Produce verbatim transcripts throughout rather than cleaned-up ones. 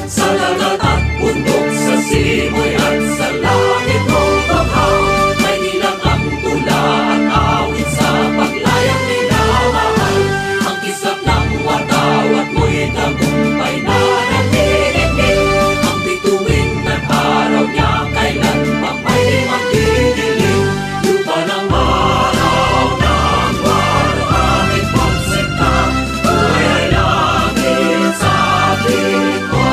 Sa dagat at bundok, sa simoy at sa langit, O Tuhan, may ilang ang tula at awit sa paglayang minamahal. Ang kislap ng watawat mo'y tagumpay na nanginginig. Ang bituin ng araw niya kailan pa may magdidilim. Lupa ng maraw ng maraw, hangin pagsinta, kulay langit sa piling ko.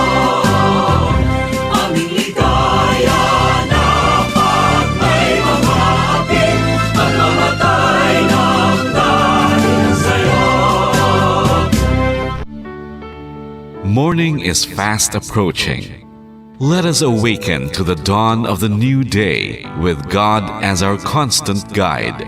Aming ligaya na pag may mga hapit, at mamatay ng dahil sa'yo. Morning is fast approaching. Let us awaken to the dawn of the new day with God as our constant guide.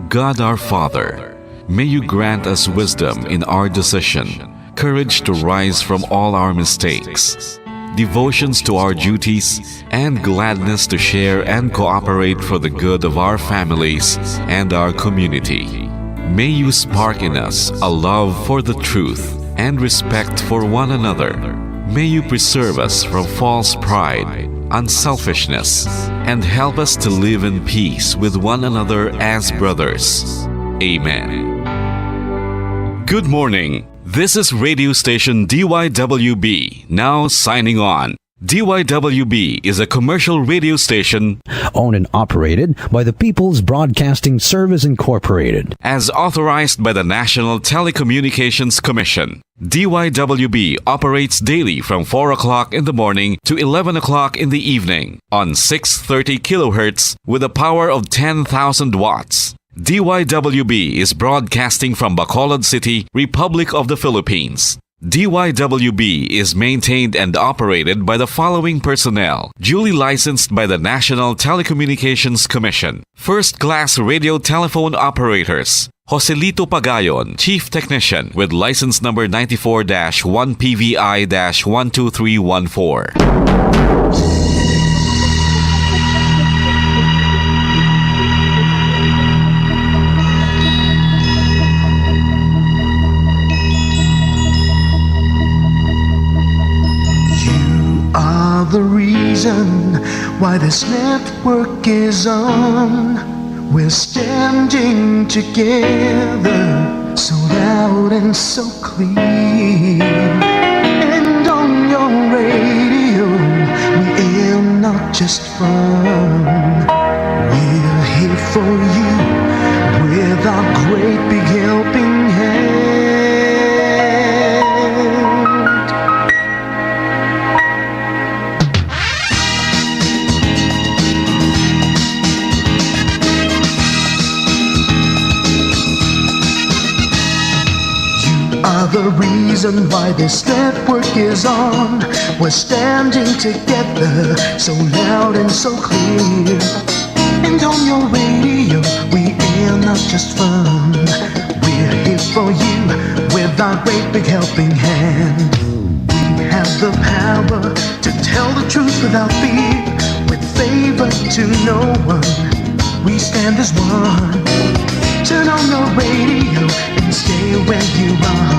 God our Father, may you grant us wisdom in our decision, courage to rise from all our mistakes, devotions to our duties, and gladness to share and cooperate for the good of our families and our community. May you spark in us a love for the truth and respect for one another. May you preserve us from false pride, unselfishness, and help us to live in peace with one another as brothers. Amen. Good morning. This is radio station D Y W B, now signing on. D Y W B is a commercial radio station owned and operated by the People's Broadcasting Service Incorporated. As authorized by the National Telecommunications Commission. D Y W B operates daily from four o'clock in the morning to eleven o'clock in the evening on six thirty kilohertz with a power of ten thousand watts. D Y W B is broadcasting from Bacolod City, Republic of the Philippines. D Y W B is maintained and operated by the following personnel, duly licensed by the National Telecommunications Commission. First class radio telephone operators, Joselito Pagayon, Chief Technician, with license number ninety-four dash one P V I dash one two three one four. You are the reason why this network is on. We're standing together, so loud and so clear. And on your radio, we aim not just fun. We're here for you with our great big helping hand. You are the reason why this network is on. We're standing together, so loud and so clear. And on your radio, we air not just fun. We're here for you with our great big helping hand. We have the power to tell the truth without fear, with favor to no one. We stand as one. Turn on the radio and stay where you are.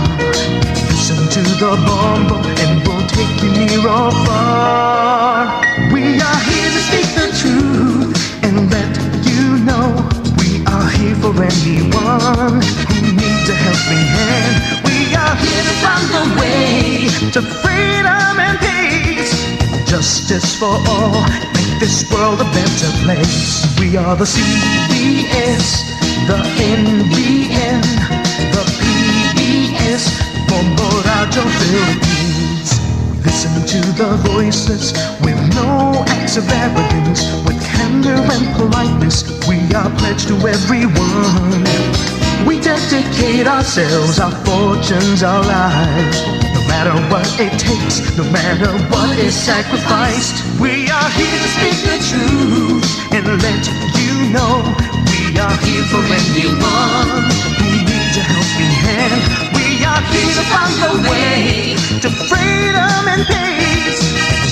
Listen to the Bombo and we'll take you near or far. We are here to speak the truth and let you know we are here for anyone who needs a helping hand. We are here to find a way to freedom and peace. Justice for all, make this world a better place. We are the C B S, the N B N, the P B S, Bombo Radyo Philippines. Listen to the voices with no acts of arrogance, with candor and politeness. We are pledged to everyone. We dedicate ourselves, our fortunes, our lives. No matter what it takes, no matter what is sacrificed, we are here to speak the truth and let you know we are here for anyone who needs a helping hand. We are here to find a way to freedom and peace.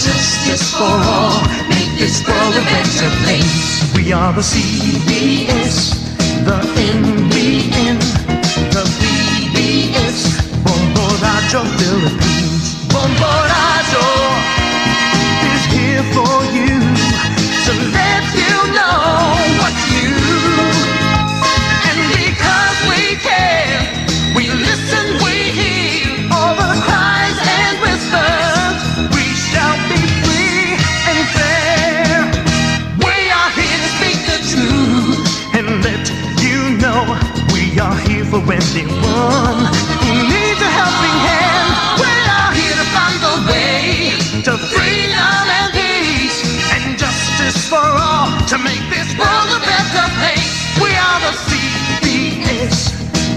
Justice for all, make this world a better place. We are the C B S, the N B N, the P B S, Bombo Radyo Philippines. Bombo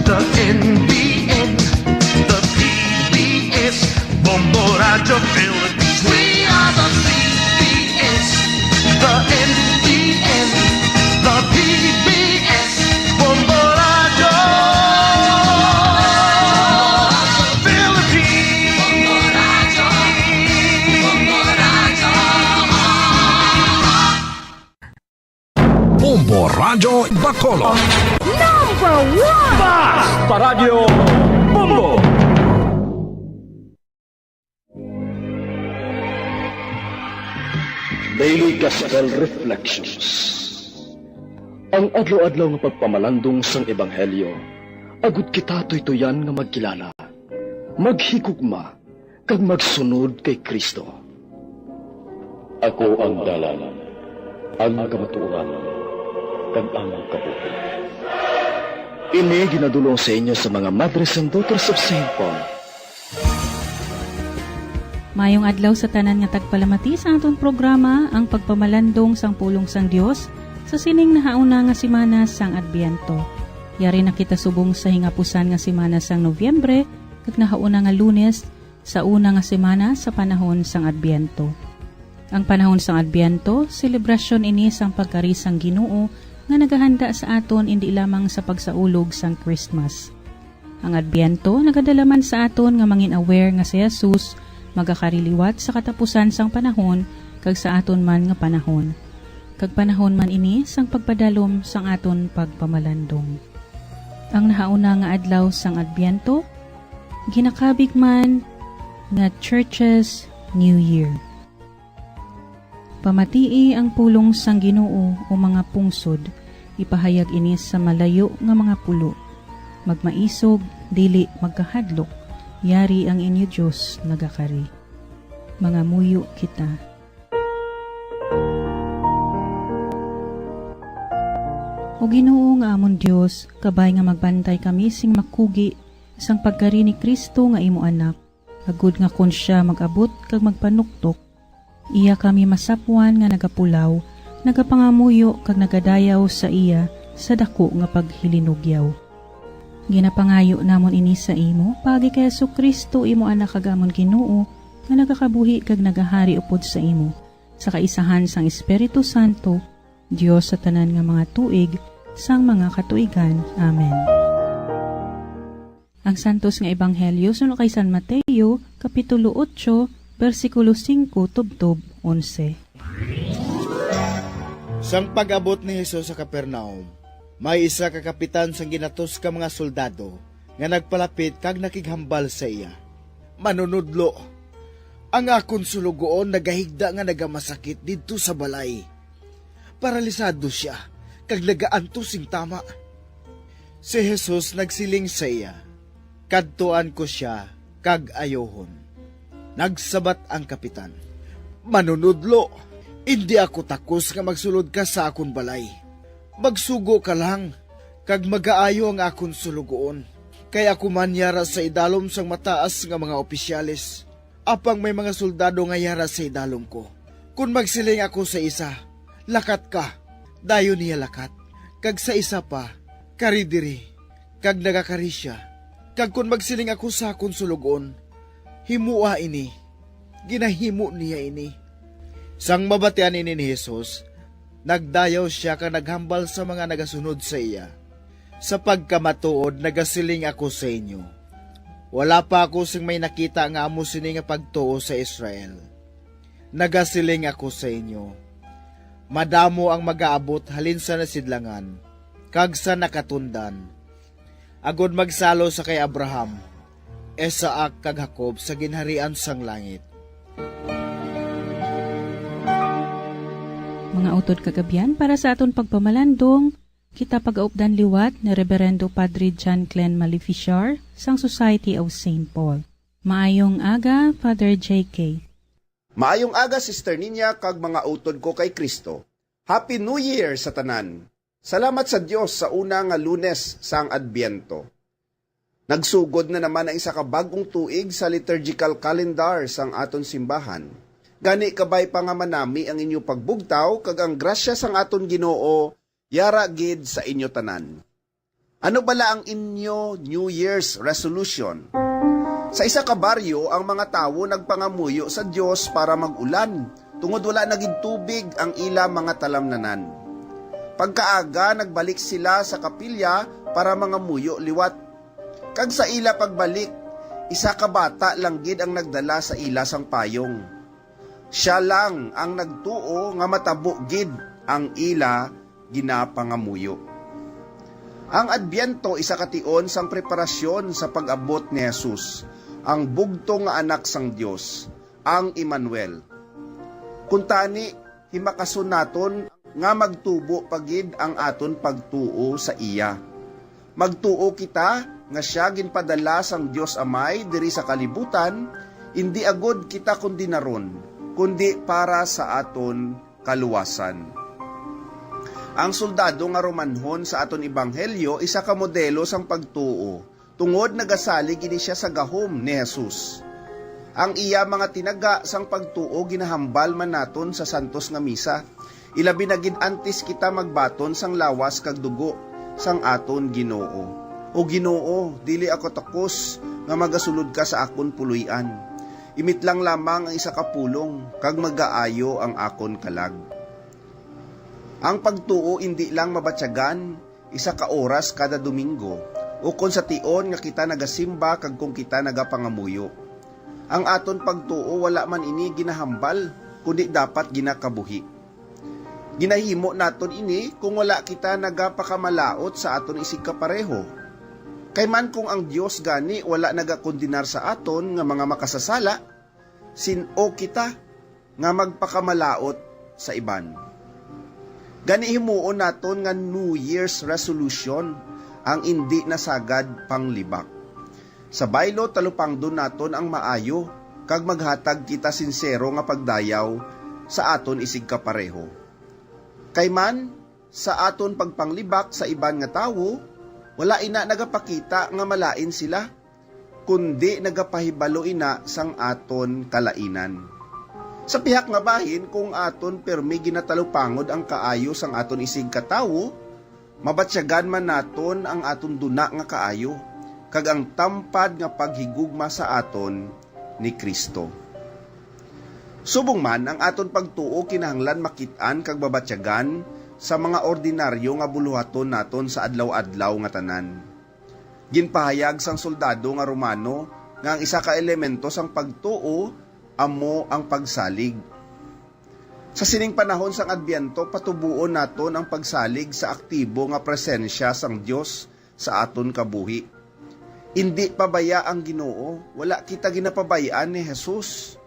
The N B N, the P B S, Bombo Radyo Philippines. We are the P B S, the N B N, the P B S, Bombo Radyo Philippines. Bombo Radyo Bacolod. Number one! Bas! Paradyo Bombo! Daily Gospel Reflections. Ang adlaw-adlaw nga pagpamalandong sang Ebanghelyo, agud kita tuytuyan nga magkilala, maghigugma, kag magsunod kay Cristo. Ako ang dalan, ang kamatuoran, kag ang kabuhi. Ini ginadul-ong sa inyo sa mga Madres and Daughters of Saint Paul. Mayong adlaw sa tanan nga tagpalamati sa aton programa, ang pagpamalandong sang pulong sang Dios sa sining nahauna nga semana sang Adbyento. Yari na kita subong sa hingapusan nga semana sang Nobyembre, kag nahauna nga Lunes sa una nga semana sa panahon sang Adbyento. Ang panahon sang Adbyento, selebrasyon ini sang pagkari sang Ginoo nga nagahanda sa aton indi lamang sa pagsaulog sang Christmas. Ang Adbyento nagadala man sa aton nga mangin-aware nga si Jesus magakari liwat sa katapusan sang panahon kag sa aton man nga panahon. Kag panahon man ini sang pagpadalom sang aton pagpamalandong. Ang nahauna nga adlaw sang Adbyento, ginakabig man nga Church's New Year. Pamatii ang pulong sang Ginoo, o mga pungsod, ipahayag ini sa malayo nga mga pulo. Magmaisog, dili magkahadlok, yari ang inyo Dios nagakari. Mangamuyo kita. O Ginoo nga amon Dios, kabay nga magbantay kami sing makugi sang pagkari ni Cristo nga imo Anak, agod nga kon sia mag-abot kag magpanuktok, iya kami masapwan nga nagapulaw, nagapangamuyo kag nagadayaw sa iya sa daku nga paghilinugyaw. Ginapangayo namon ini sa imo paagi kay Jesu-Cristo, imo Anak kag amon Ginoo, nga nagakabuhi kag nagahari upod sa imo, sa kaisahan sang Espiritu Santo, Dios sa tanan nga mga tuig, sang mga katuigan. Amen. Ang Santos nga Ebanghelyo suno kay San Mateo, Kapitulo otso, bersikulo singko tubtob onse. Sang pag-abot ni Jesus sa Capernaum, may isa ka kapitan sang ginatos ka mga soldado nga nagpalapit kag nakighambal sa iya, "Manunodlo, ang akon suloguon nagahigda nga nagamasakit didto sa balay. Paralisado sia kag nagaantos sing tama." Si Jesus nagsiling sa iya, "Kadtuan ko sia kag ayuhon." Nagsabat ang kapitan, "Manunodlo, indi ako takos nga magsulod ka sa akon balay. Magsugo ka lang, kag magaayo ang akon suloguon, kay ako man yara sa idalom sang mataas nga mga opisyales, apang may mga soldado nga yara sa idalom ko. Kon magsiling ako sa isa, 'Lakat ka,' dayon niya lakat, kag sa isa pa, 'Kari diri,' kag nagakari sia. Kag kon magsiling ako sa akon suloguon, 'Himoa ini,' ginahimo niya ini." Sang mabatian ini ni Jesus, nagdayaw sia kag naghambal sa mga nagasunod sa iya, "Sa pagkamatuod nagasiling ako sa inyo, wala pa ako sing may nakita nga amo sini nga pagtuo sa Israel. Nagasiling ako sa inyo, madamo ang magaabot halin sa nasidlangan kag sa nakatundan, agod magsalo sa kay Abraham, Isaac, kag Jacob sa ginharian sang langit." Mga utod kag abyan, para sa aton pagpamalandong, kita pagaupdan liwat ni Reverendo Padre John Glenn Malificar sang Society of Saint Paul. Maayong aga, Father J K. Maayong aga, Sister Ninya, kag mga utod ko kay Cristo. Happy New Year sa tanan! Salamat sa Dios sa una nga Lunes sang Adbyento. Nagsugod na naman ang isa ka bag-ong tuig sa liturgical calendar sang aton simbahan. Gani, kabay pa nga manami ang inyo pagbugtaw, kag ang grasya sang aton Ginoo yara gid sa inyo tanan. Ano bala ang inyo New Year's resolution? Sa isa ka baryo, ang mga tawo nagpangamuyo sa Dios para mag-ulan, tungod wala na gid tubig ang ila mga talamnanan. Pagkaaga, nagbalik sila sa kapilya para mangamuyo liwat. Kag sa ila pagbalik, isa ka bata lang gid ang nagdala sa ila sang payong. Sia lang ang nagtuo nga matabo gid ang ila ginapangamuyo. Ang Adbyento isa ka tion sang preparasyon sa pag-abot ni Jesus, ang bugtong nga Anak sang Dios, ang Emmanuel. Kuntani, himakason naton nga magtubo pa gid ang aton pagtuo sa iya. Magtuo kita nga sia ginpadala sang Dios Amay diri sa kalibutan, indi agud kita kondenaron, kundi para sa aton kaluwasan. Ang soldado nga Romanhon sa aton ebanghelyo isa ka modelo sang pagtuo, tungod nagasalig ini sia sa gahom ni Jesus. Ang iya mga tinaga sang pagtuo ginahambal man naton sa santos nga misa, ilabi na gid antes kita magbaton sang lawas kag dugo sang aton Ginoo. O Ginoo, dili ako takos nga magasulod ka sa akon puloy-an. Imitlang lamang ang isa ka pulong, kag magaayo ang akon kalag. Ang pagtuo indi lang mabatyagan isa ka oras kada Domingo, ukon sa tion nga kita nagasimba kag kon kita nagapangamuyo. Ang aton pagtuo wala man ini ginahambal, kundi dapat ginakabuhi. Ginahimo naton ini kung wala kita nagapakamalaut sa aton isigkapareho. Kay man kung ang Dios gani wala nagakondenar sa aton nga mga makasasala, sin-o kita nga magpakamalaut sa iban? Gani, himuon naton nga New Year's resolution ang indi na sagad panglibak. Sa baylo, talupangdon naton ang maayo kag maghatag kita sinsero nga pagdayaw sa aton isigkapareho. Kay man, sa aton pagpanglibak sa iban nga tawo, wala ina nagapakita nga malain sila, kundi nagapahibalo ina sang aton kalainan. Sa pihak nga bahin, kung aton pirmi ginatalupangod ang kaayo sang aton isigkatawo, mabatyagan man naton ang aton duna nga kaayo kag ang tampad nga paghigugma sa aton ni Cristo. Subong man, ang aton pagtuo kinahanglan makit-an kag mabatyagan sa mga ordinaryo nga buluhaton naton sa adlaw-adlaw nga tanan. Ginpahayag sang soldado nga Romano nga ang isa ka elemento sang pagtuo amo ang pagsalig. Sa sining panahon sang Adbyento, patuboon naton ang pagsalig sa aktibo nga presensya sang Dios sa aton kabuhi. Indi pa baya ang Ginoo? Wala kita ginapabay-an ni Jesus,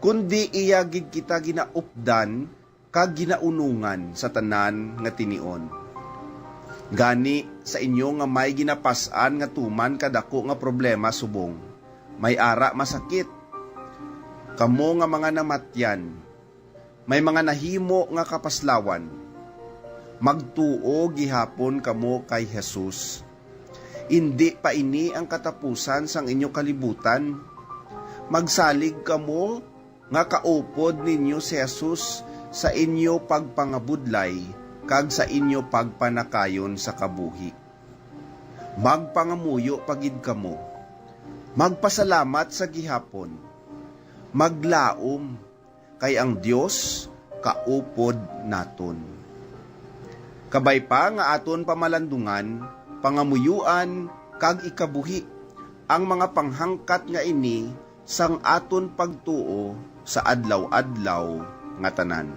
kundi iya gid kita ginaupdan kag ginaunongan sa tanan nga tinion. Gani, sa inyo nga may ginapas-an nga tuman kadako nga problema subong, may ara masakit, kamo nga mga namatyan, may mga nahimo nga kapaslawan, magtuo gihapon kamo kay Jesus. Indi pa ini ang katapusan sang inyo kalibutan. Magsalig kamo nga kaupod ninyo si Jesus sa inyo pagpangabudlay kag sa inyo pagpanakayon sa kabuhi. Magpangamuyo pa gid kamo. Magpasalamat sa gihapon. Maglaom, kay ang Dios kaupod naton. Kabay pa nga aton pamalandungan, pangamuyuan, kag ikabuhi ang mga panghangkat nga ini sang aton pagtuo sa adlaw-adlaw nga tanan.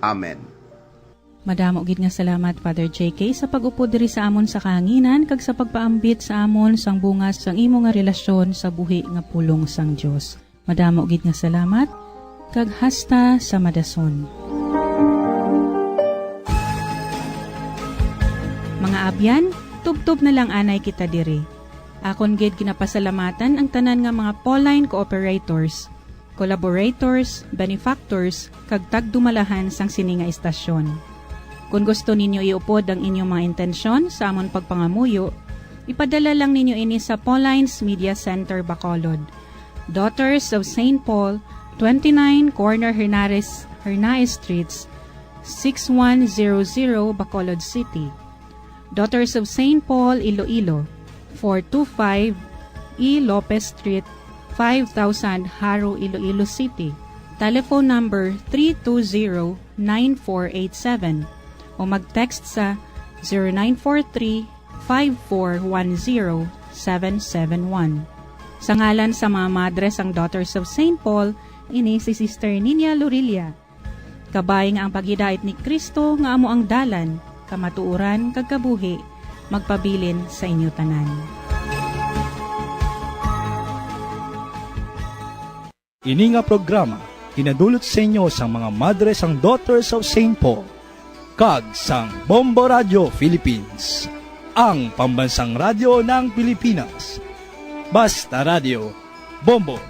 Amen. Madamo gid nga salamat, Father J K, sa pag-upod diri sa amon sa kahanginan kag sa pagpaambit sa amon sang bunga sang imo nga relasyon sa buhi nga pulong sang Dios. Madamo gid nga salamat, kag hasta sa madason. Mga abyan, tubtob na lang anay kita diri. Akon gid ginapasalamatan ang tanan nga mga Pauline cooperators, collaborators, benefactors, kag tagdumalahan sang sini nga istasyon. Kon gusto ninyo iupod ang inyong mga intensyon sa amon pagpangamuyo, ipadala lang ninyo ini sa Pauline's Media Center, Bacolod, Daughters of Saint Paul, twenty-nine Corner Hernares, Hernaez Streets, six one zero zero, Bacolod City. Daughters of Saint Paul, Iloilo, four two five E Lopez Street, five thousand, Jaro, Iloilo City. Telephone number three two zero, nine four eight seven o mag-text sa zero nine four three, five four one zero, seven seven one. Sa ngalan sa mga madre sang Daughters of Saint Paul, ini si Sister Niña Lorilla. Kabay nga ang paghidait ni Cristo nga amo ang dalan, kamatuoran, kag kabuhi, magpabilin sa inyo tanan. Ini nga programa ginadulot sa inyo sang mga madre sang Daughters of Saint Paul kag sang Bombo Radio Philippines, ang pambansang radyo ng Pilipinas. Basta Radyo, Bombo.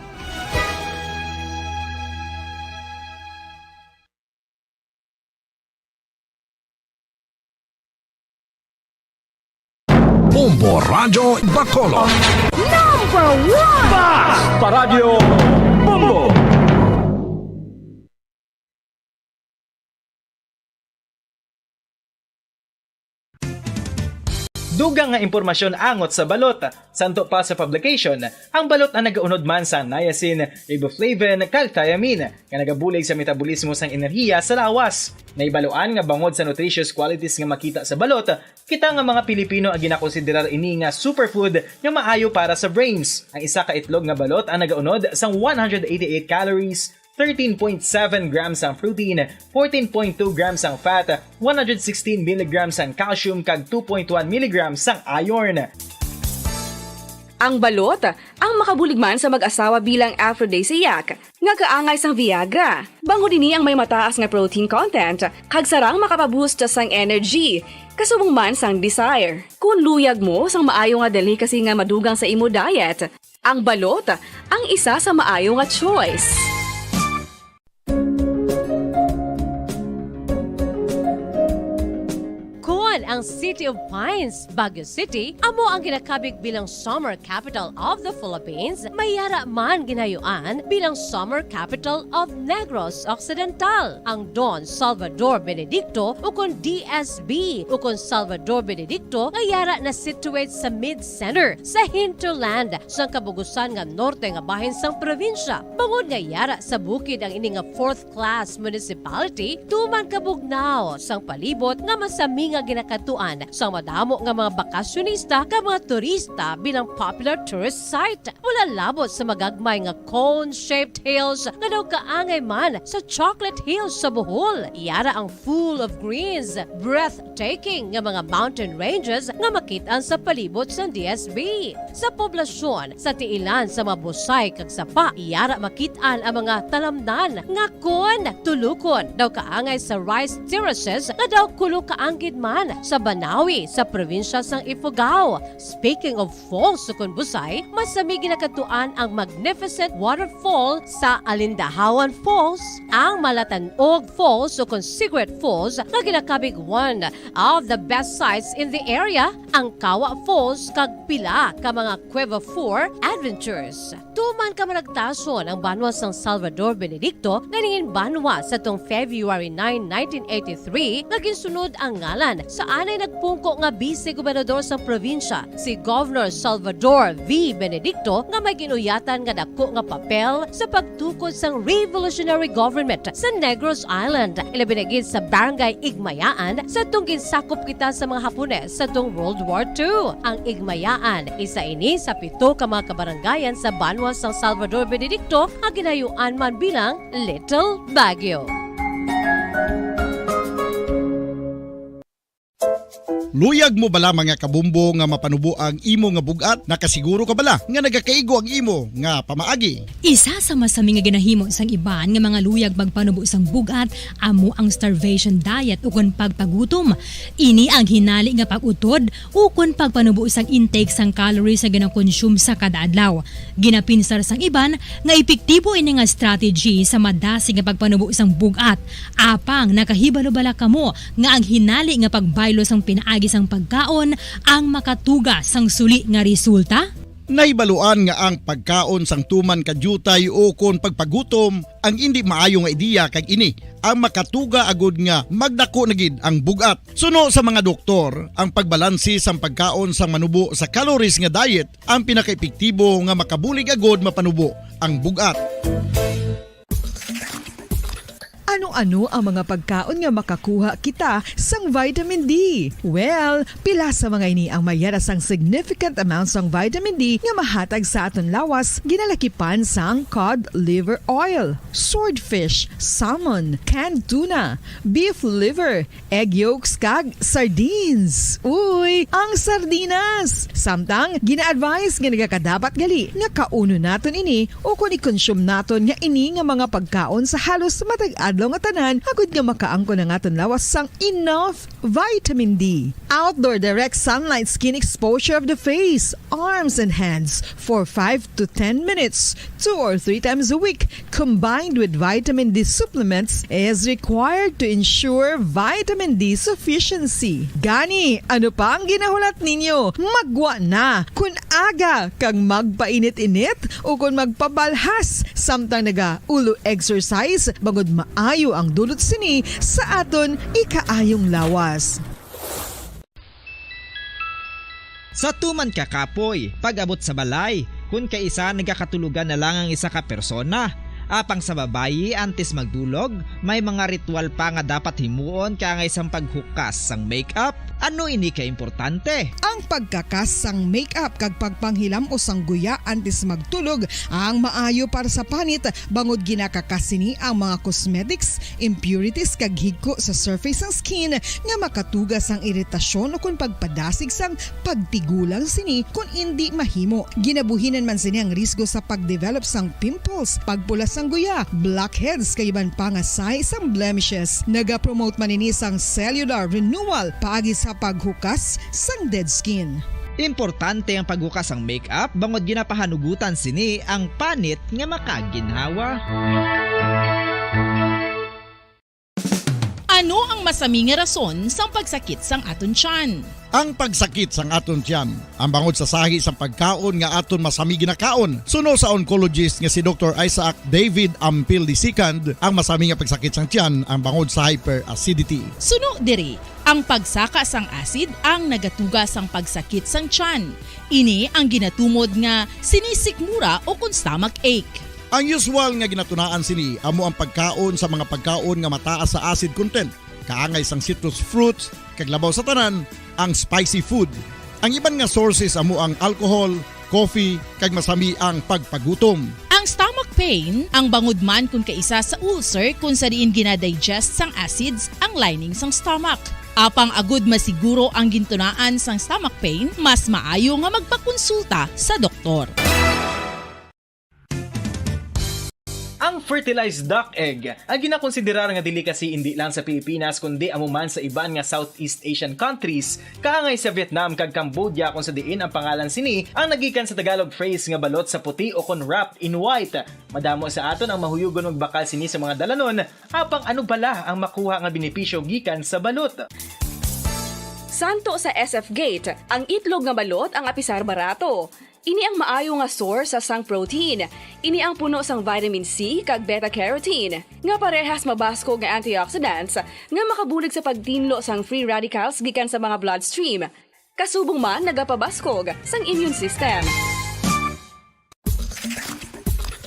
Bombo Radyo Bacolod. Number one! Basta Radyo Bombo! Dugang nga impormasyon angot sa balot. Santo pa sa publication, ang balot ang nagaunod man sa niacin, riboflavin, kag thiamine, nga nagabulig sa metabolismo sang enerhiya sa lawas. Nahibaluan nga bangod sa nutritious qualities nga makita sa balot, kita nga mga Pilipino ang ginakonsiderar ini nga superfood nga maayo para sa brains. Ang isa ka itlog nga balot ang nagaunod sang one hundred eighty-eight calories, thirteen point seven grams ang protein, fourteen point two grams ang fat, one hundred sixteen milligrams ang calcium, kag two point one milligrams ang iron. Ang balot ang makabulig man sa mag-asawa bilang aphrodisiac, nga kaangay sang Viagra. Bangod ini ang may mataas nga protein content, kag sarang makapaboost sang energy, kasubong man sang desire. Kon luyag mo sang maayo nga delicacy nga madugang sa imo diet, ang balot ang isa sa maayo nga choice. Kon ang City of Pines, Baguio City, amo ang ginakabig bilang Summer Capital of the Philippines, may yara man ginayuan bilang Summer Capital of Negros Occidental. Ang Don Salvador Benedicto, ukon D S B, ukon Salvador Benedicto, nga yara na situate sa mid-center, sa hinterland, sang kabugusan nga norte nga bahin sang probinsya. Bangod nga yara sa bukid ang ini nga fourth class municipality, tuman kabugnaw sang palibot nga masami nga ginakadtuan sang madamo nga mga bakasyonista kag mga turista bilang popular tourist site. Mula labot sa magagmay nga cone-shaped hills nga daw kaangay man sa chocolate hills sa Bohol, yara ang full of greens, breathtaking nga mga mountain ranges nga makit-an sa palibot sang D S B. Sa poblasyon, sa tiilan sa mga busay kag sapa, yara makit-an ang mga talamnan nga kon tulukon daw kaangay sa rice terraces nga daw kulo kaanggid man sa Banawi sa probinsya sang Ifugao. Speaking of falls, ukon busay, masami ginakadtuan ang magnificent waterfall sa Alindahawan Falls, ang Malatanog Falls, ukon Cigarette Falls, nga ginakabig one of the best sights in the area, ang Kawa Falls, kag pila ka mga Cueva Four adventures. Tuman ka managtason ang banwa sang Salvador Benedicto nga nangin banwa sa tong February nine, nineteen eighty-three, nga ginsunod ang ngalan sa anay nagpungko nga bise gobernador sang probinsya, si Governor Salvador V. Benedicto, nga may ginuyatan nga dako nga papel sa pagtukod sang revolutionary government sa Negros Island, ilabi na gid sa Barangay Igmayaan, sa tong ginsakop kita sa mga Hapones sa tong World War Two. Ang Igmayaan, isa ini sa pito ka mga kabarangayan sa banwa sang Salvador Benedicto nga ginayuan man bilang Little Baguio. Luyag mo bala, mga kabombo, nga mapanubo ang imo nga bug-at? Nakasiguro ka bala nga nagakaigo ang imo nga pamaagi? Isa sa masami nga ginahimo sang iban nga mga luyag magpanubo sang bug-at amo ang starvation diet, ukon pagpagutom. Ini ang hinali nga pag-utod ukon pagpanubo sang intake sang calories nga ginakonsume sa kada adlaw. Ginapinsar sang iban nga epektibo ini nga strategy sa madasig nga pagpanubo sang bug-at. Apang nakahibalo bala kamo nga ang hinali nga pagbaylo sang pinaagi sang pagkaon ang makatuga sang suli nga resulta? Nahibaluan nga ang pagkaon sang tuman ka diutay o kon pagpagutom ang indi maayo nga ideya, kag ini ang makatuga agud nga magdako na gid ang bug-at. Suno sa mga doktor, ang pagbalanse sang pagkaon sang manubo sa calories nga diet ang pinakaepektibo nga makabulig agud mapanubo ang bug-at. Ano-ano ang mga pagkaon nga makakuha kita sang vitamin D? Well, pila sa mga ini ang may yara sang significant amount sang vitamin D nga mahatag sa aton lawas, ginalakipan sang cod liver oil, swordfish, salmon, canned tuna, beef liver, egg yolks, kag sardines. Uy, ang sardinas! Samtang, gina-advise nga nagakadapat gali nga kaunon naton ini ukon i-consume naton nga ini nga mga pagkaon sa halos matag adlaw nga tanan, agud nga makaangkon ang aton lawas sang enough vitamin D. Outdoor direct sunlight skin exposure of the face, arms, and hands for five to ten minutes, two or three times a week, combined with vitamin D supplements, is required to ensure vitamin D sufficiency. Gani, ano pa ang ginahulat ninyo? Magwa na! Kun aga kag magpainit-init o kon magpabalhas samtang nagaulo exercise, bangod maayo ang dulot sini sa aton ikaayong lawas. Sa tuman ka kapoy, pag-abot sa balay, kun kaisa nagakatulogan na lang ang isa ka persona. Apang sa babayi, antes magdulog, may mga ritual pa nga dapat himuon kaangay sang paghukas sang makeup. Ano ini ka importante? Ang pagkakas sang makeup kag pagpanghilam-os sang guya antes magtulog ang maayo para sa panit, bangod ginakakas sini ang mga cosmetics, impurities kag higko sa surface sang skin nga makatuga sang iritasyon o kon pagpadasig sang pagtigulang sini kon indi mahimo. Ginabuhinan man sini ang risgo sa pag-develop sang pimples, pagpula sang guya, blackheads, kag iban pa nga sign sang blemishes. Nagapromote man ini sang cellular renewal paagi sa paghukas sang dead skin. Importante ang paghukas sang makeup bangod ginapahanugutan sini ang panit nga makaginhawa. Ano ang masami nga rason sang pagsakit sang aton tiyan? Ang pagsakit sang aton tiyan, ang bangod sa sahi sang pagkaon nga aton masami ginakaon. Suno sa oncologist nga si Doktor Isaac David Ampil the second, ang masami nga pagsakit sang tiyan ang bangod sa hyperacidity. Suno diri, ang pagsaka sang acid ang nagatuga sang pagsakit sang tiyan. Ini ang ginatumod nga sinisikmura o kon stomach ache. Ang usual nga ginatunaan sini amo ang pagkaon sa mga pagkaon nga mataas sa acid content, kaangay sang citrus fruits, kag labaw sa tanan, ang spicy food. Ang iban nga sources amo ang alcohol, coffee, kag masami ang pagpagutom. Ang stomach pain, ang bangod man kon kaisa sa ulcer kon sa diin ginadigest sang acids ang lining sang stomach. Apang agud masiguro ang gintunaan sang stomach pain, mas maayo nga magpakonsulta sa doktor. Ang fertilized duck egg ang ginakonsiderar nga delicacy indi lang sa Pilipinas, kundi amo man sa iban nga Southeast Asian countries, kaangay sa Vietnam kag Cambodia, kung sa diin ang pangalan sini ang nagikan sa Tagalog phrase nga balot sa puti o kon wrapped in white. Madamo sa aton ang mahuyugon magbakal sini sa mga dalanon, apang ano bala ang makuha nga benepisyo gikan sa balot? Santo sa S F Gate, ang itlog nga balot ang apisar barato. Ini ang maayo nga source sang protein. Ini ang puno sang vitamin C kag beta-carotene, nga parehas mabaskog nga antioxidants nga makabulig sa pagtinlo sang free radicals gikan sa mga bloodstream. Kasubong man nagapabaskog sang immune system.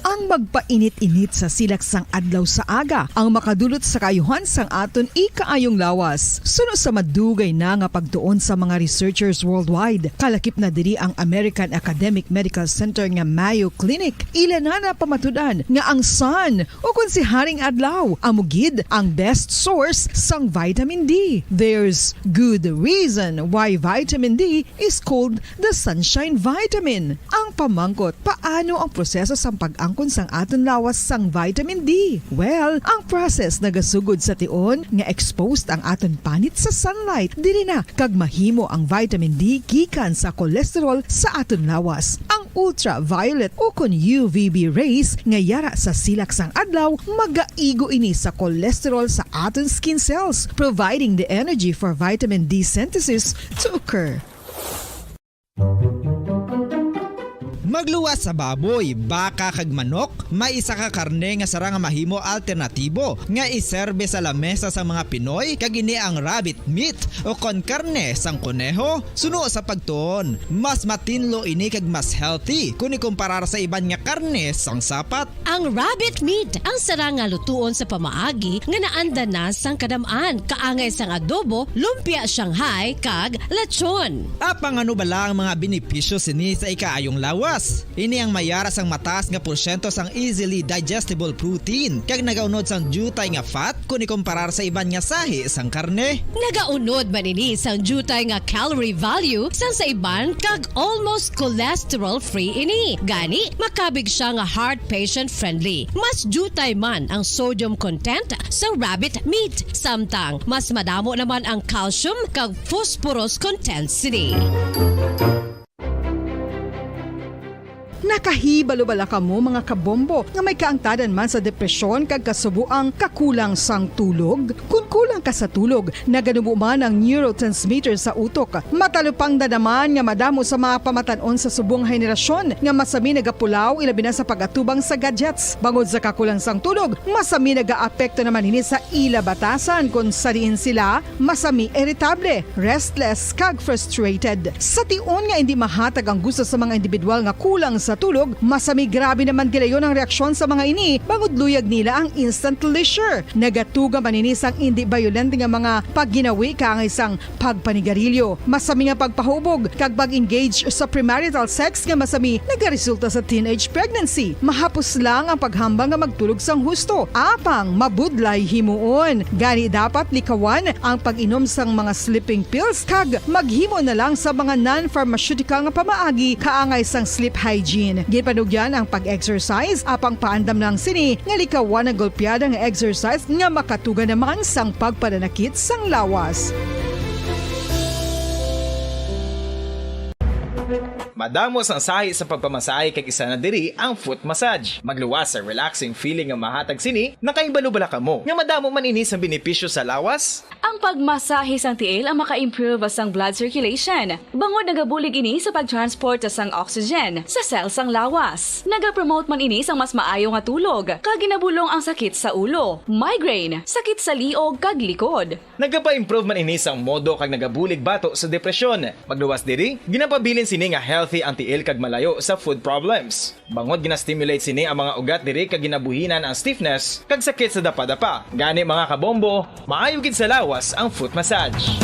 Ang magpainit-init sa silak sang adlaw sa aga ang makadulot sa kaayuhan sang aton ikaayong lawas. Suno sa madugay na nga pagtuon sa mga researchers worldwide, kalakip na diri ang American Academic Medical Center nga Mayo Clinic, ila na napamatud-an nga ang sun, o kon si Haring Adlaw, amo gid ang best source sang vitamin D. There's good reason why vitamin D is called the sunshine vitamin. Ang pamangkot, paano ang proseso sang pag-angkon sang aton lawas sang vitamin D? Well, ang process nagasugod sa tion nga exposed ang aton panit sa sunlight. Diri na kag mahimo ang vitamin D gikan sa cholesterol sa aton lawas. Ang ultraviolet o kon U V B rays nga yara sa silak sang adlaw magaigo ini sa cholesterol sa aton skin cells, providing the energy for vitamin D synthesis to occur. Magluwas sa baboy, baka kag manok, may isa ka karne nga sarang nga mahimo alternatibo nga iserbe sa lamesa sang mga Pinoy, kag ini ang rabbit meat o kon karne sang koneho. Suno sa pagtuon, mas matinlo ini kag mas healthy kon ikumparar sa iban nga karne sang sapat. Ang rabbit meat ang sarang nga lutuon sa pamaagi nga naanda na sang kadam-an, kaangay sang adobo, lumpia Shanghai, kag lechon. Apang ano bala ang mga benepisyo sini sa ikaayong lawas? Ini ang may ara sang mataas nga porsyento sang easily digestible protein, kag nagaunod sang diutay nga fat kon ikumparar sa iban nga sahi sang karne. Nagaunod man ini sang diutay nga calorie value sang sa iban, kag almost cholesterol-free ini. Gani, makabig siya nga heart patient-friendly. Mas diutay man ang sodium content sa rabbit meat, samtang mas madamo naman ang calcium kag phosphorus content sini. Nakahibalo bala kamo, mga kabombo, nga may kaangtanan man sa depresyon kag kasubo ang kakulang sang tulog? Kon kulang ka sa tulog, naganubo man ang neurotransmitter sa utok. Matalupangdan naman nga madamo sa mga pamatan-on sa subong henerasyon nga masami nagapulaw, ilabi na sa pag-atubang sa gadgets. Bangod sa kakulang sang tulog, masami nagaapekto naman ini sa ila batasan, kon sa diin sila masami iritable, restless, kag frustrated. Sa tion nga indi mahatag ang gusto sa mga individual nga kulang sa tulog, masami grabe naman gilayon ang reaksyon sa mga ini, bangod luyag nila ang instant leisure. Nagatuga man ini sang indi bayolente nga mga pagginawi kaangay sang pagpanigarilyo, masami nga pagpahubog, kag pag-engage sa premarital sex nga masami nagaresulta sa teenage pregnancy. Mahapos lang ang paghambal nga magtulog sang husto, apang mabudlay himuon. Gani, dapat likawan ang pag-inom sang mga sleeping pills kag maghimo na lang sa mga non-pharmaceutical nga pamaagi kaangay sang sleep hygiene. Ginpanugyan ang pag-exercise, apang paandam lang sini nga likawan ang golpeada nga exercise nga makatuga naman sang pagpananakit sang lawas. Madamo sang sahi sa pagpamasahe, kag isa na diri ang foot massage. Magluwas sa relaxing feeling nga mahatag sini, nakahibalo bala kamo nga madamo man ini sang benepisyo sa lawas? Ang pagmasahe sang tiil ang maka-improve sang blood circulation, bangod nagabulig ini sa pag-transport sang oxygen sa cell sang lawas. Nagapromote man ini sang mas maayo nga tulog, kag ginabulong ang sakit sa ulo, migraine, sakit sa liog, kag likod. Nagapa-improve man ini sang modo kag nagabulig bato sa depresyon. Magluwas diri, ginapabilin sini nga healthy ang tiil kag malayo sa foot problems. Bangod gina-stimulate sini ang mga ugat diri kag ginabuhinan ang stiffness kag sakit sa dapadapa. Gani, mga kabombo, maayo gid sa lawas ang foot massage.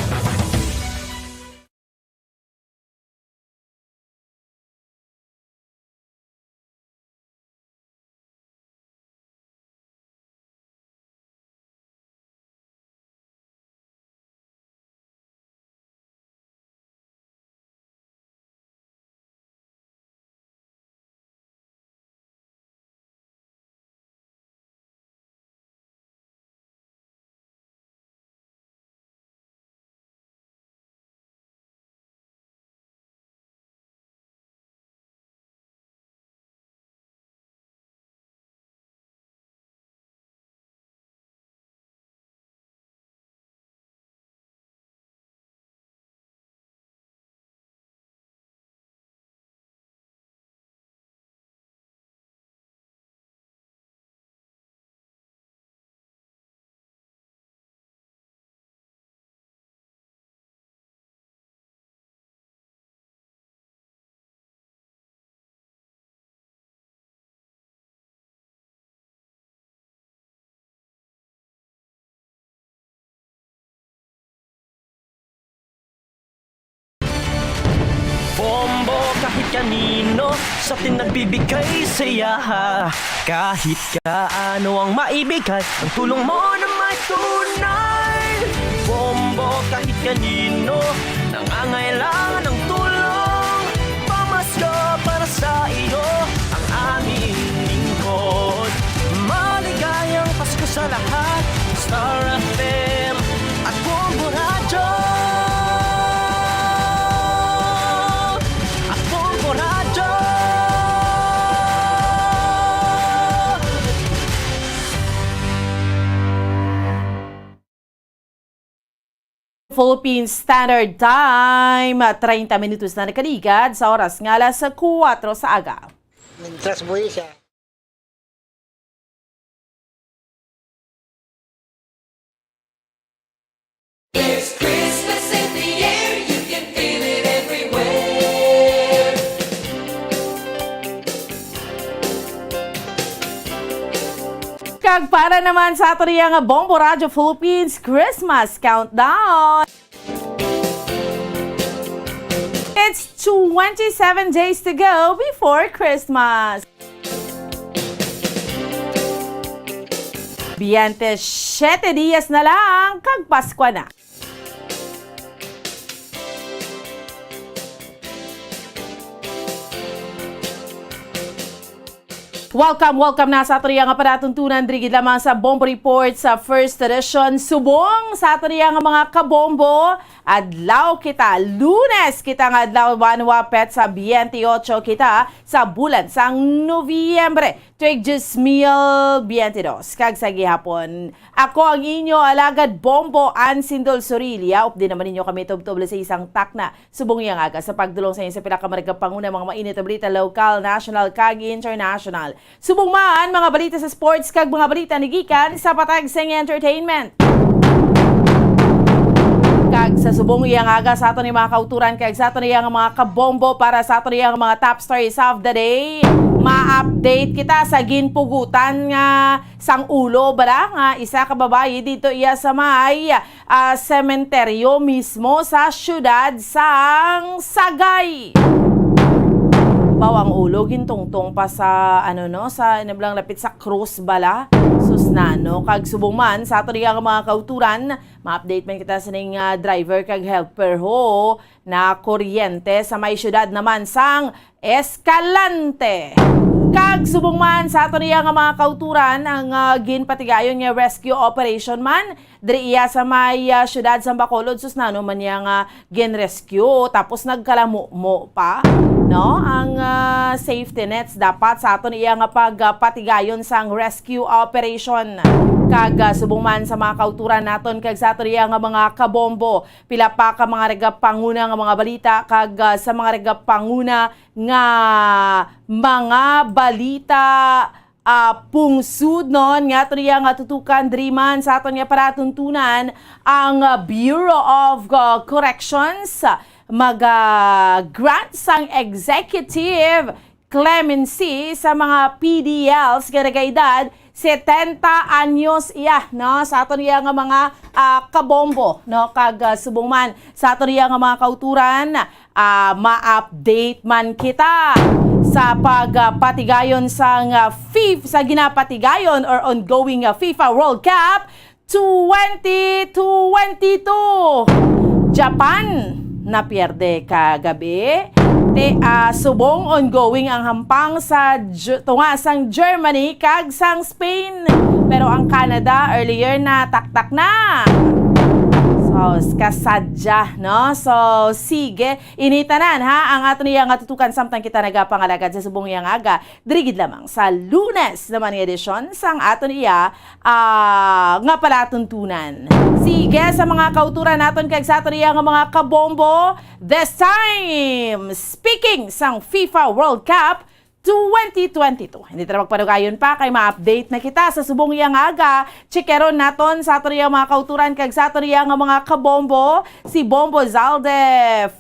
Bombo kahit kanino sa atin nagbibigay saya. Kahit kaano ang maibigay, ang tulong mo na may tunay. Bombo kahit kanino nangangailangan ng tulong. Pamasko para sa iyo ang aming lingkod. Maligayang Pasko sa lahat. Star F M at Bombo Radyo. At Bombo Radyo. Philippine Standard Time, treinta minutos na nakaligad sa oras nga alas kuwatro sa aga. Mintras buhi siya. There's Christmas in the air, you can feel it everywhere. Kag para naman sa ato niya nga Bombo Radyo Philippines Christmas Countdown. It's twenty-seven days to go before Christmas. Biyente siyete dias na lang kag Paskwa na. Welcome, welcome na sa ato niya nga panatuntunan diri gid lamang sa Bombo Report sa first edition. Subong sa ato niya nga mga kabombo, adlaw kita, Lunes kita nga adlaw, banwa petsa biyente ocho kita sa bulan sang Nobyembre, tuig dos mil biyente dos. Kag sa gihapon, ako ang inyo alagad Bombo Ansindol Sorilia. Updi naman ninyo kami tubtob sa isang takna subong niya nga aga sa pagdulong sa inyo sa pila ka mga panguna, mga mainit na balita, lokal, national, kag international. Subong man, mga balita sa sports kag mga balita ni gikan sa patag sang entertainment. Kag sa subong iya nga aga sa aton ni mga kauturan kag sa aton iya nga mga kabombo para sa aton iya nga mga top stories of the day, ma-update kita sa ginpugutan nga sang ulo bala nga isa ka babayi dito iya sa may ah, sementeryo mismo sa siyudad sang Sagay. Baw ang ulo, gintungtong pa sa, ano, no, sa, ano lang, lapit sa krus bala. Sus na, no? Kag subong man, sa ato niya nga mga kauturan, ma-update man kita sa ning ah, driver kag helper ho na kuryente sa may siyudad naman sang Escalante. Kag subong man sa ato niya nga mga kauturan ang ah, ginpatigayon nga rescue operation man diri iya sa may ah, siyudad sa Bacolod, sus nano man niya nga gin-rescue tapos nagkalamumo pa, no? Ang ah, safety nets dapat sa aton iya nga pagpatigayon sang rescue operation. Kag ah, subong man sa mga kauturan naton kag sa aton iya nga mga kabombo, pila pa ka mga regapanguna nga mga balita kag ah, sa mga regapanguna nga mga balita, ah, pungsudnon nga ato niya nga tutukan diri man sa aton nga palatuntunan ang ah, Bureau of ah, Corrections maga-grant sang executive clemency sa mga P D Ls nga nagaedad setenta anyos iya, no? Sa aton iya nga mga ah, kabombo, no? Kag ah, subong man sa aton iya nga mga kauturan, ah, ma-update man kita sa pagpatigayon sang ah, FIFA, sa ginapatigayon or ongoing ah, FIFA World Cup twenty twenty-two. Japan napierde kagabi. Te, ah, subong ongoing ang hampang sa Ju-, tunga sang Germany kag sang Spain. Pero ang Canada earlier na taktak na. So, kasadya, no? So, sige. Ini tanan, ha, ang ato niya nga tutukan samtang kita nagapangalagad sa subong iya nga aga. Diri gid lamang sa Lunes naman nga edisyon sang aton iya, ah, nga palatuntunan. Sige, sa mga kauturan naton kag sa aton iya nga mga kabombo, this time, speaking sang FIFA World Cup twenty twenty-two. Hindi ta na magpadugayon pa kay ma-update na kita sa subong iya nga aga. Checkeron naton sa aton iya mga kauturan kag sa aton iya nga mga kabombo, si Bombo Zalde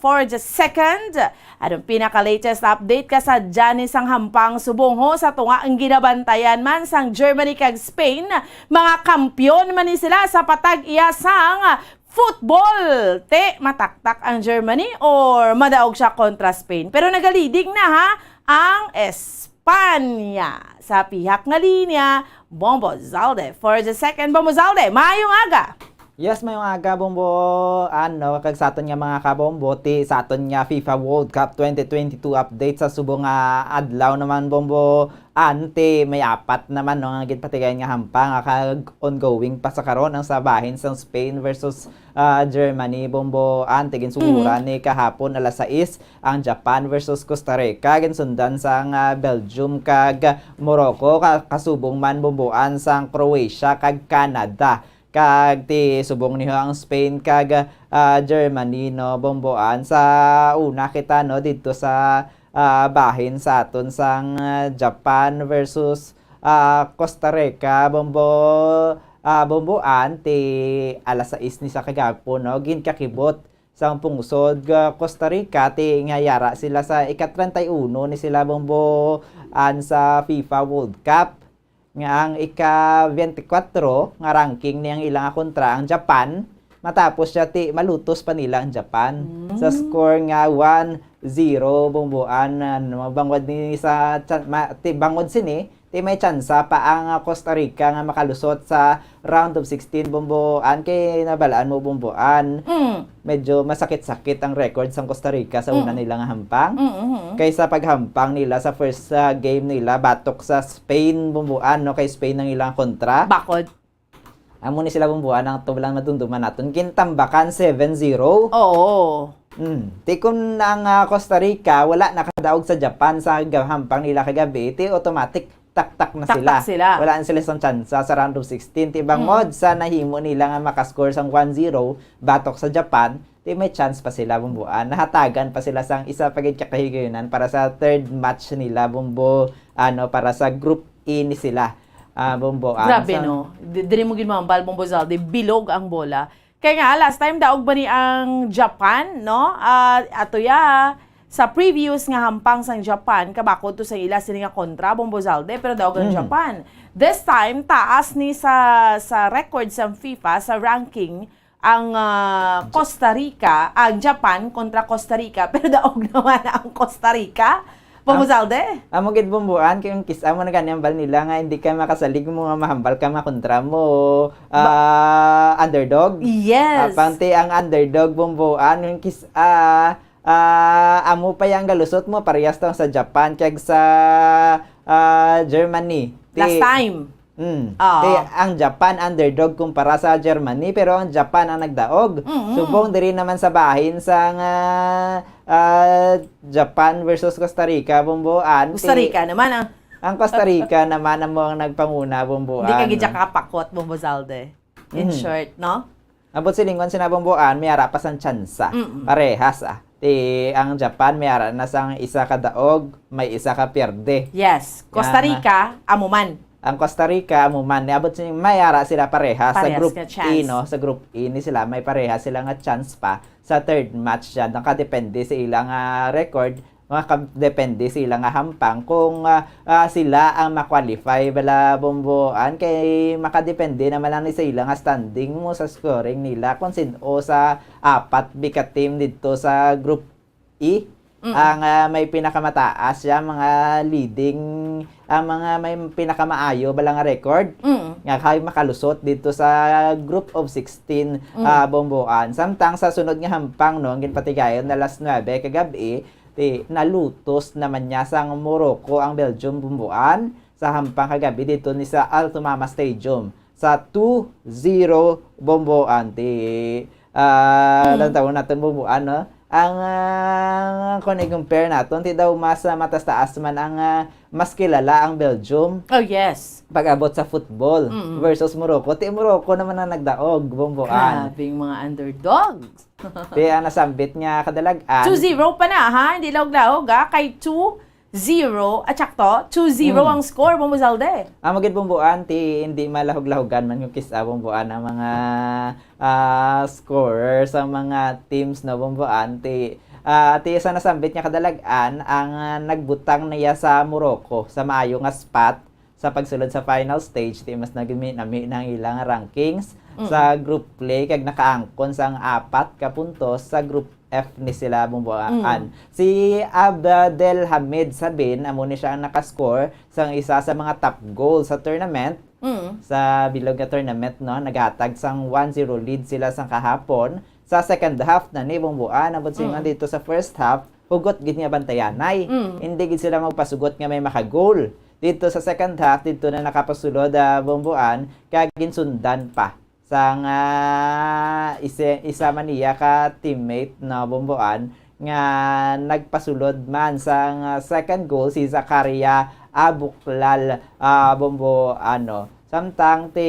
for the second. Anong pinaka-latest update ka sa Janis ang hampang subong ho sa tunga ang ginabantayan man sang Germany kag Spain? Mga kampiyon man ni sila sa patag iya sang football. Te, mataktak ang Germany or madaog siya kontra Spain? Pero nagalidig na ha ang Espanya. Sa pihak nga linya, Bombo Zalde for the second. Bombo Zalde, maayong aga! Yes, mayong aga, Bombo. Ano, kag sa aton nga mga kabombo, ti sa aton nga FIFA World Cup twenty twenty-two update sa subong nga adlaw naman, Bombo. Ante, may apat naman, no, nga ginpatigayon nga hampang, ah, kag ongoing pa sa karon ang sa bahin sang Spain versus, ah, Germany, Bombo. Ante, ginsuguran Mhm. ni kahapon alas sais ang Japan versus Costa Rica, ginsundan sang, ah, Belgium kag Morocco, ka-, kasubong man, Bombo, an sang Croatia kag Canada. Kag ti subong niyo ang Spain kag, ah, Germany, no, Bomboan. Sa una kita, no, didto sa, ah, bahin sa aton sang, ah, Japan versus, ah, Costa Rica, Bombo-, ah, Bomboan, ti alas sais ni sa kagahapon, no, ginkakibot sang pungsod nga Costa Rica, ti nga yara sila sa ika-treinta y uno ni sila, Bomboan, sa FIFA World Cup. Nga ang ika-twenty-four nga ranking ni ang ila nga kontra ang Japan, matapos siya ti malutos pa nila ang Japan sa Mm. score nga one zero, Bomboan, ano, bangod ni sa chan-, ma-, ti bangod sini, ti may tsansa pa ang, ah, Costa Rica nga makalusot sa round of sixteen, Bomboan, kay nabalaan mo, Bomboan. Mm. Medyo masakit-sakit ang record sang Costa Rica sa una Mm. nila nga hampang. Mm, mm. Kaysa paghampang nila sa first, ah, game nila batok sa Spain, Bomboan, no, kay Spain ang ilang kontra. Bakod. Amo ni sila, Bomboan, ang tubalang madumduman naton. Gintambakan seven zero. Oo. Mm. Ti kun ang, ah, Costa Rica wala nakadaog sa Japan sa gahampang nila kagabi, ti automatic taktak na Taktak sila. sila. Wala na sila sang tsansa sa round of sixteen. Ti bangod Mm. sa nahimo nila nga makascore sang one zero batok sa Japan, ti may chance pa sila, Bomboan. Nahatagan pa sila sang isa pa gid ka kahigayunan para sa third match nila, Bombo, ano, para sa Group E ni sila, ah, Bomboan. Grabe, Sa no? Di-, diri mo gid mahambal, Bombo Zaldi, bilog ang bola. Kaya nga, last time, daog ba ni ang Japan, no? Ah, ato ya, sa previous nga hampang sang Japan, kabakod to sa ila sini nga kontra, Bombo Zalde, pero daog ang Mm. Japan. This time, taas ni sa, sa record sa FIFA, sa ranking, ang, ah, Costa Rica, ang Japan kontra Costa Rica, pero daog naman ang Costa Rica. Bombo Am-, Zalde? Amo gid, Bomboan, kay ang kis-a mo na gani ang bal nila nga hindi ka makasalig mo nga mahambal ka makontra mo, Ba- ah, underdog. Yes. Ah, panti ang underdog, Bomboan, yung kis-a, ah, amo pa yang galusot mo, parehas to sa Japan, kag sa, ah, Germany. Ti- Last time. Mm. Oo. Ti ang Japan underdog kumpara sa Germany, pero ang Japan ang nagdaog. Mm-mm. Subong diri naman sa bahin sang, ah, ah, Japan versus Costa Rica, Bomboan. Costa Ti Rica naman ang Ang Costa Rica naman amo ang nagpanguna, Bomboan. Hindi ka gid kapakot, Bombo Zalde. In Mm. short, no? Abot silingon sina, Bomboan, may ara pa sang tsansa. Mm-mm. Parehas, ah. Ti ang Japan may ara na sang isa ka daog, may isa ka pierde. Yes. Costa Nga Rica, amo man. Ang Costa Rica, amo man. Niabot sini, may ara sila parehas sa Parehas Group nga E, chance. no? Sa Group E ni sila, may parehas sila nga chance pa sa third match siya. Nakadepende sa ila nga record, makadepende sa ila nga hampang kung, ah, ah, sila ang ma-qualify bala, Bomboan, kay makadepende naman lang ni sa ila nga standing mo sa scoring nila kung sin-o sa apat bi ka team didto sa Group E Mm. ang, ah, may pinakamataas siya, mga leading, ang mga may pinakamaayo bala nga record Mm. nga kay makalusot didto sa Group of sixteen, Mm. ah, Bomboan. Samtang sa sunod nga hampang, no, ang ginpatigayon na alas nuebe kagab-i, ti nalutos naman niya sang Morocco ang Belgium, Bomboan, sa hampang kagabi didto ni sa Al Thumama Stadium sa two zero, Bomboan. Ti, ah, Mm. lantawon naton, Bomboan, no? Ang, ah, kung i-compare naton, ti daw mas, ah, matas-taas man ang, ah, mas kilala ang Belgium Oh, yes. pag-abot sa football Mm. versus Morocco. Ti Morocco naman ang nagdaog, Bomboan. Grabing mga underdogs. Ti ang nasambit nga kadalag-an. Two zero pa na, ha? Hindi laog-laog, ha? Kay two zero, at sakto, two zero Mm. ang score, Bombo Zalde. Amo gid, Bomboan, ti hindi malahog-lahogan man kung kis-a, Bomboan, ang mga, ah, scorer sa mga teams, no, Bomboan. Ti, ah, ti sa nasambit nga kadalag-an, ang, ah, nagbutang niya sa Morocco sa maayo nga spot sa pagsulod sa final stage, ti mas nagmi-, nami na ang ilang rankings Mm. sa group play kag nakaangkon sang apat ka puntos sa Group F ni sila, Bomboan. Mm. Si Abdelhamid Sabin, amo ni siya ang nakascore sang isa sa mga top goal sa tournament, Mm. sa bilog nga tournament, no? Naghatag sang one zero lead sila sang kahapon. Sa second half na ni, Bomboan, abot sa Mm. dito sa first half, hugot gid nga bantayanay. Mm. Hindi gid sila magpasugot nga may makagol. Dito sa second half, dito na nakapasulod, ah, Bomboan, kag ginsundan pa sang, ah, isa, isa man niya ka teammate na Bomboan nga nagpasulod man sang, ah, second goal, si Zakaria Abuklal, ah, Bomboan, no. Samtang ti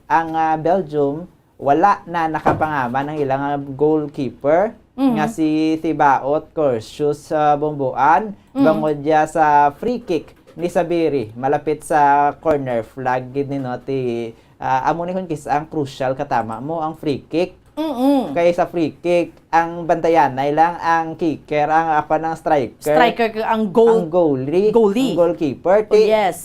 ang, ah, Belgium, wala na nakapangaman ang ilang, ah, goalkeeper Mhm. nga si Thibaut Courtois sa bumbuan, Mhm. bangod ya sa free kick ni Sabiri, malapit sa corner flag gid ni, no, ti, ah, amo ni kon kis-, ang crucial katama mo ang free kick. Mm-mm. Kay sa free kick, ang bantayanay lang ang kicker, ang, ako, ang striker, Striker ka, ang goal-, ang goalie, goalie. ang goalkeeper. Oh, Ti, yes.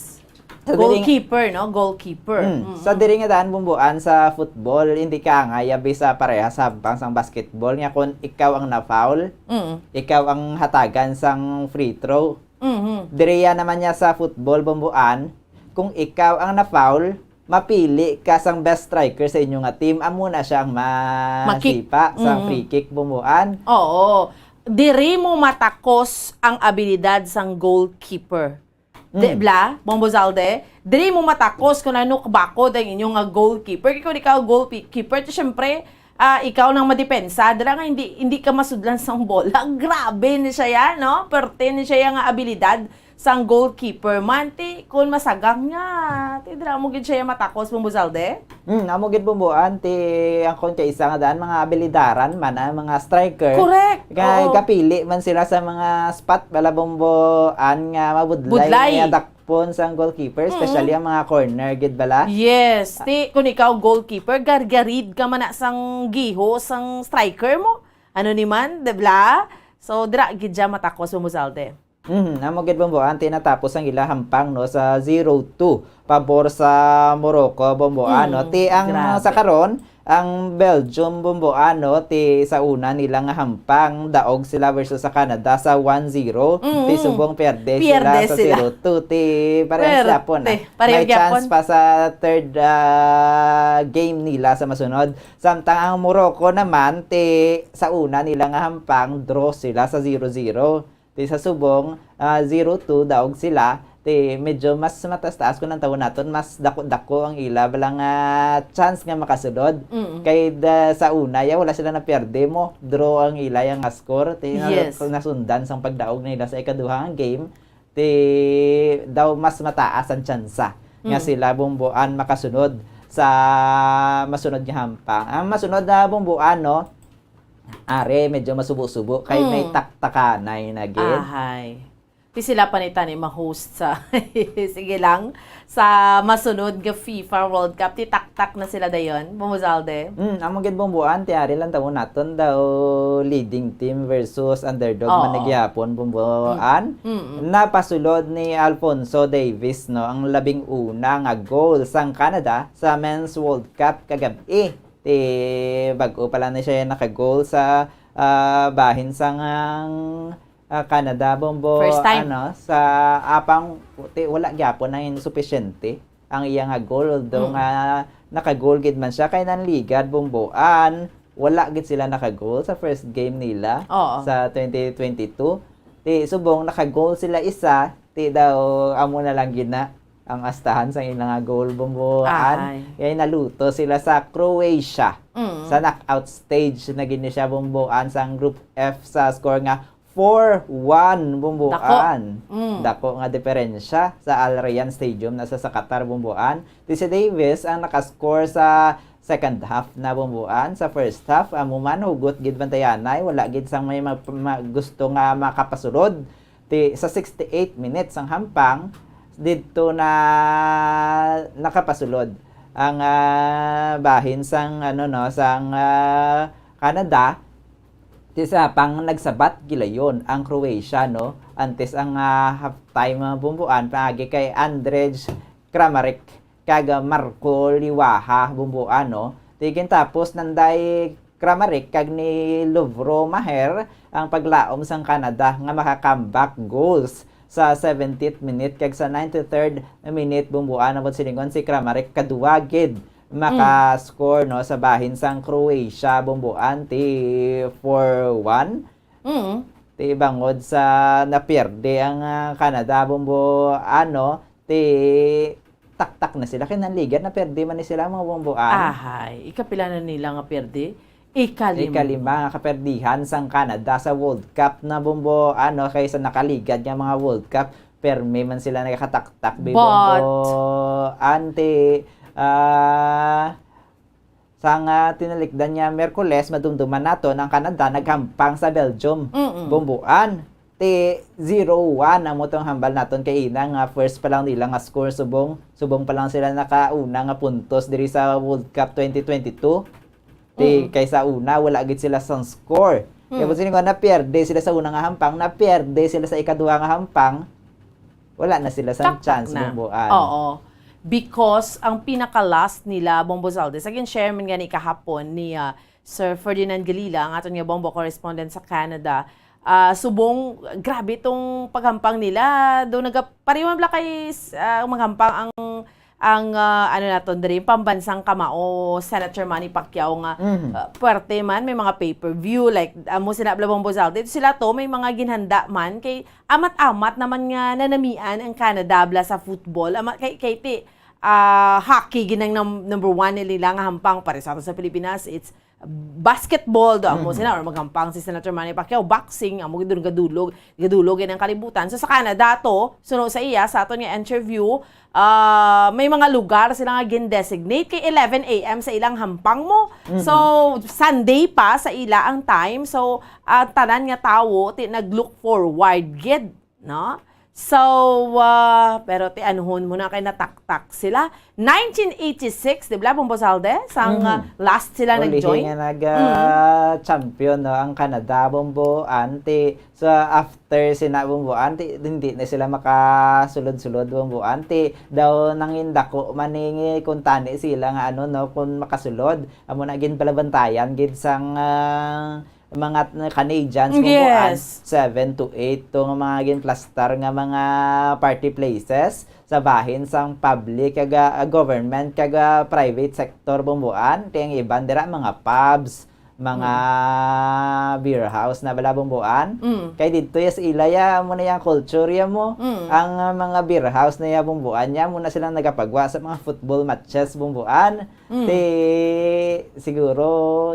Sa diri nga Goalkeeper, no? Goalkeeper. Mm. Mm. Sa diri nga daan bumbuan sa football, hindi ka angay abi sa parehas sa hampang sang basketball nga kung ikaw ang na-foul, Mm. ikaw ang hatagan sang free throw. Mhm. Diri ya naman niya sa football bumbuan, kung ikaw ang na-foul, mapili ka sang best striker sa inyo nga team, amo na siya ang Maki-, masipa sa mm. free kick bumbuan. Oo. Diri mo matakos ang abilidad sang goalkeeper. Di Mm. bla, Bombo Zalde? Diri mo matakos kung ano kabakod ang inyo nga goalkeeper. Kay kung ikaw goalkeeper, ti syempre, ah, ikaw nang madepensa. Dira nga hindi, hindi ka masudlan sang bola. Grabe ni siya yan, no? Perte ni siya nga abilidad sang goalkeeper man. Ti, kung masagang niya, ti dira mo gid siya matakos, Bombo Zalde? Hmm, amo gid bumbuan ti ang kon kay isa nga daan mga abilidaran man ang mga striker. Correct. Kay Oo. gapili man sila sa mga spot bala bumbuan nga mabudlay Budlay. nga dakpon sang goalkeeper, Mm-mm. especially ang mga corner gid bala. Yes, ti kun ikaw goalkeeper, gargarid ka man na sang giho sang striker mo. Ano ni man, di bla? So, dira gid siya matakos, Bombo Zalde. Mhm, amo gid, Bombo, ang tinatapos ang ila hampang, no, sa zero two pabor sa Morocco, Bombo, Mm, ano. Ti ang grabe. sa karon, ang Belgium, Bombo, ano, ti sa una nila nga hampang, daog sila versus sa Canada sa one zero. Mm. Ti subong pierde sila Pierde sa sila. zero two. Ti parehas Perte. gyapon, ah. Pareho May gyapon. chance pa sa third, ah, game nila sa masunod. Samtang ang Morocco naman, ti sa una nila nga hampang, draw sila sa zero zero. Ti sa subong, ah, zero two daog sila, ti medyo mas mataas-taas kung ang tawon naton, mas dako-dako ang ila bala nga chance nga makasulod. Mm. Kay da, sa una, ya, wala sila napierde mo, draw ang ila ya nga score. Ti na-, Yes. nasundan sang pagdaog nila sa ikaduha nga game, ti daw mas mataas ang tsansa nga Mm. sila bumbuan makasunod sa masunod nga hampang. Ang masunod na bumbuan, no, Are, medyo masubo-subo kay may Mm. taktakanay na gid. Ahay. Ti sila pa ni tani ma-host sa, sige lang, sa masunod nga FIFA World Cup. Ti taktak na sila dayon, Bombo Zalde. Mm, amo gid, Bombo, an, ti ari lang tawon naton daw leading team versus underdog man Oo. na gihapon, Bombo, Mm. an. Mm-mm. Napasulod ni Alphonso Davies, no, ang labing una nga goal sang Canada sa Men's World Cup kagab-i. Ti bag-o pa lang ni siya nakagol sa, ah, bahin sang, ah, Canada, Bombo, First time? ano, sa apang, ti wala gyapon na supisyente ang iya nga goal, although Mm. nga nakagol gid man siya kay nanligad, Bombo, an wala gid sila nakagol sa first game nila Oo. sa twenty twenty-two. Ti subong nakagol sila isa, ti daw amo na lang gid na ang astahan sang ila nga goal, Bombo, an. Ay. Kay naluto sila sa Croatia. Mm. Sa knockout stage na gid ni siya, Bombo, an, sang Group F sa score nga four one, Bombo, Dako. an. Mm. Dako nga diferensya sa Al Rayyan Stadium na sa, sa Qatar, Bombo, an. Ti si Davies ang nakascore sa second half na, Bombo, an. Sa first half, amo man, hugot gid bantayanay, wala gid sang may ma-, ma-, gusto nga makapasulod. Ti sa sixty-eight minutes ang hampang, didto na nakapasulod ang, ah, bahin sang, ano, no, sang, ah, Canada. Ti sa pang nagsabat gilayon ang Croatia, no, antes ang, ah, halftime, ah, Bombo, an, paagi kay Andrej Kramaric kag Marko Liwaha, Bombo, an, no. Ti gintapos nanday Kramaric kag ni Lovro Maher ang paglaom sang Canada nga maka-comeback goals sa seventieth minute kag sa ninety-third minute, Bombo, an, amo silingon si Kramaric, kadua gid maka-score, no, sa bahin sang Croatia, Bombo, an, ti four one. Mm. Ti bangod sa napierde ang, ah, Canada, Bombo, an, ti taktak na sila. Kay nanligad, napierde man ni sila, mga Bombo, an. Ahay, ikapila na nila nga pierde? Ikalima. Ikalima nga kaperdihan sang Canada sa World Cup na, Bombo, an, kay sa nakaligad nga mga World Cup. permi man sila nagakataktak, bi, But Bombo Ante, ah, sa nga tinalikdan niya Miyerkules, madumduman naton ang Canada naghampang sa Belgium. Mm-mm. Bombo Ante, zero one ang mutong hambal naton kay ina nga first pa lang nila nga score, subong, subong pa lang sila nakauna nga puntos diri sa World Cup twenty twenty-two. Ti, Mm. kaysa una, wala gid sila sang score. Kaya Mm. kung sino nga napierde sila sa una nga hampang, napierde sila sa ikaduha nga hampang, wala na sila sang Taktak chance, na. Bombo An. Oo. Because ang pinaka-last nila, Bombo Zalde, sa gin-share man gani kahapon ni, ah, Sir Ferdinand Galila, ang aton nga Bombo correspondent sa Canada, ah, subong, grabe tong paghampang nila. Do naga-, pareho man bala kay, ah, maghampang ang ang, ah, ano naton diri, pambansang kamao, Senator Manny Pacquiao nga, Mhm. ah, puwerte man, may mga pay-per-view, like, amo sina Blabong Bozal. Dito sila to, may mga ginhanda man, kay amat-amat naman nga nanamian ang Canada bala sa football. Ama-, kay, kay ti, ah, hockey ginang num-, number one nila nga hampang, pareho sa ato sa Pilipinas, it's basketball, do amo Mhm. sila, or maghampang si Senator Manny Pacquiao, boxing, amo gid gadulog, gadulog ang kalibutan. So, sa Canada to, suno sa iya, sa aton nga interview, ah, may mga lugar sila nga gin-designate kay eleven A M sa ilang hampang mo. Mhm. So, Sunday pa sa ila ang time. So, ah, tanan nga tawo ti nag-look forward gid, no? So, ah, pero ti anuhon mo na kay nataktak sila. Nineteen eighty-six, di ba, Bombo Zalde? Sang, Mhm. ah, last sila Ulihi nag-join? nga nag, Mm. ah, champion, no, ang Canada, Bombo An. Ti, sa after sina Bombo An, ti, hindi na sila makasulod-sulod, Bombo An. Ti, daw nangindako man ni kung tani sila nga, ano, no, kung makasulod. Amo na gin palabantayan gid sang, ah, mga Canadians, Bombo An, Yes. seven to eight to nga mga ginplastar nga mga party places sa bahin sang public kag, ah, government kag, ah, private sector, Bombo An. Kay ang iban dira mga pubs, mga Mm. beer house na bala, Bombo An. Mm. Kay didto ya sa ila ya, amo na yang culture ya mo. Mm. Ang, ah, mga beer house na ya, Bombo An, ya amo na silang nagapagwa sa mga football matches, Bombo An. Mm. Ti, siguro,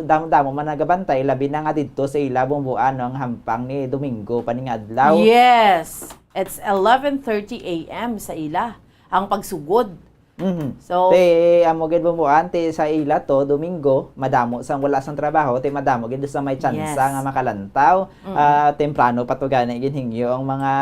damo-damo man nagabantay, labi na nga didto sa ila, Bombo An, no, ang hampang ni Domingo pa ning adlaw. Yes. It's eleven thirty A M sa ila ang pagsugod. Mhm. So, Ti, amo gid, Bombo An, ti sa ila to, Domingo, madamo sang wala sang trabaho, ti madamo gid sa may tsansa Yes. nga makalantaw. Mm. Ah, temprano pa to gani ginhingyo ang mga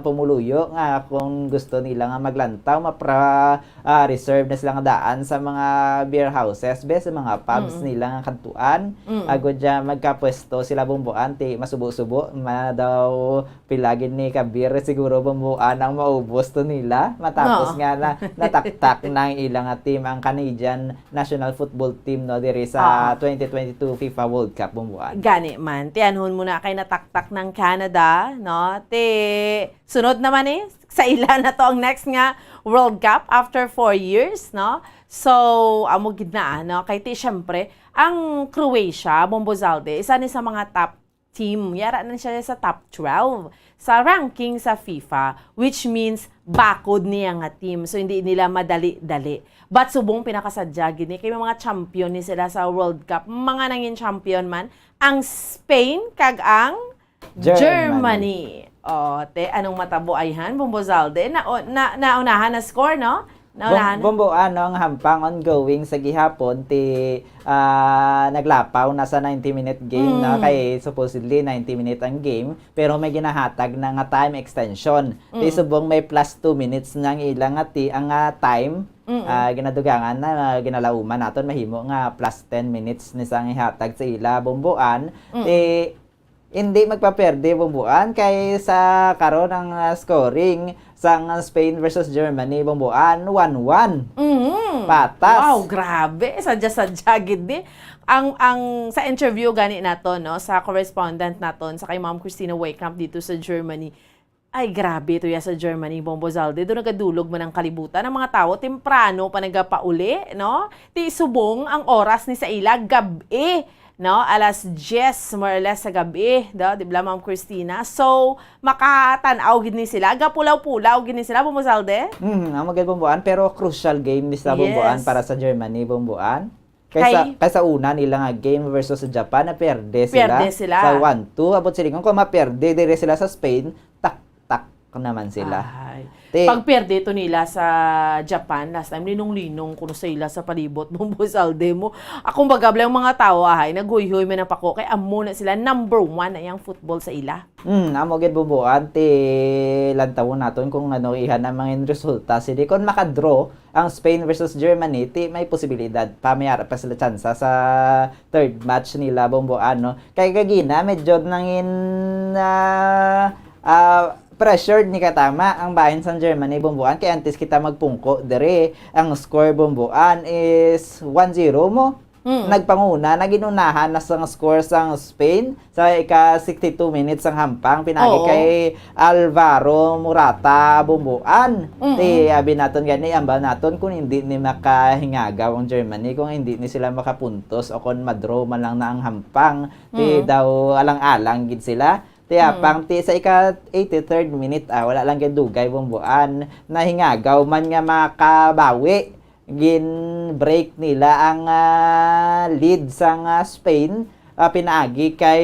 pumuluyo nga kung gusto nila nga maglantaw, mapra-, ah, reserve na sila nga daan sa mga beer houses, be, sa mga pubs Mm. nila nga kadtuan. Mm. Agod dya magkapwesto sila, Bombo An, ti masubo-subo, ma daw pila gid ni ka beer siguro, Bombo An, ang maubos to nila. Matapos No. nga na, nataktak na ang ilang nga team, ang Canadian national football team, no, diri sa Ah. twenty twenty-two FIFA World Cup, Bombo An. Gani man. Ti anhon mo na kay nataktak ng Canada, no? Ti sunod naman eh, sa ila na to ang next nga World Cup after four years, no? So, amo gid na, no? Kay ti, syempre, ang Croatia, Bombo Zalde, isa ni sa mga top team. Yara na siya sa top twelve sa ranking sa FIFA, which means bakod niya nga team. So, hindi nila madali-dali. But subong pinakasadya gid ni, kay may mga champion ni sila sa World Cup. Mga nangin champion man, ang Spain kag ang Germany. Germany. Oh, te, anong matabo ayhan, Bombo Zalde? Na, na, naunahan na score, no? Naunahan na? Bom-, Bombo, ano, ang hampang ongoing sa gihapon, ti, ah, naglapaw na sa ninety-minute game, no? Mm. Kay supposedly ninety minute ang game, pero may ginahatag na nga time extension. Ti Mm. subong may plus two minutes na ang ila nga ti-, ang, ah, time, Mm. ah, ginadugangan na, ah, ginalauman naton, mahimo nga plus ten minutes ni sang ihatag sa ila, Bombo An. Mm. Ti, hindi magpaperde, Bombo An, kay sa karon ang, ah, scoring sang Spain versus Germany, Bombo An, one one. Mhm. Patas. Wow, grabe. Sadya-sadya gid ni. Ang, ang sa interview gani naton, no, sa correspondent naton, sa kay Ma'am Christina Waycamp dito sa Germany, ay, grabe to ya sa Germany, Bombo Zalde. Doon nagadulog man ang kalibutan. Ang mga tawo, temprano pa nagapauli, no? Ti subong ang oras ni sa ila, gab-i, no? Alas diyes, more or less, sa gab-i, no? Di ba, Ma'am Christina? So, makatan-aw gid ni sila. Gapulaw-pulaw gid ni sila, Bombo Zalde. Mhm, ang magay, Bombo An, pero crucial game ni sa, Bombo An, Yes. para sa Germany, Bombo An. Kaysa, Kay kaysa una nila nga game versus sa Japan, na perde sila Perde sila. sa one two. Abot sila, kung maperde dire sila sa Spain, tak, tak, naman sila. Ay. Ti- Pag perde to nila sa Japan, last time, linong-linong kuno sa ila sa palibot, Bombo Zalde mo. Akong bagabla yung mga tao, ahay, naghuyhoy man ang pako, kay amo na sila, number one na yung football sa ila. Hmm, amo gid, Bombo Ann, ti lantawon naton kung ano ihan ang mga resulta. Sidi, kung makadraw ang Spain versus Germany, ti may posibilidad pa, may ara pa sila tsansa sa third match nila, Bombo Ann, no? Kay kagina, medyo nangin, ah, ah, pressured ni katama ang bahin sang Germany, Bombo Ann. Kay antes kita magpungko diri, ang score, Bombo Ann, is one zero mo. Mm. Nagpanguna, naginunahan na sang score sang Spain sa ika sixty-two minutes sang hampang, pinagi Oo. kay Alvaro Morata, Bombo Ann. Mm-mm. Ti abi naton gani, ambal naton kung hindi ni makahingagaw ang Germany, kung hindi ni sila makapuntos o kung madraw man lang na ang hampang, ti Mm. daw alang-alang gid sila. Ti Mm. apang ti sa ika eighty-third minute, ah, wala lang gid dugay, Bombo Ann, nahingagaw man nga makabawi. Gin-break nila ang, ah, lead sang, ah, Spain, ah, pinaagi kay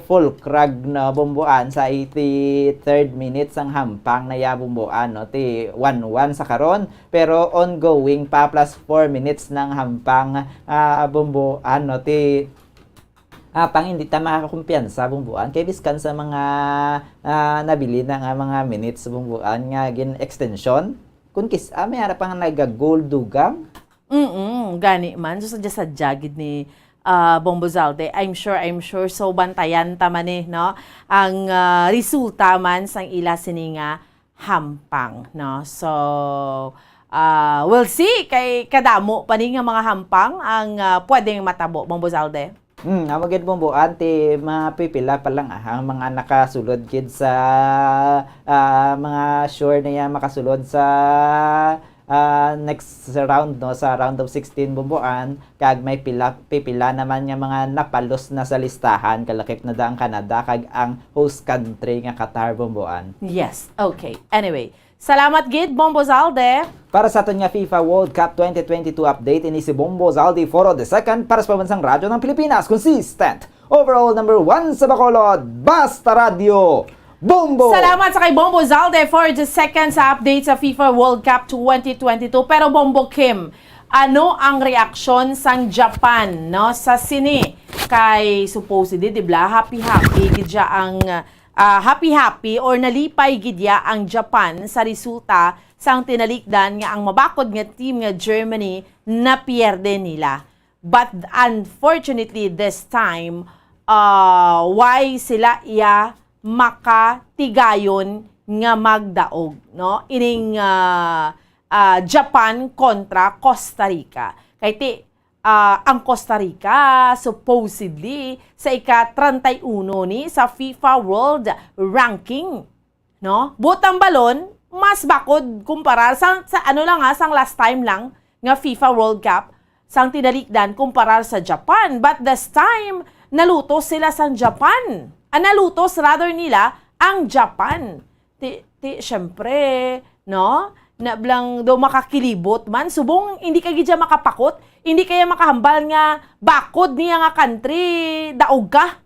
Füllkrug, no, Bombo Ann, sa eighty-third minute sang hampang na iya, Bombo Ann, no, ti one one sa karon, pero ongoing pa, plus four minutes ng hampang, ah, Bombo Ann, no, ti, ah, pang hindi ta makakumpiyansa, Bombo Ann, kay biskan sa mga, ah, nabili na nga mga minutes, Bombo Ann, nga gin-extension, kun kis-, ah, may ara pa nga naga-goal dugang. Mm, gani man. So, sadya-sadya gid ni, ah, Bombo Zalde. I'm sure, I'm sure. So, bantayan ta man eh, no? Ang, ah, resulta man sang ila sini nga hampang, no? So, ah, we'll see kay kadamo pa ni nga mga hampang ang, ah, pwedeng matabo, Bombo Zalde. Hmm, amo gid, Bombo Ann, ti mapipila pa lang, ah, ang mga nakasulod gid sa, ah, mga sure na yan makasulod sa, ah, next round, no, sa round of sixteen, Bombo Ann, kag may pila, pipila naman nga mga napalos na sa listahan, kalakip na da ang Canada kag ang host country nga Qatar, Bombo Ann. Yes. Okay. Anyway, salamat gid, Bombo Zalde. Para sa aton nga FIFA World Cup twenty twenty-two update, ini si Bombo Zalde Foro the second para sa Pambansang Radyo ng Pilipinas, consistent overall number one sa Bacolod, Basta Radyo, Bombo! Salamat sa kay Bombo Zalde for the second sa update sa FIFA World Cup twenty twenty-two. Pero Bombo Kim, ano ang reaksyon sang Japan, no, sa sini? Kay supposedly, di ba, happy-happy gid siya ang, ah, happy-happy or nalipay gid ya ang Japan sa resulta sang tinalikdan nga ang mabakod nga team nga Germany napierde nila. But unfortunately, this time, uh, why sila iya makatigayon nga magdaog, no? Ining, uh, uh, Japan kontra Costa Rica. Kay ti, uh, ang Costa Rica, supposedly, sa ika treinta y uno ni sa FIFA World Ranking. No? Butang balon, mas bakod kumparar sa, sa ano lang ha, sang last time lang nga FIFA World Cup, sang tinalikdan kumparar sa Japan. But this time, nalutos sila sang Japan. Ah, nalutos rather nila ang Japan. Ti, ti, syempre, no? Nablang do makakilibot man. Subong, hindi ka gid siya makapakot. Hindi kaya makahambal nga bakod niya nga country, daog ka.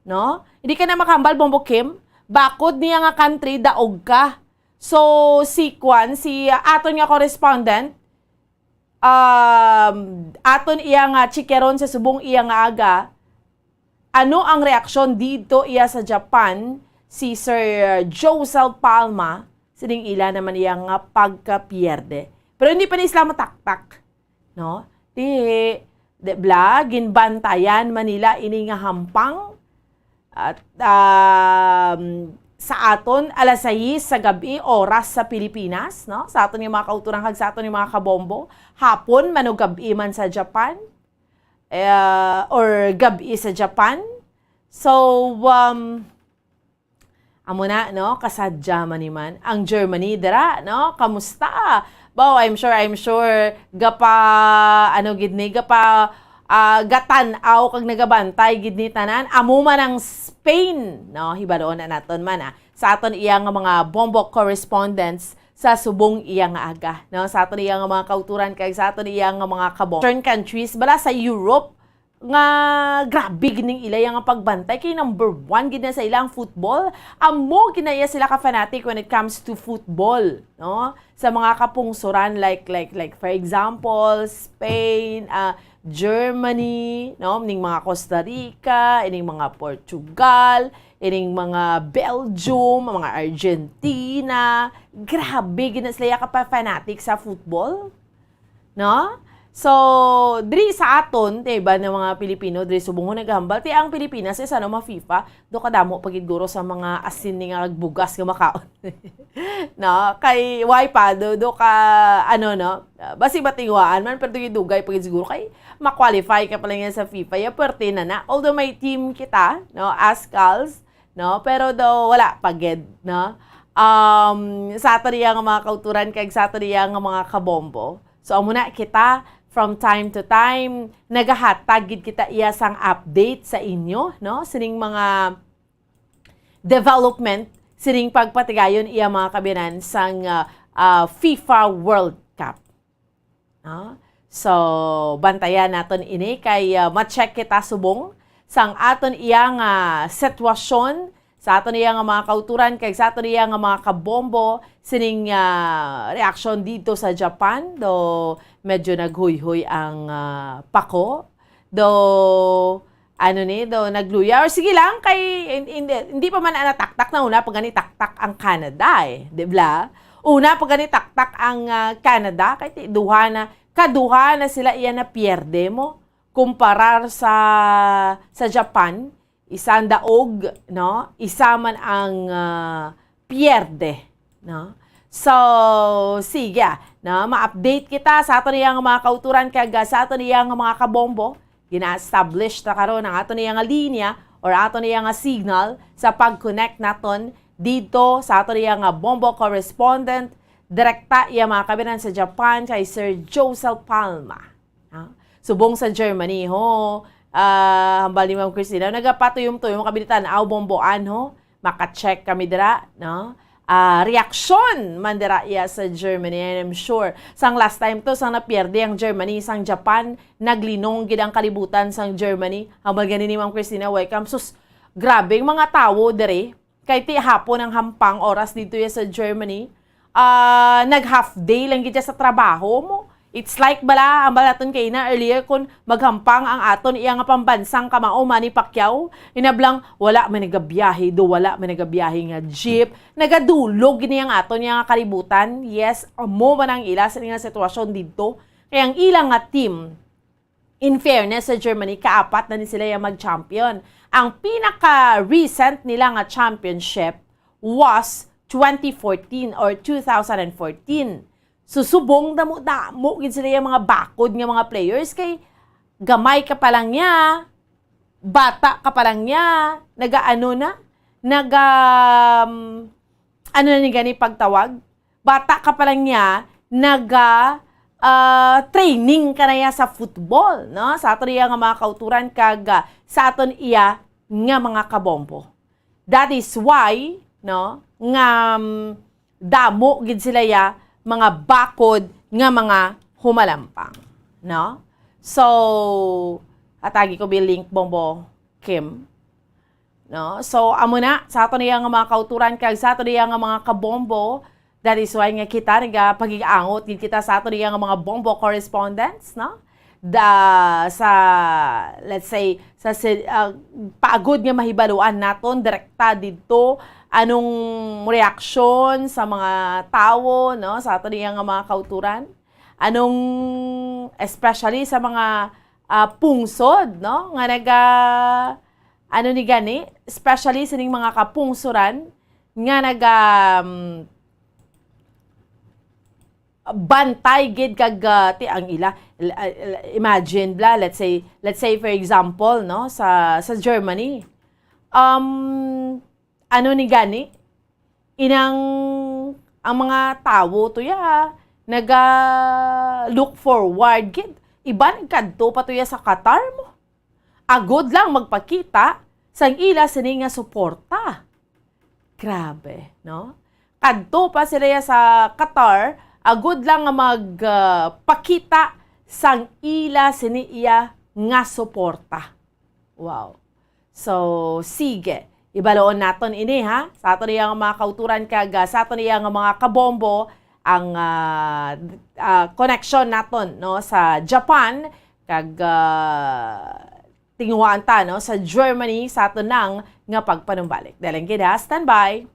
No? Hindi ka na makahambal, Bombo Kim. Bakod niya nga country, daog ka. So, si Kwan, si, uh, aton nga correspondent, um, aton iya nga chikeron sa subong iya nga aga, ano ang reaksyon dito iya sa Japan, si Sir Josel Palma, sining ila naman iya nga pagkapierde. Pero hindi pa ni sila mataktak. No? Ti, di bla, ginbantayan man nila ini nga hampang. At, um, sa aton, alas sais sa gabi, oras sa Pilipinas, no? Sa aton nga mga kauturan kag sa aton nga mga kabombo, hapon man o gabi man sa Japan, eh, or gabi sa Japan. So, um, amo na, no? Kasadya man ni man ang Germany dira, no? Kamusta? Baw, I'm sure, I'm sure, gapa, ano gid ni, gapa, ah, gatan-aw kag nagabantay gid ni tanan. Amo man ang Spain, no? Hibaluon na naton man, ah. Sa aton iya nga mga bombo correspondents sa subong iya nga aga, no? Sa aton iya nga mga kauturan kag sa aton iya nga mga kabombo. Western countries, bala sa Europe, nga grabe gid ning ila iya nga pagbantay, kay number one gid na sa ila ang football. Amo gid na iya sila ka fanatic when it comes to football, no? Sa mga kapungsoran, like, like, like, for example, Spain, ah, Germany, no? Ning mga Costa Rica, ining mga Portugal, ining mga Belgium, mga Argentina. Grabe gid na sila iya ka pa-fanatic sa football. No? So, diri sa aton, di ba, ng mga Pilipino, diri subong ko naghambal, ti ang Pilipinas, isa no, ma-FIFA, do kadamo pa gid guro sa mga asin ni nga bugas nga makaon. No? Kay, why pa, do, do ka, ano, no? Ah, basi matingwaan man, pero dugay-dugay pa gid siguro, kay ma-qualify ka pa lang yan sa FIFA, ya, pwerte na na. Although may team kita, no, as Cals, no? Pero do, wala pa gid, no? Um, sa ato niya nga mga kauturan, kag sa ato niya nga mga kabombo. So, amo na kita, from time to time, nagahatag gid kita iya sang update sa inyo, no? Sining mga development, sining pagpatigayon iya mga kabinan sang, ah, ah, FIFA World Cup. No? So, bantayan naton ini kay, ah, ma-check kita subong sang aton iya nga sitwasyon, sa aton iya nga mga kauturan, kag sa aton iya nga mga kabombo sining, ah, reaksyon dito sa Japan. Do medyo naghuyhoy ang, ah, pako. Do, ano ni, do nagluya. Or sige lang, kay hin-, hindi, hindi pa man nataktak na una pa gani taktak ang Canada eh, di ba? Una pa gani taktak ang, ah, Canada, kay ti-, duha na, kaduha na sila iya na pierde mo kumparar sa, sa Japan. Isa ang daog, no? Isa man ang, ah, pierde, no? So, sige, no? Ma-update kita sa aton iya nga mga kauturan kag, ah, sa aton iya nga mga kabombo. Gina-establish na karon ang aton iya nga linya or aton iya nga signal sa pag-connect naton dito sa aton iya nga bombo correspondent. Direkta iya mga kabinan sa Japan kay Sir Josel Palma. Ah, subong sa Germany, ho. Ah, hambal ni Ma'am Christina, nagapatuyom-tuyom kami ni tan-aw bomboan, ho. Maka-check kami dira, no? Ah, reaksyon man dira iya sa Germany, and I'm sure. Sang last time to, sang napierde ang Germany, sang Japan, naglinong gid ang kalibutan sang Germany. Hambal gani ni Ma'am Christina, welcome. Sus, grabe ang mga tawo diri. Kay ti hapon ang hampang oras dito ya sa Germany. Ah, nag half day lang gid siya sa trabaho mo. It's like bala, ang balaton kay na earlier kun maghampang ang aton iya nga pambansang kamao Manny Pacquiao. Inablang, wala may nagabiyahe, do wala may nagabiyahe nga jeep. Nagadulog gini ang aton iya nga kalibutan. Yes, amo man ang ila sa nga sitwasyon dito. Kay ang ila nga team, in fairness sa Germany, kaapat na ni sila yang mag-champion. Ang pinaka-recent nila nga championship was twenty fourteen or two thousand and fourteen. So, subong damo-damo gid sila yang mga bakod nga mga players kay gamay ka pa lang niya, bata ka pa lang niya, nagaano na, naga, um, ano na ni gani pagtawag? Bata ka pa lang niya, naga, ah, training ka na ya sa football, no? Sa ato niya nga mga kauturan kag, ah, sa aton iya nga mga kabombo. That is why, no, nga, um, damo gid sila ya, mga bakod nga mga humalampang, no? So, atagi ko bi link, Bombo Kim. No? So, amo na, sa aton iya nga mga kauturan kag sa aton iya nga mga kabombo, that is why nga kita nagapag-angot gid kita sa aton iya nga mga bombo correspondents, no? Da, sa, let's say, sa si-, ah, paagod nga mahibaluan naton direkta didto, anong reaksyon sa mga tawo, no, sa aton iya nga mga kauturan? Anong, especially sa mga, ah, pungsod, no, nga naga, ano ni gani, especially sining mga kapungsoran nga naga, um, bantay gid kag, ah, ti ang ila, l-, ah, l-, imagine bla, let's say, let's say for example, no, sa, sa Germany. Um, ano ni gani? Inang, ang mga tawo to ya, naga look forward gid. Iban kadto pa to ya sa Qatar mo. Agod lang magpakita sang ila sini nga suporta. Grabe, no? Kadto pa sila ya sa Qatar, agod lang nga mag, ah, pakita sang ila sini iya nga suporta. Wow. So, sige. Ibaloon naton ini, ha? Sa aton iya nga mga kauturan kag, ah, sa aton iya nga mga kabombo, ang, ah, d-, ah, koneksyon naton, no, sa Japan kag, ah, tinguhaan ta, no, sa Germany sa aton nang nga pagpanumbalik. Daling gid, ha? Standby.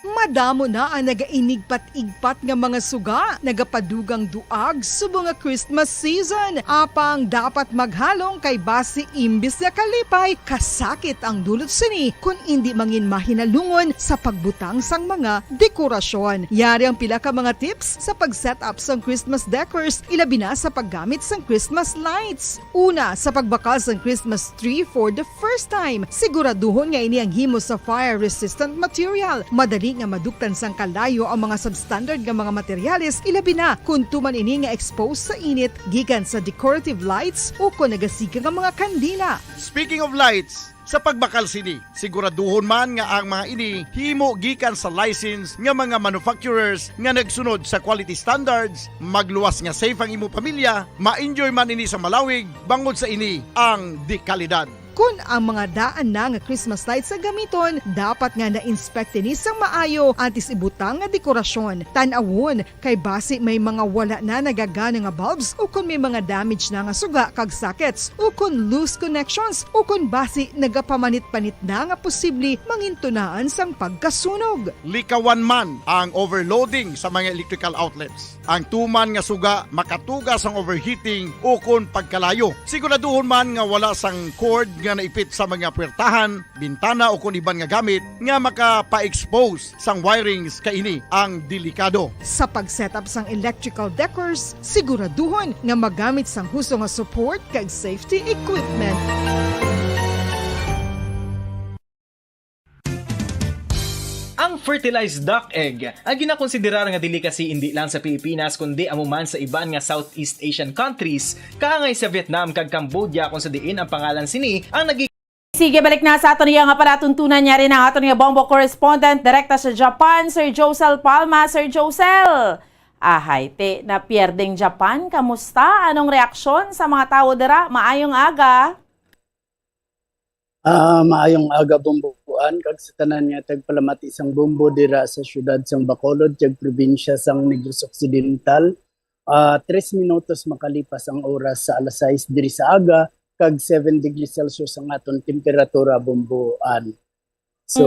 Madamo na ang nagainigpat-igpat nga mga suga, nagapadugang duag subong nga Christmas season. Apang dapat maghalong kay basi imbis nga kalipay, kasakit ang dulot sini kun indi mangin mahinalungon sa pagbutang sang mga dekorasyon. Yari ang pila ka mga tips sa pag-set up sang Christmas decors, ilabi na sa paggamit sang Christmas lights. Una, sa pagbakal sang Christmas tree for the first time, siguraduhon nga ini ang himo sa fire-resistant material. Madali nga maduktan sang kalayo ang mga substandard nga mga materyales, ilabi na kon tuman ini nga exposed sa init gikan sa decorative lights o kon nagasiga nga mga kandila. Speaking of lights, sa pagbakal sini, siguraduhon man nga ang mga ini himo gikan sa license nga mga manufacturers nga nagsunod sa quality standards, magluwas nga safe ang imo pamilya, ma-enjoy man ini sa malawig, bangod sa ini ang dekalidad. Kon ang mga daan na nga Christmas lights sa gamiton, dapat nga na-inspect ini sang maayo antes ibutang nga dekorasyon. Tan-awon, kay basi may mga wala na nagagana nga bulbs, o kon may mga damage na nga suga kag sockets, o kon loose connections, o kon basi nagapamanit-panit na nga posible mangintunaan sang pagkasunog. Likawan man ang overloading sa mga electrical outlets. Ang tuman nga suga makatuga sang overheating o kon pagkalayo. Siguraduhon man nga wala sang cord nga naipit sa mga puwertahan, bintana o kon iban nga gamit nga makapa-expose sang wirings, kay ini ang delikado. Sa pag-set up sang electrical decors, siguraduhon nga magamit sang husto nga support kag safety equipment. Ang fertilized duck egg ang ginakonsiderar nga delicacy indi lang sa Pilipinas kundi amo man sa iban nga Southeast Asian countries, kaangay sa Vietnam kag Cambodia, kung sa diin ang pangalan sini ang nagi- Sige, balik na sa aton iya nga palatuntunan. Yari na ang aton nga bombo correspondent direkta sa Japan, Sir Josel Palma. Sir Josel, ahay, ti, napierdeng Japan. Kamusta? Anong reaksyon sa mga tawo dira? Maayong aga. Ah, maayong aga, Bomboan, kag sa tanan nga tagpalamati sang bombo dira sa siyudad sang Bacolod, kag probinsya sang Negros Occidental. Ah, tres minutos makalipas ang oras sa alas sais diri sa aga, kag seven degrees Celsius ang aton temperatura, Bomboan. So,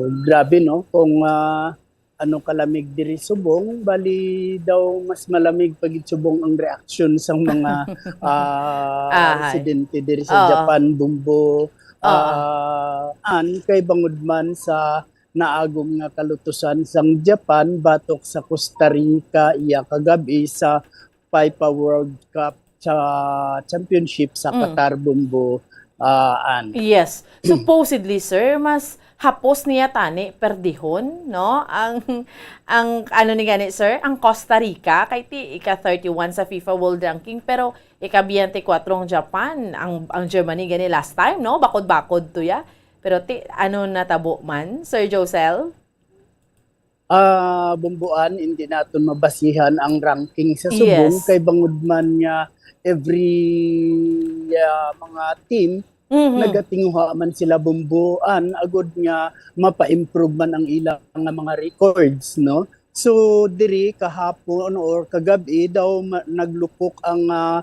mhm, grabe, no? Kung, ah, ano kalamig diri subong, bali daw mas malamig pa gid subong ang reaksyon sang mga, ah, ahay, residente diri sa, oo, Japan, Bombo, oo, ah, an kay bangod man sa naagom nga kalutusan sang Japan batok sa Costa Rica iya kagab-i sa fifa World Cup sa championship sa, mm, Qatar, Bombo, ah, an. Yes. Supposedly, sir, mas hapos niya tani perdihon, no? Ang, ang ano ni gani, sir, ang Costa Rica, kay ti ika thirty-one sa fifa World Ranking, pero ika twenty-four ang Japan, ang, ang Germany gani last time, no? Bakod-bakod to ya. Pero ti, ano natabo man, Sir Josel? Ah, Bomboan, hindi naton mabasihan ang ranking sa subong, yes, kay bangod man nga every, ah, mga team, mhm, nagatinguha man sila, Bomboan, agod nga mapa-improve man ang ilang nga mga records, no? So, diri kahapon or kagab-i daw ma-, naglupok ang, ah,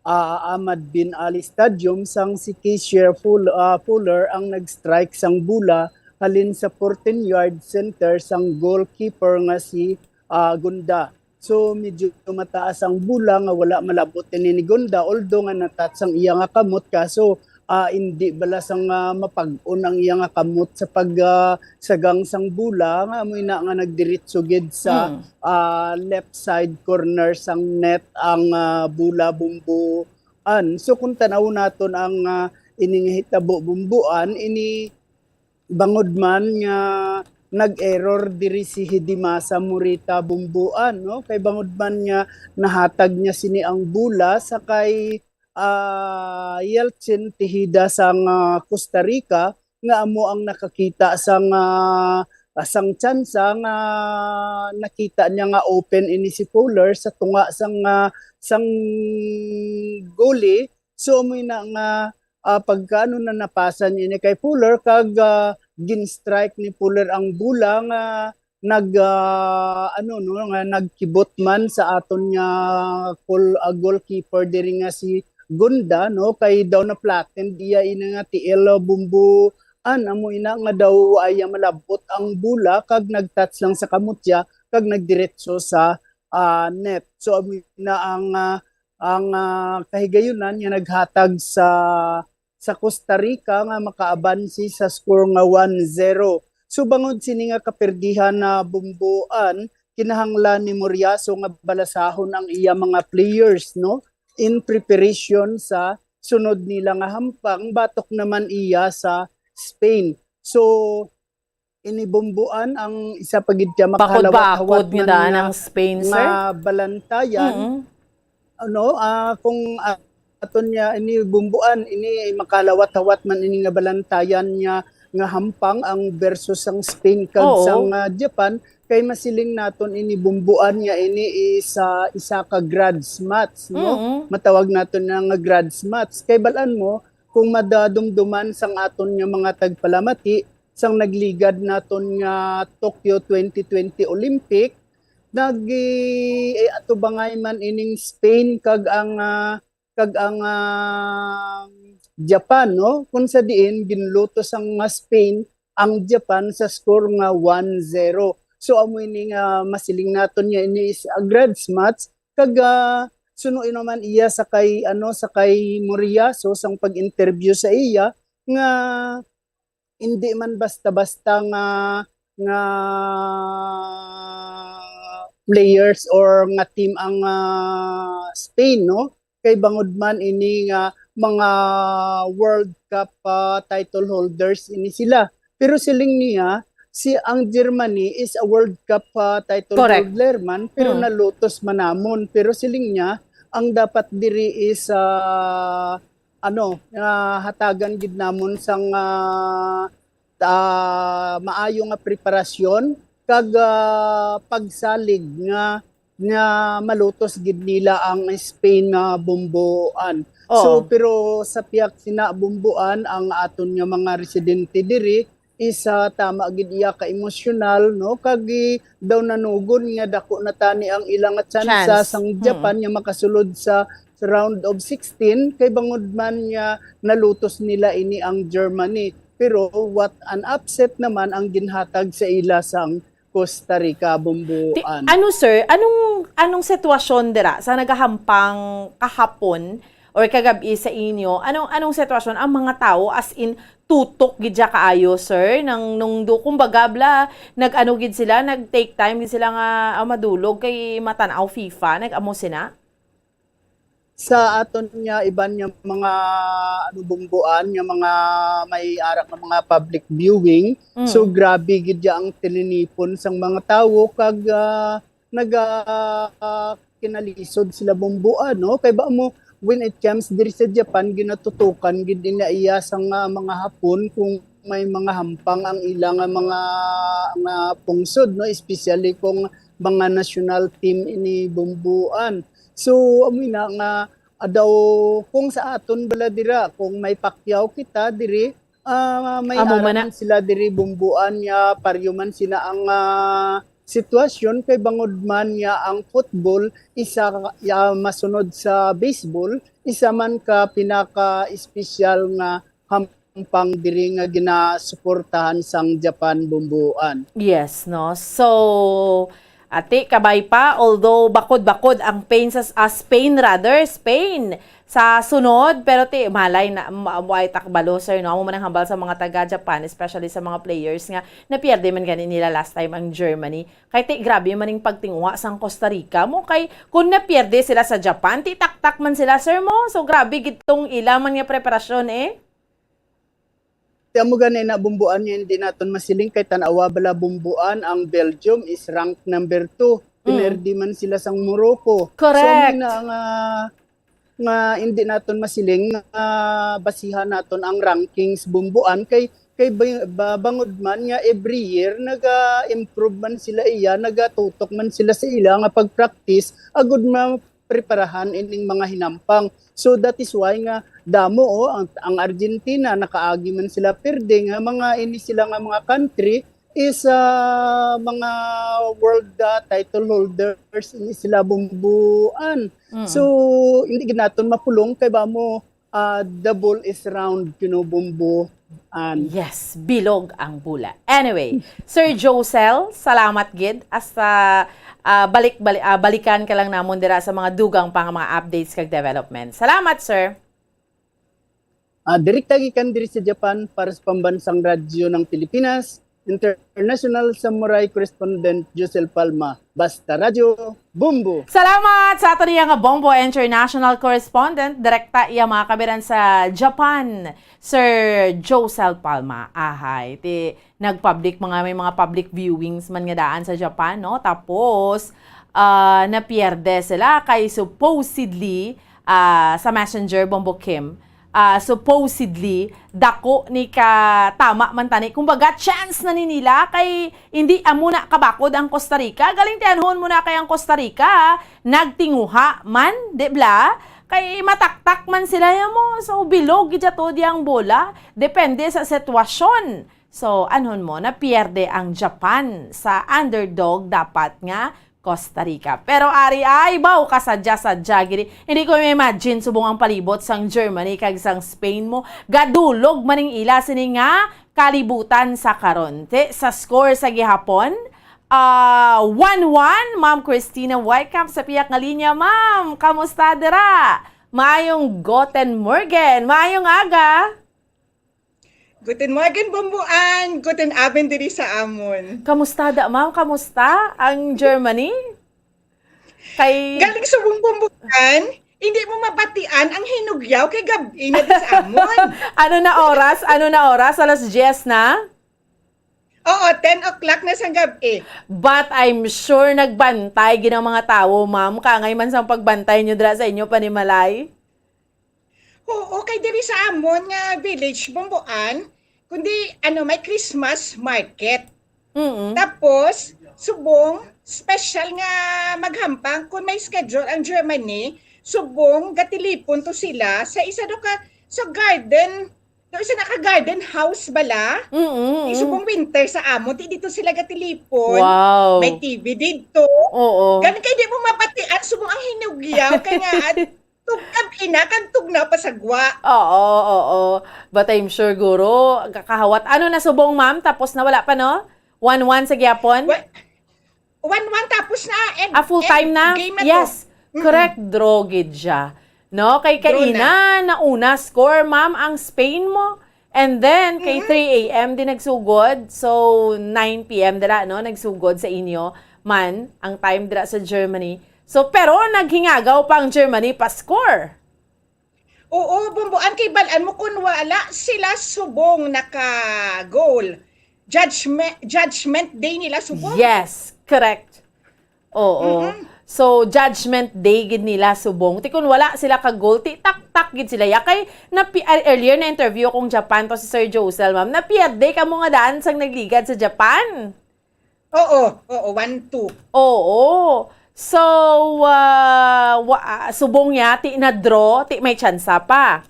ah, Ahmad Bin Ali Stadium sang si Keyshawn Ful-, ah, Fuller ang nag-strike sang bola halin sa fourteen yard center sang goalkeeper nga si, ah, Gonda. So, medyo mataas ang bola nga wala malabot ini ni Gonda, although nga na-touch ang iya nga kamot, kaso, ah, indi bala sang, ah, mapag-on ang iya nga kamot sa pag, ah, sagang sang bola, nga amo ina nga nagdiretso gid sa, mm, ah, left side corner sang net ang, ah, bola, Bomboan. So, kung tan-awon naton ang, ah, ini nga hitabo, Bomboan, ini bangod man nga nag-error diri si Hidimasa Morita, Bomboan, no? Kay bangod man nga nahatag niya sini ang bola sa kay, ah, Yeltsin Tejeda sang, ah, Costa Rica, nga amo ang nakakita sang, ah, sang tsansa nga nakita niya nga open ini si Fuller sa tunga sang, ah, sang goalie. So, amoy na nga, ah, pagkaano na napasan ini kay Fuller kag, ah, gin-strike ni Fuller ang bola nga nag, ah, ano, no, nga nagkibot man sa aton nga kol-, ah, goalkeeper diri nga si Gunda, no, kay daw na-flattened iya ina nga tiil, ah, Bumbuan, amo ina nga daw ay malabot ang bola kag nag-touch lang sa kamot siya kag nagdiretso sa, ah, net. So, amo ina ang, ah, ang, ah, kahigayunan nga naghatag sa sa Costa Rica nga makaabansi sa score nga one zero. So, bangod sini nga kaperdihan na Bumbuan, kinahanglan ni Moriaso nga balasahon ang iya mga players, no, in preparation sa sunod nila nga hampang, batok naman iya sa Spain. So, ini Bumbuan ang isa pa gid siya Bakod-bakod makalawat-hawat nga man daan nga, ang Spain, sir? nga balantayan. Mm. Ano, ah, kung, ah, aton niya ini Bumbuan, ini makalawat-hawat man ini nga balantayan niya nga hampang ang versus ang Spain kag Oo. sang, ah, Japan, kay masiling naton ini Bumbuan nga ini is, ah, isa ka grudge match, no? Mm. Matawag naton na nga grudge match. Kay balan mo, kung madadumduman sang aton nga mga tagpalamati, sang nagligad naton nga Tokyo twenty twenty Olympic, nag-, eh, atubangay man ining Spain kag ang, ah, kag ang, ah, Japan, no? Kung sa diin, ginlutos ang, ah, Spain ang Japan sa score nga one zero. So, amo ini nga masiling naton nga ini is a grudge match. Kag, ah, suno naman iya sa kay, ano, sa kay Moriaso, sang pag-interview sa iya, nga hindi man basta-basta nga, nga players or nga team ang, ah, Spain, no? Kay bangod man ini nga mga World Cup, ah, title holders ini sila. Pero siling niya, si, ang Germany is a World Cup, ah, title Correct. holder man, pero Hmm. nalutos man namon. Pero siling niya, ang dapat diri is, ah, ano, ah, hatagan gid namon sang, ah, ah, maayo nga preparasyon kag, ah, pagsalig nga, nga malutos gid nila ang Spain nga Bumbuan. Oo. So, pero sa piyak sina Bumbuan, ang aton nga mga residente diri is, ah, tama gid iya ka emosyonal, no? Kag, eh, daw nanugon nga dako na tani ang ilang tsansa Chance. sang Mm. Japan nga makasulod sa, sa round of sixteen, kay bangod man nga nalutos nila ini ang Germany. Pero what an upset naman ang ginhatag sa ila sang Costa Rica, Ti-, Bumbuan. ano, sir, anong, anong sitwasyon dira sa nagahampang kahapon or kagab-i sa inyo? Anong, anong sitwasyon ang mga tawo, as in, tutok gid siya kaayo, sir? Nang, nung do, kumbaga, bla, nag-ano gid sila, nag-take time gid sila nga, ah, madulog kay matan-aw FIFA, nag-amo sina? Sa aton nga iban nga mga, ano, Bumbuan, nga mga may ara nga mga public viewing, Mm. so grabe gid ya ang tininipon sang mga tawo kag, ah, naga, ah, kinalisod sila Bumbuan, no? Kay ba mo, when it comes diri sa Japan, ginatutukan gid nila iya sang, ah, mga Hapon kung may mga hampang ang ila nga mga, nga pungsod, no? Especially kung mga national team ini Bumbuan. So, amo na nga, ah, daw, kung sa aton bala dira, kung may Pacquiao kita diri, ah, may Amo ara man na. man sila diri Bumbuan nga paryo man sina ang, ah, sitwasyon kay bangod man nga ang football isa ka, ah, masunod sa baseball, isa man ka pinaka-espesyal nga hampang diri nga ginasuportahan sang Japan Bumbuan. Yes, no? So, ati, kabay pa, although bakod-bakod ang pain sa, ah, Spain, rather, Spain sa sunod, pero ti, malay na, ma-, maay takbalo, sir, no? Amo man ang hambal sa mga taga-Japan, especially sa mga players nga napierde man gani nila last time ang Germany. Kay ti, grabe man ning pagtinguha sang Costa Rica mo, kay kung napierde sila sa Japan, ti taktak man sila, sir, mo. So, grabe gid tong ila man nga preparasyon, eh. Ti amo gani na Bumbuan nga hindi naton masiling kay tan-awa bala Bumbuan, ang Belgium is ranked number two. Mm. Pinerdi man sila sang Morocco. So, Correct. amo na nga, nga hindi naton masiling nga basihan naton ang rankings Bumbuan kay Kay ba-, ba-, bangod man nga every year naga-improve man sila iya, nagatutok man sila sa ila nga pag-practice agud mapreparahan ining mga hinampang. So that is why nga damo, oh, ang, ang Argentina, nakaagi man sila pirde nga mga ini sila nga mga country is, ah, mga world, ah, title holders ini sila, Bombo Ann. Mm. So hindi gid naton mapulong kay ba mo, ah, the ball is round, you know, Bombo Ann. Yes, bilog ang bola. Anyway, Sir Josel, salamat gid. Hasta, ah, balik, bali-, ah, balikan ka lang namon dira sa mga dugang pa nga mga updates kag development. Salamat, sir. Ah, direkta gikan diri sa Japan para sa Pambansang Radyo ng Pilipinas, International Samurai Correspondent Josel Palma. Basta Radyo, Bombo! Salamat sa ato niya nga Bombo International Correspondent, direkta iya mga kabiran sa Japan, Sir Josel Palma. Ahay, ti nag-public, mga, may mga public viewings man nga daan sa Japan, no? Tapos, ah, napierde sila kay supposedly, ah, sa Messenger, Bombo Kim, ah, supposedly, dako ni ka tama man tani. Kumbaga, chance na ni nila kay hindi amo na kabakod ang Costa Rica. Galing tianhon mo na kay ang Costa Rica, nagtinguha man, di bla? Kay mataktak man sila, ya mo. So, bilog gid to di ang bola. Depende sa sitwasyon. So, anhon mo, napierde ang Japan sa underdog dapat nga Costa Rica. Pero ari ay, baw, kasadya-sadya gid. Hindi ko ma-imagine subong ang palibot sang Germany kag sang Spain mo. Gadulog man ning ila sini nga kalibutan sa karon. Ti, sa score sa gihapon, ah, one one, Ma'am Christina Whitecamp sa pihak nga linya. Ma'am, kamusta dira? Maayong guten Morgen, maayong aga. Guten Morgen, Bombo Ann. Guten Abend diri sa amon. Kamusta da, ma'am? Kamusta ang Germany? Kay galing sa Bombo Ann, hindi mo mabatian ang hinugyaw kay gab-i na di sa amon. Ano na oras? Ano na oras? Alas diyes na? Oo, ten o'clock na sa gab-i. But I'm sure nagbantay gid ang mga tawo, ma'am. Kangay man sang pagbantay nyo dira sa inyo panimalay. Oo, kay diri sa amon nga village, Bombo Ann, kundi, ano, may Christmas market. Mm. Tapos, subong, special nga maghampang, kung may schedule ang Germany, subong, gatilipon to sila sa isa do ka, sa garden, do isa na ka garden house bala. Mm, mm. Subong winter sa amon, ti dito sila gatilipon. Wow. May T V dito. Oo. Ganun kay di mo mabatian, subong ang hinugyaw, kay nga, Tugkab ina kag tugnaw pa sa gwa. Oo, oo. But I'm sure, guro, kakahawat. Ano na subong, ma'am? Tapos na, wala pa, no? One one sa gyapon? Wa-, one one tapos na. And, Ah, full and time na? game na to. Yes. Mm-mm. Correct, draw gid siya. No? Kay Draw na. kaina, nauna score, ma'am, ang Spain mo. And then, kay Mhm. three A M din nagsugod. So, nine P M dira, no? Nagsugod sa inyo man ang time dira sa Germany. So, pero naghingagaw pa ang Germany pa score. Oo, Bombo Ann, kay bal-an mo kun wala sila subong naka-goal. Judgment, judgment day nila subong. Yes, correct. Oo. Mm-mm. So, judgment day gid nila subong. Ti kun wala sila ka-goal, ti taktak gid sila. Ya kay napi-, ah, earlier na interview kong Japan to si Sir Josel, ma'am. Napierde kamo nga daan sang nagligad sa Japan. Oo, oo, one two. Oo. So, ah, wa-, ah, subong niya, ti na-draw, ti may tsansa pa.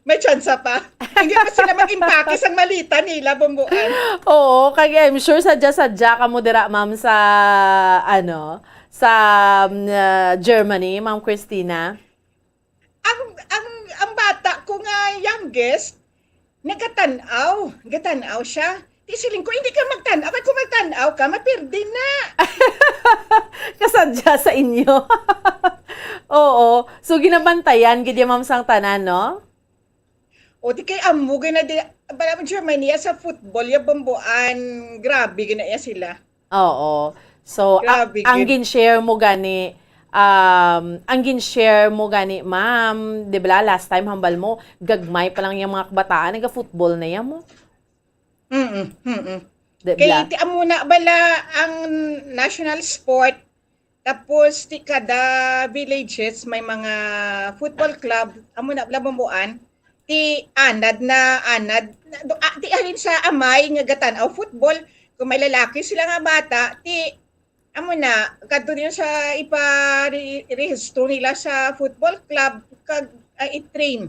May tsansa pa. Hindi pa sila mag-impake sang malita nila, Bombo Ann. Oo, kay I'm sure sadya-sadya kamo dira, ma'am, sa, ano, sa, mm, ah, Germany, Ma'am Christina. Ang, ang, ang bata ko nga youngest, nagatan-aw, nagatan-aw siya. Ti siling ko, "Hindi ka magtan-aw, kay kung magtan-aw ka, mapirdi na." Kasadya sa inyo. Oo. So, ginabantayan gid ya, ma'am, sang tanan, no? O, di kay amo gid na di, bala mo, Germany, ya sa football, ya Bombo Ann, grabe gid na ya sila. Oo. So, a-, Grabe ang gid. gin-share mo gani, um, ang gin-share mo gani, ma'am, di ba, last time hambal mo, gagmay pa lang yang mga kabataan, naga-football na yan mo. Mm, mm. Di Kay ba? ti amo na bala ang national sport, tapos ti kada villages may mga football club, amo na bala Bombo Ann. ti anad na, anad na, do-, ah, ti halin sa amay nga gatan-aw football, kung may lalaki sila nga bata, ti, amo na, kadto din sa ipa-re-, rehistro nila sa football club, kag, ah, i-train.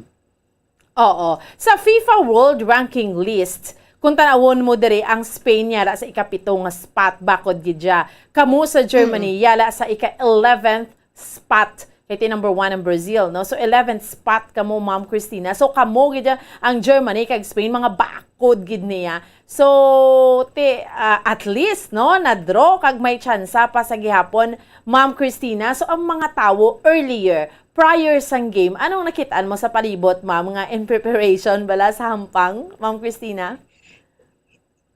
Oo. Sa FIFA World Ranking List, kung tanawon mo diri, ang Spain yara sa ikapito nga spot, bakod gid siya. Kamo sa Germany, Mm. yara sa ika-eleventh spot. Kay ti number one ang Brazil, no? So, eleventh spot kamo, Ma'am Christina. So, kamo gid ang Germany kag Spain, mga bakod gid niya. So, ti, ah, at least, no, na-draw kag may tsansa pa sa gihapon, Ma'am Christina. So, ang mga tawo earlier, prior sang game, anong nakit-an mo sa palibot, ma'am, nga in preparation bala sa hampang, Ma'am Christina?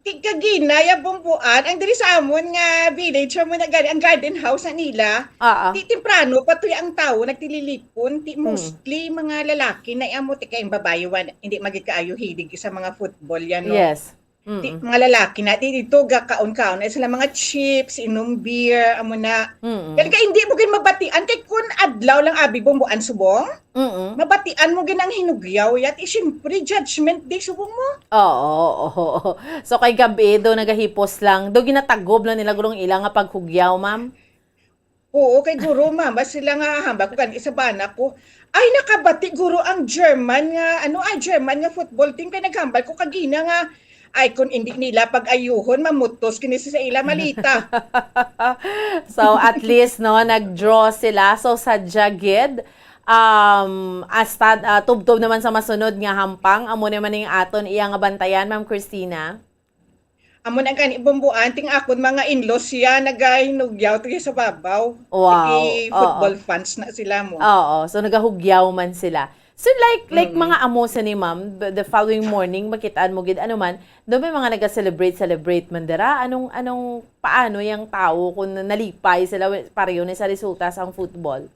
Ti kagina, ya Bumbuan, ang diri sa amon nga village, amo na gani, ang garden house na nila. Ah, ah. Ti temprano pa to ang tawo nagtililipon, ti Mm. mostly mga lalaki na amo, ti kay ang babayi, wan-, hindi magikaayo hilig sa mga football yan, no? Yes. Ti Mm. mga lalaki na, ti dito, gakaon-kaon na sila mga chips, inom beer, amo na. Mm. Kaya hindi mo gid mabatian, kay kun adlaw lang abi Bumbuan subong, Mm. mabatian mo gid ang hinugyaw, yat, eh, siyempre, judgment day subong mo. Oo, oo. So, kay gabi do nagahipos lang. Do ginatagob lang nila gurong ila nga paghugyaw, ma'am? Oo, kay guro, ma'am, bas sila nga hambal ko, gani sa bana ko, ay, nakabati, guro, ang German nga, ano, ay, German nga football team, kay naghambal ko kagina nga, ay, kung hindi nila pag-ayuhon, mamutos kini sa ila malita. So, at least, no, nag-draw sila. So, sadya gid, um, hasta, ah, tubtob naman sa masunod nga hampang, amo naman ning aton iya nga bantayan, Ma'am Christina. Amo na gani, Bumbuan, ting akon mga in-laws siya, nagahinugyaw to sa babaw. Wow, Sige, oo. Football fans na sila mo. Oo, so nagahugyaw man sila. So, like, like, Mm. mga amo sa ni ma'am, the, the following morning, makitaan mo gid, ano man, do may mga naga-celebrate, celebrate man dira? Anong, anong, paano yung tao kung nalipay sila, pareho na sa resulta sa football?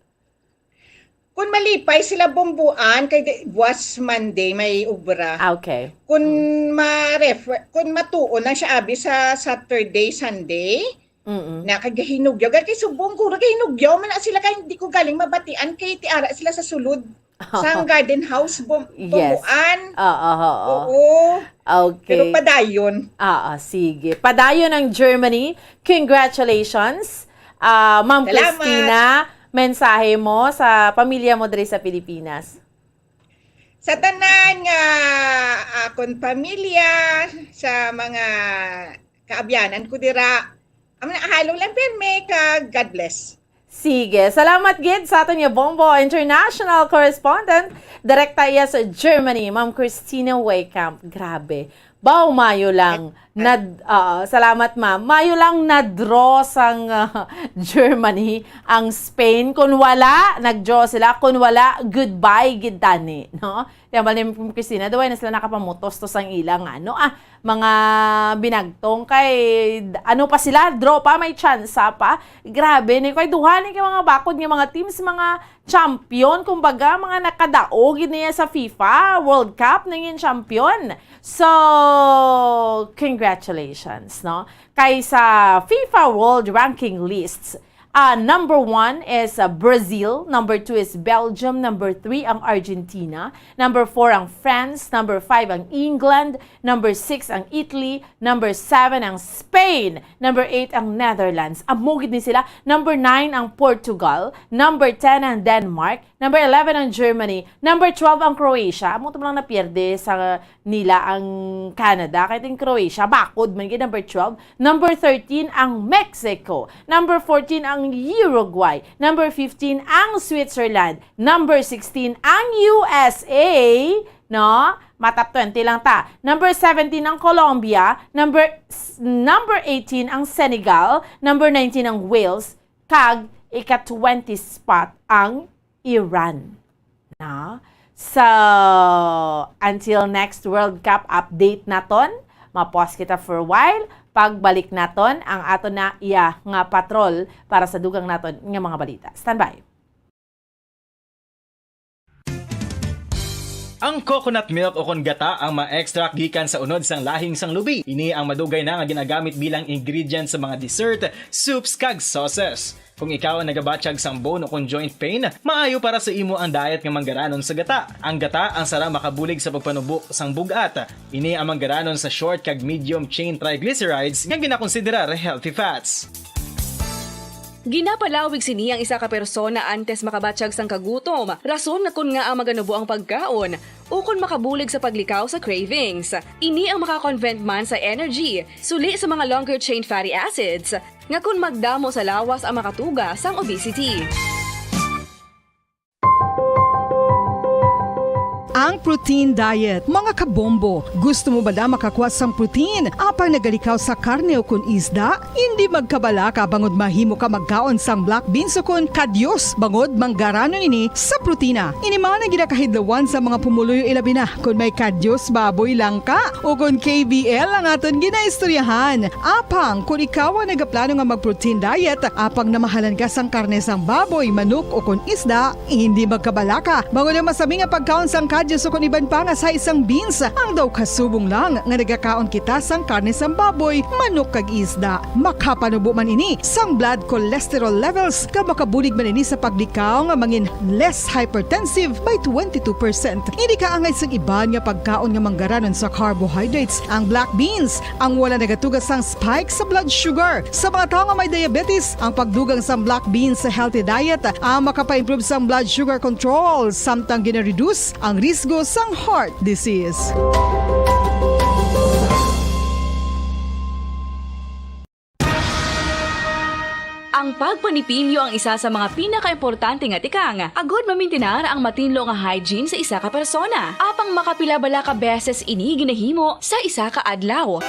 Kung malipay sila, Bumbuan, kay di, buwas Monday may obra. Ah, okay. Kung Mm. ma-refer-, kung matuon lang siya, abi, sa Saturday, Sunday, Mm-mm. na kagahinugyaw. Kay subong ko, nagahinugyaw man na sila, kay hindi ko galing mabatian, kay tiara sila sa sulod. Sang Garden House, Bum-, Yes. Bumbuan. Oo, oo. Oo. Okay. Pero padayon. Oo, sige. Padayon ang Germany. Congratulations, ah, Ma'am Salamat. Christina. Mensahe mo sa pamilya mo diri sa Pilipinas? Sa tanan nga akon pamilya, sa mga kaabyanan ko dira, amo na, halong lang pirmi, kag God bless. Sige, salamat gid sa aton nga Bombo international correspondent, direkta iya sa Germany, Ma'am Christina Weykamp. Grabe. Baw, mayo lang. Nad-, ah, salamat, ma'am. Mayo lang na-draw sang, ah, Germany ang Spain. Kung wala, nag-draw sila. Kung wala, goodbye gid tani, no? Kaya bali, Christina, duway na sila nakapamutos to sang ilang, ano, ah, mga binagtong kay, ano pa sila, draw pa, may tsansa pa. Grabe, ni kay duha ni kay mga bakod nga mga teams, mga champion, kumbaga, mga nakadaog gid niya sa FIFA World Cup, nangin champion. So, congratulations, no? Kay sa FIFA World Ranking Lists, ah, number one is, ah, Brazil, number two is Belgium, number three ang Argentina, number four ang France, number five ang England, number six ang Italy, number seven ang Spain, number eight ang Netherlands. Amo gid ni sila. Number nine ang Portugal, number ten ang Denmark, number eleven ang Germany, number twelve ang Croatia. Amo to lang napierde sa nila ang Canada, kay ting Croatia, bakod man gid, number twelve. Number thirteen ang Mexico. Number fourteen ang Uruguay. Number fifteen ang Switzerland. Number sixteen ang U S A, no? Matap twenty lang ta. Number seventeen ang Colombia. Number, s-, number eighteen ang Senegal. Number nineteen ang Wales. Kag ika-twenty spot ang Iran. Na? So, until next World Cup update naton, ma-pause kita for a while. Pagbalik naton, ang aton na iya nga patrol para sa dugang naton nga mga balita. Standby. Ang coconut milk o kon gata ang ma-extract gikan sa unod sang lahing sang lubi. Ini ang madugay na nga ginagamit bilang ingredient sa mga dessert, soups, kag sauces. Kung ikaw ang nagabatyag sang bone o kon joint pain, maayo para sa imo ang diet nga manggaranon sa gata. Ang gata ang sarang makabulig sa pagpanubo sang bug-at. Ini ang manggaranon sa short kag medium chain triglycerides nga ginakonsiderar healthy fats. Ginapalawig sini ang isa ka persona antes makabatyag sang kagutom, rason nga kon ngaa maganubo ang pagkaon, ukon makabulig sa paglikaw sa cravings. Ini ang maka-convert man sa energy, suli sa mga longer chain fatty acids, nga kon magdamo sa lawas ang makatuga sang obesity. Ang protein diet. Mga kabombo, gusto mo bala makakuha sang protein apang nagalikaw sa karne o kon isda? Indi magkabalaka bangod mahimo ka magkaon sang black beans o kon kadyos bangod manggaranon ini sa protina. Ini man ang ginakahidlawan sa mga pumuluyo, ilabi na kon may kadyos baboy lang ka o kon K B L ang aton ginaistoryahan. Apang kon ikaw ang nagaplano nga mag-protein diet, apang namahalan ka sang karne sang baboy, manok o kon isda, hindi magkabalaka bangod ang masami nga pagkaon sang kadyos o kon iban pa nga sa isang beans. Ang daw kasubong lang nga nagakaon kita sang karne sang baboy, manok kag isda. Makapanubo man ini sang blood cholesterol levels, kag makabulig man ini sa paglikaw nga mangin less hypertensive by twenty-two percent. Hindi kaangay sang iban nga pagkaon nga manggaranon sa carbohydrates ang black beans, ang wala nagatuga sang spike sa blood sugar. Sa mga tawo nga may diabetes, ang pagdugang sang black beans sa healthy diet ang makapa-improve sang blood sugar control, samtang gina-reduce ang risgo sang heart disease. Ang pagpanipilyo ang isa sa mga pinakaimportante nga tikang agud mamintinar ang matinlo nga hygiene sa isa ka persona. Apang makapila bala ka beses ini ginahimo sa isa ka adlaw?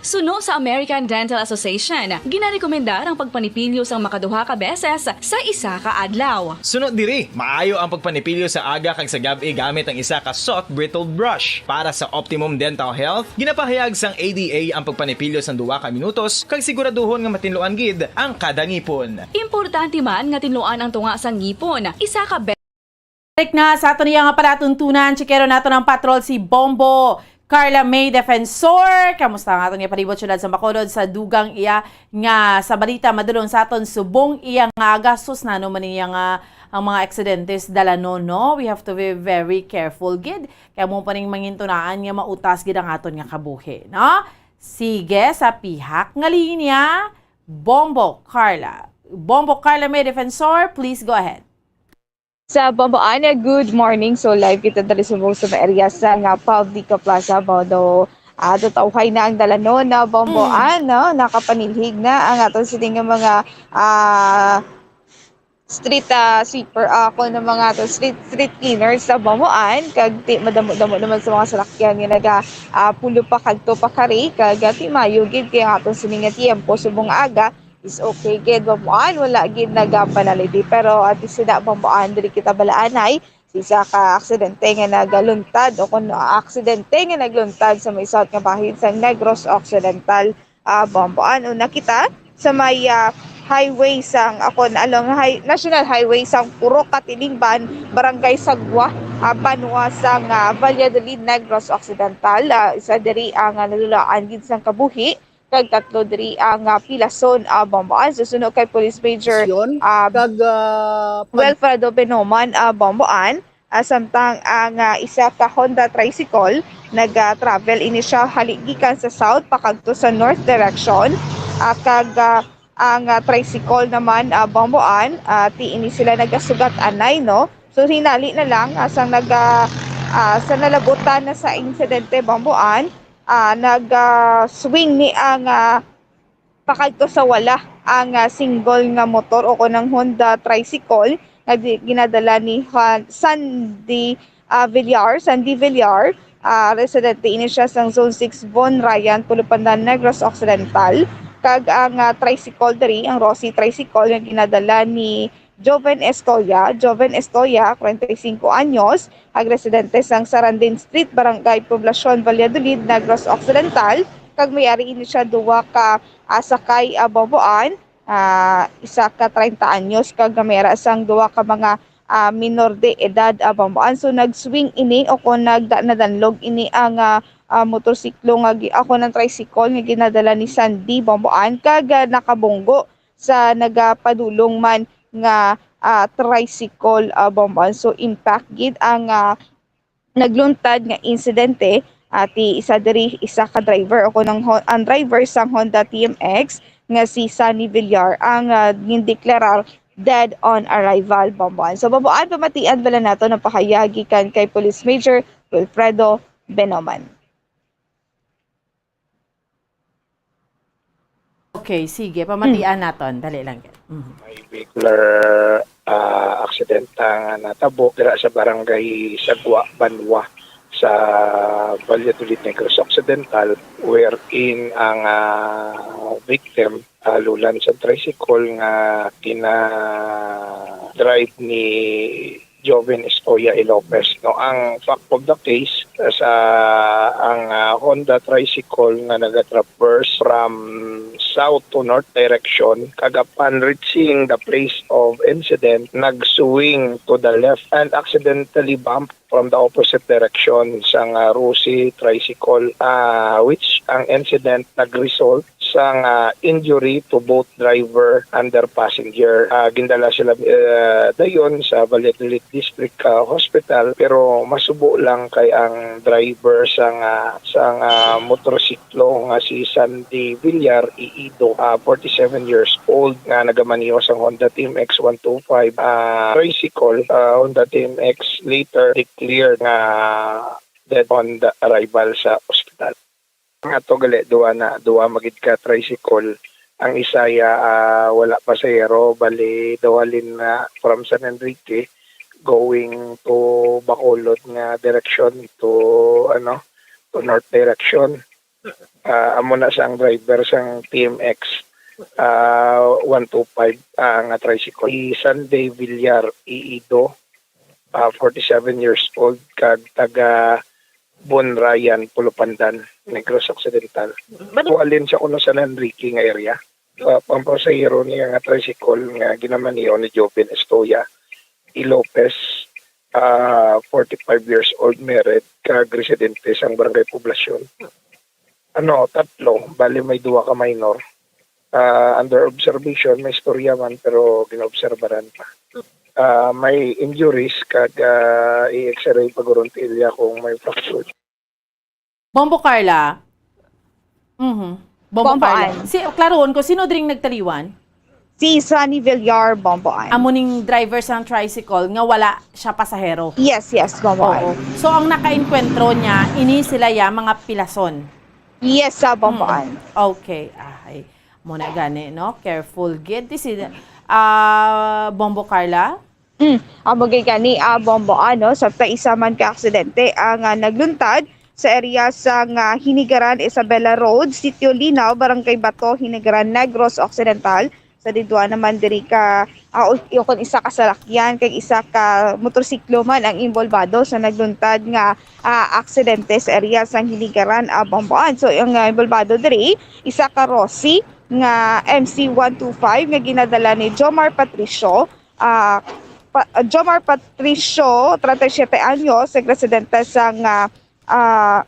Suno sa American Dental Association, ginarekomendar ang pagpanipilyo sang makaduha ka beses sa isa ka adlaw. Suno diri, maayo ang pagpanipilyo sa aga kag sa gab-i gamit ang isa ka soft bristled brush. Para sa optimum dental health, ginapahayag sang A D A ang pagpanipilyo sang duha ka minutos kag siguraduhon nga matinluan gid ang kada ngipon. Importante man nga tinluan ang tunga sang ngipon isa ka Balik na sa aton iya nga palatuntunan, chikero naton ang patrol si Bombo Carla May Defensor. Kamusta ang aton iya palibot, syudad sa Bacolod, sa dugang iya nga sa balita, madulong sa aton subong iya nga aga. Sus, nano man niya nga ang mga aksidentes dalanon, no? We have to be very careful gid. Kaya mo pa ning mangintunaan nga mautas gid ang aton nga kabuhi, no? Sige, sa pihak nga linya, Bombo Carla. Bombo Carla May Defensor, please go ahead. Sa Bomboan, good morning. So, live kita dali sa mga area sa nga Public Plaza, Bodo. Ah, tutawhay na ang dalanon na Bomboan, Mm. no? Nakapanilhig na ang aton sini nga mga, ah, street, ah, sweeper, ah, ako ng mga to, street, street cleaners sa Bomboan. Kag ti, madamo-damo naman sa mga salakyan nga naga, ah, pulo pa kadto pa kari. Kag, ah, ti mayo gid kay ang aton sini nga tiyempo subong aga is okay gid, Bomboan, wala gid nagapanality. Pero at least na, Bomboan, diri kita balaanay sa isa ka aksidente nga nagaluntad o kung aksidente nga nagluntad sa may south nga bahid sa Negros Occidental, ah, Bomboan. Una kita sa may, ah, highway sang, ako na, along high, National Highway sang Purok Katilingban, Barangay Sagwa, ah, Banwa sang, ah, Valladolid, Negros Occidental. Ah, isa diri ang, ah, nalulaan gid sang kabuhi. Kag tatlo diri ang, ah, pilason, ah, Bomboan. Susuno kay Police Major, Syon, ah, kag, ah, pag- Wilfredo Benoman, ah, Bomboan. Ah, samtang ang, ah, isa ka Honda tricycle, nag-travel ini siya hali gikan sa south pakadto sa north direction. Ah, kag, ah, ang, ah, tricycle naman, ah, Bomboan, ah, ti ini sila nagasugat anay, no? So, hinali na lang, ah, sang nag, ah, ah, sa nalabutan na sa insidente, Bomboan, ah, nag, ah, swing ni ang, ah, pakadto sa wala ang, ah, single nga motor o kon ang Honda tricycle nga di, ginadala ni Han, Sandy, ah, Villar, Sandy Villar, ah, residente ini siya sang Zone six Von Ryan, Pulupandan, Negros Occidental. Kag ang, ah, tricycle diri, ang Rossi tricycle nga ginadala ni Joven Estoya, Joven Estoya, kwarenta y singko anyos, ag residente sang Sarandin Street, Barangay Poblacion, Valladolid, Negros Occidental, kag may ari ini siya duwa ka, ah, sakay, ah, Bomboan, ah, isa ka treinta anyos, kag may ara sang duwa ka mga, ah, minor de edad, ah, Bomboan. So, nag-swing ini o kon nagda-, nadanlog ini ang, ah, ah, motorsiklo nga gi-, ako ng tricycle nga ginadala ni Sandy Bomboan kag, ah, nakabunggo sa nagapadulong man nga, ah, tricycle, ah, Bomboan. So, impact gid ang, ah, nagluntad nga insidente, ah, ti isa diri, isa ka driver o kunong ho-, ang driver sang Honda T M X nga si Sunny Villar ang, ah, gindeklarar dead on arrival, Bomboan. So, Bomboan, pamatian bala nato ang pahayag gikan kay Police Major Wilfredo Benoman. Okay, sige, pamatian naton. Dali lang gid. Mhm. May vehicular, ah, accident nga natabo dira sa barangay Sagwa, Banwa, sa Valladolid, Negros Occidental, wherein ang, ah, victim, ah, lulan sa tricycle nga gina-drive ni Joven Estoya y Lopez, no? Ang fact of the case, sa ang, ah, Honda tricycle nga nagatraverse from south to north direction, kag upon reaching the place of incident, nag-swing to the left and accidentally bump from the opposite direction sang, ah, Rosie tricycle, ah, which ang incident nag-result sang, ah, injury to both driver and their passenger. Ah, gindala sila, eh, dayon sa Valladolid District, ah, Hospital, pero masubo lang kay ang driver sang, ah, sang, ah, motorsiklo nga si Sandy Villar Iido, ah, forty-seven years old, nga nagamaneho sang Honda T M X one two five, ah, tricycle, ah, Honda T M X later declared nga dead on the arrival sa ospital. Ang ato gali, duha na, duha magid ka tricycle. Ang isa ya, ah, wala pasahero, bali daw halin na from San Enrique going to Bacolod nga direction to, ano, to north direction. Ah, amo na sang driver sang T M X, ah, one two five, ah, nga tricycle. Si Sunday Villar Iido, ah, forty-seven years old, kag taga Bonrayan, Pulupandan, Negros Occidental. Bali- Kualin sa kuno San Enrique nga area. Ah, ang pasahero niya nga tricycle nga ginamaneho ni Joven Estoya y Lopez, ah, forty-five years old, married, kag residente sang Barangay Poblacion. Ano, tatlo, bali may duha ka minor. Ah, under observation, may istorya man, pero ginaobserbaran pa. Ah, may injuries, kag, ah, i-X-ray pa guro ang tiil niya kung may fracture. Bombo Carla. Mhm. Bombo Bombo Carla. Ann. Si, klaroon ko, sino dring nagtaliwan? Si Sunny Villar, Bombo Ann. Amo ning driver sang tricycle nga wala siya pasahero. Yes, yes, Bombo Ann. Oo. So, ang nakaenkwentro niya, ini sila ya, mga pilason. Yes, sa Bombo Ann. Mm. Okay. Ay, mo na gani, no? Careful gid. This is, ah, Bombo Carla? Mm, amo gid gani, ah, Bombo Ann, no? Sa isa man ka aksidente ang, ah, nagluntad sa area sang, ah, Hinigaran, Isabela Road, Sitio Linaw, Barangay Bato, Hinigaran, Negros Occidental. Sa didwa naman diri ka, ah, u-, ukon isa ka salakyan kag isa ka motorsiklo man ang inbolbado sa nagluntad nga, ah, aksidente sa area sang Hinigaran, ah, Bombo Ann. So, ang, ah, inbolbado diri, isa ka Rossi nga M C one two five nga ginadala ni Jomar Patricio, ah, pa-, Jomar Patricio, treinta y siete anyos, nagresidente sang, ah, ah,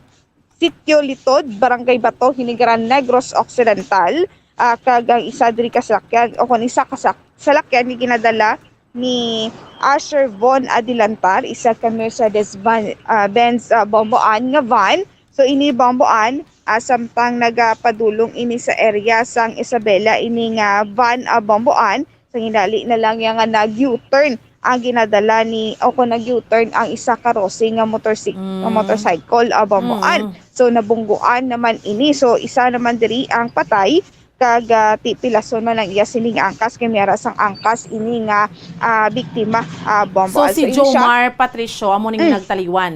Sitio Litod, Barangay Bato, Hinigaran, Negros Occidental, ah, kag ang isa diri ka salakyan, o kon isa ka sak-, salakyan nga ginadala ni Asher Von Adilantar, isa ka Mercedes van, ah, Benz, ah, Bombo Ann nga van. So, ini Bombo Ann, ah, samtang nagapadulong ini sa area sang Isabela, ini nga van, ah, Bombo Ann, sa ginali na lang niya nga nag-U-turn ang ginadala ni, o kung nag-U-turn ang isa ka Rossi nga motorsik-, nga Mm. motorcycle, ah, Bombo Ann. Mm. So, nabungguan naman ini. So, isa naman diri ang patay, kag, ah, ti-, pilason man ang iya sining angkas, kay may ara sang angkas ini nga, ah, biktima, ah, Bombo So, Ann. si So, ini siya Jomar Patricio, amo ning Mm. nagtaliwan?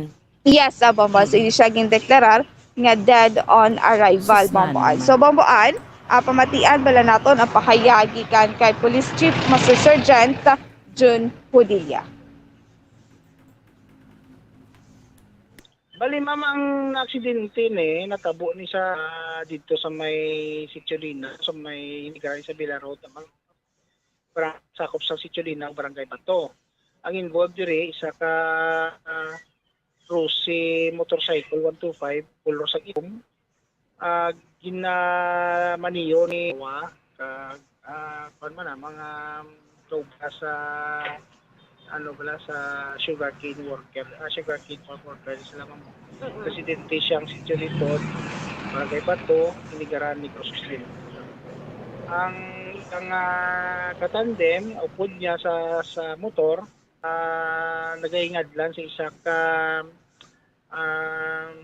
Yes, ah, Bombo Ann. So, Mm. ini siya gindeklarar nga dead on arrival, Sus, Bombo Ann. naman. So, Bombo Ann, ah, pamatian bala naton ang pahayag gikan kay Police Chief Master Sergeant Jun Padilla. Bali, ma'am, ang aksidente ni natabo ni sa, dito sa may Sitio Linaw, sa may Hinigaran, Isabela Road, ma'am. Barang-, sakop sa Sitio Linaw, Barangay Bato. Ang involved diri, isa ka, ah, Rose motorcycle, one two five, color sang itom. Ah, ginamaniyo ni wa, ka, ah, kuwan man na, mga kauga sa, ano bala, sa sugarcane worker, ah, sugarcane farm worker, sila nga Mm-mm. presidente siyang Sitio Litod, Barangay Bato, Inigaran, Negros Occidental. Ang, ang, ah, katandem, upod niya sa, sa motor, ah, nagaingadlan sa isa ka, um,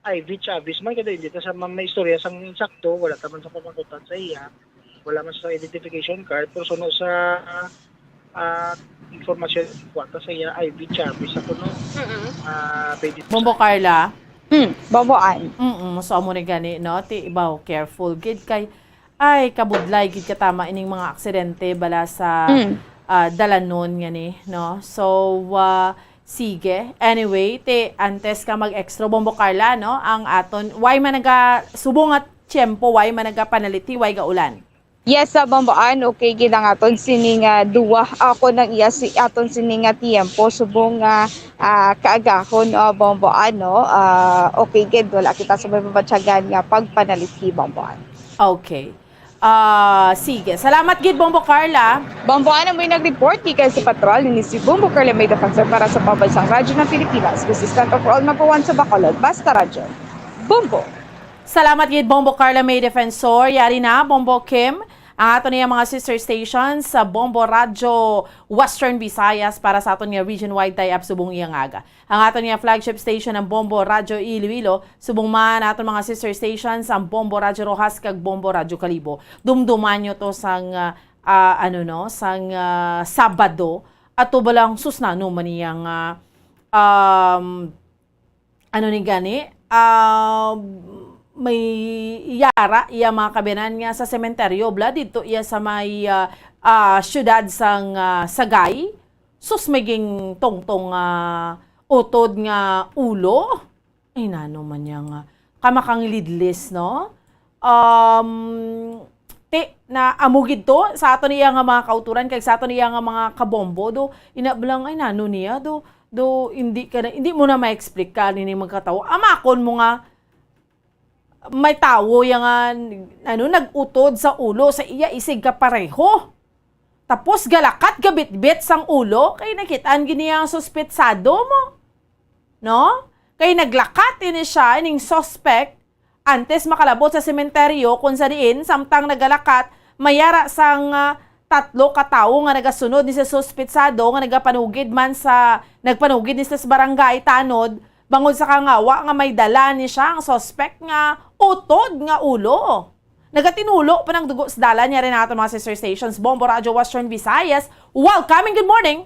Ivy Chavez man, kada hindi ta sa ma-, may istorya sang insakto, wala ta man sa pamangkutan sa iya, wala man sa identification card, pero suno sa, ah, informasyon, kuwata sa iya, Ivy Chavez, ako, no? Mm-mm. Ah, pwede to Bombo sa Carla? Mm, Bombo Ann. Mm, so amo ni gani, no? Ti, ibaw, careful gid kay, ay, kabudlay gid katama ining mga aksidente bala sa, Mm. ah, dalanon nga ni, no? So, ah, sige. Anyway, ti, antes ka mag-extra, Bombo Carla, no? Ang aton, why man naga, subong nga tiyempo, why man nagapanaliti, why gaulan? Yes, sa Bombo Ann, okay gid ang aton sini nga duwa. Ako nang iya si aton sini nga tiyempo, subong nga, ah, kaagahon, ah, Bombo Ann, no? Ah, okay gid, wala kita sa may mabatyagan nga pagpanaliti, Bombo Ann. Okay. Ah, sige. Salamat gid, Bombo Carla. Bombo Ann, amoy nag-report gikan sa patrol ni si Bombo Carla May Defensor para sa Pambansang Radyo ng Pilipinas. Resistance of all number one sa Bacolod. Basta Radyo. Bombo. Salamat gid, Bombo Carla May Defensor. Yari na, Bombo Kim, ang ato niya mga sister stations sa Bombo Radyo Western Visayas para sa aton nga region-wide tie-up subong iyang aga. Ang aton nga flagship station, ang Bombo Radyo Iloilo, subong man aton mga sister stations, ang Bombo Radyo Roxas kag Bombo Radyo Kalibo. Dumduman nyo to sang, ah, ah, ano, no, sang, ah, Sabado, ato ba lang sus nano man iyang, ah, um, ano ni gani? Ah, may yara iya mga kabiyanan nga sa sementeryo, bla, dito iya sa may, ah, ah, siyudad sang, ah, Sagay. Sus, may ging tungtong, ah, utod nga ulo. Ay, nano man niya nga. Kamakang lidlis, no? Um, ti, na amo gid to sa aton iya nga mga kauturan kag sa aton iya nga mga kabombo, do, ina bala nga, ay, nano niya, do, do, hindi ka na, hindi mo na ma-explica nini magkatawo. Amakon mo nga, may tawo ya nga, ano, nag-utod sa ulo sa iya isig kapareho. Tapos galakat gabitbit sang ulo, kay nakitaan gid niya ang suspetsado mo. No? Kay naglakat ini siya, ining suspect, antes makalabot sa sementeryo, kung sa diin, samtang nagalakat, may yara sang, ah, tatlo ka tawo nga nagasunod ni sa suspetsado nga nagapanugid man sa, nagpanugid ni sa barangay tanod, bangod sa kangawa nga may dala ni siya ang suspect nga utod nga ulo. Nagatinulo pa ng dugo sa dalan, yari na aton mga sister stations, Bombo Radyo Western Visayas. Welcome and good morning!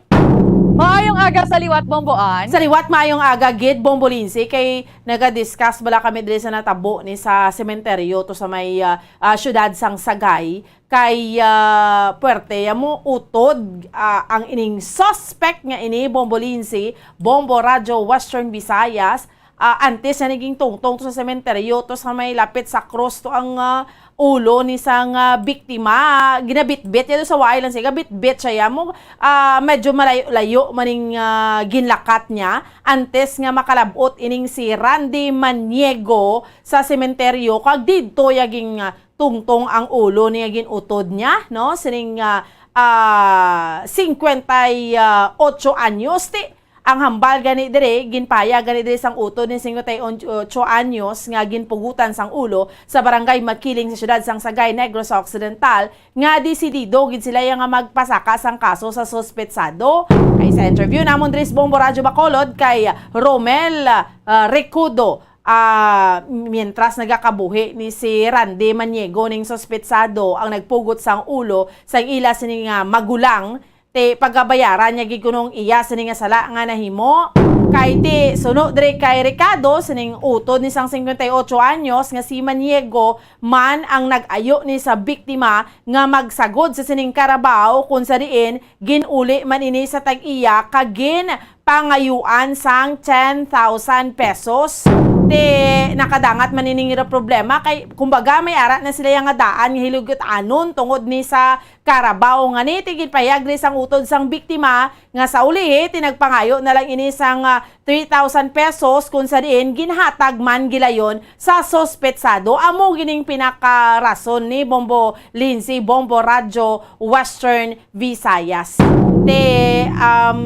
Maayong aga sa liwat, Bombo Ann. Sa liwat, maayong aga gid, Bombo Lindsay, kay naga-discuss bala kami diri sa natabo ni sa sementeryo to sa may, ah, ah, siyudad sang Sagay, kay, ah, puwerte ya mo utod, ah, ang ining suspect nga ini, Bombo Lindsay, Bombo Radyo Western Visayas, ah, antes na naging tungtong to sa sementeryo, to sa may lapit sa cross to ang, ah, ulo ni sang, ah, biktima. Ginabitbit ya do sa waay lang siya. Gabitbit siya ya mo, ah, medyo malayo-layo maning, ah, ginlakat niya. Antes nga makalabot ining si Randy Maniego sa sementeryo, kag didto ya ging, ah, tungtong ang ulo niya, ginutod niya, no? Sining, ah, ah, singkwenta y otso anyos, ti, ang hambal gani diri, ginpahayag gani diri sang utod ni singkwenta y otso anyos nga ginpugutan sang ulo sa barangay Makiling sa siyudad sang Sagay, Negros Occidental, nga desidido gid sila ya nga magpasaka sang kaso sa suspetsado. Kay sa interview namon diri sa Bombo Radyo Bacolod kay Romel, ah, Recudo, ah, mientras nagakabuhi ni si Randy Maniego ning suspetsado ang nagpugot sang ulo sang ila sini nga magulang, ti pagabayaran niya gid kuno ang iya sini nga sala nga nahimo. Kay ti suno diri kay Ricardo, sining utod ni sang singkwenta y otso anyos nga si Maniego man ang nag-ayo ni sa biktima nga magsagod sa sining karabaw, kung sa diin ginuli man ini sa tag-iya kag ginpangayuan sang ten thousand pesos. Ti nakadangat man ini nga problema kay kumbaga may ara na sila ya nga daan nga hilugut-anon tungod ni sa karabaw. Ngani ti ginpahayag ni sang utod sang biktima nga sa ulihi ti nagpangayo na lang ini sang, ah, three thousand pesos, kung sa diin ginhatag man gilayon sa suspetsado. Amo gining pinakarason ni Bombo Lindsay, Bombo Radyo Western Visayas. Te, um,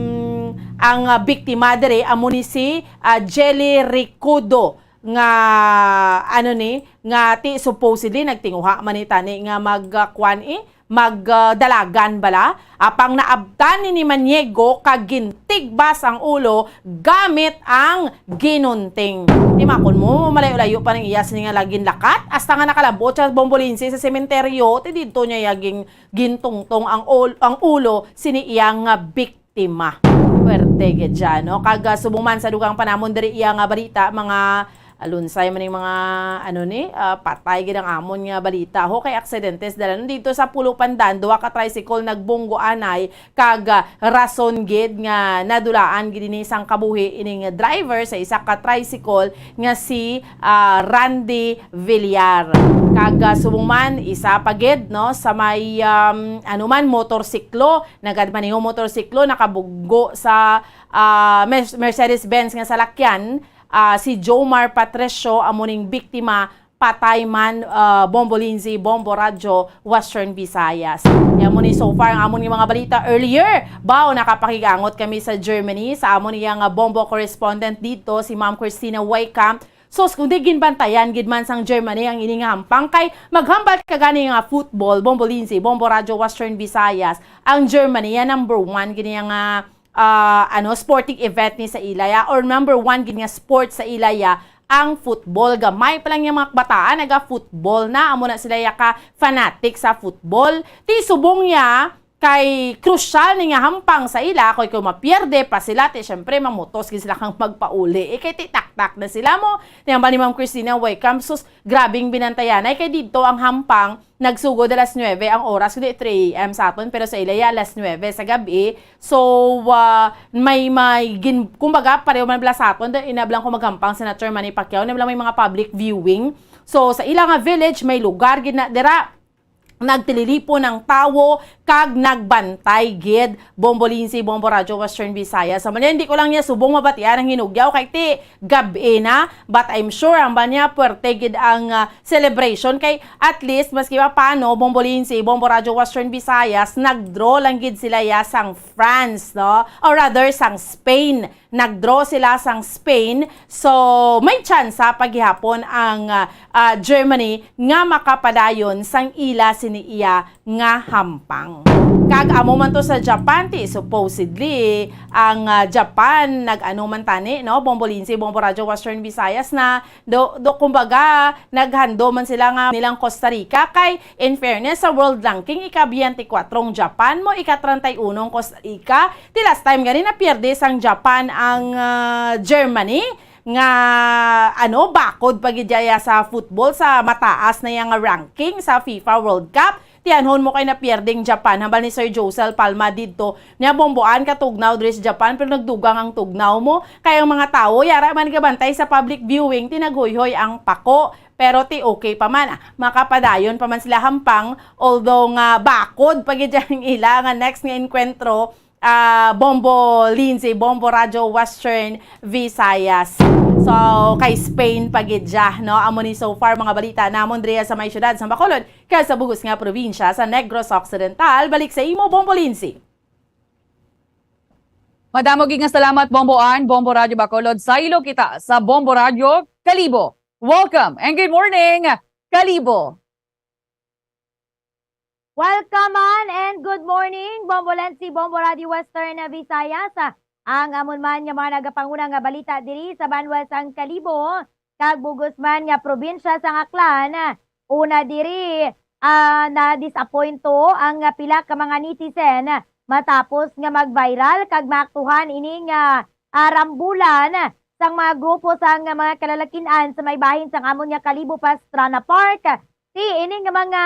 ang, ah, biktima diri amo ni si, ah, Jelly Ricudo nga, ano ni, nga ti supposedly nagtinguha man ni tani nga mag, ah, kwan, eh, mag, ah, dalagan bala. Apang naabtan ni Maniego kag gintigbas ang ulo gamit ang ginunting. Timakon mo, malayo-layo pa ning iya sini nga laging lakat. Hasta nga nakalabot siya, Bombo Lindsay, sa sementeryo, ti didto niya iya gin-, gintungtong ang ul-, ang ulo sini iya nga biktima. Puwerte gid siya, no? Kag, ah, subong man sa dugang pa namon diri iya nga balita, mga alunsay man ning mga, ano ni, ah, patay gid ang amon nga balita. Ho, kay aksidentes dala. Dito sa Pulo Pandan, duha ka tricycle nagbunggo anay, kag, ah, rason gid nga nadulaan gid ini sang kabuhi ining driver sa isa ka tricycle nga si, ah, Randy Villar. Kag, ah, subong man, isa pa gid, no, sa may, um, ano man, motorsiklo, nagamaneho motorsiklo, nakabunggo sa, ah, Mer-, Mercedes-Benz nga salakyan, ah, si Jomar Patricio, amo ning biktima, patay man, ah, Bombo Lindsay, Bombo Radyo, Western Visayas. Kaya mo ni so far ang amon nga mga balita earlier. Bao, nakapakigangot kami sa Germany, sa amon nga Bombo correspondent dito, si Ma'am Christina Waycamp. Sus, kung di ginbantayan gid man sang Germany ang ini nga hampang, kay maghambal ka gani nga football, Bombo Lindsay, Bombo Radyo Western Visayas, ang Germany, yan number one gid niya nga, ah, ano, sporting event ni sa ilaya, or number one gid nga sport sa ilaya, ang football. Gamay pa lang yung mga kabataan, naga-football na, amo na sila ya ka fanatic sa football. Ti subong niya, kay crucial ni nga hampang sa ila, kay kung mapierde pa sila, ti syempre mamutos gid sila kang magpauli. Eh, kay ti taktak na sila mo. Ti hambal ni Ma'am Christina Waycamp, sus, grabing binantayanay, kay didto ang hampang nagsugod alas nuebe ang oras, kundi three A M sa aton, pero sa ila ya alas nuebe sa gabi. So, ah, may, may gin-, kumbaga, pareho man bala sa aton, dahil inablang ko maghampang Senator Manny Pacquiao, inablang may mga public viewing. So, sa ila nga village, may lugar gid na dira, nagtililipon ang tawo kag nagbantay gid, Bombo Lindsay, Bombo Radyo Western Visayas. Sa manyan, di ko lang niya subong mabatian ang hinugyaw kay ti gab-i na, but I'm sure ang banya puwerte gid ang, ah, celebration kay at least maski pa paano, Bombo Lindsay, Bombo Radyo Western Visayas, nag-draw lang gid sila ya sang France, no? Or rather, sang Spain. Nag-draw sila sang Spain. So, may tsansa pa gihapon ang, ah, ah, Germany nga makapadayon sang ila sini iya nga hampang. Kag amo man to sa Japan, ti supposedly ang, ah, Japan nag-ano man tani, no? Bombo Lindsay, Bombo Radyo Western Visayas na do, do, kumbaga, naghando man sila nga nilang Costa Rica. Kay, in fairness, sa world ranking, ika-twenty-four ang Japan mo, ika-treinta y uno ang Costa Rica. Ti last time gani napierde sang Japan ang, ah, Germany nga, ano, bakod pa gid dya sa football sa mataas na yang ranking sa FIFA World Cup. Tiyanhon mo kay napierde ang Japan, hambal ni Sir Josel Palma didto. Niya, bomboan ka tugnaw diri sa Japan, pero nagdugang ang tugnaw mo. Kay ang mga tawo, yara man gabantay sa public viewing, ti naghuyhoy ang pako. Pero ti okay pa man, ah, makapadayon pa man sila hampang, although nga bakod pa gid ang ila nga next nga enkwentro, ah, Bombo Lindsay, Bombo Radyo Western Visayas. So, kay Spain pa gid siya, no? Amo ni so far mga balita namon diri sa may siyudad sa Bacolod, kag sa bug-os nga probinsya sa Negros Occidental. Balik sa imo, Bombo Lindsay. Madamo gid nga salamat, Bombo Ann, Bombo Radyo Bacolod. Saylo kita sa Bombo Radyo Kalibo. Welcome and good morning, Kalibo. Welcome, Ann, and good morning, Bombo Lensi, Bombo Radio Western Visayas. Ang amon man nga mga nagapanguna nga balita diri sa banwa sang Kalibo, kag bug-os man nga probinsya sang Aklan. Una diri, ah, nadisappointo ang pila ka mga netizen matapos nga mag-viral kag maaktuhan ini nga, ah, rambulan sang mga grupo sang mga kalalakin-an sa may bahin sang amon nga Kalibo Pastrana Park. Ti ini nga mga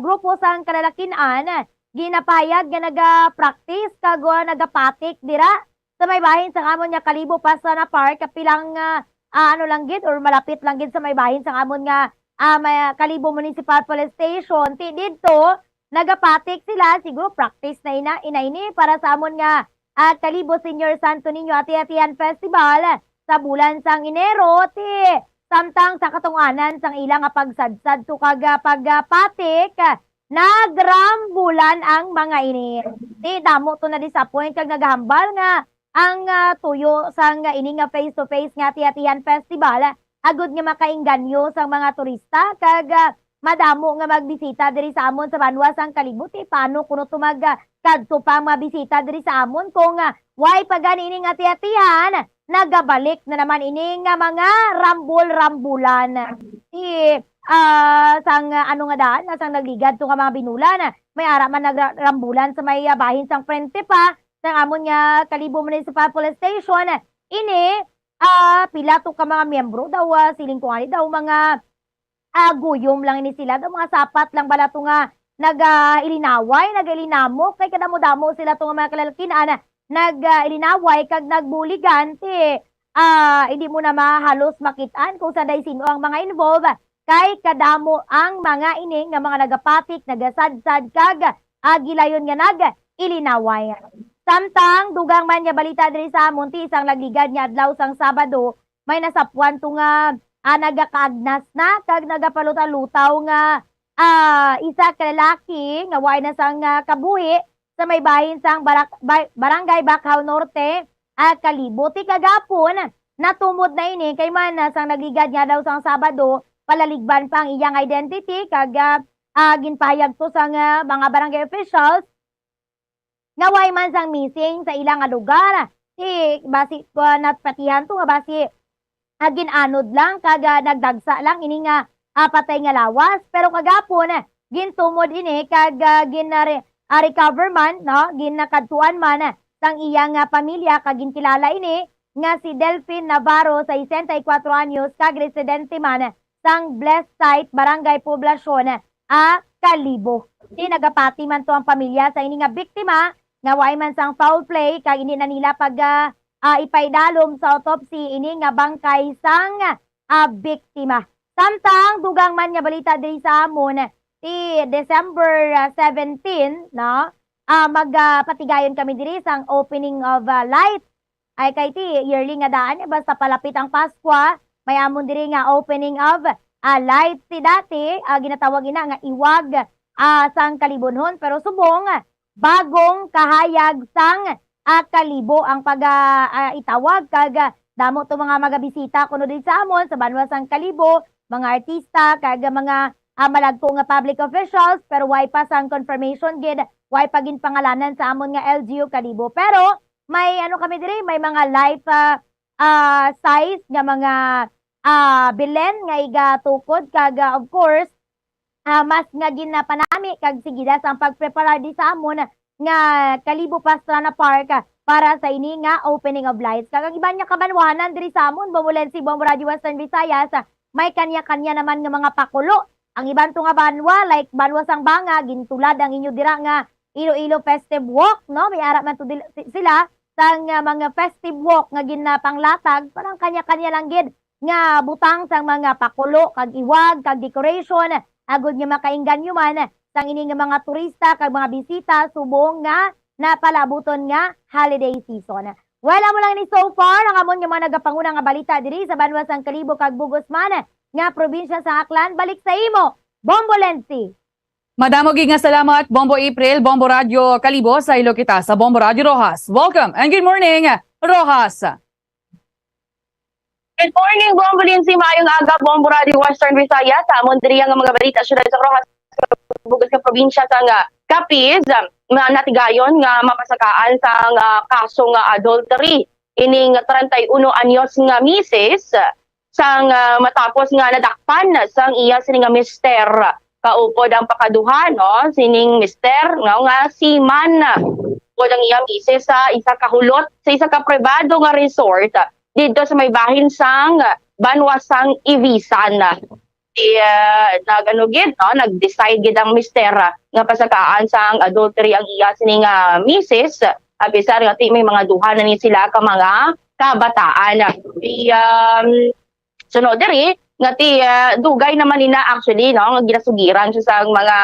grupo sang kalalakin-an ginapahayag nga naga-practice kag, ah, nagapatik dira sa may bahin sang amon nga Kalibo Pastrana Park, pilang, ah, ah, ano lang gid, or malapit lang gid sa may bahin sang amon nga, ah, may Kalibo Municipal Police Station. Ti didto nagapatik sila, siguro practice na ina, ina ini para sa amon nga ah, Kalibo Senior Santo Niño Ati-Atihan Festival sa bulan sang Enero, ti samtang sa katungaanan sang ila nga pagsadsad to kag, ah, pagpatik, ah, nagrambulan ang mga ini. Ti damo to na-disappoint kag nagahambal nga ang, ah, tuyo sang ini nga face-to-face nga Ati-Atihan Festival, ah, agud nga makaengganyo sang mga turista kag, ah, madamo nga magbisita diri sa amon sa banwa sang Kalibo. Ti paano kuno to mag, ah, kadto pa ang mga bisita diri sa amon kung, ah, way pa gani ining Ati-Atihan, nagabalik na naman ini nga mga rambol-rambulan. Ti, ah, sang, ah, ano nga daan, nga sang nagligad to nga mga binulan, may ara man nagra-, rambulan sa may, ah, bahin sang frente pa sang amon nga Kalibo Municipal Police Station. Ini, ah, pila to ka mga miyembro daw, ah, siling ko ani daw mga, ah, guyom lang ini sila daw, mga sapat lang bala to nga nag, ah, ilinaway, nag-ilinamok, kay kadamo-damo sila to nga mga kalalkinan, nag, ah, ilinaway kag nagbuligan, ti, ah, hindi mo na mahalos makit-an kung sanday sino ang mga involved, kay kadamo ang mga ini nga mga nagapatik, nagasadsad, kag, ah, gilayon nga nag-ilinaway. Samtang dugang man nga balita diri sa amon, ti isang nagligad nga adlaw sang Sabado, may nasapwan to nga, ah, nagakaagnas na kag nagapaluta-lutaw nga, ah, isa ka lalaki nga way na sang, ah, kabuhi sa may bahin sang barak-, bay-, Barangay Bacau Norte, ah, Kalibo. Ti kagapon, natumod na ini kay man, ah, sang nagligad nga daw sang Sabado, palaligban pa ang iyang identity kag, ah, ah, ginpahayag to sang, ah, mga barangay officials nga way man sang missing sa ila nga lugar. Si, basi, ah, napatihan to nga basi, ah, gin-anod lang kag, ah, nagdagsa lang ini nga, ah, patay nga lawas. Pero kagapon, ah, gintumod ini kag, ah, gin-, ah, re-, ah, recover man, no? Ginakadtuan man, ah, sang iya nga pamilya kag ginkilala ini nga si Delfin Navarro, sesenta y cuatro anyos, kag residente man sang Blessed Site, Barangay Poblacion, ah, Kalibo. Ti nagapati man to ang pamilya sa ini nga biktima nga way man sang foul play kag hindi na nila pag, ah, ah, ipaidalom sa autopsy ini nga bangkay sang, ah, biktima. Samtang dugang man nga balita diri sa amon, ti December, ah, seventeen, no? Ah, mag, ah, patigayon kami diri sang opening of, ah, light. Ay kay ti yearly nga daan niya, basta palapit ang Paskwa, may amon diri nga opening of, ah, lights ti dati, ah, ginatawag ina nga iwag, ah, sang Kalibonhon, pero subong, ah, bagong kahayag sang, ah, Kalibo ang pag, ah, ah, itawag kag, ah, damo to mga magabisita kuno din sa amon sa banwa sang Kalibo, mga artista kag mga, ah, malagko nga public officials, pero way pa sang confirmation gid, way pa ginpangalanan sa amon nga L G U Kalibo. Pero may ano kami diri, may mga life, ah, ah, size nga mga, ah, bilen nga igatukod kag, ah, of course, ah, mas nga ginapanami kag sigida sang pagpreparar di sa amon nga Kalibo Pastrana Park, ah, para sa ini nga opening of lights. Kag ang iban nga kabanwahanan diri sa amon, Bombolense, Bombo Radio Western Visayas, ah, may kanya-kanya naman nga mga pakulo. Ang iban to nga banwa, like banwa sang Banga, gintulad ang inyo dira nga Iloilo Festive Walk, no? May ara man to dil-, si-, sila sang, ah, mga festive walk nga ginapanglatag, parang kanya-kanya lang gid nga butang sang mga pakulo kag iwag kag decoration, agud nga makaengganyo man sang ini nga mga turista kag mga bisita subong nga napalabuton nga holiday season. Well, amo lang ni so far ang amon nga mga nagapanguna nga balita diri sa banwa sang Kalibo kag bug-os man nga probinsya sa Aklan. Balik sa imo, Bombo Lensi. Madamo gid nga salamat, Bombo April, Bombo Radyo Kalibo, sa ilo kita sa Bombo Radyo Roxas. Welcome and good morning, Roxas. Good morning, Bombo Lindsay. Maayong aga, Bombo Radyo Western Visayas. Sa amon diri nga mga balita, siyudad sa Roxas, bug-os nga probinsya sang Capiz, nga natigayon nga mapasakaan sang, ah, kaso nga adultery ining treinta y uno anyos nga misis sang, ah, matapos nga nadakpan sang iya sini nga mister. Kaupod ang pakaduha, no, sining mister, nga, nga si Man. Upod ang iya misis sa isa ka hulot sa isa ka pribado nga resort didto sa may bahin sang banwa sang Ivisan. Di, ah, nag-ano gid, no, nag-decide gid ang mister, ah, nga pasakaan sang adultery ang iya sini nga misis, a pesar nga ti may mga duha na ni sila ka mga kabataan. Di, um, suno diri nga ti, ah, dugay naman nina actually, no, nga ginasugiran siya sang mga,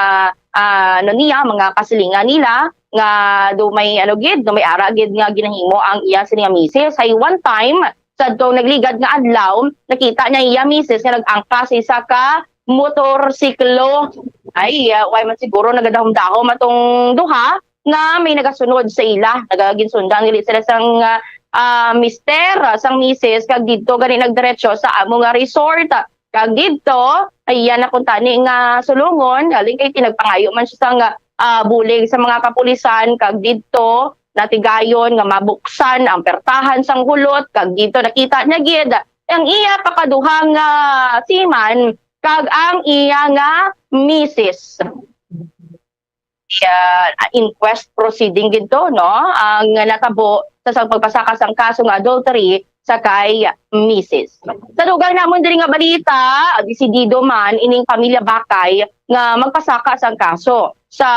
ah, ano niya, mga kasilingan nila nga do may ano gid, do may ara gid nga ginahimo ang iya sini nga misis. Hay one time, sadto nagligad nga adlaw, nakita niya iya misis nga nag-angkas sa isa ka motorsiklo. Ay, ah, way man siguro nagadahom-dahom atong duha nga may nagasunod sa ila. Nagaginsundan gali sila sang, ah, ah, mister, ah, sang misis, kag didto gani nagdiretso sa amo nga resort. Kag didto, ay iya na kuntani nga sulungon, halin kay tinagpangayo man siya sang, ah, bulig sa mga kapulisan, kag didto natigayon nga mabuksan ang pertahan sang hulot, kag didto nakita niya gid ang iya pakaduha nga seaman kag ang iya nga misis. Ah, inquest proceeding gid to, no? Ang natabo sa, sa pagpasaka sang kaso nga adultery sa kay misis. Sa dugang namon diri nga balita, desidido man ining pamilya Bakay nga magpasaka sang kaso sa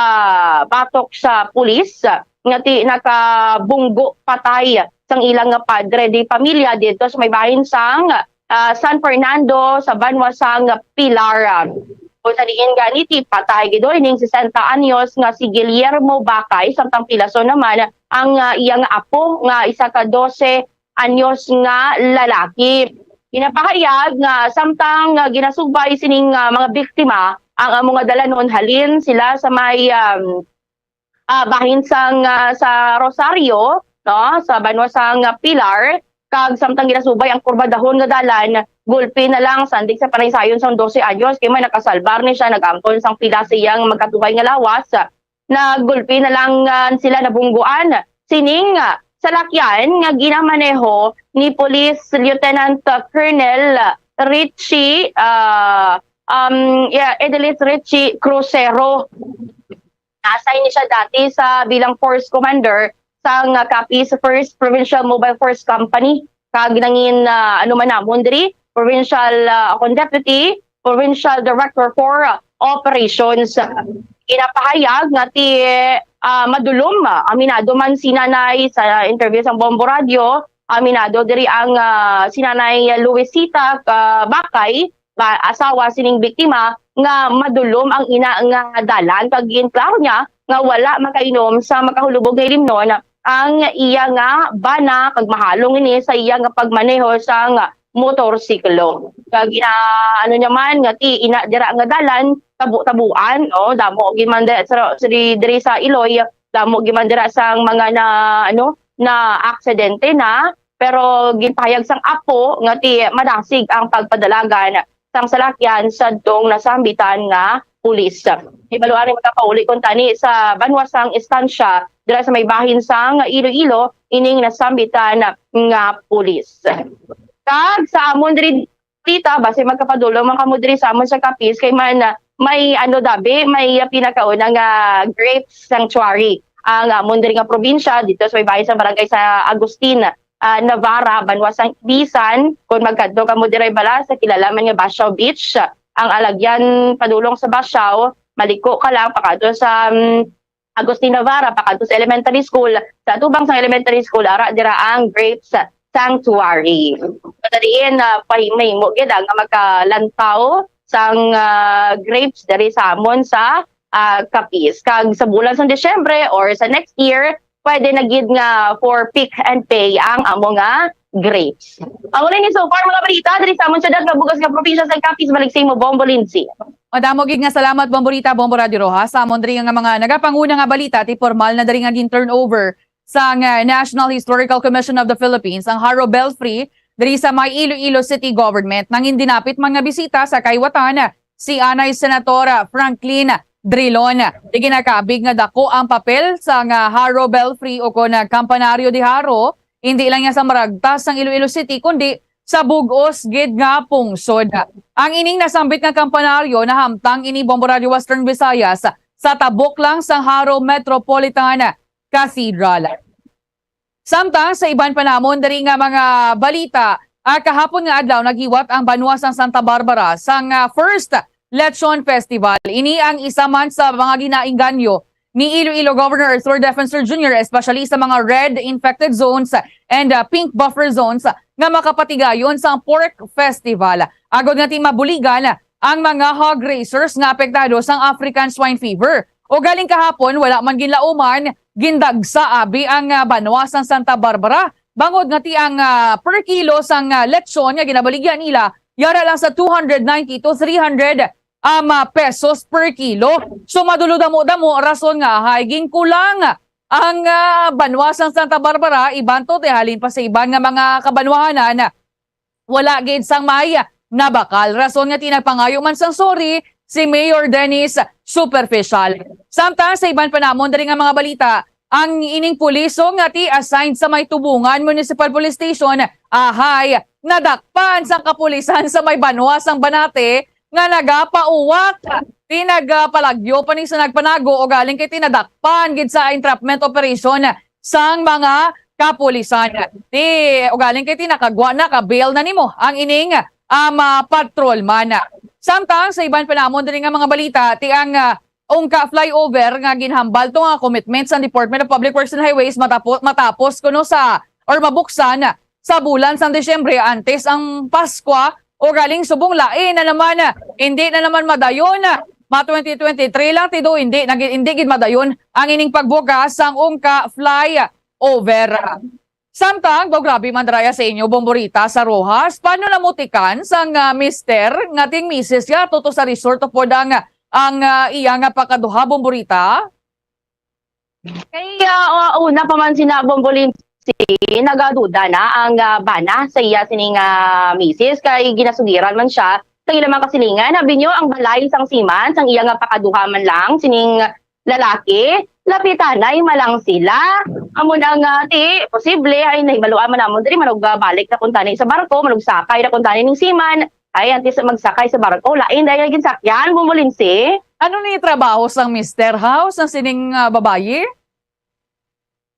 batok sa pulis nga ti nakabunggo patay sang ilang nga padre di pamilya dito sa may bahin sang, ah, San Fernando sa banwa sang Pilar. Kung sa diin gani ti patay gid ining sesenta anyos nga si Guillermo Bakay, samtang pilason naman ang, ah, iyang apo nga isa ka dose anyos nga lalaki. Ginapahayag nga samtang, ah, ginasugbay sining, ah, mga biktima ang amo nga dalanon, halin sila sa may, um, ah, bahin sang, ah, sa Rosario, no, sa banwa sang, ah, Pilar, kag samtang ginasubay ang kurbadahon nga dalan, gulpi na lang sandig sa panaysayon sang dose anyos kay may nakasalbar ni siya, nag-angkon sang pila sa iyang magkatuhay nga lawas. Nagulpi na lang, ah, sila nabungguan. Sining, ah, salakyan nga ginamaneho ni Police Lieutenant Colonel Richie, ah, um, yeah, Edelis Richie Crucero. Na-assign ni siya dati sa bilang force commander sang, ah, Capiz First Provincial Mobile Force Company, kag nangin, ah, ano man namon diri, provincial, ah, akon deputy, provincial director for, ah, operations. Ginapahayag nga ti, ah, madulom, ah, aminado man si nanay sa interview sang Bombo Radio, aminado diri ang, ah, si Nanay Luisita, ah, Bakay, ba, asawa sining biktima nga madulom ang ina nga dalan, kag ginklaro niya nga wala makainom sa makahulubog nga ilimnon ang iya nga bana, kag mahalong ini sa iya nga pagmaneho sang motorsiklo. Kag ina-, ano niya man nga ti ina dira nga dalan, tabu-tabuan, no? Damo gid man di-, sa, sa di-, diri sa Iloy, damo gid man dira sang mga na, ano, na aksidente na, pero ginpahayag sang apo nga ti madasig ang pagpadalagan sang salakyan sadtong nasambitan nga pulis. Hibaluan ni, makapauli kuntani sa banwa sang Estancia dira sa may bahin sang Iloilo ining nasambitan nga pulis. Kag sa amon diri balita, basi magkapadulong man kamo diri sa amon sa Capiz, kay man, ah, may ano dabi, may, ah, pinakauna nga grape sanctuary ang amon diri nga probinsya, dito sa may bahin sa barangay sa Agustin, ah, Navarra, banwa sang Ibisan. Kung magkadto kamo diri bala sa kilala man nga Basiao Beach, ang alagyan padulong sa Basiao, maliko ka lang pakadto sa, mm, Agustin Navarra, pakadto sa elementary school. Sa atubang sang elementary school, ara dira ang Grapes Sanctuary. Madaliin na pahimahimo gid ang makalantaw sang, ah, grapes diri sa amon sa, ah, Capiz. Kag sa bulan sang Disyembre or sa next year, pwede na gid nga for pick and pay ang amo nga grapes. Amo na ni so far mga balita diri sa amon siyudad nga bug-os nga probinsya sa Capiz. Balik sa imo, Bombo Lindsay. Madamo gid nga salamat, Bombo Rita, Bombo Radio Rojas. Sa amon diri nga mga nagapanguna nga balita, ti formal na diri nga gin-turnover sang, ah, National Historical Commission of the Philippines ang Jaro Belfry diri sa may Iloilo City Government. Nangin dinapit man nga bisita sa kaiwatan si anay Senator Franklin Drilon. Di ginakabig nga dako ang papel sang, ah, Jaro Belfry o kon, ah, kampanaryo di Jaro, hindi lang niya sa maragtas sang Iloilo City, kundi sa bug-os gid nga pungsod. Ang ining nasambit nga kampanaryo nahamtang ini, Bombo Radio Western Visayas, sa tabok lang sang Jaro Metropolitan Cathedral. Samtang sa iban pa namon diri nga mga balita, ah, kahapon nga adlaw naghiwat ang banwa sang Santa Barbara sang, ah, first Lechon Festival. Ini ang isa man sa mga ginainganyo ni Iloilo Governor Arthur Defensor Junior, especially sa mga red infected zones and, ah, pink buffer zones nga makapatigayon sang pork festival. Agod nga ti mabuligan ang mga hog raisers nga apektado sang African Swine Fever. Ugaling kahapon, wala man ginlauman, gindagsa abi ang, ah, banwa sang Santa Barbara, bangod nga ti ang, ah, per kilo sang, ah, lechon nga ginabaligya nila yara lang sa two hundred ninety to three hundred, um, ah, pesos per kilo. So, madulo damo-damo rason nga hay ginkulang ang, ah, banwa sang Santa Barbara, iban to ti halin pa sa iban nga mga kabanwahanan, wala gid sang may nabakal. Rason nga ti nagpangayo man sang sorry si Mayor Dennis Superficial. Samtang sa iban pa namon diri nga mga balita, ang ining puliso nga ti assigned sa may Tubungan Municipal Police Station, ahay, nadakpan sang kapulisan sa may banwa sang Banate nga nagapauwak. Ti nagapalagyo pa ni sa nagpanago ugaling kay ti nadakpan gid sa entrapment operation sang mga kapulisan. Ti ugaling kay ti nakagwa na, ka-bail na nimo ang ining, um, ah, patrolman. Samtang sa iban pa namon diri nga mga balita, ti ang, ah, Ungka flyover nga ginhambal to nga commitment sa Department of Public Works and Highways matapo-, matapos kuno sa or mabuksan sa bulan sang Disyembre antes ang Paskwa, ugaling subong lain na naman, hindi na naman madayon. Ma twenty twenty-three lang ti do, hindi na gi-, hindi gid madayon ang ining pagbukas sang Ungka flyover. Samtang daw grabe man dira ya sa inyo, Bombo Rita, sa Roxas, paano namutikan sang, ah, mister nga ting misis ya tuto sa resort upod ang, ang, ah, iya nga pakaduha, Bombo Rita? Kay, ah, una pa man sina Bombo Lindsay, nagaduda na ang, ah, bana sa iya sining, ah, misis, kay ginasugiran man siya sa ila mga kasilingan. Abi nyo, ang balay sang siman sang iya nga pakaduha man lang sining lalaki, lapitanay man lang sila. Amo na nga, ti, posible, ay, nahibaluan man namon diri, manug, ah, balik na kuntani sa barko, manug sakay na kuntani ning siman. Ay, antes magsakay sa barko, lain dahil ginsakyan, Bombo Lindsay. Ano ni trabaho sang mister, ha, sang sining, ah, babayi?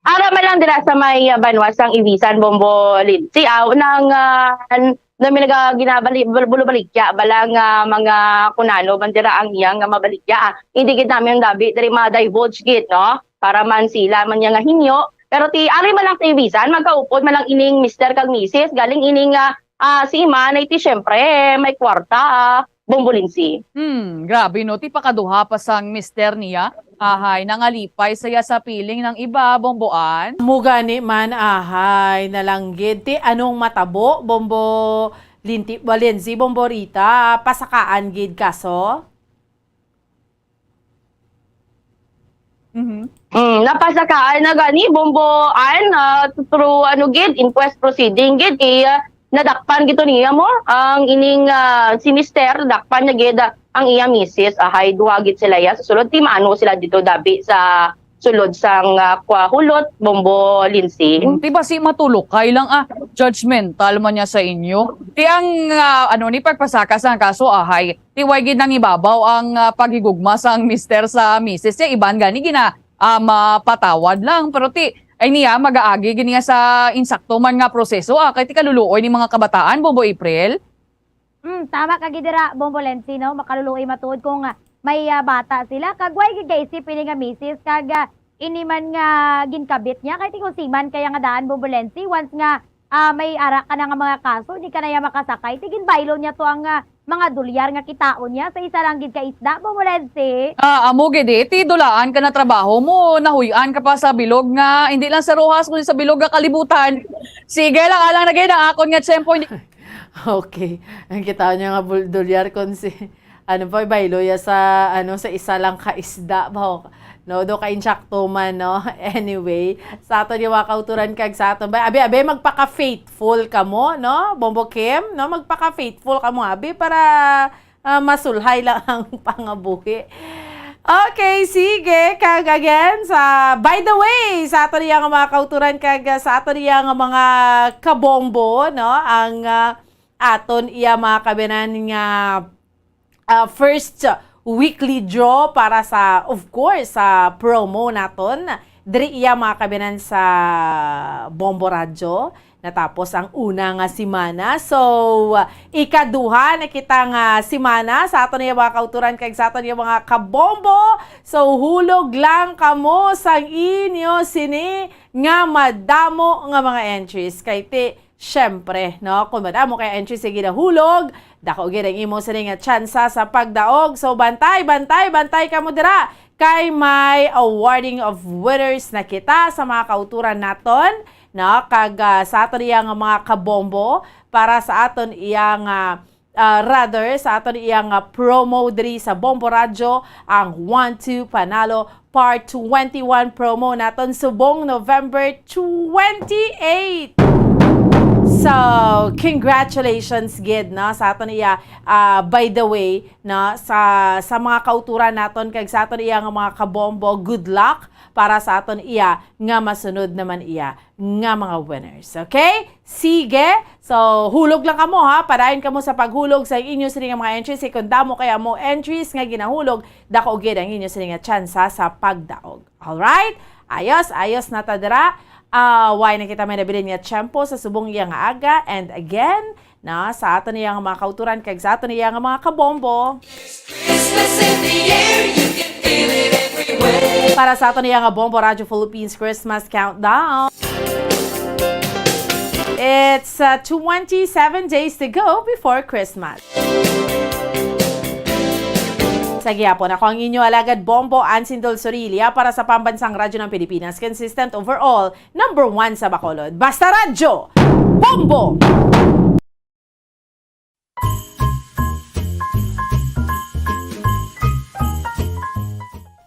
Ara man lang dira sa may, ah, banwa sang Ibisan, Bombo Lindsay. Ah, nang, ah, an-, na may naga-, ginabali-, bul-, bulubaligya, bala nga mga kunano man dira ang iyang nga mabaligya. Ah, hindi gid namin dabi diri ma-divulge gid, no? Para man sila man niya nga hinyo. Pero ti, ari man lang sa Ibisan, magkaupod man lang ining mister kag misis, galing ining, ah, ah, si Iman ay ti, syempre, may kwarta, ah, Bombo Lindsay. Hmm, grabe no, ti pakaduha pa sang mister niya. Ahay, nangalipay saya sa piling ng iba, Bomboan. Mo gani man, ahay, nalanggid. Ti anong matabo, Bombo Linti-, Lindsay, Bombo Rita, pasakaan gid kaso? Mhm. Mm, napasakaan na gani, Bombo Ann, ah, through, ano gid, inquest proceeding gid, eh, ah, nadakpan gito niya mo, ang ining, ah, si mister, dakpan niya gid, ah, ang iya misis, ahay, duha gid sila ya sa sulod, ti maano sila dito dabi sa sulod sang, ah, kwa hulot, Bombo Lindsay. Mm, ti basi matulukay lang, ah, judgmental man niya sa inyo. Ti ang, ah, ano ni, pagpasaka sa kaso, ahay, ti way gid nangibabaw ang, ah, paghigugma sang mister sa misis niya, iban gani gina, ah, mapatawad lang. Pero ti, ay niya, mag-aagi gid niya sa insakto man nga proseso, ah, kay ti kaluluoy ni mga kabataan, Bombo April. Mm, tama ka gid dira, Bombo Lensi, no? Makaluluoy matuod kung, ah, may, ah, bata sila. Kag way gid kaisip ini nga misis, kag, ah, ini man nga ginkabit niya, kay ti kung siman kaya nga daan, Bombo Lensi, once nga, ah, may ara ka na nga mga kaso, di ka na ya makasakay. Ti ginbaylo niya to ang, ah, mga dolyar nga kitaon niya sa isa lang gid ka isda, Bombo Lensi. Ah, amo gid eh. Ti dulaan ka na trabaho mo, nahuy-an ka pa sa bilog nga, hindi lang sa Roxas, kundi sa bilog nga kalibutan. Sige lang, alang na gid ang akon nga tiyempo. Hindi Okay. Ang kitaon niya nga bul-, dolyar kon si, ano pa, baylo ya sa, ano, sa isa lang ka isda ba? No, do ka insakto man, no? Anyway, sa aton yung mga kauturan kag sa aton ba? Abi, abi, magpaka-faithful kamo, no? Bombo Kim, no? Magpaka-faithful kamo, abi, para, ah, masulhay lang ang pangabuhi. Okay, sige. Kag again, sa, by the way, sa aton iya nga mga kauturan kag, ah, sa aton iya nga mga kabombo, no? Ang, ah, aton iya mga kabinan nga, ah, first weekly draw para sa, of course, sa promo naton. Diri iya mga kabinan sa Bombo Radyo. Natapos ang una nga semana. So, ikaduha na kita nga semana sa aton iya mga kauturan kag sa aton iya mga kabombo. So, hulog lang kamo sang inyo sini nga madamo nga mga entries. Kay ti, syempre, no? Kung madamo kay entries sa ginahulog, Dako gid ang imo sini nga tsansa sa pagdaog. So, bantay, bantay, bantay kamo dira. Kay may awarding of winners na kita sa mga kauturan naton, no? Kag, ah, sa aton iya nga mga kabombo, para sa aton iya nga, ah, rather, sa aton iya nga promo diri sa Bombo Radyo, ang One Two Panalo Part twenty-one promo naton subong November twenty-eight. So, congratulations gid, no, sa aton iya, ah, by the way, no, sa, sa mga kauturan naton kag sa aton iya nga mga kabombo, good luck para sa aton iya nga masunod naman iya nga mga winners. Okay? Sige. So, hulog lang kamo, ha. Padayon kamo sa paghulog sa inyo sini nga mga entries. Kay kung damo kay amo entries nga ginahulog, dako gid ang inyo sini nga tsansa sa pagdaog. Alright? Ayos, ayos na ta dira. Ah, way na kita may nabilin nga tiyempo sa subong iya nga aga. And again, na sa aton iya nga mga kauturan kag sa aton iya nga mga kabombo. Christmas in the air, you can feel it everywhere. Para sa aton iya nga Bombo Radyo Philippines Christmas Countdown. It's, uh, twenty-seven days to go before Christmas. Sa gihapon, ako ang inyo alagad Bombo, Ansin Dulzurilia, para sa Pambansang Radyo ng Pilipinas, consistent overall, number one sa Bacolod. Basta Radyo, Bombo!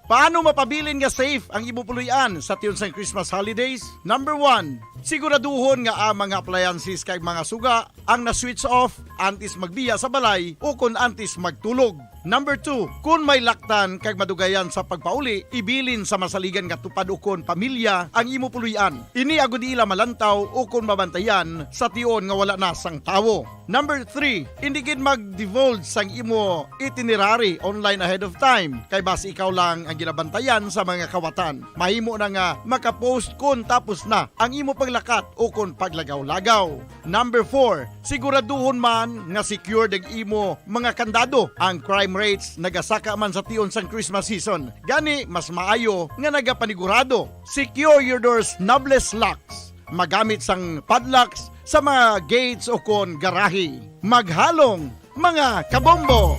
Paano mapabilin nga safe ang imo puloy-an sa tion sang Christmas holidays? Number one, siguraduhon nga ang mga appliances kag mga suga ang na-switch off antes magbiya sa balay o kon antes magtulog. Number two, kon may laktan kag madugayan sa pagpauli, ibilin sa masaligan nga tupad ukon pamilya ang imo puloy-an. Ini agod ila malantaw ukon mabantayan sa tion nga wala na sang tawo. Number three, indi gid mag-divulge sang imo itinerary online ahead of time, kay basi ikaw lang ang ginabantayan sa mga kawatan. Mahimo na nga maka-postpone tapos na ang imo paglakat ukon paglagaw-lagaw. Number four, siguraduhon man nga secured ang imo mga kandado. Ang crime rates nagasaka man sa tion sang Christmas season. Gani, mas maayo nga nagapanigurado. Secure your doors, knobless locks. Magamit sang padlocks sa mga gates o kon garahe. Maghalong, mga kabombo!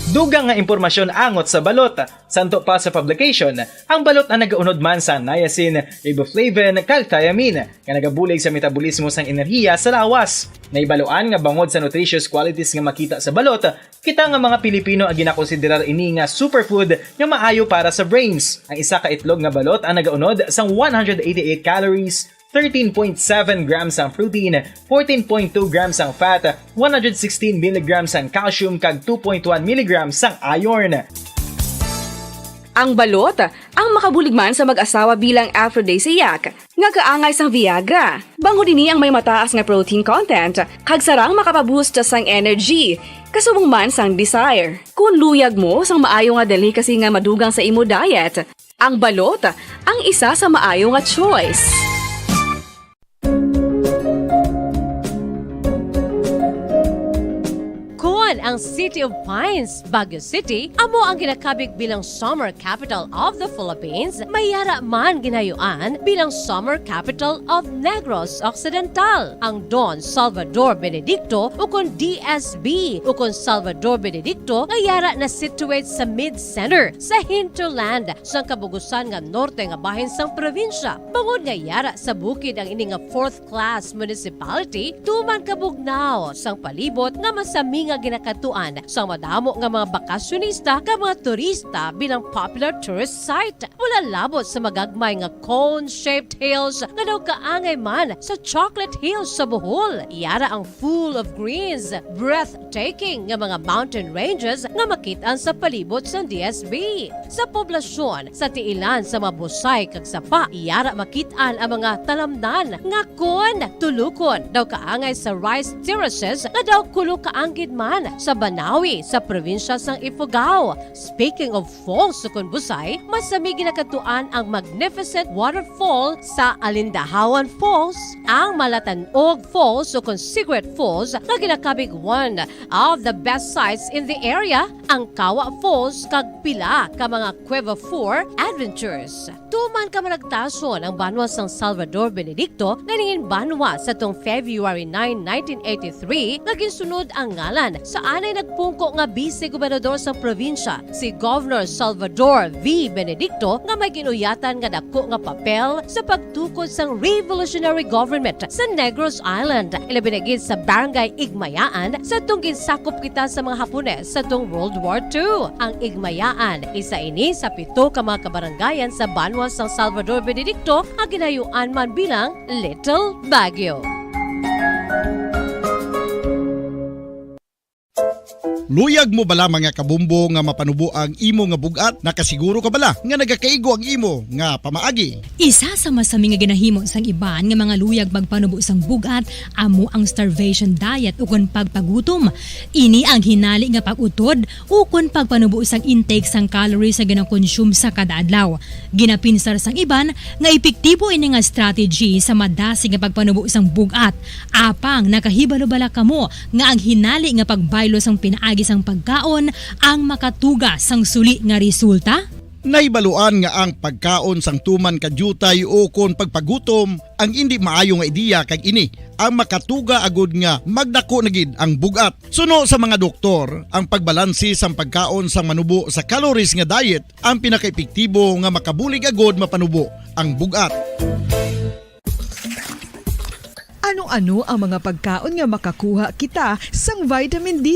Dugang nga impormasyon angot sa balot. Santo pa sa publication, ang balot ang nagaunod man sa niacin, riboflavin, kag thiamine, nga nagabulig sa metabolismo sang enerhiya sa lawas. Nahibaluan nga bangod sa nutritious qualities nga makita sa balot, kita nga mga Pilipino ang ginakonsiderar ini nga superfood nga maayo para sa brains. Ang isa ka itlog nga balot ang nagaunod sang one hundred eighty-eight calories, thirteen point seven grams ang protein, fourteen point two grams ang fat, one hundred sixteen milligrams ang calcium, kag two point one milligrams ang iron. Ang balot, ang makabulig man sa mag-asawa bilang aphrodisiac, nga kaangay sang Viagra. Bangod ini ang may mataas nga protein content, kag sarang makapaboost sang energy, kasubong man sang desire. Kon luyag mo sang maayo nga delicacy nga madugang sa imo diet, ang balot ang isa sa maayo nga choice. Kon ang City of Pines, Baguio City, amo ang ginakabig bilang Summer Capital of the Philippines, may yara man ginayuan bilang Summer Capital of Negros Occidental. Ang Don Salvador Benedicto, ukon D S B, ukon Salvador Benedicto, nga yara na situate sa mid-center, sa hinterland, sang kabugusan nga norte nga bahin sang probinsya, bangod nga yara sa bukid ang ini nga fourth class municipality, tuman kabugnaw sang palibot nga masami nga ginakadtuan sang madamo nga mga bakasyonista kag mga turista bilang popular tourist site. Wala labot sa magagmay nga cone-shaped hills nga daw kaangay man sa Chocolate Hills sa Bohol. Yara ang full of greens, breathtaking nga mga mountain ranges nga makit-an sa palibot sang D S B. Sa poblasyon, sa tiilan sa mga busay kag sapa, yara makit-an ang mga talamnan nga kon tulukon daw kaangay sa rice terraces nga daw kulo kaanggid man sa Banawi, sa probinsya sang Ifugao. Speaking of falls, sukon Busay, masami ginakadtuan ang magnificent waterfall sa Alindahawan Falls, ang Malatanog Falls, sukon Cigarette Falls, nga ginakabig one of the best sights in the area, ang Kawa Falls, kag pila ka mga Cueva Four adventures. Tuman ka managtason ang banwa sang Salvador Benedicto nga nangin banwa sa tong February nine, nineteen eighty-three, nga ginsunod ang ngalan sa anay nagpungko nga bise gobernador sang probinsya, si Governor Salvador V. Benedicto, nga may ginuyatan nga dako nga papel sa pagtukod sang revolutionary government sa Negros Island, ilabi na gid sa Barangay Igmayaan, sa tong ginsakop kita sa mga Hapones sa tong World War Two. Ang Igmayaan, isa ini sa pito ka mga kabarangayan sa banwa sang Salvador Benedicto nga ginayuan man bilang Little Baguio. Luyag mo bala, mga kabombo, nga mapanubo ang imo nga bug-at? Nakasiguro ka bala nga nagakaigo ang imo nga pamaagi? Isa sa masami nga ginahimo sang iban nga mga luyag magpanubo sang bug-at amo ang starvation diet ukon pagpagutom. Ini ang hinali nga pag-utod ukon pagpanubo sang intake sang calories nga ginakonsume sa kada adlaw. Ginapinsar sang iban nga epektibo ini nga strategy sa madasig nga pagpanubo sang bug-at. Apang nakahibalo bala kamo nga ang hinali nga pagbaylo sang pinaagi sang pagkaon ang makatuga sang suli nga resulta? Nahibaluan nga ang pagkaon sang tuman ka diutay ukon pagpagutom ang indi maayo nga ideya, kag ini ang makatuga agud nga magdako na gid ang bug-at. Suno sa mga doktor, ang pagbalanse sang pagkaon sang manubo sa calories nga diet ang pinakaepektibo nga makabulig agud mapanubo ang bug-at. Ano-ano ang mga pagkaon nga makakuha kita sang vitamin D?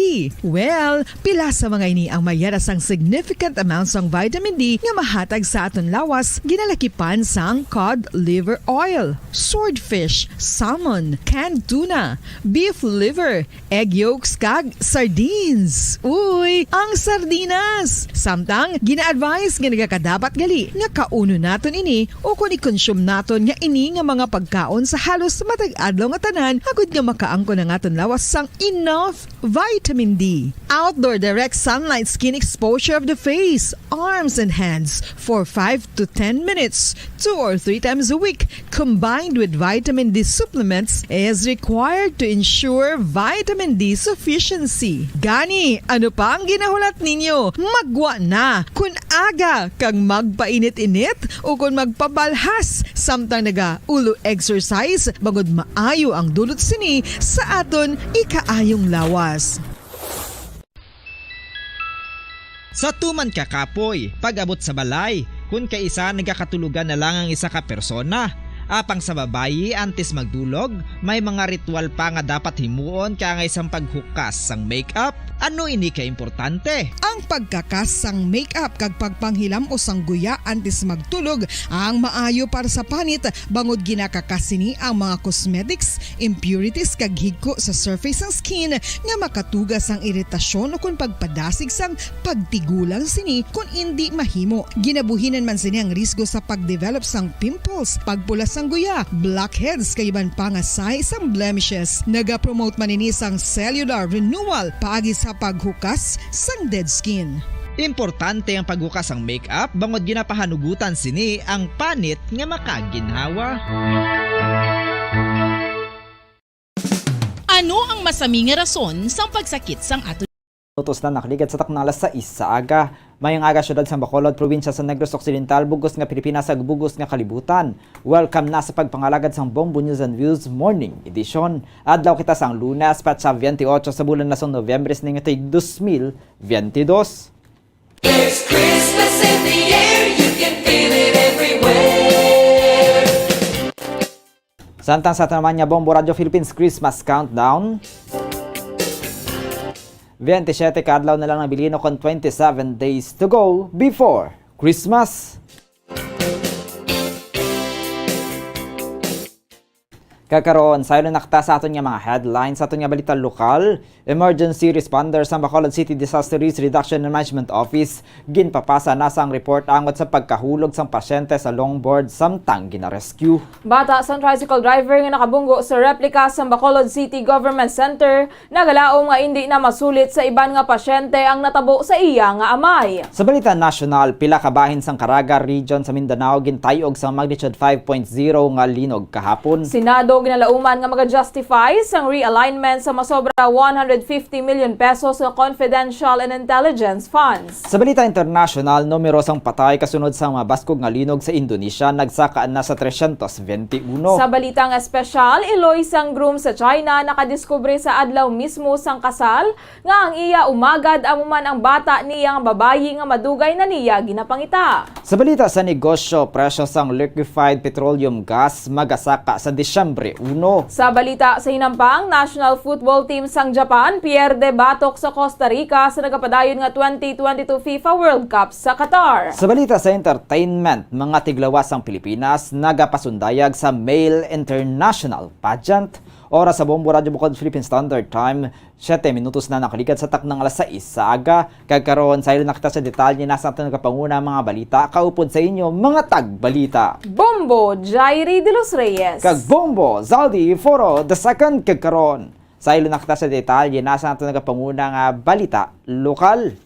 Well, pila sa mga ini ang may yara sang significant amount sang vitamin D nga mahatag sa aton lawas, ginalakipan sang cod liver oil, swordfish, salmon, canned tuna, beef liver, egg yolks, kag sardines. Uy, ang sardinas! Samtang, gina-advise nga nagakadapat gali nga kaunon naton ini ukon i-consume naton nga ini nga mga pagkaon sa halos matag adlaw nga tanan, agud nga makaangkon ang aton lawas sang enough vitamin D. Outdoor direct sunlight skin exposure of the face, arms, and hands for five to ten minutes, two or three times a week, combined with vitamin D supplements, is required to ensure vitamin D sufficiency. Gani, ano pa ang ginahulat ninyo? Maggwa na! Kon aga kag magpainit-init ukon magpabalhas samtang naga-ulo exercise, bangod maayo ang dulot sini sa aton ikaayong lawas. Sa tuman ka kapoy, pag-abot sa balay, kun kaisa nagakatulogan na lang ang isa ka persona. Apang sa babayi, antes magdulog, may mga ritual pa nga dapat himuon kaangay sang paghukas sang makeup. Ano ini ka importante? Ang pagkakas sang makeup kag pagpanghilam-o sang guya antes magtulog ang maayo para sa panit, bangod ginakakas sini ang mga cosmetics, impurities, kag higko sa surface sang skin nga makatuga sang iritasyon ukon pagpadasig sang pagtigulang sini kon indi mahimo. Ginabuhinan man sini ang risgo sa pagdevelop sang pimples, pagpula sang guya, blackheads, kag iban pa nga sahi sang blemishes. Nagapromote man ini sang cellular renewal paagi sa paghukas sang dead skin. Importante ang paghukas sang makeup bangod ginapahanugutan sini ang panit nga makaginhawa. Ano ang masami nga rason sang pagsakit sang aton? Minutos na nakaligad sa takna alas sais sa aga. Mayong aga, siyudad sang Bacolod, probinsya sa Negros Occidental, bug-os nga Pilipinas, kag bug-os nga kalibutan. Welcome na sa pagpangalagad sang Bombo News and Views Morning Edition. Adlaw kita sang Lunes, petsa veintiocho sa bulan na sang Nobyembre, sa ngati dos mil veintidós. There's Christmas in the air, you can feel it everywhere. Samtang sa aton naman nga Bombo Radyo Philippines Christmas Countdown, veintisiete ka adlaw na lang nabilin, kon twenty-seven days to go before Christmas. Kag karon, saylo na kita sa aton nga mga headlines, sa aton nga balita lokal. Emergency responders sang Bacolod City Disaster Risk Reduction and Management Office ginpapasa na sang report angot sa pagkahulog sang pasyente sa longboard samtang gina-rescue. Bata sang tricycle driver nga nakabunggo sa replika sang Bacolod City Government Center nagalaom nga indi na masulit sa iban nga pasyente ang natabo sa iya nga amay. Sa balita nasyonal, pila ka bahin sang Caraga Region sa Mindanao gintay-og sa magnitude five point zero nga linog kahapon. Senado ginalauman nga maga-justify sang realignment sa masobra one hundred fifty million pesos nga confidential and intelligence funds. Sa balita internasyonal, numero sang patay kasunod sang mabaskog nga linog sa Indonesia nagsaka na sa tresyentos benti uno. Sa balitang espesyal, iloy sang groom sa China nakadiskubre sa adlaw mismo sang kasal nga ang iya umagad amo man ang bata niya nga babayi nga madugay na niya ginapangita. Sa balita sa negosyo, presyo sang liquefied petroleum gas magasaka sa Disyembre uno. Sa balita sa hinampang, national football team sang Japan pierde batok sa Costa Rica sa nagapadayon nga twenty twenty-two FIFA World Cup sa Qatar. Sa balita sa entertainment, mga tiglawas sang Pilipinas nagapasundayag sa Male International Pageant. Oras sa Bombo Radyo Bacolod Philippine Standard Time, siyete minutos na nakaligad sa taknang alas sais sa aga. Kag karon, saylo na kita sa detalye na sa aton nagapanguna mga balita. Kaupod sa inyo, mga tagbalita. Bombo Jairi de los Reyes. Kag Bombo Zaldi Foro the second. Kag karon, saylo na kita sa detalye na sa aton nagapanguna nga balita lokal.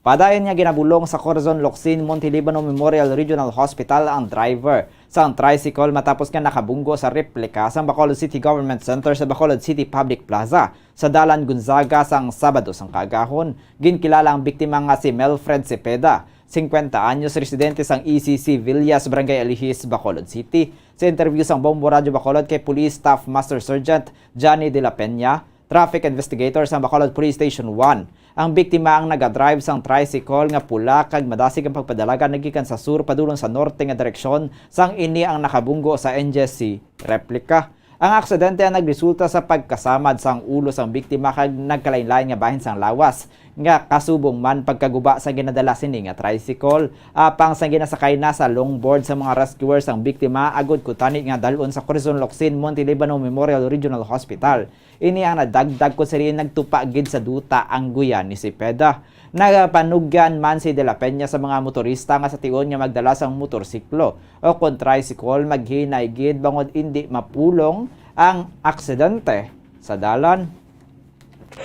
Padayon nga ginabulong sa Corazon Locsin Monte Libano Memorial Regional Hospital ang driver sang tricycle matapos nga nakabunggo sa replika sang Bacolod City Government Center sa Bacolod City Public Plaza sa Dalan Gonzaga sang Sabado sang kaagahon. Ginkilala ang biktima nga si Melfred Cepeda, singkwenta anyos, residente sang E C C Villas, Barangay Alihis, Bacolod City. Sa interview sang Bombo Radyo Bacolod kay Police Staff Master Sergeant Johnny de la Peña, traffic investigator sang Bacolod Police Station one, ang biktima ang nagadrive sang tricycle nga pula kag madasig ang pagpadalagan nagikan sa sur padulong sa norte nga direksyon, sang ini ang nakabunggo sa N J C replika. Ang aksidente ang nagresulta sa pagkasamad sang ulo sang biktima kag nagkalainlain nga bahin sang lawas, nga kasubong man pagkaguba sa ginadala sini nga tricycle. Apang sang ginasakay na sa longboard sa mga rescuers ang biktima, agod kutani nga dal-on sa Corazon Locsin Monte Libano Memorial Regional Hospital. Ini ang nadagdag kon sa diin nagtupa gid sa duta ang guya ni Cepeda. Nagapanugyan man si De La Peña sa mga motorista nga sa tion nga magdala sang motorsiklo o kon tricycle, maghinay gid bangod indi mapulong ang aksidente sa dalan.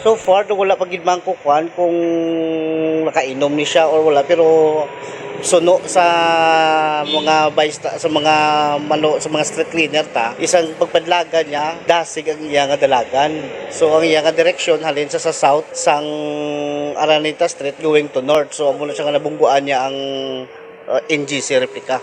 So far, wala pa gid man ko kuan kung nakainom ni siya or wala, pero suno sa mga bysta-, sa mga mano-, sa mga street cleaner ta, isang pagpadlagan niya, dasig ang iya nga dalagan. So, ang iya nga direksyon halin sa, sa south, sang Araneta Street going to north. So, amo na siya nga nabungguan niya ang, uh, N G C replica.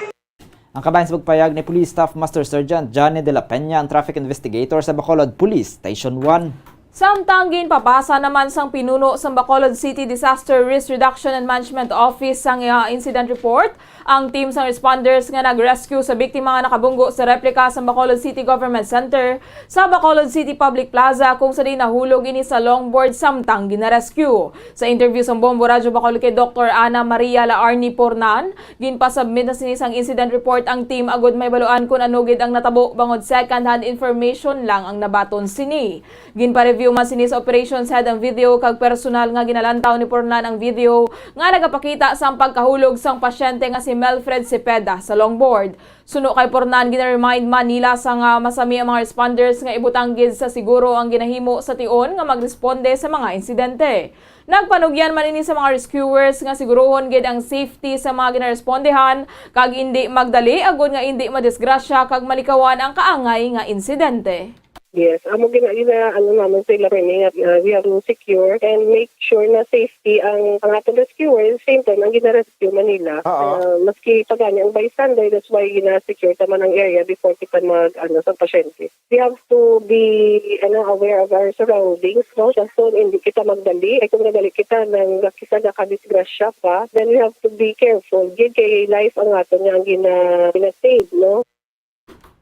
Ang kabahin sa pagpayag ni Police Staff Master Sergeant Johnny de la Peña, ang traffic investigator sa Bacolod Police Station one. Samtang ginpapasa naman sang pinuno sang Bacolod City Disaster Risk Reduction and Management Office sang, ah, incident report, ang team sang responders nga nag-rescue sa biktima nga nakabunggo sa replika sang Bacolod City Government Center sa Bacolod City Public Plaza, kung sa diin nahulog ini sa longboard samtang gina-rescue. Sa interview sang Bombo Radyo Bacolod kay Doktor Ana Maria Laarni Pornan, ginpasubmit na sini sang incident report ang team agud mahibaluan kon ano gid ang natabo, bangod second-hand information lang ang nabaton sini. Ginpa-review man sini sa operations head ang video kag personal nga ginalantaw ni Pornan ang video nga nagapakita sang pagkahulog sang pasyente nga si Melfred Cepeda sa longboard. Suno kay Pornan, gina-remind man nila sa nga masami ang mga responders nga ibutang gid sa siguro ang ginahimo sa tion nga magresponde sa mga insidente. Nagpanugyan man ini sa mga rescuers nga siguruhon gid ang safety sa mga ginarespondehan kag indi magdali agud nga indi madisgrasya kag malikawan ang kaangay nga insidente. Yes, amo gina, gina, ano naman sila, Rene, nga, uh, we have to secure and make sure na safety ang, ang ating rescuers, same time ang gina-rescue man nila. Oo. Uh, maski pa gani ang bystander, that's why gina-secure ta man ang area before kita mag, ano, sa pasyente. We have to be, ano, aware of our surroundings, no? Just so hindi kita magdali. Ay, kung nagdali kita, nang kisa nakadisgrasya pa, then we have to be careful. Gid kay life ang aton nga ang gina-, gina-save, no?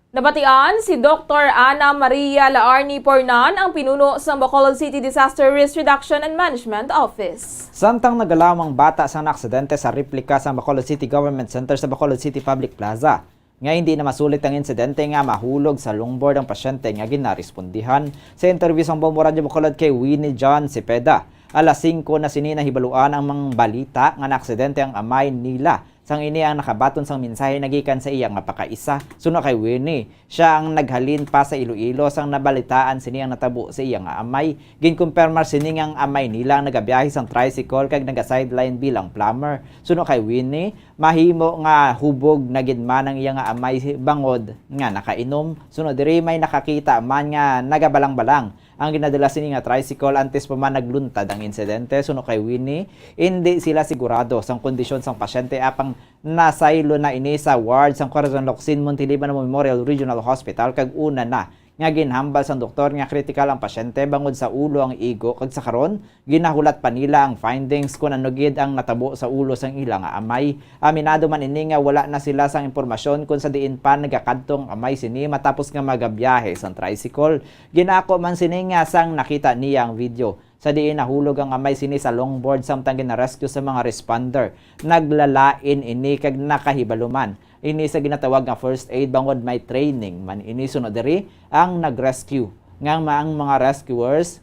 Nabatian si Doktor Ana Maria Laarni Pornan, ang pinuno sa Bacolod City Disaster Risk Reduction and Management Office. Samtang nagalaom ang bata sa naaksidente sa replika sa Bacolod City Government Center sa Bacolod City Public Plaza, nga hindi na masulit ang insidente nga mahulog sa longboard ang pasyente nga ginarespondihan. Sa interview sang Bombo Radyo Bacolod kay Winnie John Cepeda, alas singko na sini nahibaluan ang mga balita nga naaksidente ang amay nila. Sang ini ang nakabaton sang mensahe nagikan sa iya nga pakaisa. Suno kay Winnie, siya ang naghalin pa sa Iloilo sang nabalitaan sini ang natabo sa iya nga amay. Ginkumpirmar sini nga ang amay nila ang nagabiyahe sang tricycle kag naga-sideline bilang plumber. Suno kay Winnie, mahimo nga hubog na gid man ang iya nga amay bangod nga nakainom. Suno diri may nakakita man nga nagabalang-balang ang ginadala sini nga tricycle antes pa man nagluntad ang insidente. Suno kay Winnie, indi sila sigurado sang kondisyon sang pasyente apang nasaylo na ini sa ward sang Corazon Locsin Montiliban Memorial Regional Hospital kag una na nga ginhambal sang doktor nga kritikal ang pasyente bangod sa ulo ang igo kag sa karon ginahulat pa nila ang findings kon ano gid ang natabo sa ulo sang ila nga amay. Aminado man ini nga wala na sila sang impormasyon kon sa diin pa nagakadto ang amay sini matapos nga magabiyahe sang tricycle. Ginaako man sini nga sang nakita niya ang video sa diin nahulog ang amay sini sa longboard samtang ginarescue sa mga responder. Naglalain ini kag nakahibaluman ini sa ginatawag nga first aid bangod may training man ini. Suno diri ang nag-rescue nga ang mga rescuers,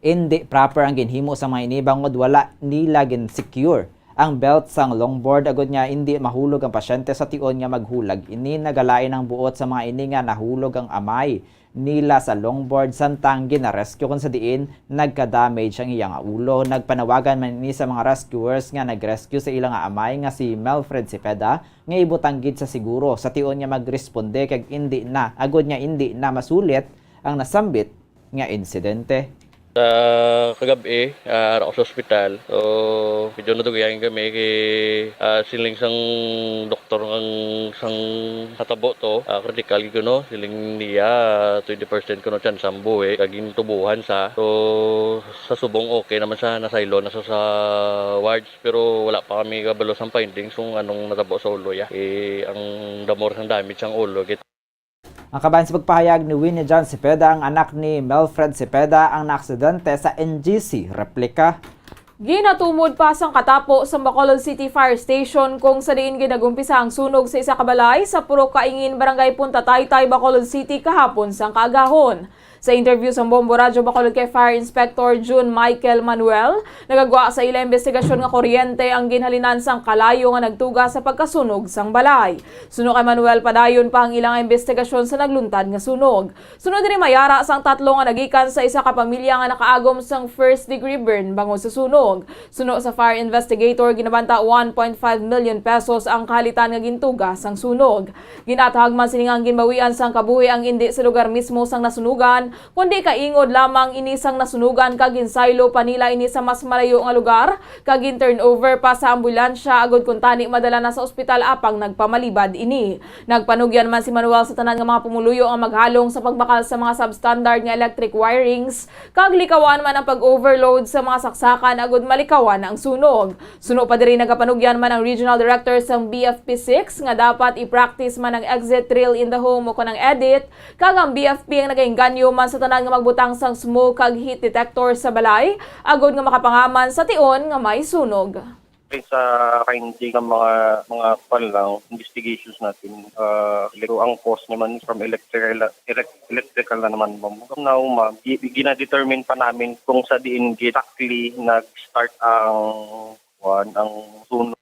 indi proper ang ginhimo sa mga ini bangod wala nila gin-secure ang belt sang longboard agud nga indi mahulog ang pasyente sa tion nga maghulag ini. Nagalain ang buot sa mga ini nga nahulog ang amay nila sa longboard samtang ginarescue kon sa diin nagka-damage ang iya nga ulo. Nagpanawagan man ini sa mga rescuers nga nag-rescue sa ila nga amay nga si Melfred Cepeda nga ibutang gid sa siguro sa tion nga magresponde kag indi na, agud nga indi na masulit ang nasambit nga insidente. Sa kagab-i, ah, ara ko sa ospital. So, medyo nadugyan kami kay, ah, siling sang doktor ang sang natabo to, ah, critical gyud kuno. Siling niya, ah, twenty percent kuno chance ang buhi, kag gintubuhan sa. So, sa subong okay naman sa nasaylo na sa, sa wards, pero wala pa kami kabalo sang findings kung anong natabo sa ulo ya. Eh, ang damor sang damage ang ulo, git. Ang kabahin sa pagpahayag ni Winnie John Cepeda, ang anak ni Melfred Cepeda, ang naaksidente sa N G C replika. Ginatumod pa sang katapo sa Bacolod City Fire Station kung sa diin ginagumpisa ang sunog sa isa ka balay sa Purok Kaingin, Barangay Punta Taytay, Bacolod City, kahapon sang kaagahon. Sa interview sang Bombo Radyo Bacolod kay Fire Inspector June Michael Manuel, nagagwa sa ila imbestigasyon nga kuryente ang ginhalinan sang kalayo nga nagtuga sa pagkasunog sang balay. Suno kay Manuel, padayon pa ang ilang imbestigasyon sa nagluntad nga sunog. Sunod diri, mayara sang tatlo nga nagikan sa isa ka pamilya nga nakaagom sang first degree burn bangod sa sunog. Suno sa fire investigator, ginabanta one point five million pesos ang kahalitan nga gintuga sang sunog. Ginathag man sini nga ang ginbawian sang kabuhi ang indi sa lugar mismo sang nasunugan, kundi kaingod lamang ini sang nasunugan kag ginsaylo pa nila ini sa mas malayo nga lugar kag gin-turnover pa sa ambulansya agud kuntani madala na sa ospital apang nagpamalibad ini. Nagpanugyan man si Manuel sa tanan nga mga pumuluyo nga maghalong sa pagbakal sa mga substandard nga electric wirings kag likawan man ang pag-overload sa mga saksakan agud malikawan ang sunog. Suno pa diri, nagapanugyan man ang Regional Director sang B F P six nga dapat i-practice man ang exit drill in the home o kon ang EDIT, kag ang B F P ang nagaengganyo man sa tanan nga magbutang sang smoke kag heat detector sa balay agud nga makapangaman sa tion nga may sunog. Sa kainti nga mga, mga kwan lang, investigations natin, ah, so ang cause naman from electrical, elec-, electrical na naman, ma'am. Now, ma'am, i-, gina-determine pa namin kung sa diin exactly nag-start ang, kwan, ang sunog.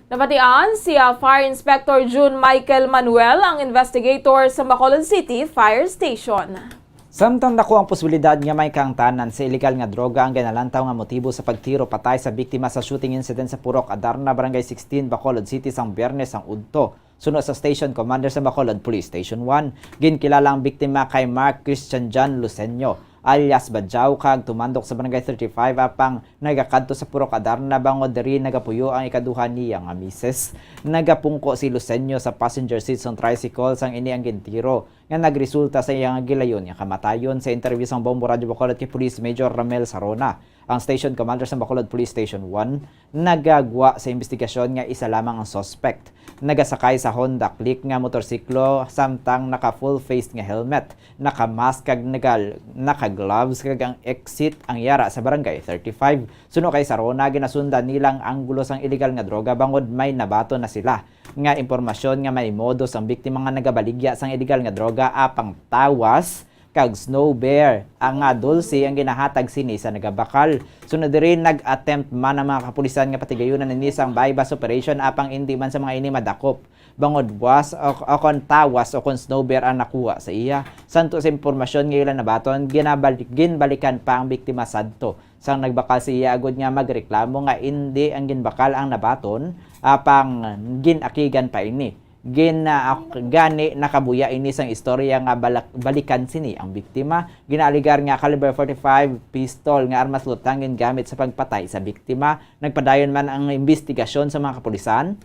Nabatian si, ah, Fire Inspector June Michael Manuel, ang investigator sa Bacolod City Fire Station. Samtang dako ang posibilidad nga may kaangtanan sa iligal nga droga ang ginalantaw nga motibo sa pagtiro patay sa biktima sa shooting incident sa Purok Adarna, Barangay sixteen, Bacolod City, sang Biyernes ang udto. Suno sa Station Commander sa Bacolod Police Station one, ginkilala ang biktima kay Mark Christian John Lucenio, alias Badjao, kag tumandok sa Barangay thirty-five, apang nagakadto sa Purok Adarna bangod diri nagapuyo ang ikaduha niya nga misis. Nagapungko si Lucenio sa passenger seat sang tricycle sang ini ang gintiro nga nagresulta sa iya nga gilayon nga kamatayon. Sa interview sang Bombo Radyo Bacolod kay Police Major Ramel Sarona, ang Station Commander sa Bacolod Police Station one, nagagwa sa imbestigasyon nga isa lamang ang suspect. Nagasakay sa Honda Click nga motorsiklo samtang naka full face nga helmet, naka mask kag nagal-, naka gloves, kag ang exit ang yara sa Barangay thirty-five. Suno kay Sarona, ginasundan nila ang anggulo sang iligal nga droga bangod may nabaton na sila. nga impormasyon nga may modus ang biktima nga nagabaligya sang iligal nga droga apang tawas kag Snow Bear, ang nga dulce ang ginahatag sini sa nagabakal. Sunod diri, nag-attempt man ang mga kapulisan nga patigayunan ini sang buy-bust operation, apang indi man sa mga ini madakop. Bangod was o, o kon tawas o kon Snow Bear ang nakuha sa iya. Santo sa impormasyon nga ila nabaton, ginabalik, ginbalikan pa ang biktima sadto sang nagbakal sa iya agud nga magreklamo nga indi ang ginbakal ang nabaton, apang gin-akigan pa ini. Gin, ah, ak-, gani nakabuya ini sang istorya nga balak-, balikan sini ang biktima. Ginaaligar nga caliber forty-five pistol nga armas lutangan gamit sa pagpatay sa biktima. Nagpadayon man ang imbestigasyon sa mga kapulisan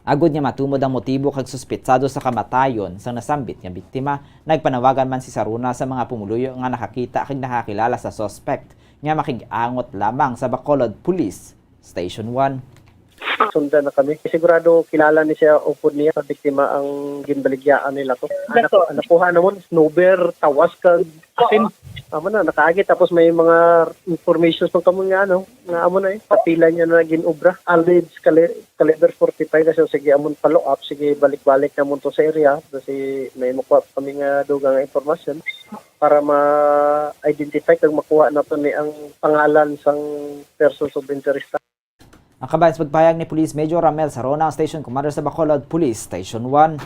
agud nga matumod ang motibo kag suspetsado sa kamatayon sang nasambit nga biktima. Nagpanawagan man si Saruna sa mga pumuluyo nga nakakita kag nakakilala sa suspect nga makig-angot lamang sa Bacolod Police Station one. Sundan na kami. Sigurado kilala ni siya upod niya sa biktima ang ginbaligyaan nila to. Anak, nakuha namon, Snow Bear, tawas kag asin. Amo na, nakaagi. Tapos may mga informations pa kamo nga, ano, nga amo na eh. Kapila niya na ginobra. Alleged cali-, caliber forty-five na siya. Sige, amon follow up. Sige, balik-balik namon to sa area. Kasi may makuha kami nga dugang nga impormasyon para ma-identify kag makuha nato ni ang pangalan sang persons of interest. Ang kabahin sa pagpahayag ni Police Major Ramel Sarona, ang Station Commander sa Bacolod Police Station one.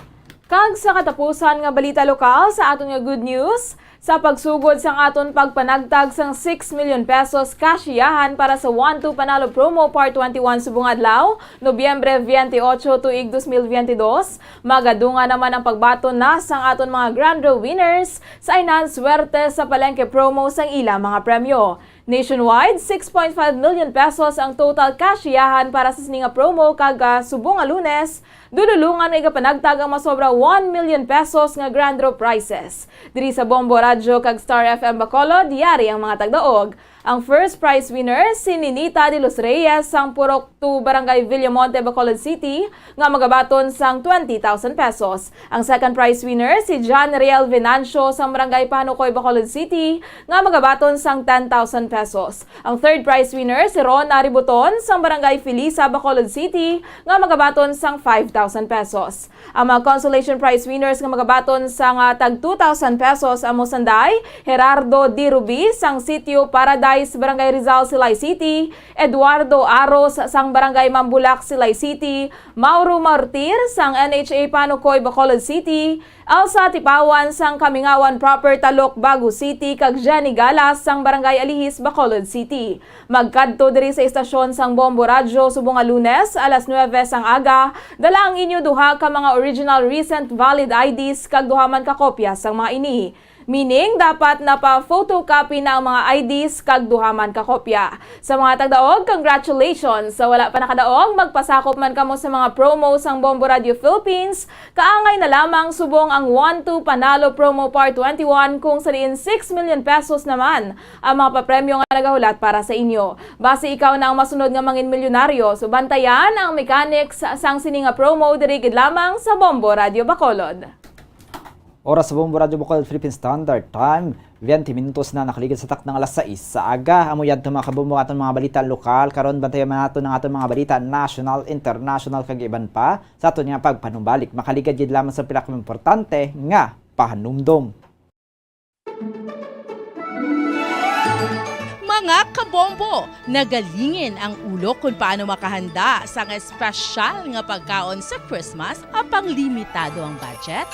Kag sa katapusan nga balita lokal sa aton nga good news, sa pagsugod sang aton pagpanagtag sang six million pesos kasyahan para sa One Two Panalo Promo Part twenty-one subong adlaw, Nobyembre twenty-eight, tuig dos mil veinte dos, magadungan naman ang pagbaton na sang aton mga Grand Draw winners sa Aynan Swerte sa Palengke Promo sang ila mga premyo. Nationwide, six point five million pesos ang total kasyahan para sa sini nga promo, kag, ah, subong nga Lunes, dululongan nga igapanagtag ang masobra one million pesos nga grand draw prizes. Diri sa Bombo Radyo kag Star F M Bacolod, yari ang mga tagdaog. Ang first prize winner, si Ninita de los Reyes sang Purok two, Barangay Villamonte, Bacolod City, nga magabaton sang twenty thousand pesos. Ang second prize winner, si John Riel Venancio sang Barangay Panukoy, Bacolod City, nga magabaton sang ten thousand pesos. Ang third prize winner, si Rona Ributon sang Barangay Felisa, Bacolod City, nga magabaton sang five thousand pesos. Ang mga consolation prize winners nga magabaton sang, ah, tag two thousand pesos amo sanday, Gerardo D. Rubi sang Sitio Paradise, Barangay Rizal, Silay City, Eduardo Aros sang Barangay Mambulak, Silay City, Mauro Martir sang N H A Panukoy, Bacolod City, Elsa Tipawan sang Kamingawan Proper, Talok, Bago City, kag Jenny Galas sang Barangay Alihis, Bacolod City. Magkadto diri sa istasyon sang Bombo Radyo subong nga Lunes, alas nuebe sang aga, dala ang inyo duha ka mga original recent valid I Ds kag duha man ka kopya sang mga ini. Meaning, dapat napa-photocopy na ang mga I Ds kag duha man ka kopya. Sa mga tagdaog, congratulations! Sa wala pa nakadaog, magpasakop man kamo sa mga promo sang Bombo Radio Philippines. Kaangay na lamang subong ang One Two Panalo Promo Part twenty-one, kung sa diin six million pesos naman ang mga papremyo nga nagahulat para sa inyo. Basi ikaw na ang masunod nga mangin milyonaryo. So, bantayan ang mechanics sang sini nga promo diri gid lamang sa Bombo Radio Bacolod. Oras sa Bombo Radyo Bacolod, Philippine Standard Time, twenty minutos na nakaligid sa taknang alas sais sa aga. Amo yadto, mga kabombo, aton mga balita lokal. Karon, bantayan man naton ang aton mga balita national, international, kag iban pa sa aton nga pagpanumbalik. Makaligad gid lamang sa pila ka importante nga pahanumdom. Mga kabombo, nagalingin ang ulo kung paano makahanda sang espesyal nga pagkaon sa Christmas apang limitado ang budget?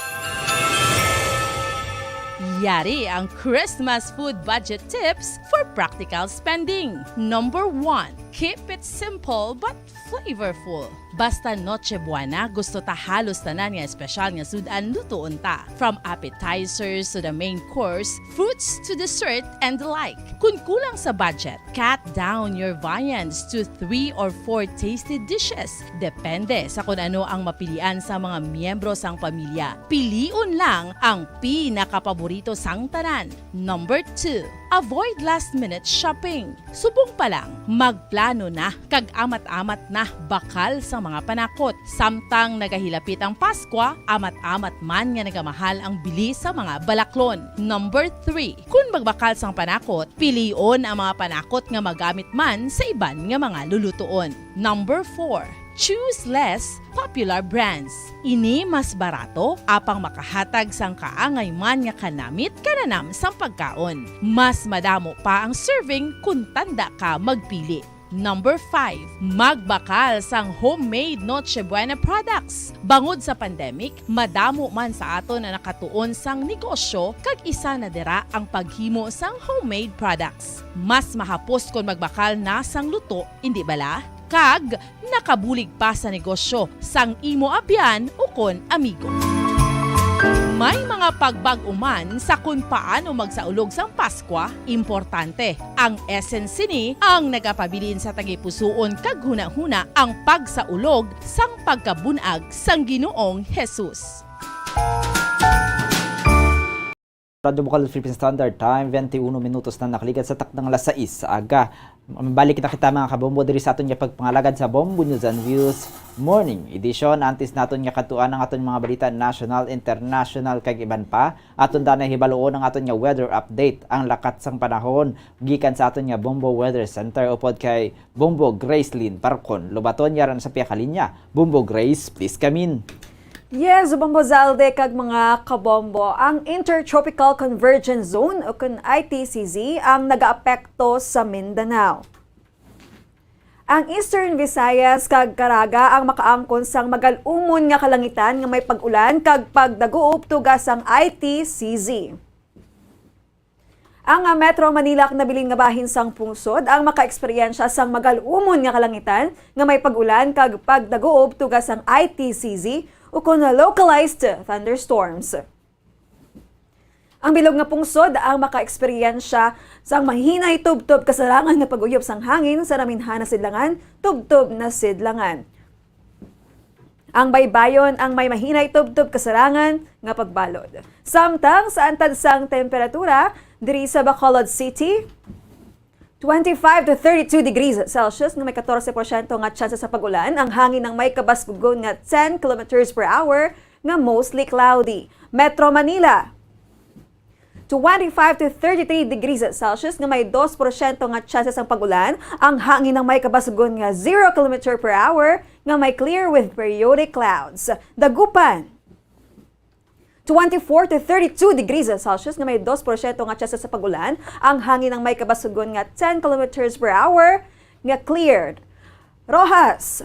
Yari ang Christmas food budget tips for practical spending. Number one, keep it simple but flavorful. Basta Noche Buena, gusto ta halos tanan nga espesyal nga sud-an lutoon ta. From appetizers to the main course, fruits to dessert and the like. Kun kulang sa budget, cut down your viands to three or four tasty dishes. Depende sa kun ano ang mapilian sa mga miyembro sang pamilya. Pilion lang ang pinakapaborito sang tanan. Number two, avoid last-minute shopping. Subong pa lang, magplano na kag amat-amat na bakal sa mga panakot. Samtang nagahilapit ang Paskwa, amat-amat man nga nagamahal ang bili sa mga balaklon. Number three, kun magbakal sang panakot, pilion ang mga panakot nga magamit man sa iban nga mga lulutuon. Number four, Choose less popular brands. Ini mas barato, apang makahatag sang kaangay man nga kanamit kananam sang pagkaon. Mas madamo pa ang serving kon tanda ka magpili. Number five, magbakal sang homemade Noche Buena products. Bangod sa pandemic, madamo man sa aton ang nakatuon sang negosyo, kag isa na dira ang paghimo sang homemade products. Mas mahapos kon magbakal na sang luto, indi bala? Kag nakabulig pa sa negosyo sang imo abyan ukon amigo. May mga pagbag-o man sa kon paano magsaulog sang Paskwa. Importante, ang essence sini ang nagapabilin sa tagipusoon kag hunahuna ang pagsaulog sang pagkabun-ag sang Ginoong Jesus. Radyo Bukal Philippine Standard Time, twenty-one minutos na nakaligad sa takdang alas sais sa aga. Mabalik na kita, mga kabombo, diri sa aton nga pagpangalagad sa Bombo News and Views Morning Edition. Antes naton nga kadtuan ang aton mga balita national, international, kag iban pa, aton danay hibaluon ang aton nga weather update, ang lakat sang panahon gikan sa aton nga Bombo Weather Center upod kay Bombo Gracelyn Parcon Lobaton, yara na sa pihak linya. Bombo Grace, please come in. Yes, Bombo Zalde kag mga kabombo, ang Intertropical Convergence Zone o kun I T C Z ang nagaapekto sa Mindanao. Ang Eastern Visayas kag Caraga ang makaangkon sang magal-umon nga kalangitan nga may pag-ulan kag pagdaguob tuga sang I T C Z. Ang, ah, Metro Manila kag nabilin nga bahin sang pungsod ang makaeksperyensya sang magal-umon nga kalangitan nga may pag-ulan kag pagdaguob tuga sang I T C Z ukon localized thunderstorms. Ang bilog nga pungsod ang makaeksperyensya sang mahinay tubtob kasarangan nga pag-uyop sang hangin sa naminhan na sidlangan, tubtob na sidlangan. Ang baybayon ang may mahinay tubtob kasarangan nga pagbalod. Samtang sa antad sang temperatura, diri sa Bacolod City, twenty-five to thirty-two degrees Celsius nga may katorse porsyento nga tsansa sa pag-ulan, ang hangin ang may kabaskugon nga ten kilometers per hour nga mostly cloudy. Metro Manila, twenty-five to thirty-three degrees Celsius nga may dos porsyento nga tsansa sang pag-ulan, ang hangin ang may kabasgon nga zero kilometer per hour nga may clear with periodic clouds. Dagupan, twenty-four to thirty-two degrees Celsius nga may dos porsyento nga tsansa sa pag-ulan, ang hangin ang may kabasgon nga ten kilometers per hour nga cleared. Roxas,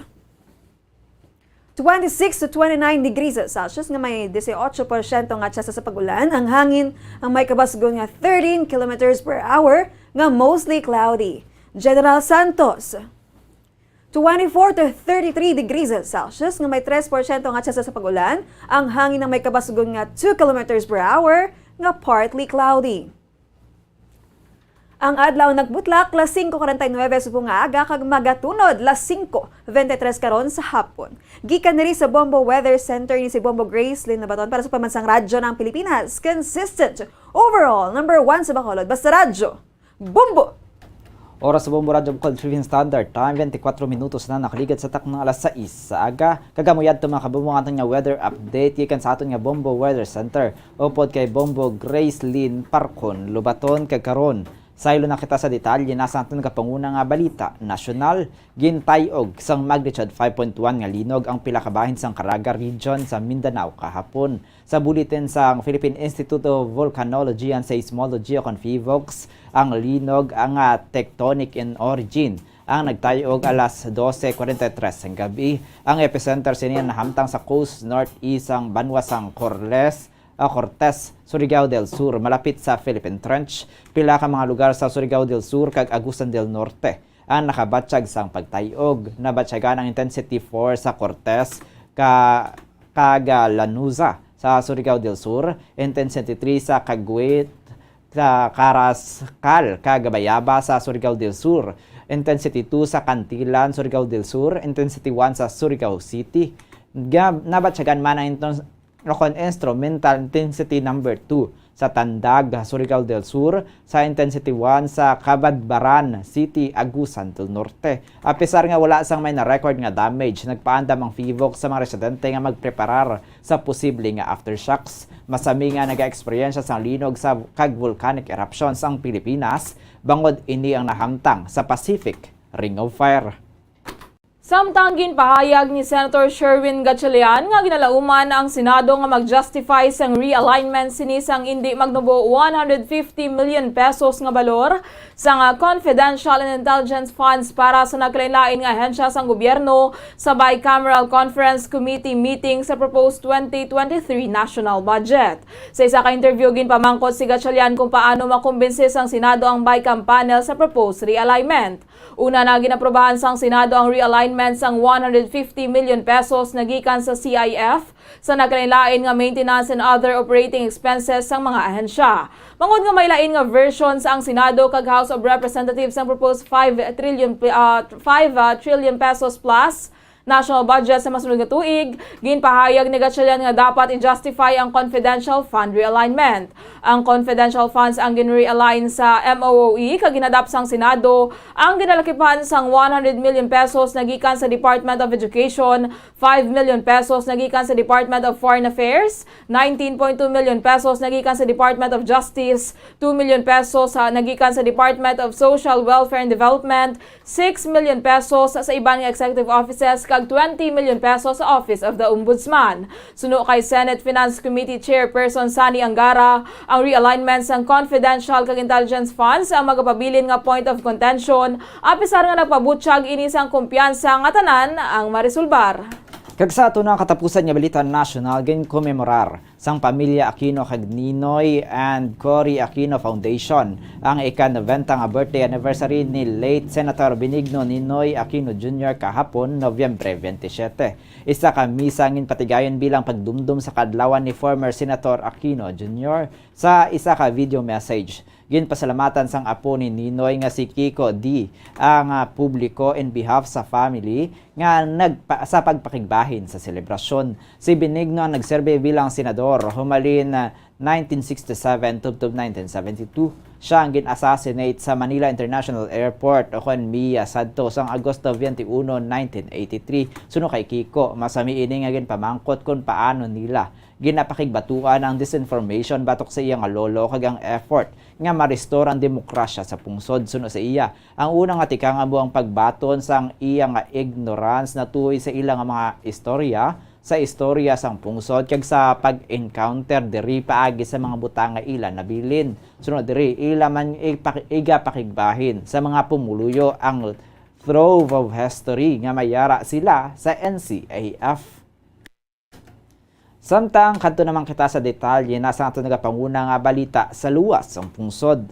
twenty-six to twenty-nine degrees Celsius nga may dieciocho porsyento nga tsansa sa pag-ulan, ang hangin ang may kabasgon nga thirteen kilometers per hour nga mostly cloudy. General Santos, twenty-four to thirty-three degrees Celsius nga may tres porsyento nga tsansa sa pag-ulan, ang hangin ang may kabasgon nga two kilometers per hour nga partly cloudy. Ang adlaw nagbutlak las singko kuwarenta y nuebe subong nga aga kag magatunod las singko bente tres karon sa hapon. Gikan diri sa Bombo Weather Center, ini si Bombo Gracelyn Nabaton para sa Pamansang Radyo ng Pilipinas. Consistent, overall, number one sa Bacolod. Basta Radyo, Bombo! Oras sa Bombo Radyo Bukal Philippine Standard Time, twenty-four minutos na nakaligad sa takna nga alas sais sa aga. Kag amo yadto, mga kabombo, ang aton nga weather update gikan sa aton nga Bombo Weather Center upod kay Bombo Gracelyn Parcon Lobaton. Kag karon, saylo na kita sa detalye na sa aton kapanguna nga balita nasyonal. Gintay-og sang magnitude five point one nga linog ang pila ka bahin sang Caraga Region sa Mindanao kahapon. Sa bulletin sang Philippine Institute of Volcanology and Seismology o kon PHIVOLCS, ang linog nga tectonic in origin ang nagtay-og alas dose kwarenta y tres sang gab-i. Ang epicenter sini nahamtang sa coast northeast sang banwa sang Corles, ah, Cortes, Surigao del Sur, malapit sa Philippine Trench. Pila ka mga lugar sa Surigao del Sur kag Agusan del Norte ang nakabatyag sang pagtay-og. Nabatyagan ang intensity four sa Cortes ka, kag, ah, Lanuza sa Surigao del Sur, intensity three sa Caguit, sa Carrascal kag Bayaba sa Surigao del Sur, intensity two sa Cantilan, Surigao del Sur, intensity one sa Surigao City. Ga-, nabatyagan man ang inten-, o kon instrumental intensity number two sa Tandag, Surigao del Sur, sa intensity one sa Cabadbaran City, Agusan del Norte. Apisar nga wala sang may na-record nga damage, nagpaandam ang PHIVOLCS sa mga residente nga magpreparar sa posible nga aftershocks. Masami nga nagaeksperyensya sang linog sa kag volcanic eruptions ang Pilipinas, bangod ini ang nahamtang sa Pacific Ring of Fire. Samtang ginpahayag ni Senator Sherwin Gatchalian nga ginalauman ang Senado nga mag-justify sang realignment sini sang indi magnubo one hundred fifty million pesos nga balor sang, ah, confidential and intelligence funds para sa nagkalain-lain nga ahensya sang gobyerno sa Bicameral Conference Committee meeting sa proposed twenty twenty-three national budget. Sa isa ka interview, ginpamangkot si Gatchalian kung paano makumbinsi sang Senado ang BICAM panel sa proposed realignment. Una na, ginaprobahan sang Senado ang realignment sang one hundred fifty million pesos na gikan sa C I F sa nagkalain-lain nga maintenance and other operating expenses sang mga ahensya. Bangod nga may lain nga version sa ang Senado kag House of Representatives ang proposed five trillion pe-, ah, five, ah, trillion pesos plus national budget sa masunod nga tuig, ginpahayag ni Gatchalian nga dapat i-justify ang confidential fund realignment. Ang confidential funds ang gin-realign sa M O O E kag ginadap sang Senado ang ginalakipan sang one hundred million pesos na gikan sa Department of Education, five million pesos na gikan sa Department of Foreign Affairs, nineteen point two million pesos na gikan sa Department of Justice, two million pesos, ah, na gikan sa Department of Social Welfare and Development, six million pesos sa iban nga executive offices kag twenty million pesos sa Office of the Ombudsman. Suno kay Senate Finance Committee Chairperson Sonny Angara, ang realignment sang confidential kag intelligence funds ang magapabilin nga point of contention, apisar nga nagpabutyag ini sang kumpiyansa nga tanan ang maresolbar. Kag sa ato na katapusan nga balita nasyonal, ginkomemorar sang Pamilya Aquino kag Ninoy and Cory Aquino Foundation ang ika-noventa nga birthday anniversary ni late Senator Benigno Ninoy Aquino Junior kahapon, Nobyembre twenty-seven. Isa ka misa ang ginpatigayon bilang pagdumdom sa kaadlawan ni former Senator Aquino Junior. Sa isa ka video message, ginpasalamatan sang apo ni Ninoy nga si Kiko D ang, ah, publiko in behalf sa family nga nagpa-, sa pagpakigbahin sa selebrasyon. Si Benigno ang nagserbi bilang senador humalin, ah, nineteen sixty-seven tubtob nineteen seventy-two. Siya ang gin-assassinate sa Manila International Airport, o kon MIA, sadto sang Agosto twenty-one, nineteen eighty-three. Suno kay Kiko, masami ini nga ginpamangkot kon paano nila ginapakigbatuan ang disinformation batok sa iya nga lolo kag ang effort nga ma-restore ang demokrasya sa pungsod. Suno sa iya, ang una nga tikang amo ang pagbaton sang iya nga ignorance natuhoy sa ila nga mga istorya, sa istorya sang pungsod kag sa pag-encounter diri paagi sa mga butang nga ila nabilin. Sunod diri, ila man ipak-, igapakigbahin sa mga pumuluyo ang trove of history nga may ara sila sa N C A F. Samtang kadto naman kita sa detalye na sa aton nagapanguna nga balita sa luwas sang pungsod.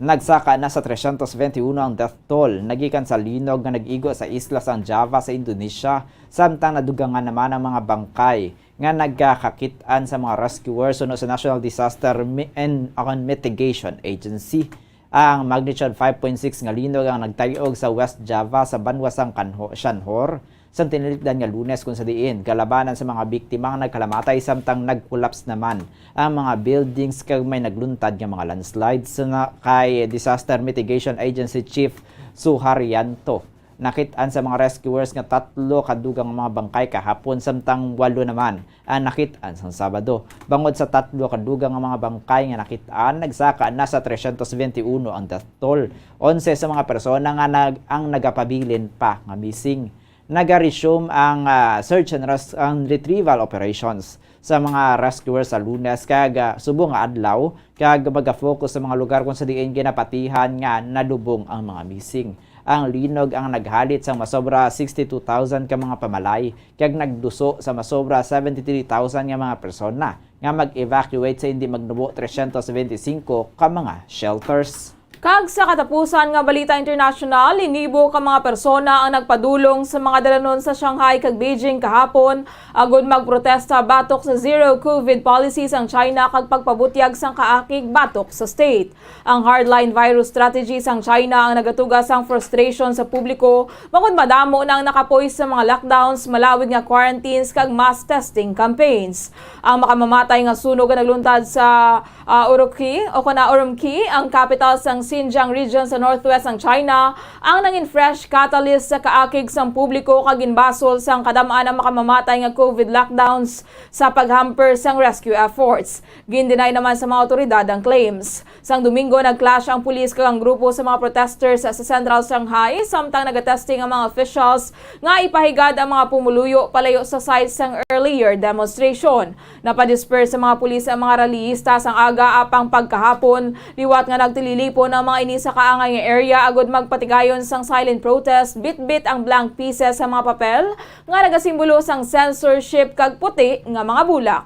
Nagsaka na sa tresyentos bente uno ang death toll nagikan sa linog nga nag-igo sa isla sang Java sa Indonesia, samtang nadugangan naman ang mga bangkay nga nagakakit-an sa mga rescuers suno sa National Disaster Mi-, and, and Mitigation Agency. Ang magnitude five point six nga linog ang nagtay-og sa West Java sa banwa sang Kanho-, Shanhor, sang tinilikdan nga Lunes, kung sa diin kalabanan sa mga biktima nga nagkalamatay samtang nag-collapse naman ang mga buildings kag may nagluntad nga mga landslides. Suno kay Disaster Mitigation Agency Chief Suharyanto, nakit-an sa mga rescuers nga tatlo ka dugang nga mga bangkay kahapon, samtang walo naman ang nakit-an sang Sabado. Bangod sa tatlo ka dugang nga mga bangkay nga nakit-an, nagsaka na sa tresyentos bente uno ang death toll. Onse sa mga persona nga nag-, ang nagapabilin pa nga missing. Nagaresume ang, ah, search and res-, ang retrieval operations sa mga rescuers sa Lunes kag, ah, subong nga adlaw, kag maga-focus sa mga lugar kung sa diin ginapatihan nga nalubong ang mga missing. Ang linog ang naghalit sang masobra sixty-two thousand ka mga pamalay, kag nagduso sa masobra seventy-three thousand nga mga persona nga mag-evacuate sa indi magnubo tresyentos bente singko ka mga shelters. Kag sa katapusan nga balita internasyonal, linibo ka mga persona ang nagpadulong sa mga dalanon sa Shanghai kag Beijing kahapon agud magprotesta batok sa zero covid policy sang China kag pagpabutyag sang kaakig batok sa state. Ang hardline virus strategy sang China ang nagatuga sang frustration sa publiko, bangod madamo na ang nakapoy sa mga lockdowns, malawig nga quarantines, kag mass testing campaigns. Ang makamamatay nga sunog nga nagluntad sa, ah, Urumqi, o kon, ah, Urumqi, ang kapital sang Xinjiang region sa northwest sang China ang nangin fresh catalyst sa kaakig sang publiko kag ginbasol sang kadam-an ang makamamatay nga COVID lockdowns sa paghamper sang rescue efforts. Gin-deny naman sa mga awtoridad ang claims. Sang Domingo, nag-clash ang pulis kag ang grupo sa mga protesters sa Central Shanghai, samtang nagatesting ang mga officials nga ipahigad ang mga pumuluyo palayo sa site sang earlier demonstration. Napadisperse sa mga pulis ang mga rallyista sang aga apang pagkahapon, liwat nga nagtililipon ang mga ini sa kaangay nga area agud magpatigayon sang silent protest, bitbit ang blank pieces sa mga papel nga nagasimbolo sang censorship kag puti nga mga bulak.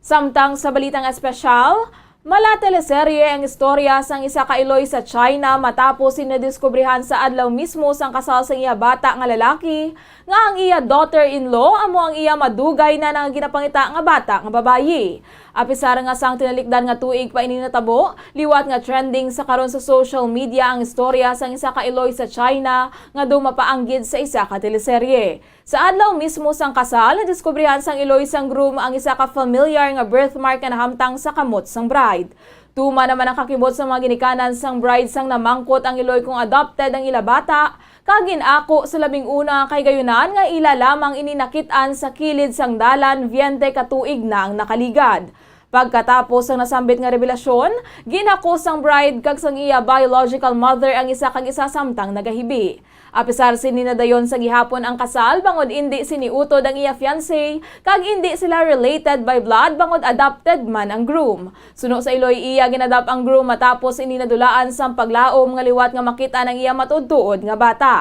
Samtang sa balitang espesyal, mala teleserye ang istorya sang isa ka iloy sa China matapos ini nadiskubrihan sa adlaw mismo sang kasal sang iya bata nga lalaki nga ang iya daughter-in-law amo ang iya madugay na nga ginapangita nga bata nga babayi. Apisar nga sang tinalikdan nga tuig pa ini natabo, liwat nga trending sa karon sa social media ang istorya sang isa ka iloy sa China nga daw mapaanggid sa isa ka teleserye. Sa adlaw mismo sang kasal, nadiskubrihan sang iloy sang groom ang isa ka familiar nga birthmark nga nahamtang sa kamot sang bride. Tuman naman ang kakibot sa mga ginikanan sang bride sang namangkot ang iloy kung adopted ang ila bata, kag gin-ako sa labing una nga kahigayunan nga ila lamang ini nakit-an sa kilid sang dalan biyente ka tuig na ang nakaligad. Pagkatapos sang nasambit nga rebelasyon, gin-ako sang bride kag sang iya biological mother ang isa kag isa samtang nagahibi. Apisar sini, nadayon sa gihapon ang kasal bangod indi sini utod ang iya fiancé kag indi sila related by blood bangod adopted man ang groom. Suno sa iloy, iya gin-adopt ang groom matapos ini nadulaan sang paglaom nga liwat nga makit-an ang iya matuodtuod nga bata.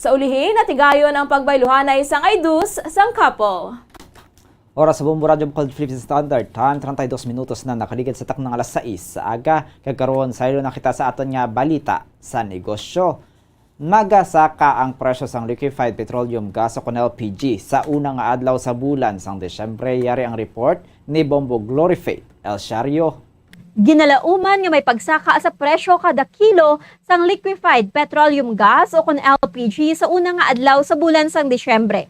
Sa ulihi, natigayon ang pagbayluhanay sang I dos sang couple. Oras sa Bombo Radyo Bacolod Philippine Standard Time, treinta y dos minutos na nakaligad sa takna nga alas sais sa aga. Kag karon, saylo na kita sa aton nga balita sa negosyo. Nagasaka ang presyo sang liquefied petroleum gas o kon L P G sa una nga adlaw sa bulan sang Disyembre. Yari ang report ni Bombo Glory Faith El Shario. Ginalauman nga may pagsaka sa presyo kada kilo sang liquefied petroleum gas o kon L P G sa una nga adlaw sa bulan sang Disyembre.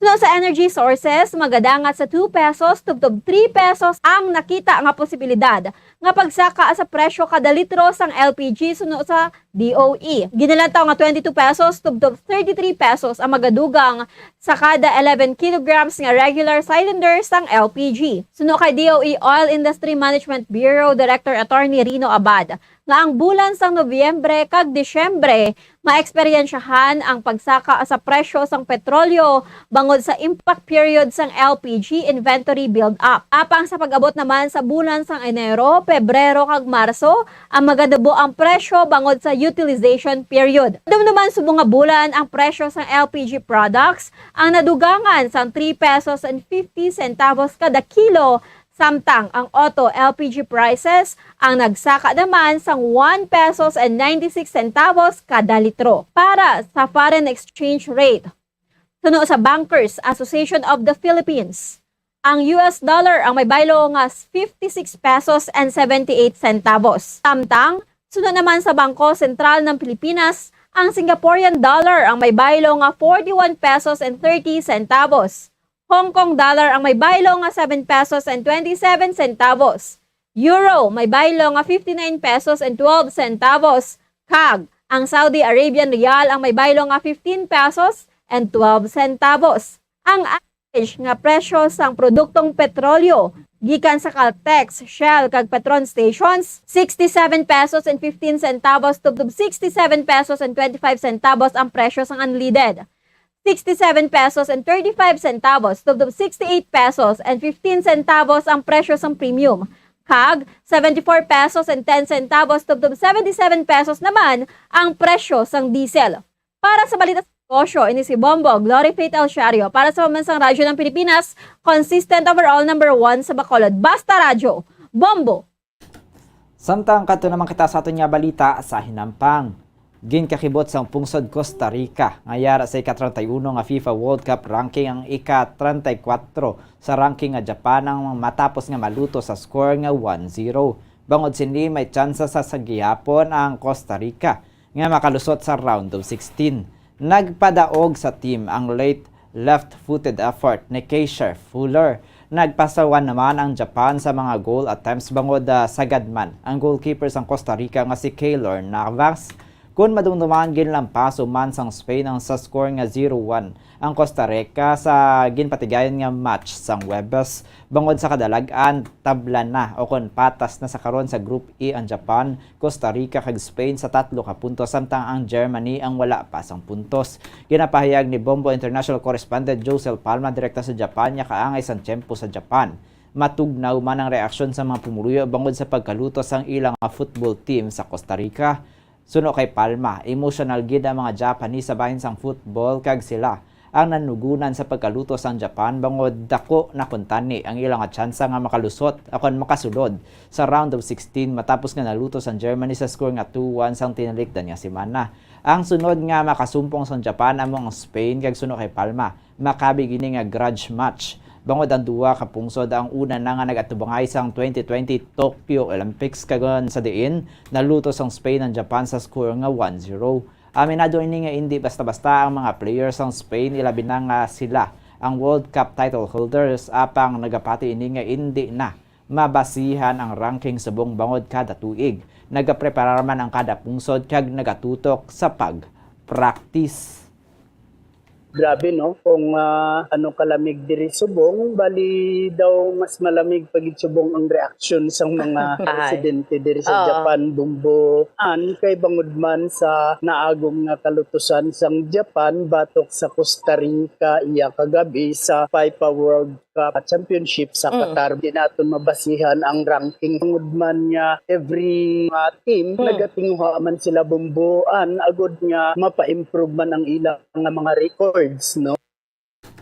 Suno sa energy sources, magadangat sa two pesos tubtob three pesos ang nakita nga posibilidad nga pagsaka sa presyo kada litro sang L P G suno sa D O E. Ginalantaw nga twenty-two pesos tubtob thirty-three pesos ang magadugang sa kada eleven kilograms nga regular cylinder sang L P G. Suno kay D O E Oil Industry Management Bureau Director Attorney Rino Abad, nga ang bulan sang Nobyembre kag Disyembre maeksperiensyahan ang pagsaka sa presyo sang petrolyo bangod sa impact period sang L P G inventory build-up. Apang sa pag-abot naman sa bulan sang Enero, Pebrero kag Marso, ang magadabuang presyo bangod sa utilization period. Dumduman subong nga bulan ang presyo sang L P G products ang nadugangan sang three pesos and fifty centavos kada kilo, samtang ang auto L P G prices ang nagsaka naman sang one pesos and ninety-six centavos kada litro. Para sa foreign exchange rate, suno sa Bankers Association of the Philippines, ang U S dollar ang may baylo nga fifty-six pesos and seventy-eight centavos. Samtang, suno naman sa Bangko Sentral ng Pilipinas, ang Singaporean dollar ang may baylo nga forty-one pesos and thirty centavos. Hong Kong dollar ang may baylo nga seven pesos and twenty-seven centavos. Euro may baylo nga fifty-nine pesos and twelve centavos. Kag ang Saudi Arabian riyal ang may baylo nga fifteen pesos and twelve centavos. Ang average nga presyo sang produktong petrolyo gikan sa Caltex, Shell, kag Petron stations, sixty-seven pesos and fifteen centavos tubtob sixty-seven pesos and twenty-five centavos ang presyo sang unleaded. Sixty-seven pesos and thirty-five centavos tubtob sixty-eight pesos and fifteen centavos ang presyo sang premium, kag seventy-four pesos and ten centavos tubtob seventy-seven pesos naman ang presyo sang diesel. Para sa balita sa negosyo, ini si Bombo Glory Faith El Shario para sa Pambansang Radyo ng Pilipinas, consistent overall number one sa Bacolod. Basta Radyo, Bombo! Samtang kadto naman kita sa aton nga balita sa hinampang. Ginkakibot sang pungsod Costa Rica nga yara sa ika-treinta y uno nga FIFA World Cup ranking ang ika-treinta y cuatro sa ranking nga Japan ang matapos nga maluto sa score nga one zero. Bangod sini, may tsansa sa, sa gihapon ang Costa Rica nga makalusot sa round of sixteen. Nagpadaog sa team ang late left-footed effort ni Keysher Fuller Nagpasawan naman ang Japan sa mga goal attempts bangod, ah, sagad man ang goalkeeper sang Costa Rica nga si Keylor Navas. Kon madumduman, ginlampaso man sang Spain ang sa score nga zero one ang Costa Rica sa ginpatigayon nga match sang Huwebes. Bangod sa kadalag-an, tabla na o kon patas na sa karon sa Group E ang Japan, Costa Rica kag Spain sa tatlo ka puntos, samtang ang Germany ang wala pa sang puntos. Ginapahayag ni Bombo International Correspondent Josel Palma direkta sa Japan nga kaangay sang tiyempo sa Japan. Matugnaw man ang reaksyon sa mga pumuluyo bangod sa pagkaluto sang ilang football team sa Costa Rica. Suno kay Palma, emotional gid ang mga Japanese sa bahin sang football kag sila ang nanugunan sa pagkaluto sang Japan bangod dako na kuntani ang ila nga tsansa nga makalusot akon makasulod sa round of sixteen matapos nga naluto sang Germany sa score nga two one sang tinalikdan nga semana. Ang sunod nga makasumpong sang Japan amo ang Spain kag suno kay Palma, makabig ini nga grudge match. Bangod ang duha ka pungsod ang una na nga nag-atubangay sang twenty twenty Tokyo Olympics, kag sa diin naluto sang Spain ang Japan sa score nga one zero. Aminado ini nga indi basta-basta ang mga players sang Spain, ilabi na nga sila ang World Cup title holders, apang nagapati ini nga indi na mabasihan ang ranking subong bangod kada tuig nagapreparar man ang kada pungsod kag nagatutok sa pag-practice. Grabe, no? Kung, ah, ano kalamig diri subong, bali daw mas malamig pa gid subong ang reaksyon sang mga Ahay. Residente diri sa Oo. Japan, Bumbo. An kay bangod man sa naagom nga kalutusan sang Japan batok sa Costa Rica iya kagabi sa FIFA World Cup Championship sa Mm. Qatar. Di naton mabasihan ang ranking. Tungod man nga every, uh, team, Mm. nagatinguha man sila bumbuan agod nga mapa-improve man ang ilang nga mga records, no?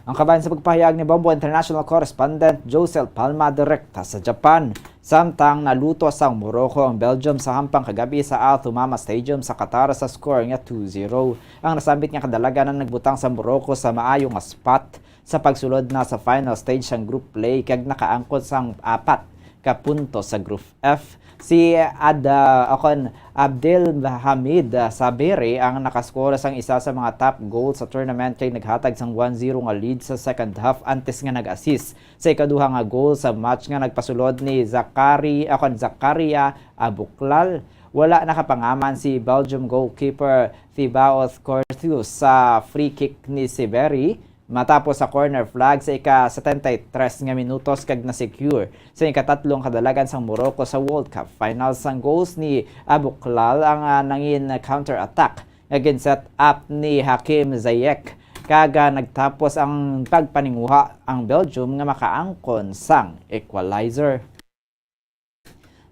Ang kabahin sa pagpahayag ni Bombo International Correspondent Josel Palma direkta sa Japan. Samtang naluto sang Morocco ang Belgium sa hampang kagabi sa Al Thumama Stadium sa Qatar sa score nga two zero. Ang nasambit nga kadalagan ang nagbutang sa Morocco sa maayo nga spot sa pagsulod na sa final stage sang group play kag nakaangkon sang apat ka puntos sa Group F. Si Ada, akon, Abdel Hamid, ah, Saberi ang nakaskora sang isa sa mga top goal sa tournament kay naghatag sang one zero nga lead sa second half antes nga nag-assist sa ikaduha nga goal sa match nga nagpasulod ni Zakari, akon, Zakaria Abuklal. Wala nakapangaman si Belgium goalkeeper Thibaut Courtois sa free kick ni Saberi matapos sa corner flag sa ika-setenta y tres nga minutos kag na-secure sa ikatatlo nga kadalagan sang Morocco sa World Cup Finals. Ang goals ni Abuklal ang, ah, nangin counter-attack nga gin-set up ni Hakim Ziyech, kag, ah, nagtapos ang pagpaninguha ang Belgium nga makaangkon sang equalizer.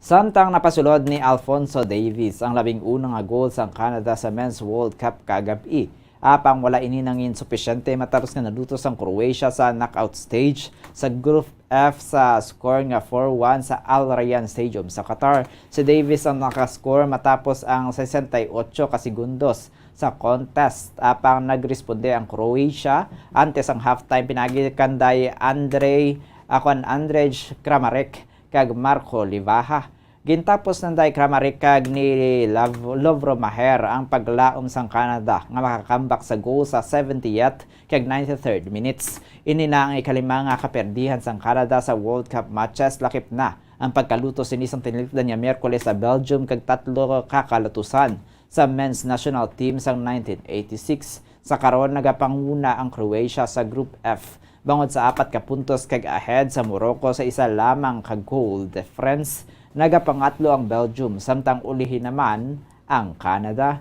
Samtang napasulod ni Alphonso Davies ang labing una nga goal sang Canada sa Men's World Cup kagab-i, apang wala ini nangin supisyente matapos nga naluto sang Croatia sa knockout stage sa Group F sa score nga four one sa Al Rayyan Stadium sa Qatar. Si Davies ang nakascore matapos ang sesenta y ocho ka segundos sa contest, apang nagresponde ang Croatia antes ang halftime pinaagi kanday Andre, akon, Andrej Kramaric kag Marko Livaja. Gintapos nanday Kramaric kag ni Lav-, Lovro Maher ang paglaom sang Canada nga makakambak sa goal sa seventieth kag ninety-third minutes. Ini na ang ikalima nga kaperdihan sang Canada sa World Cup matches, lakip na ang pagkaluto sini sang tinilikdan nga Miyerkules sa Belgium kag tatlo ka kalutusan sa men's national team sang nineteen eighty-six. Sa karon, nagapanguna ang Croatia sa Group F bangod sa apat ka puntos kag ahead sa Morocco sa isa lamang ka goal difference. Nagapangatlo ang Belgium, samtang ulihi naman ang Canada.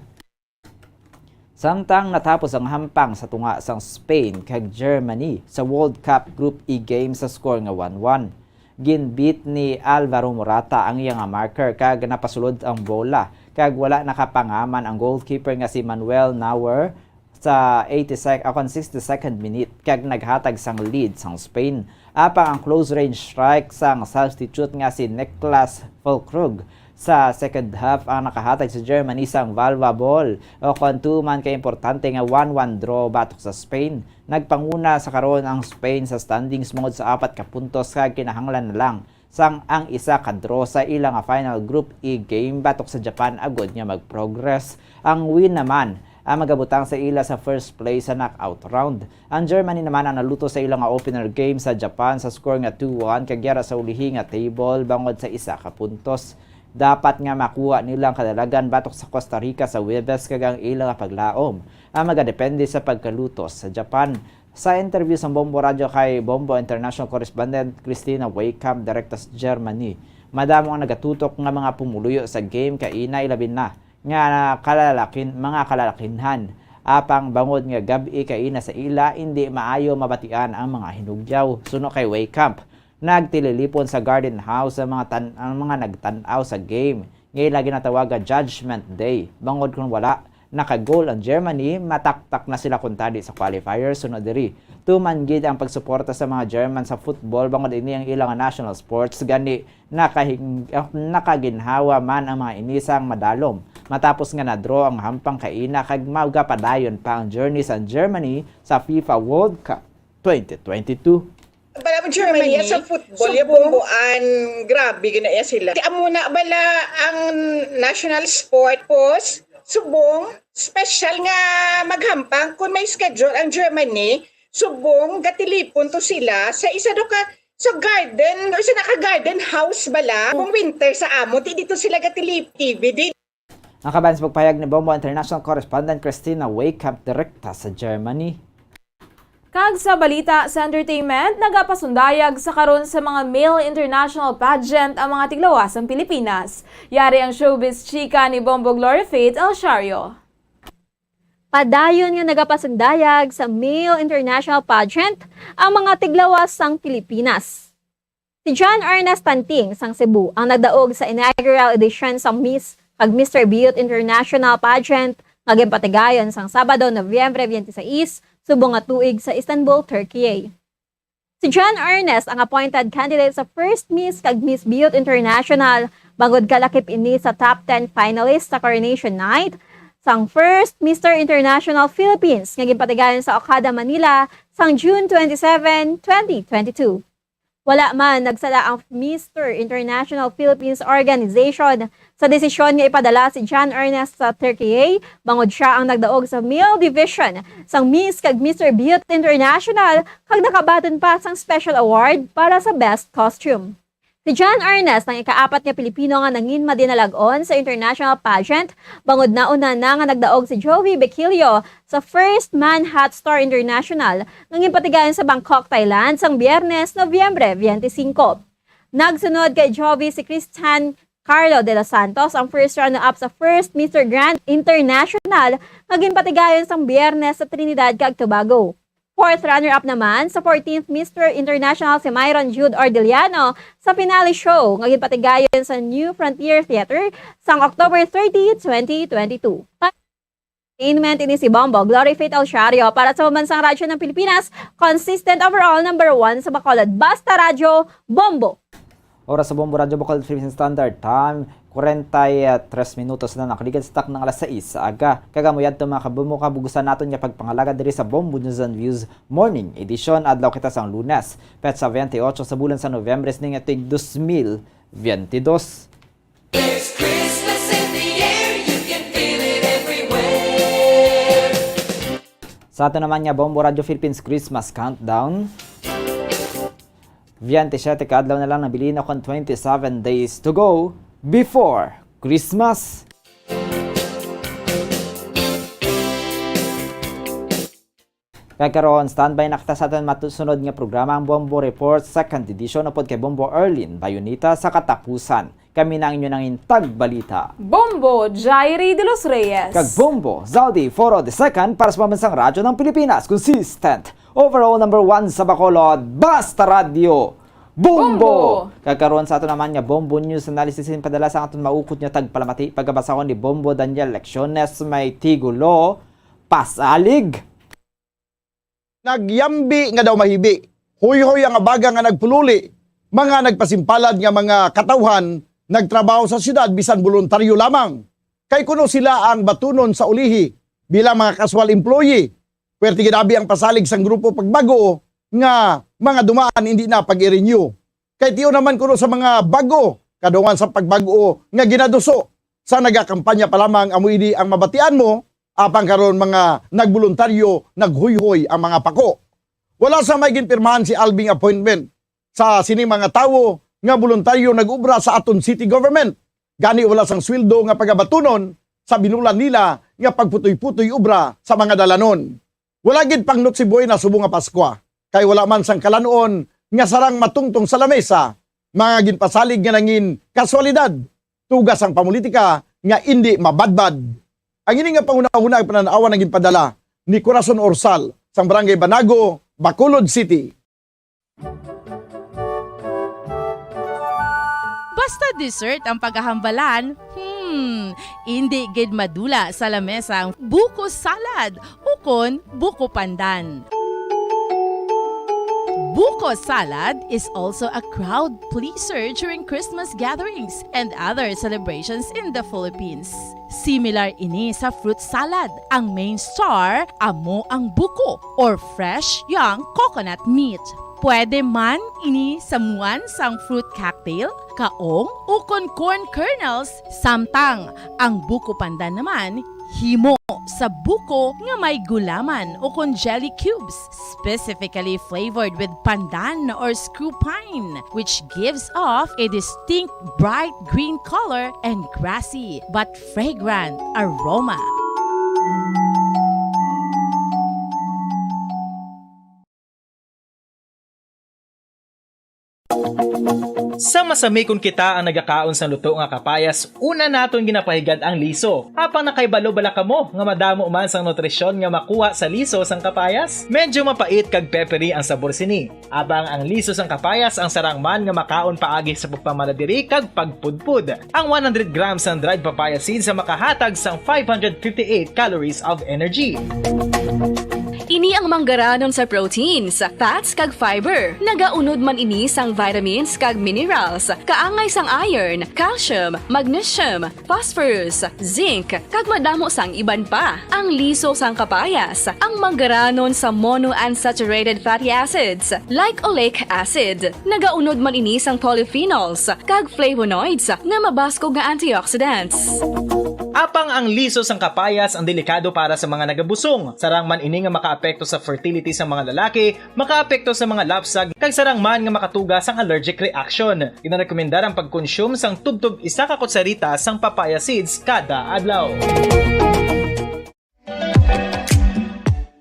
Samtang natapos ang hampang sa tunga sang Spain kag Germany sa World Cup Group E game sa score nga one one, ginbeat ni Alvaro Morata ang iya nga marker kag napasulod ang bola, kag wala nakapangaman ang goalkeeper nga si Manuel Neuer sa eighty sec-, akon, sixty-second minute kag naghatag sang lead sang Spain. Apang ang close range strike sang substitute nga si Niklas Füllkrug sa second half ang nakahatag sa Germany sang valuable, o kon tuman kay importante nga one one draw batok sa Spain. Nagpanguna sa karon ang Spain sa standings bangod sa apat ka puntos kag kinahanglan na lang sang ang isa ka draw sa ila nga final Group E game batok sa Japan agod nga mag-progress. Ang win naman ang magabutang sa ila sa first place sa knockout round. Ang Germany naman ang naluto sa ila nga opener game sa Japan sa score nga two one, kag yara sa ulihi nga table bangod sa isa ka puntos. Dapat nga makuha nila ang kadalagan batok sa Costa Rica sa Huwebes, kag ang ila nga paglaom ang magadepende sa pagkalutos sa Japan. Sa interview sa Bombo Radyo kay Bombo International Correspondent Christina Waycamp, direkta sa Germany, madamo ang nagatutok nga mga pumuluyo sa game kaina, ilabi na nga kalalakin, mga kalalakinhan. Apang bangod nga gab-i kaina sa ila, indi maayo mabatian ang mga hinugyaw. Suno kay Waycamp, nagtililipon sa Garden House ang mga tan-, ang mga nagtan-aw sa game nga ila ginatawag nga Judgment Day, bangod kon wala naka-goal ang Germany, mataktak na sila kuntadi sa qualifier sunod diri. Tuman gid ang pagsuporta sa mga German sa football, bangod ini ang ilang national sports, gani nakahing-, ah, nakaginhawa man ang mga ini sang madalom, matapos nga na-draw ang hampang kaina, kag magapadayon pa ang journey sa Germany sa FIFA World Cup twenty twenty-two. Bala mo Germany, Germany, sa football, subong, yung bumbuan, grabe gina iya sila. Ti amo na bala ang national sport, pos, subong, special nga maghampang kung may schedule ang Germany, subong, gatilipon to sila sa isa do ka, sa garden, o sa naka-garden house bala, kung winter sa amo, ti dito sila gatilip-, T V, di Ang kabahin sa pagpahayag ni Bombo International Correspondent Christina Waycamp, direkta sa Germany. Kag sa balita sa entertainment, nagapasundayag sa karon sa mga male international pageant ang mga tiglawasang Pilipinas. Yari ang showbiz chika ni Bombo Glory Faith Alciario. Padayon nga nagapasundayag sa male international pageant ang mga tiglawasang Pilipinas. Si John Ernest Tanting sang Cebu ang nagdaog sa inaugural edition sang Miss kag Mister Beaut International Pageant nga ginpatigayon sang Sabado, Nobyembre twenty-six, subong nga tuig sa Istanbul, Turkey. Si John Ernest ang appointed candidate sa first Miss kag Miss Beaut International, bangod kalakip ini sa top ten finalist sa coronation night sang first Mister International Philippines nga ginpatigayon sa Okada, Manila, sang June twenty-seven, twenty twenty-two. Wala man nagsala ang Mister International Philippines Organization sa desisyon nga ipadala si John Ernest sa Turkey, bangod siya ang nagdaog sa male division sang Miss kag Mister Beaut International, kag nakabaton pa sang special award para sa best costume. Si John Ernest ang ikaapat nga Pilipino nga nangin madinalag-on sa international pageant, bangod nauna na nga nagdaog si Jovi Bequilio sa first Man Hot Star International nga ginpatigayon sa Bangkok, Thailand, sang Biyernes, Nobyembre twenty-five. Nagsunod kay Jovi si Christian Carlo de los Santos, ang first runner-up sa first Mister Grand International nga ginpatigayon sang Biyernes sa Trinidad kag Tobago. Fourth runner-up naman sa fourteenth Mister International si Myron Jude Ordiliano sa finale show nga ginpatigayon sa New Frontier Theater sang October thirty, twenty twenty-two. Entertainment, ini si Bombo Glory Faith Alciario para sa Pambansang Radyo ng Pilipinas, consistent overall number one sa Bacolod. Basta Radyo, Bombo! Oras sa Bombo Radyo Bacolod Philippine Standard Time, kwarenta y tres minutos na nakaligad sa taknang alas sais sa aga. Kag amo yadto, mga kabombo, kabugusan naton nga pagpangalagad diri sa Bombo News and Views Morning Edition. Adlaw kita sang Lunes, petsa twenty-eight sa bulan sa Nobyembre, sining tuig dos mil veintidós. There's Christmas in the air, you can feel it everywhere. Sa ato naman nga Bombo Radyo Philippines Christmas Countdown, veintisiete ka adlaw na lang nabilin, kon twenty-seven days to go before Christmas. Kag karon, standby na kita sa aton matusunod nga programa, ang Bombo Report, second edition, upod kay Bombo Erlin Bayonita sa katapusan. Kami na ang inyo nangin tagbalita, Bombo Jairi de los Reyes. Kag Bombo Zaudi Foro the second para sa Pambansang Radyo ng Pilipinas, consistent overall number one sa Bacolod, Basta Radyo, Bombo! Bombo! Kag karon sa ato naman nga Bombo News Analysis, ginpadala sa aton maukod nga tagpalamati, pagabasahon ni Bombo Daniel Lecciones, may tigulo, Pasalig. Nagyambi nga daw mahibi, huyhoy ang abaga nga nagpululi, mga nagpasimpalad nga mga katawhan nagtrabaho sa siyudad bisan boluntaryo lamang. Kay kuno sila ang batunon sa ulihi bilang mga casual employee. Pwerte gid abi ang pasalig sang grupo Pagbag-o nga mga dumaan indi na pag-i-renew. Kay tion naman kuno sa mga bag-o, kadungan sa pagbag-o nga ginaduso sa nagakampanya pa lamang, amo ini ang mabatian mo, Apang karon, mga nagboluntaryo, naghuyhoy ang mga pako. Wala sa may ginpirmahan si Alving appointment sa sining mga tawo nga boluntaryo nag-obra sa aton city government. Gani, wala sang sweldo nga pagabatunon sa binulan nila nga pagputoy-putoy obra sa mga dalanon. Wala gid pangnot si Buena subong nga Paskwa, kay wala man sang kalan-on nga sarang matungtong sa lamesa, mga ginpasalig nga nangin kaswalidad, tuga sang pamulitika nga indi mabadbad. Ang ini nga panghunahuna, ang panan-awan ang ginpadala ni Corazon Orsal sang Barangay Banago, Bacolod City. Basta dessert ang paghahambalan, hmm, indi gid madula sa lamesa ang buko salad ukon buko pandan. Buko salad is also a crowd pleaser during Christmas gatherings and other celebrations in the Philippines. Similar ini sa fruit salad. Ang main star amo ang buko or fresh young coconut meat. Pwede man ini samuan sang fruit cocktail, kaong, ukon corn kernels, samtang ang buko pandan naman himo sa buko nga may gulaman ukon jelly cubes, specifically flavored with pandan or screw pine, which gives off a distinct bright green color and grassy but fragrant aroma. Sa masami kon kita ang nagakaon sang luto nga kapayas, una naton ginapahigad ang liso. Apang nakahibalo bala kamo nga madamo man sang nutrisyon nga makuha sa liso sang kapayas? Medyo mapait kag peppery ang sabor sini. Apang ang liso sang kapayas ang sarang man nga makaon paagi sa pagpamala diri kag pagpudpod. Ang one hundred grams sang dried papaya seeds ang makahatag sang five hundred fifty-eight calories of energy. Ini ang manggaranon sa proteins, fats kag fiber. Nagaunod man ini sang vitamins kag minerals, kaangay sang iron, calcium, magnesium, phosphorus, zinc, kag madamo sang iban pa. Ang liso sang kapayas, ang manggaranon sa monounsaturated fatty acids, like oleic acid. Nagaunod man ini sang polyphenols kag flavonoids nga mabaskog nga antioxidants. Apang ang liso sang kapayas ang delikado para sa mga nagabusong. Sarang man ini nga makaapekto sa fertility sang mga lalaki, makaapekto sa mga lapsag, kag sarang man nga makatuga sang allergic reaction. Ginarekomendar ang pagkonsume sang tubtob isa ka kutsarita sang papaya seeds kada adlaw.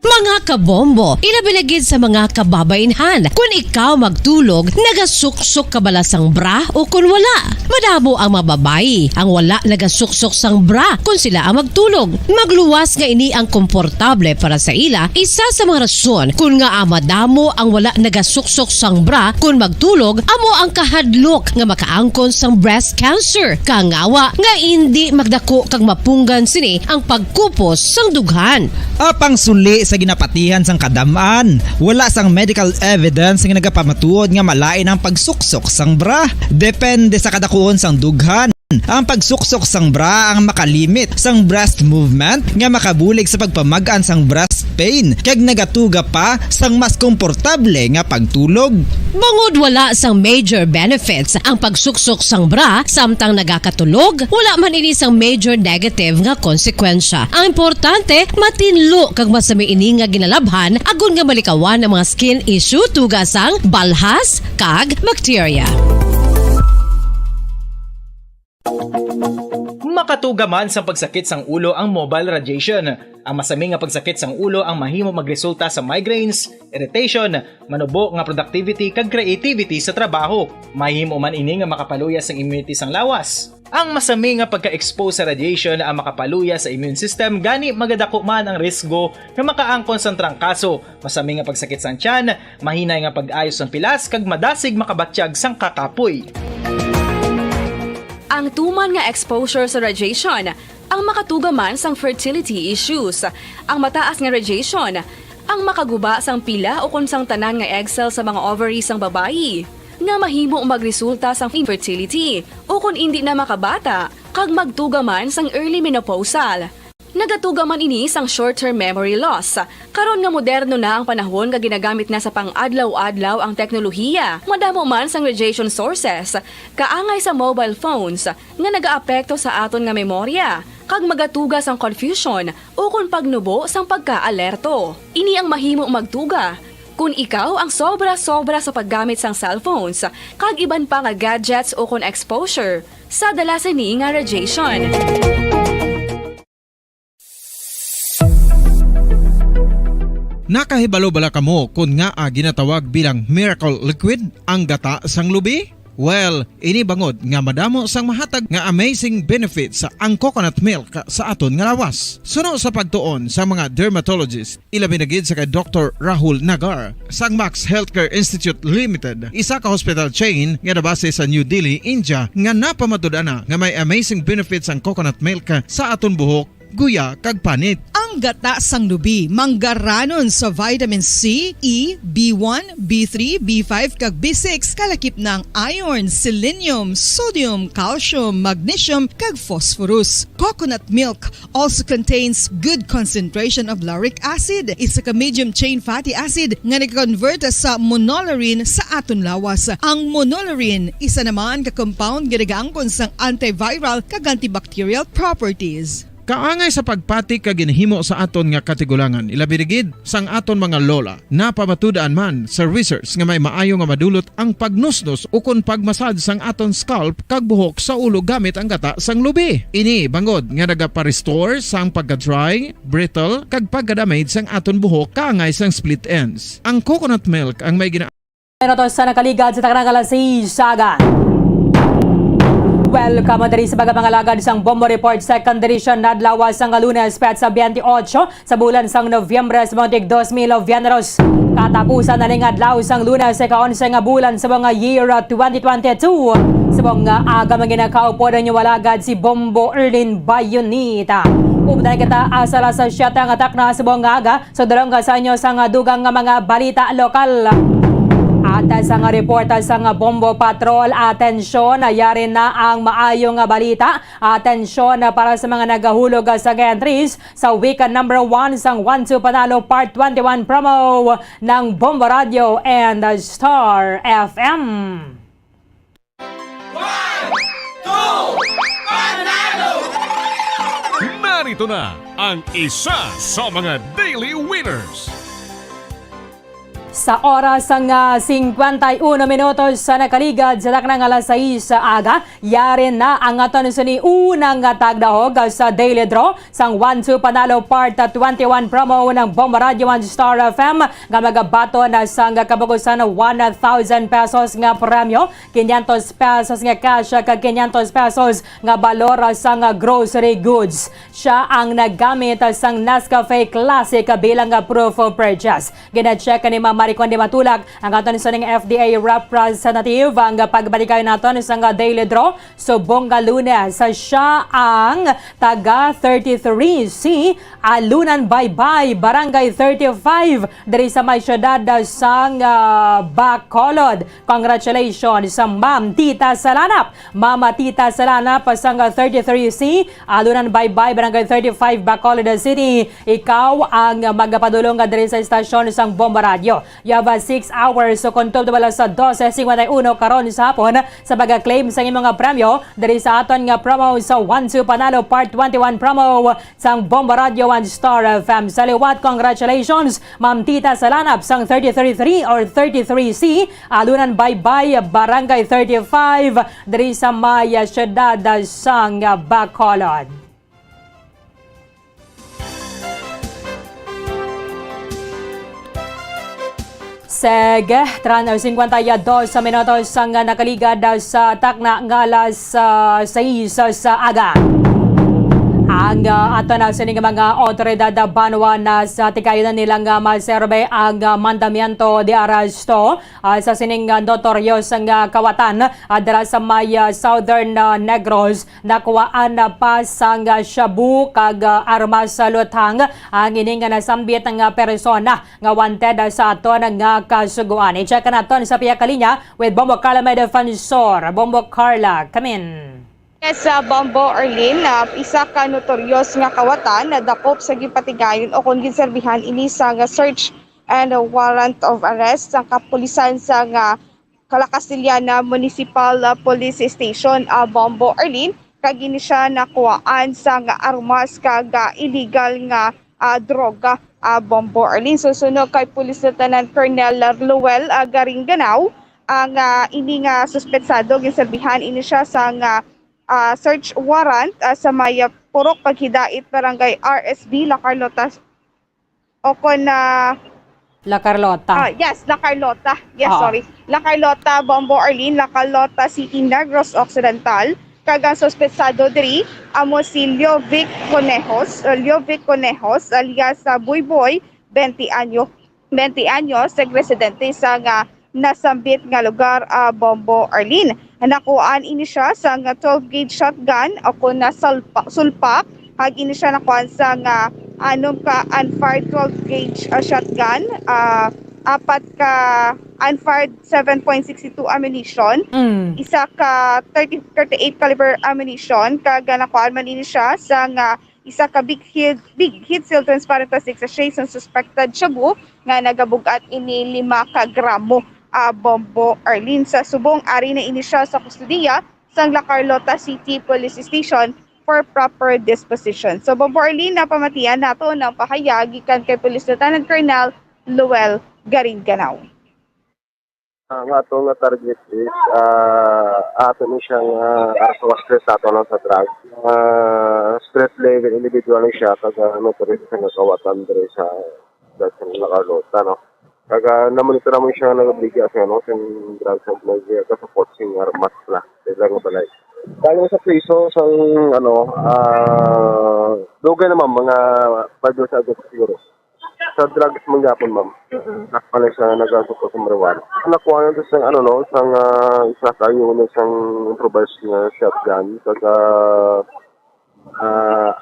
Mga kabombo, ilabi na gid sa mga kababainhan. Kun ikaw magtulog, nagasuksok ka bala sang bra o kun wala? Madamo ang mga babayi ang wala nagasuksok sang bra kun sila ang magtulog. Magluwas nga ini ang komportable para sa ila, isa sa mga rason kun ngaa madamo ang wala nagasuksok sang bra kun magtulog amo ang kahadlok nga makaangkon sang breast cancer. Kangawa nga indi magdako kag mapunggan sini ang pagkupos sang dughan. Apang suli sa ginapatihan sang kadam-an, wala sang medical evidence nga nagapamatuod nga malain ang pagsuksok sang bra. Depende sa kadakuon sang dughan. Ang pagsuksok sang bra ang makalimit sang breast movement nga makabulig sa pagpamag-an sang breast pain kag nagatuga pa sang mas komportable nga pagtulog. Bangod wala sang major benefits ang pagsuksok sang bra samtang nagakatulog, wala man ini sang major negative nga konsekwensya. Ang importante, matinlo kag masami ini nga ginalabhan agod nga malikawan ang mga skin issue tuga sang balhas kag bacteria. Makatuga man sang pagsakit sang ulo ang mobile radiation. Ang masami nga pagsakit sang ulo ang mahimo magresulta sa migraines, irritation, manubo nga productivity kag creativity sa trabaho. Mahimo man ini nga makapaluya sang immunity sang lawas. Ang masami nga pagka-expose sa radiation ang makapaluya sa immune system, gani magadako man ang risgo nga makaangkon sang trangkaso, masami nga pagsakit sang tiyan, mahinay nga pag-ayo sang pilas kag madasig makabatyag sang kakapoy. Ang tuman nga exposure sa radiation ang makatuga man sang fertility issues. Ang mataas nga radiation ang makaguba sang pila ukon sang tanan nga egg cell sa mga ovary sang babayi, nga mahimo magresulta sang infertility ukon indi na makabata kag magtuga man sang early menopausal. Nagatuga man ini sang short-term memory loss. Karon nga moderno na ang panahon nga ginagamit na sa pang-adlaw-adlaw ang teknolohiya, madamo man sang radiation sources, kaangay sa mobile phones, nga nagaapekto sa aton nga memorya, kag magatuga sang confusion ukon pagnubo sang pagka-alerto. Ini ang mahimo magtuga kon ikaw ang sobra-sobra sa paggamit sang cellphones kag iban pa nga gadgets ukon exposure sa dala sini nga radiation. Nakahibalo bala kamo kon ngaa ginatawag bilang miracle liquid ang gata sang lubi? Well, ini bangod nga madamo sang mahatag nga amazing benefits ang coconut milk sa aton nga lawas. Suno sa pagtuon sa mga dermatologist, ilabi na gid sa kay Doktor Rahul Nagar sang Max Healthcare Institute Limited, isa ka hospital chain nga nabase sa New Delhi, India, nga napamatud-an na nga may amazing benefits ang coconut milk sa aton buhok, guya, kag panit. Ang gata sang lubi manggaranon sa vitamin C, E, B one, B three, B five, kag B six, kalakip na ang iron, selenium, sodium, calcium, magnesium, kag phosphorus. Coconut milk also contains good concentration of lauric acid, isa ka medium chain fatty acid nga nag-convert sa monolaurin sa aton lawas. Ang monolaurin, isa naman ka compound nga nagaangkon sang antiviral kag antibacterial properties. Kaangay sa pagpati kag ginhimo sa aton nga katigulangan, ilabi na gid sang aton mga lola. Napamatud-an man sa research nga may maayo nga madulot ang pagnusnos ukon pag-massage sang aton scalp kag buhok sa ulo gamit ang gata sang lubi. Ini bangod nga nagapa-restore sang pagka-dry, brittle, kag pagka-damage sang aton buhok kaangay sang split ends. Ang coconut milk ang may gina- Minutos sa nakaligad sa takna nga alas sais sa aga. Welcome diri sa pagkapangalagad sang Bombo Report Second Edition, adlaw sang Lunes, petsa twenty-eight sa bulan sang Nobyembre sa mga tig dos mil biyentros. Katapusan na ning adlaw sang Lunes, ika-onse nga bulan sa mga year twenty twenty-two. Sa mga aga, mga ginakaupo ninyo alagad si Bombo Erlin Bayonita. Updan kita asa alas siyete nga takna sa mga aga, sa dalong ka sa inyo sang dugang nga mga balita lokal. At sa nga reporta sang Bombo Patrol, atensyon, yari na ang maayo nga balita. Atensyon para sa mga nagahulog sa entries sa week number one sang One Two Panalo Part twenty-one promo ng Bombo Radio and Star F M. One, two, panalo! Narito na ang isa sa mga daily winners. Sa oras nga singkwenta y uno minutos sa nakaligad sa takna nga alas sais sa aga, yari na ang aton sini unang nga tagdahog sa Daily Draw sang One Two Panalo Part twenty-one promo ng Bombo Radio and Star F M, nga magabaton na sang kabukusan one thousand pesos nga premyo, quinientos pesos nga cash, kag quinientos pesos nga balor sang grocery goods. Siya ang naggamit sang Nescafe Classic bilang proof of purchase. Gina-check ni Ma'am Maricon de Matulak, ang aton sining F D A representative, ang pagbalikay naton sang Daily Draw subong nga Lunes. Siya ang taga thirty-three C, Alunan Baybay, Barangay thirty-five, diri sa may siyudad sang, ah, Bacolod. Congratulations, Ma'am Tita Salanap. Mama Tita Salanap sang thirty-three C, Alunan Baybay, Barangay thirty-five, Bacolod City. Ikaw ang magapadulong diri sa istasyon sang Bombo Radio. You have, uh, six hours, so kon twelve to alas dose cincuenta y uno karon sa hapon sa pag-claim sa imong premyo diri sa aton nga promo sa One Two Panalo Part twenty-one promo sang Bombo Radio and Star F M. Sa liwat, congratulations, Ma'am Tita Salanap sang thirty-three three or thirty-three C, Alunan Baybay, Barangay thirty-five, diri sa may siyudad sang Bacolod. Sige, tran-, singkwenta y dos sa minutos ang nakaligad sa takna nga alas, ah, sais sa aga. Ang, ah, ato na sining mga awtoridad, ah, banwa na sa tikayon na nilang, ah, maserbe ang, ah, mandamiento de arresto, ah, sa sining, ah, notoryos nga kawatan, ah, dira sa may, ah, Southern, ah, Negros. Nakuhaan na pa sang shabu kag, ah, armas sa luthang ang ini nga nasambit nga persona nga wanted sa aton nga kasugoan. I-check naton sa pihak linya with Bombo Carla, may defensor. Bombo Carla, come in. Yes, sa Bombo Arlene, ah, isa ka notorious nga kawatan na dakop sa gipatigayon o kon ginserbihan ini sa nga search and warrant of arrest sa kapulisan sa nga Calacastillana Municipal, ah, Police Station, ah, Bombo Arlene, kag ini siya nakuhaan sa nga armas kag, ah, illegal nga, ah, droga, ah, Bombo Arlene. So, suno kay Police Lieutenant Colonel Lowell, ah, Garingganao, ang, ah, ini nga suspetsado ginserbihan ini siya sa nga, ah, search warrant, ah, sa may, ah, Purok Paghidait, Barangay R S B, La Carlota, o kon, ah, La Carlota. Ah, yes, La Carlota. Yes, Oo. sorry. La Carlota, Bombo Arlene, La Carlota City, Negros Occidental. Kag ang suspetsado diri amo si Liovic Conejos, uh, Liovic Conejos alias sa Boy Boy, twenty anyo, twenty anyos, nagresidente sa nga nasambit nga lugar, ah, Bombo Arlene. Nakuhaan ini siya sang twelve gauge shotgun o kon na salpa-, sulpak. Kag ini siya nakuhaan sang anom ka unfired twelve gauge, ah, shotgun, ah, apat ka unfired seven point six two ammunition, Mm. isa ka thirty, thirty-eight caliber ammunition, kag, ah, nakuhaan man ini siya sang isa ka big head, big head seal transparent plastic sachet sang suspected shabu nga nagabug-at ini lima ka gramo, ah, Bombo Arlene. Sa subong, ari na ini siya sa kustodiya sang La Carlota City Police Station for proper disposition. So, Bombo Arlene, napamatian nato ang pahayag gikan kay Police Lieutenant Colonel Lowell Garingganao. Ang ato nga target is, ah, ato ni siya nga arso stress sa ato lang sa drugs. Ah, stress level individual ni siya, kag, ah, notorious sa nga kawatan diri sa, sa La Carlota, no? Kag, ah, namonitor naman siya nga nagabigay sa, ano, sa drugs and pleasure, ka support sing armas na, sa ilang balay. Kaya sa priso, sa, ano, ah, dugay naman, mga five years ago siguro. Sa drugs man gyapon, ma'am. Mm-mm. Sakpan lang siya nagasuko sa marijuana. Nakuha na to sa, ano, no, sa, ah, isa ka unit sang improvised nga shotgun, kag, ah,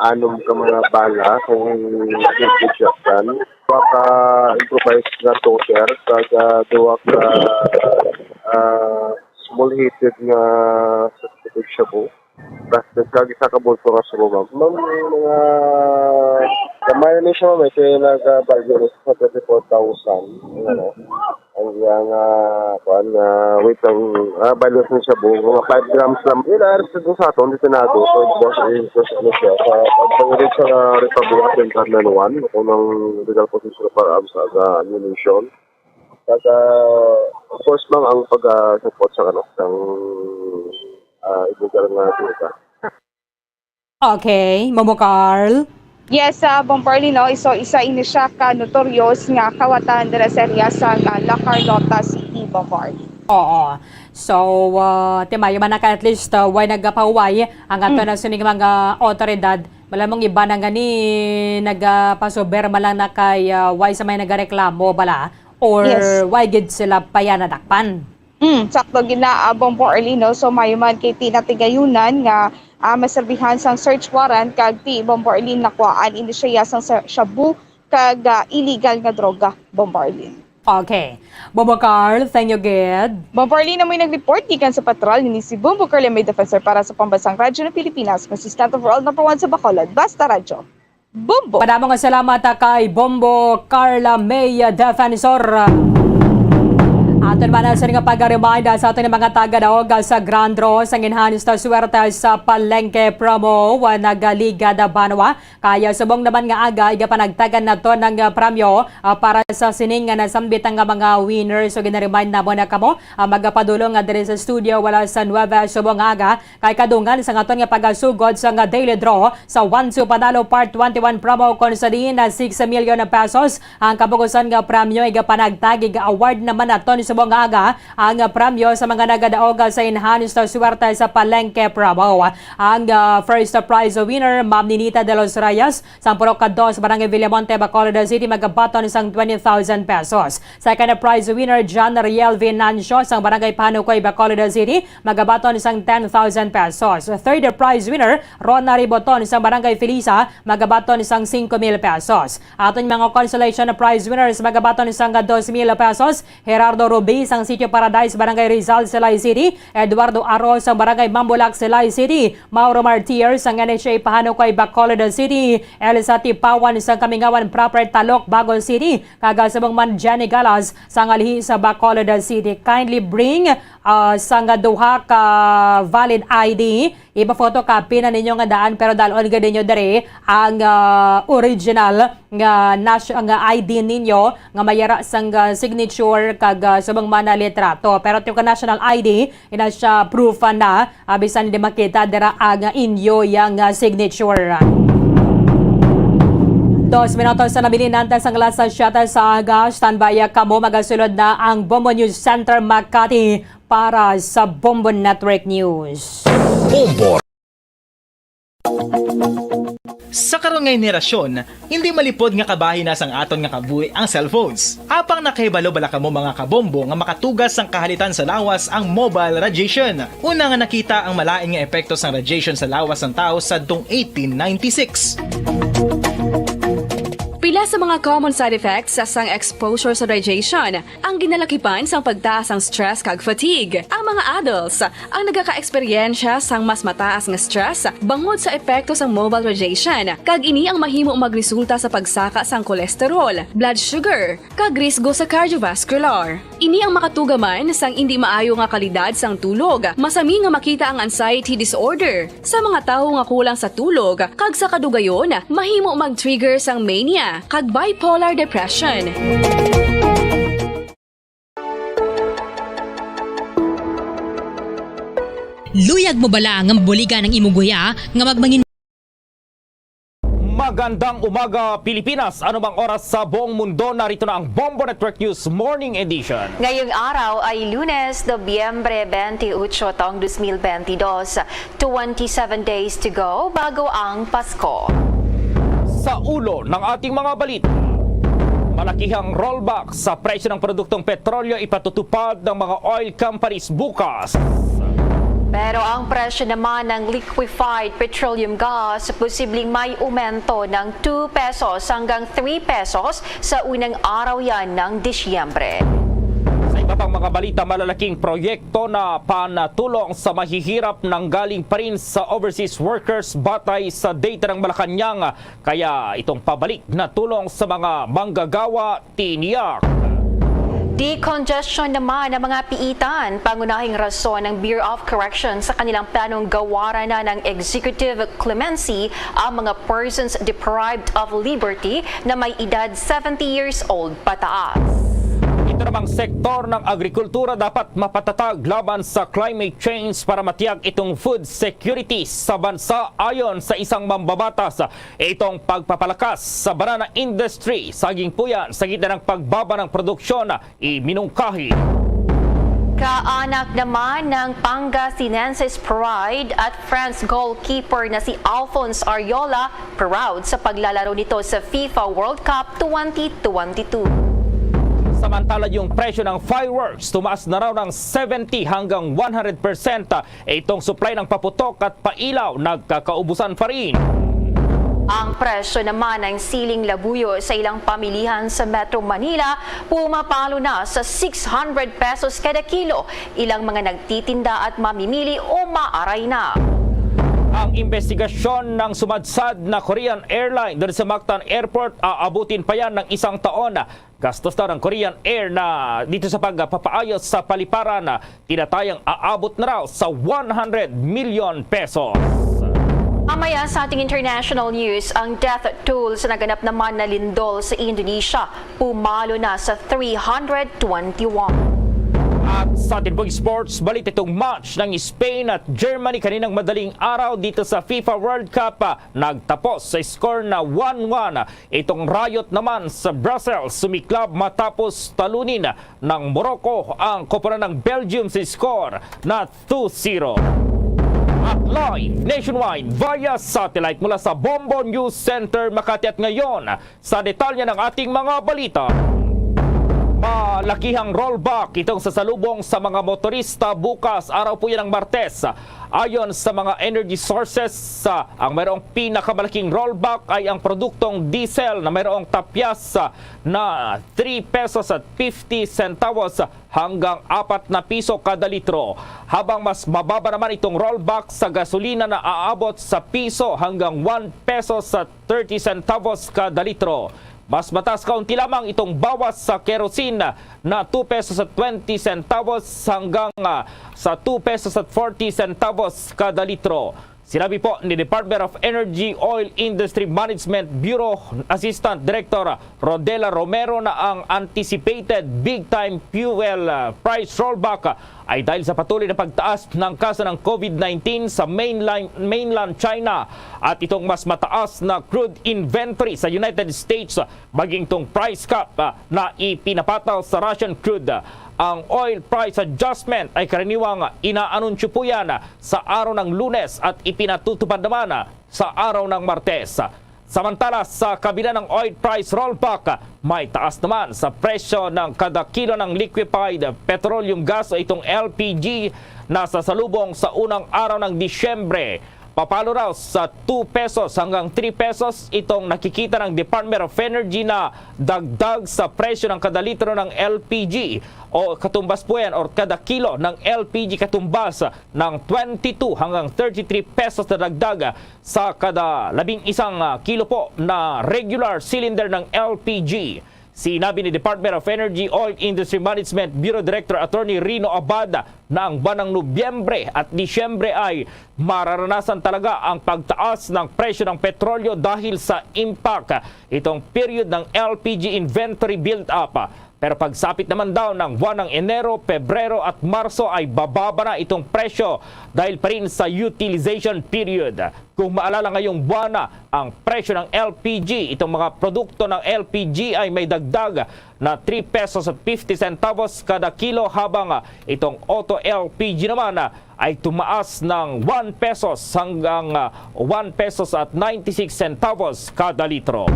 anom ka mga bala kung shotgun. Duha ka improvised nga toter, kag, ah, duha ka, ah, small heated nga substitute shabu. Plastic kag isa ka bulto nga subo, ma'am. Ma'am, mga gamay na siya, ma'am. Ito yung nag-value na sa twenty-four thousand. Ano? Ang iyang, ah, kuan, ah, weight ang, ah, value sa shabu, mga five grams lang. Yun, ah, sa, sa aton, detinado. So, boss, eh, boss, ano siya, sa pagpangirig sa Republic of Central One, kung ang legal position of firearms sa, sa ammunition. Kag, ah, of course, ma'am, ang pag, ah, support sa, ano, sang, ah, illegal nga droga. Okay, Momo Carl. Yes, ah, Bombo Arlene, no? So, isa ini siya ka notorious nga kawatan dira sa area sa, ah, La Carlota City, Bombo Arlene. Oo. So, ah, timayo man na ka at least, ah, way nagapahuway ang ato Mm. na sining mga otoridad. Malamang iba na nga ni nagapasuber man lang na kay, ah, way sa may nagareklamo bala or Yes. way gid sila payanadakpan. Mm, sakto gid na, ah, Bombo Arlene, no? So, mayo man kay ti-, natigayunan nga, ah, maserbihan sang search warrant kag ti Bombo Arlene nakuhaan ini siya sang sa-, shabu kag, ah, illegal nga droga, Bombo Arlene. Okay. Bombo Carl, thank you gid. Bombo Arlene, amoy nag-report gikan sa patrol, ini si Bombo Carl, may defensor para sa Pambansang Radyo ng Pilipinas, consistent overall number one sa Bacolod. Basta Radyo. Bombo. Madamo nga salamat, ah, kay Bombo Carla May, ah, Defensor. Aton man sa nga pag-remind, ah, sa aton mga taga-daog, ah, sa Grand Draw sang Enhanced Swerte sa Palengke Promo, ah, nagaligad, ah, banwa. Kaya subong naman nga aga, igapanagtagan nato ng, ah, premyo, ah, para sa sining nga nasambit nga mga winners. So, gina-remind namo na kamo, ah, magapadulong nga diri sa studio, wala sa nuebe subong nga aga, Kay kadungan sa aton nga pagasugod sa nga daily draw sa One Two Panalo Part twenty-one promo, kon sa diin na six million pesos ang kabugusan nga premyo, igapanagtag, iga-award naman naton subong nga aga ang premyo sa mga nagadaog sa Enhanced Swerte sa Palengke promo. Ang, ah, first prize winner, Ma'am Ninita de los Reyes, sang Purok Dos, Barangay Villamonte, Bacolod City, magabaton sang twenty thousand pesos. Second prize winner, John Riel Venancio, sang Barangay Panukoy, Bacolod City, magabaton sang ten thousand pesos. Third prize winner, Rona Riboton, sang Barangay Felisa, magabaton sang singko mil pesos. Aton mga consolation prize winners, magabaton sang dos mil pesos, Gerardo B sang Sitio Paradise, Barangay Rizal, Silay City, Eduardo Aro sang Barangay Mambulak, Silay City, Mauro Martir sang N H A Pahanukay, Bacolod City, Elsa Tipawan sang Kamingawan Proper, Talok, Bago City, kag, ah, subong man Jenny Galas sang Alihi sa Bacolod City. Kindly bring, ah, sang duha ka valid I D. Ipa-photocopy na ninyo nga daan, pero dal-on gid ninyo diri ang, ah, original nga nas-, nga I D ninyo nga may ara sang, ah, signature kag, ah, subong man na litrato. Pero ito ka national I D, ina siya proof na, ah, bisan di makita dira ang inyo yang, ah, signature. Dos minutos na nabilin antes ang alas siyete sa aga. Standby kamo, magasulod na ang Bombo News Center Makati para sa Bombo Network News. Bombo. Sa karon nga henerasyon, hindi malipod nga kabahin na sang aton nga kabuhi ang cellphones. Apang nakahibalo bala kamo, mga kabombo, nga makatugas sang kahalitan sa lawas ang mobile radiation? Una nga nakita ang malain nga epekto sang radiation sa lawas sang tawo sadtong eighteen ninety-six. Pila sa mga common side effects sang exposure sa radiation ang ginalakipan sang pagtaas sang stress kag fatigue. Ang mga adults ang nagakaeksperyensya sang mas mataas nga stress bangod sa epekto sang mobile radiation, kag ini ang mahimo magresulta sa pagsaka sang cholesterol, blood sugar, kag risgo sa cardiovascular. Ini ang makatuga man sang indi maayo nga kalidad sang tulog. Masami nga makita ang anxiety disorder sa mga tawo nga kulang sa tulog, kag sa kadugayon, mahimo mag-trigger sang mania kag bipolar depression. Luyag mo bala nga mabuligan ang imong guya nga magmangin- Magandang umaga, Pilipinas. Ano bang oras sa buong mundo? Narito na ang Bombo Network News Morning Edition. Ngayong araw ay Lunes, Nobyembre twenty-eight taong dos mil benti dos. Twenty-seven days to go bago ang Pasko. Sa ulo ng ating mga balita, malakihang rollback sa presyo ng produktong petrolyo ipatutupad ng mga oil companies bukas. Pero ang presyo naman ng liquefied petroleum gas posibleng may umento ng two pesos hanggang three pesos sa unang araw yan ng Disyembre. Sa iba pang mga balita, malalaking proyekto na panatulong sa mahihirap nanggaling pa rin sa overseas workers batay sa data ng Malacañang. Kaya itong pabalik na tulong sa mga manggagawa tiniyak. Decongestion naman ang mga piitan. Pangunahing rason ng Bureau of Correction sa kanilang planong gawaran na ng executive clemency ang mga persons deprived of liberty na may edad seventy years old pataas. Ito namang sektor ng agrikultura dapat mapatatag laban sa climate change para matiyak itong food security sa bansa, ayon sa isang mambabatas. Itong pagpapalakas sa banana industry, saging puyan, sa gitna ng pagbaba ng produksyon, iminungkahi. Kaanak naman ng Pangasinensis Pride at France goalkeeper na si Alphonse Ariola, proud sa paglalaro nito sa FIFA World Cup twenty twenty-two. Samantala, yung presyo ng fireworks tumaas na raw ng seventy hanggang one hundred percent. Itong supply ng paputok at pailaw nagkakaubusan pa rin. Ang presyo naman ng siling labuyo sa ilang pamilihan sa Metro Manila pumapalo na sa six hundred pesos kada kilo. Ilang mga nagtitinda at mamimili umaaray na. Ang investigasyon ng sumadsad na Korean Airline doon sa Mactan Airport, aabutin pa yan ng isang taon. Gastos daw ng Korean Air na dito sa pagpapaayos sa paliparan, tinatayang aabot na raw sa one hundred million pesos. Mamaya sa ating international news, ang death toll sa naganap naman na lindol sa Indonesia pumalo na sa three hundred twenty-one. At sa ating pong sports balita, itong match ng Spain at Germany kaninang madaling araw dito sa FIFA World Cup, ah, nagtapos sa score na one one. Itong riot naman sa Brussels sumiklab matapos talunin ng Morocco ang koponan ng Belgium sa score na two zero. At live nationwide via satellite mula sa Bombo News Center Makati. At ngayon, sa detalye ng ating mga balita. Malakihang rollback itong sasalubong sa mga motorista bukas, araw po yan ng Martes. Ayon sa mga energy sources, sa, ang mayroong pinakamalaking rollback ay ang produktong diesel na mayroong tapyas na three pesos at fifty centavos hanggang apat na piso kada litro, habang mas mababa naman itong rollback sa gasolina na aabot sa piso hanggang one pesos at thirty centavos kada litro. Mas mataas kaunti lamang itong bawas sa kerosene na two pesos at twenty centavos hanggang, ah, sa two pesos at forty centavos kada litro. Sinabi po ni Department of Energy, Oil Industry Management Bureau Assistant Director Rodela Romero na ang anticipated big-time fuel, ah, price rollback, ah, ay dahil sa patuloy na pagtaas ng kaso ng COVID nineteen sa mainline, mainland China at itong mas mataas na crude inventory sa United States, maging itong price cap, ah, na ipinapataw sa Russian crude. Ang oil price adjustment ay karaniwang inaanunsyo po yan sa araw ng Lunes at ipinatutupad naman sa araw ng Martes. Samantala, sa kabila ng oil price rollback, may taas naman sa presyo ng kada kilo ng liquefied petroleum gas o itong L P G na sasalubong sa unang araw ng Disyembre. Papalo raw sa two pesos hanggang three pesos itong nakikita ng Department of Energy na dagdag sa presyo ng kada litro ng L P G o katumbas po yan, or kada kilo ng L P G katumbas ng twenty-two hanggang thirty-three pesos na dagdag sa kada labing isang, ah, kilo po na regular cylinder ng L P G. Sinabi ni Department of Energy Oil Industry Management Bureau Director Attorney Rino Abad na ang buwan ng Nobyembre at Disyembre ay mararanasan talaga ang pagtaas ng presyo ng petrolyo dahil sa impact itong period ng L P G inventory build-up. Pero pagsapit naman daw ng buwan ng Enero, Pebrero at Marso ay bababa na itong presyo dahil pa rin sa utilization period. Kung maalala, ngayong buwan na, ang presyo ng L P G, itong mga produkto ng L P G ay may dagdag na three pesos at fifty centavos kada kilo, habang, ah, itong auto L P G naman, ah, ay tumaas ng one pesos hanggang, ah, one pesos at ninety-six centavos kada litro.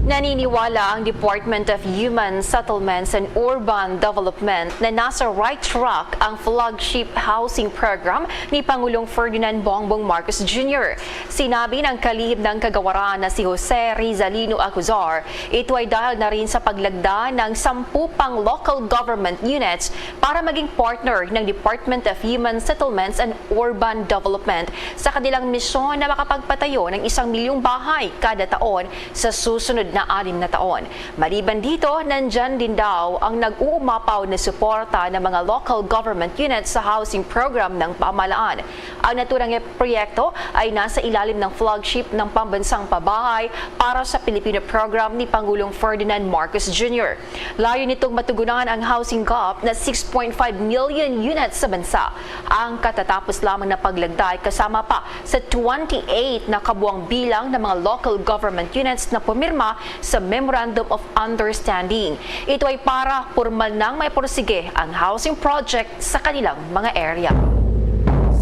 Naniniwala ang Department of Human Settlements and Urban Development na nasa right track ang flagship housing program ni Pangulong Ferdinand Bongbong Marcos Junior. Sinabi ng kalihim ng kagawaran na si Jose Rizalino Acuzar, ito ay dahil na rin sa paglagda ng sampu pang local government units para maging partner ng Department of Human Settlements and Urban Development sa kanilang misyon na makapagpatayo ng isang milyong bahay kada taon sa susunod na anim na taon. Maliban dito, nandyan din daw ang nag-uumapaw na suporta ng mga local government units sa housing program ng pamahalaan. Ang naturang proyekto ay nasa ilalim ng flagship ng Pambansang Pabahay para sa Pilipino program ni Pangulong Ferdinand Marcos Junior. Layo nitong matugunan ang housing gap na six point five million units sa bansa. Ang katatapos lamang na paglagda ay kasama pa sa twenty-eight na kabuang bilang ng mga local government units na pumirma sa Memorandum of Understanding. Ito ay para pormal nang maipursige ang housing project sa kanilang mga area.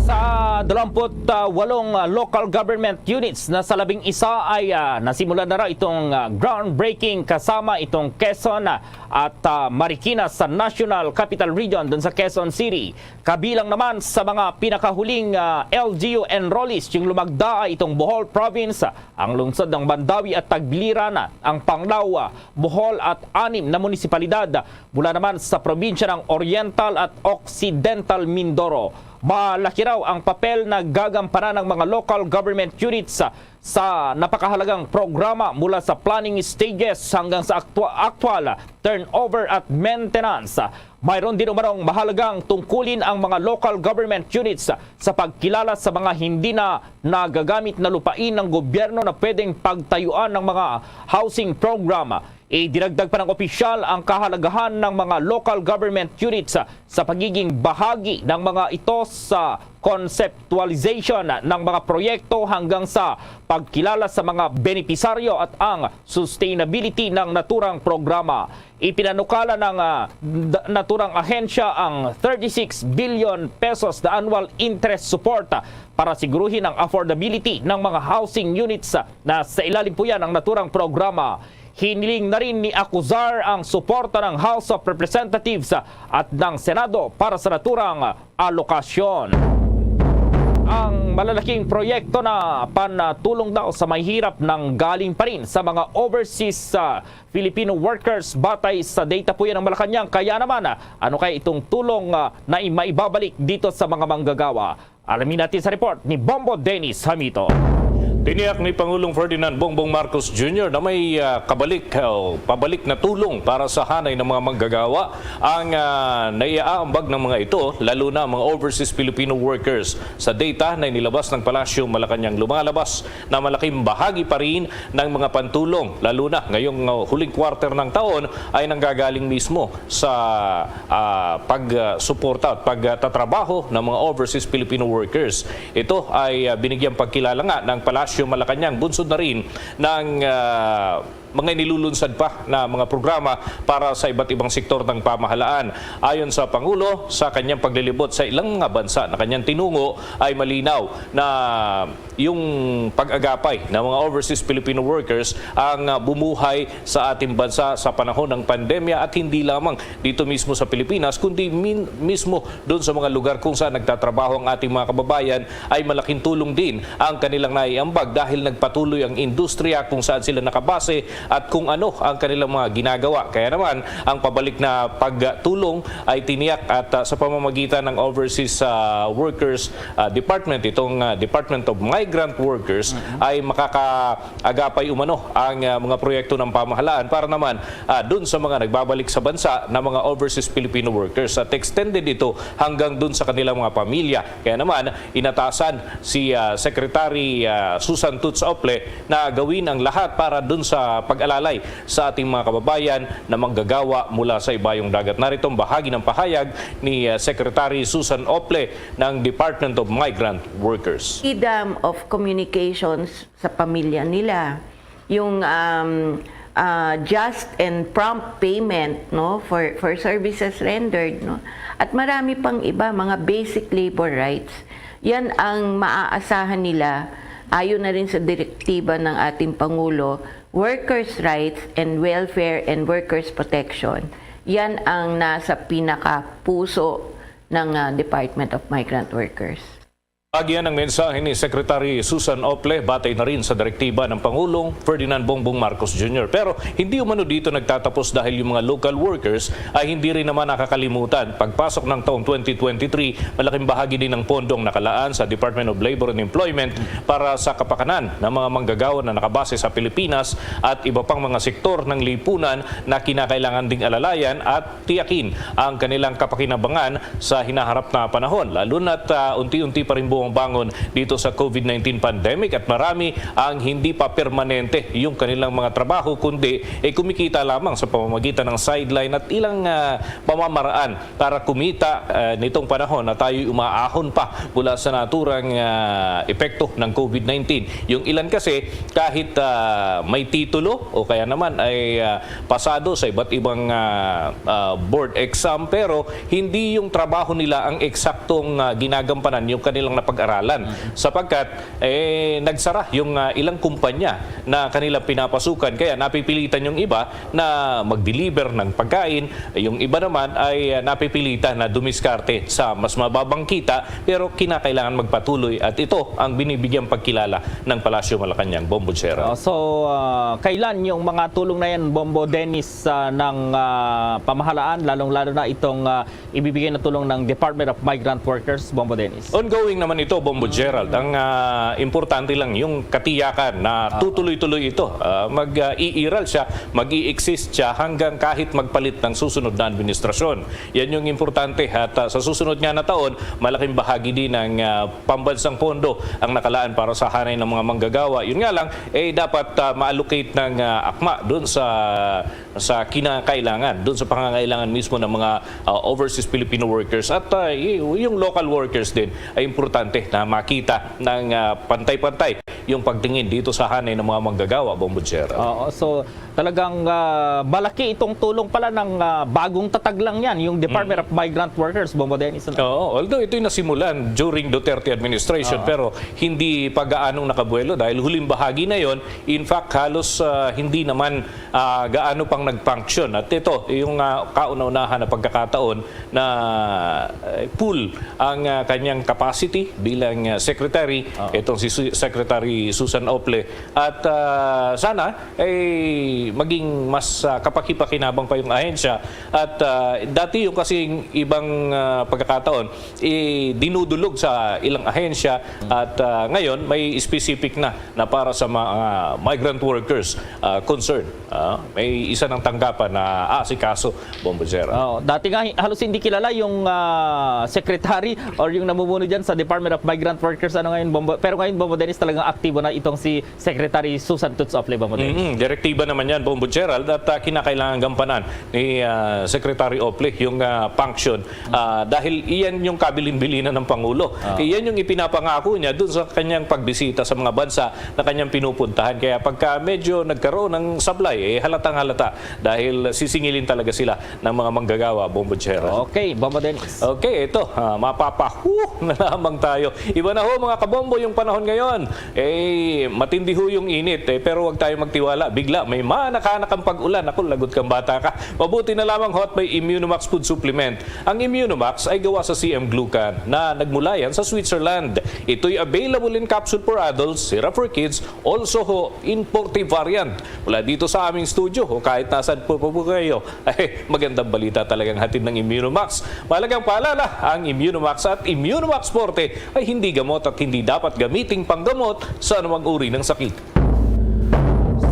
Sa dalawampu't walong local government units na sa labing isa ay, ah, nasimulan na raw itong, ah, groundbreaking kasama itong Quezon, ah, at, ah, Marikina sa National Capital Region dun sa Quezon City. Kabilang naman sa mga pinakahuling, ah, L G U enrollees yung lumagda ay itong Bohol Province, ang lungsod ng Mandaue at Tagbilaran, ang Panglao, Bohol at anim na munisipalidad mula naman sa probinsya ng Oriental at Occidental Mindoro. Malaki raw ang papel na gagampanan ng mga local government units sa napakahalagang programa, mula sa planning stages hanggang sa aktwa-, actual turnover at maintenance. Mayroon din umanong mahalagang tungkulin ang mga local government units sa pagkilala sa mga hindi na nagagamit na lupain ng gobyerno na pwedeng pagtayuan ng mga housing program. Idinagdag pa ng opisyal ang kahalagahan ng mga local government units sa pagiging bahagi ng mga ito sa conceptualization ng mga proyekto hanggang sa pagkilala sa mga benepisaryo at ang sustainability ng naturang programa. Ipinanukala ng, ah, d-, naturang ahensya ang thirty-six billion pesos na annual interest support, ah, para siguruhin ang affordability ng mga housing units, ah, na sa ilalim po yan ng naturang programa. Hiniling na rin ni Acuzar ang suporta ng House of Representatives at ng Senado para sa naturang alokasyon. Ang malalaking proyekto na panatulong daw sa mahihirap nanggaling pa rin sa mga overseas, ah, Filipino workers batay sa data po yan ng Malacañang. Kaya naman, ah, ano kaya itong tulong, ah, na i-, maibabalik dito sa mga manggagawa? Alamin natin sa report ni Bombo Dennis Hamito. Tiniyak ni Pangulong Ferdinand Bongbong Marcos Junior na may, ah, kabalik, o pabalik na tulong para sa hanay ng mga manggagawa ang, ah, naiaambag ng mga ito, lalo na ang mga overseas Filipino workers. Sa data na inilabas ng Palasyo Malacañang, lumalabas na malaking bahagi pa rin ng mga pantulong, lalo na ngayong, ah, huling quarter ng taon, ay nanggagaling mismo sa, ah, pagsuporta at pagtatrabaho ng mga overseas Filipino workers. Ito ay, ah, binigyang pagkilala nga ng Palasyo Malacañang, bunsod na rin ng, ah, mga inilulunsad pa na mga programa para sa iba't ibang sektor ng pamahalaan. Ayon sa Pangulo, sa kanyang paglilibot sa ilang mga bansa na kanyang tinungo, ay malinaw na yung pag-agapay ng mga overseas Filipino workers ang, ah, bumuhay sa ating bansa sa panahon ng pandemya, at hindi lamang dito mismo sa Pilipinas, kundi min-, mismo doon sa mga lugar kung saan nagtatrabaho ang ating mga kababayan, ay malaking tulong din ang kanilang naiambag dahil nagpatuloy ang industriya kung saan sila nakabase at kung ano ang kanilang mga ginagawa. Kaya naman, ang pabalik na pagtulong ay tiniyak at, ah, sa pamamagitan ng Overseas, ah, Workers, ah, Department, itong, ah, Department of Migrant Workers, ay makakaagapay umano ang, ah, mga proyekto ng pamahalaan para naman, ah, dun sa mga nagbabalik sa bansa na mga overseas Filipino workers, at extended ito hanggang dun sa kanilang mga pamilya. Kaya naman, inatasan si, ah, Secretary, ah, Susan Toots Ople na gawin ang lahat para dun sa pag-alalay sa ating mga kababayan na manggagawa mula sa ibayong dagat. Narito ang bahagi ng pahayag ni, ah, Secretary Susan Ople ng Department of Migrant Workers. Freedom of communications sa pamilya nila, yung, um, ah, just and prompt payment, no, for, for services rendered, no, at marami pang iba, mga basic labor rights. Yan ang maaasahan nila ayon na rin sa direktiba ng ating Pangulo, workers' rights and welfare and workers' protection. Yan ang nasa pinakapuso ng, ah, Department of Migrant Workers. Bagian ang mensahe ni Secretary Susan Ople batay na rin sa direktiba ng Pangulong Ferdinand Bongbong Marcos Junior. Pero hindi umano dito nagtatapos, dahil yung mga local workers ay hindi rin naman nakakalimutan. Pagpasok ng taong twenty twenty-three, malaking bahagi din ng pondo ang nakalaan sa Department of Labor and Employment para sa kapakanan ng mga manggagawa na nakabase sa Pilipinas at iba pang mga sektor ng lipunan na kinakailangan ding alalayan at tiyakin ang kanilang kapakinabangan sa hinaharap na panahon, lalo na't, ah, unti-unti pa rin bumangon dito sa COVID nineteen pandemic, at marami ang hindi pa permanente yung kanilang mga trabaho, kundi, eh, kumikita lamang sa pamamagitan ng sideline at ilang, ah, pamamaraan para kumita, ah, nitong panahon na tayo'y umaahon pa mula sa naturang, ah, epekto ng COVID nineteen. Yung ilan kasi, kahit, ah, may titulo o kaya naman ay, ah, pasado sa iba't ibang, ah, ah, board exam, pero hindi yung trabaho nila ang eksaktong, ah, ginagampanan yung kanilang napag-aralan. Sapagkat, eh, nagsara yung, ah, ilang kumpanya na kanilang pinapasukan, kaya napipilitan yung iba na mag-deliver ng pagkain, yung iba naman ay, ah, napipilitan na dumiskarte sa mas mababang kita, pero kinakailangan magpatuloy, at ito ang binibigyang pagkilala ng Palasyo Malacañang, Bombo Gerald. Oh, so, ah, kailan yung mga tulong na yan, Bombo Dennis, ah, ng, ah, pamahalaan, lalong-lalo na itong, ah, ibibigay na tulong ng Department of Migrant Workers, Bombo Dennis? Ongoing naman ito, Bombo Gerald. Ang, ah, importante lang yung katiyakan na tutuloy-tuloy ito. Ah, mag, ah, iiral siya, mag-i-exist siya hanggang kahit magpalit ng susunod na administrasyon. Yan yung importante. At, ah, sa susunod nga na taon, malaking bahagi din ng, ah, pambansang pondo ang nakalaan para sa hanay ng mga manggagawa. Yun nga lang, eh, dapat, ah, ma-allocate ng, ah, akma dun sa, sa kinakailangan, dun sa pangangailangan mismo ng mga, ah, overseas Filipino workers. At, ah, y-, yung local workers din ay importante na makita ng, ah, pantay-pantay yung pagtingin dito sa hanay ng mga manggagawa, Bombo Gerald. Oo, so talagang ah, malaki itong tulong pala ng ah, bagong tatag lang yan, yung Department of Migrant Workers, Bombo Dennis. Ano? Oo, although ito'y nasimulan during Duterte administration, pero hindi pa gaanong nakabuelo dahil huling bahagi na yon. In fact, halos ah, hindi naman ah, gaano pang nag-function. At ito, yung ah, kauna-unahan na pagkakataon na eh, full ang ah, kanyang capacity bilang ah, secretary, itong si Su- Secretary Susan Ople. At ah, sana ay maging mas ah, kapakipakinabang pa yung ahensya. At ah, dati yung kasing ibang ah, pagkakataon, eh, dinudulog sa ilang ahensya. At ah, ngayon, may specific na na para sa mga migrant workers ah, concern. Ah, may isa ng tanggapan na asikaso, Bombo Gerald. Oh, dati nga hi- halos hindi kilala yung ah, secretary or yung namumuno diyan sa Department of Migrant Workers, ano ngayon, Bombo, pero ngayon, Bombo Dennis, talagang aktibo na itong si Secretary Susan Toots Ople, Bombo Dennis. Mm, direktiba naman yan, Bombo Gerald, at ah, kinakailangan gampanan ni ah, Secretary Ople yung ah, function. Ah, dahil iyan yung kabilin-bilinan ng Pangulo. Iyan yung ipinapangako niya dun sa kanyang pagbisita sa mga bansa na kanyang pinupuntahan. Kaya pagka medyo nagkaroon ng sablay, eh, halatang halata dahil sisingilin talaga sila ng mga manggagawa, Bombo Gerald. Okay, Bombo Dennis. Okay, ito, ah, mapapahu na lamang tayo. Iba na ho, mga kabombo, yung panahon ngayon. Eh, matindi ho yung init, eh, pero huwag tayo magtiwala. Bigla, may manak-anak ang pag-ulan. Ako, lagot kang bata ka. Mabuti na lamang hot may Immunomax Food Supplement. Ang Immunomax ay gawa sa C M glucan na nagmula yan sa Switzerland. Ito'y available in capsule for adults, syrup for kids, also ho in forty variant. Mula dito sa aming studio o kahit nasan po, po, po kayo, ay magandang balita talagang hatid ng Immunomax. Mahalagang paalala, ang Immunomax at Immunomax Forte ay hindi gamot at hindi dapat gamiting panggamot sa anumang uri ng sakit.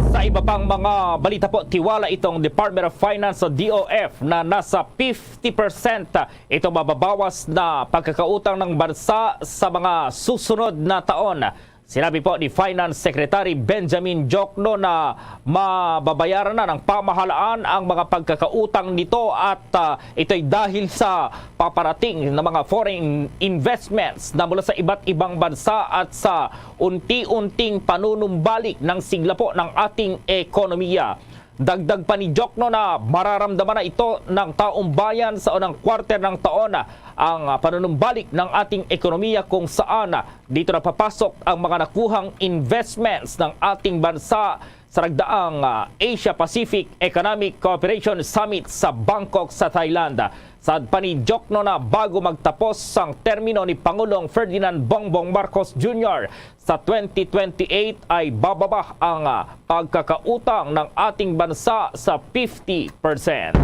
Sa iba pang mga balita po, tiwala itong Department of Finance sa D O F na nasa fifty percent ito mababawas na pagkakautang ng bansa sa mga susunod na taon. Sinabi po ni Finance Secretary Benjamin Jokno na mababayaran na ng pamahalaan ang mga pagkakautang nito at ah, ito'y dahil sa paparating na mga foreign investments na mula sa iba't ibang bansa at sa unti-unting panunumbalik ng sigla po ng ating ekonomiya. Dagdag pa ni Jokno na mararamdaman na ito ng taong bayan sa unang quarter ng taon ang ah, panunumbalik ng ating ekonomiya kung saan ah, dito napapasok ang mga nakuhang investments ng ating bansa sa nagdaang ah, Asia-Pacific Economic Cooperation Summit sa Bangkok sa Thailand. Saad pa ni Jokno na bago magtapos ang termino ni Pangulong Ferdinand Bongbong Marcos Junior sa twenty twenty-eight ay bababa ang ah, pagkakautang ng ating bansa sa fifty percent.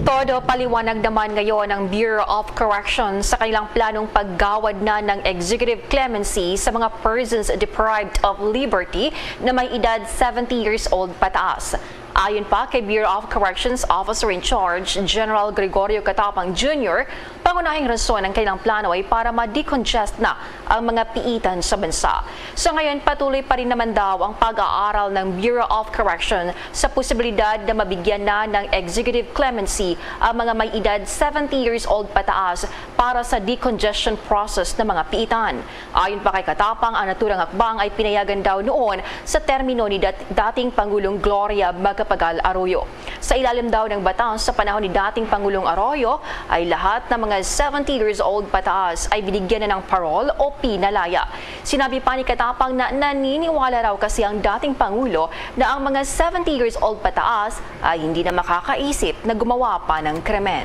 Todo paliwanag naman ngayon ang Bureau of Corrections sa kanilang planong paggawad na ng executive clemency sa mga persons deprived of liberty na may edad seventy years old pataas. Ayon pa kay Bureau of Corrections Officer in Charge General Gregorio Catapang Junior, pangunahing rason ng kanilang plano ay para ma-decongest na ang mga piitan sa bansa. Sa ngayon, patuloy pa rin naman daw ang pag-aaral ng Bureau of Correction sa posibilidad na mabigyan na ng executive clemency ang mga may edad seventy years old pataas para sa decongestion process ng mga piitan. Ayon pa kay Catapang, ang naturang hakbang ay pinayagan daw noon sa termino ni dat- dating Pangulong Gloria Macapagal Arroyo. Sa ilalim daw ng batas sa panahon ni dating Pangulong Arroyo ay lahat ng mga seventy years old pataas ay binigyan na ng parole o pinalaya. Sinabi pa ni Catapang na naniniwala raw kasi ang dating Pangulo na ang mga seventy years old pataas ay hindi na makakaisip na gumawa pa ng krimen.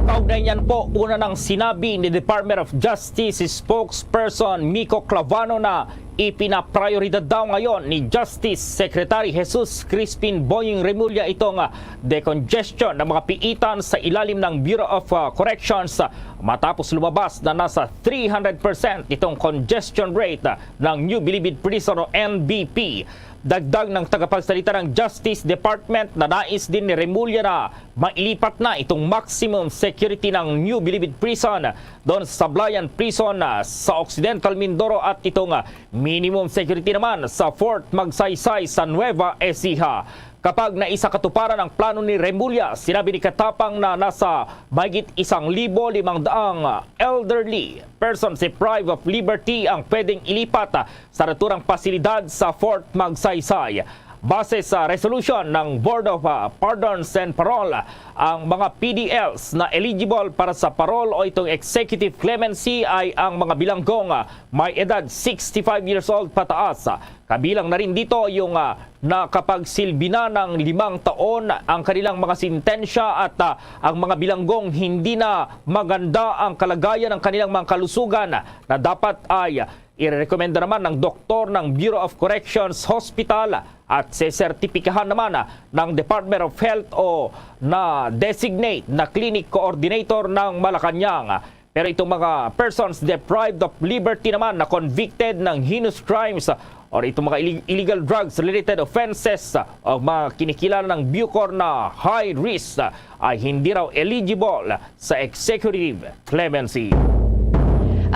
Kaugnay niyan po, una nang sinabi ni Department of Justice Spokesperson Miko Clavano na ipinaprioridad daw ngayon ni Justice Secretary Jesus Crispin Boying Remulla itong ah, decongestion ng mga piitan sa ilalim ng Bureau of ah, Corrections ah, matapos lumabas na nasa three hundred percent itong congestion rate ah, ng New Bilibid Prison o N B P. Dagdag ng tagapagsalita ng Justice Department na nais din ni Remulla na mailipat na itong maximum security ng New Bilibid Prison doon sa Sablayan Prison ah, sa Occidental Mindoro at itong ah, minimum security naman sa Fort Magsaysay sa Nueva Ecija. kapag naisakatuparan ang plano ni Remulla. Sinabi ni Katapang na nasa mahigit isang libo limang daang elderly persons deprived of liberty ang pwedeng ilipat sa naturang pasilidad sa Fort Magsaysay. Base sa resolution ng Board of, ah, Pardons and Parole, ang mga P D Ls na eligible para sa parole o itong executive clemency ay ang mga bilanggong, ah, may edad sixty-five years old pataas. Kabilang na rin dito yung, ah, nakapagsilbi na ng limang taon ang kanilang mga sentensya at, ah, ang mga bilanggong hindi na maganda ang kalagayan ng kanilang mga kalusugan na dapat ay irerekomenda naman ng doktor ng Bureau of Corrections Hospital at sesertipikahan naman ng Department of Health o na-designate na clinic coordinator ng Malacañang. Pero itong mga persons deprived of liberty naman na convicted ng heinous crimes or itong mga illi-, illegal drugs related offenses o mga kinikilala ng Bucor na high risk ay hindi raw eligible sa executive clemency.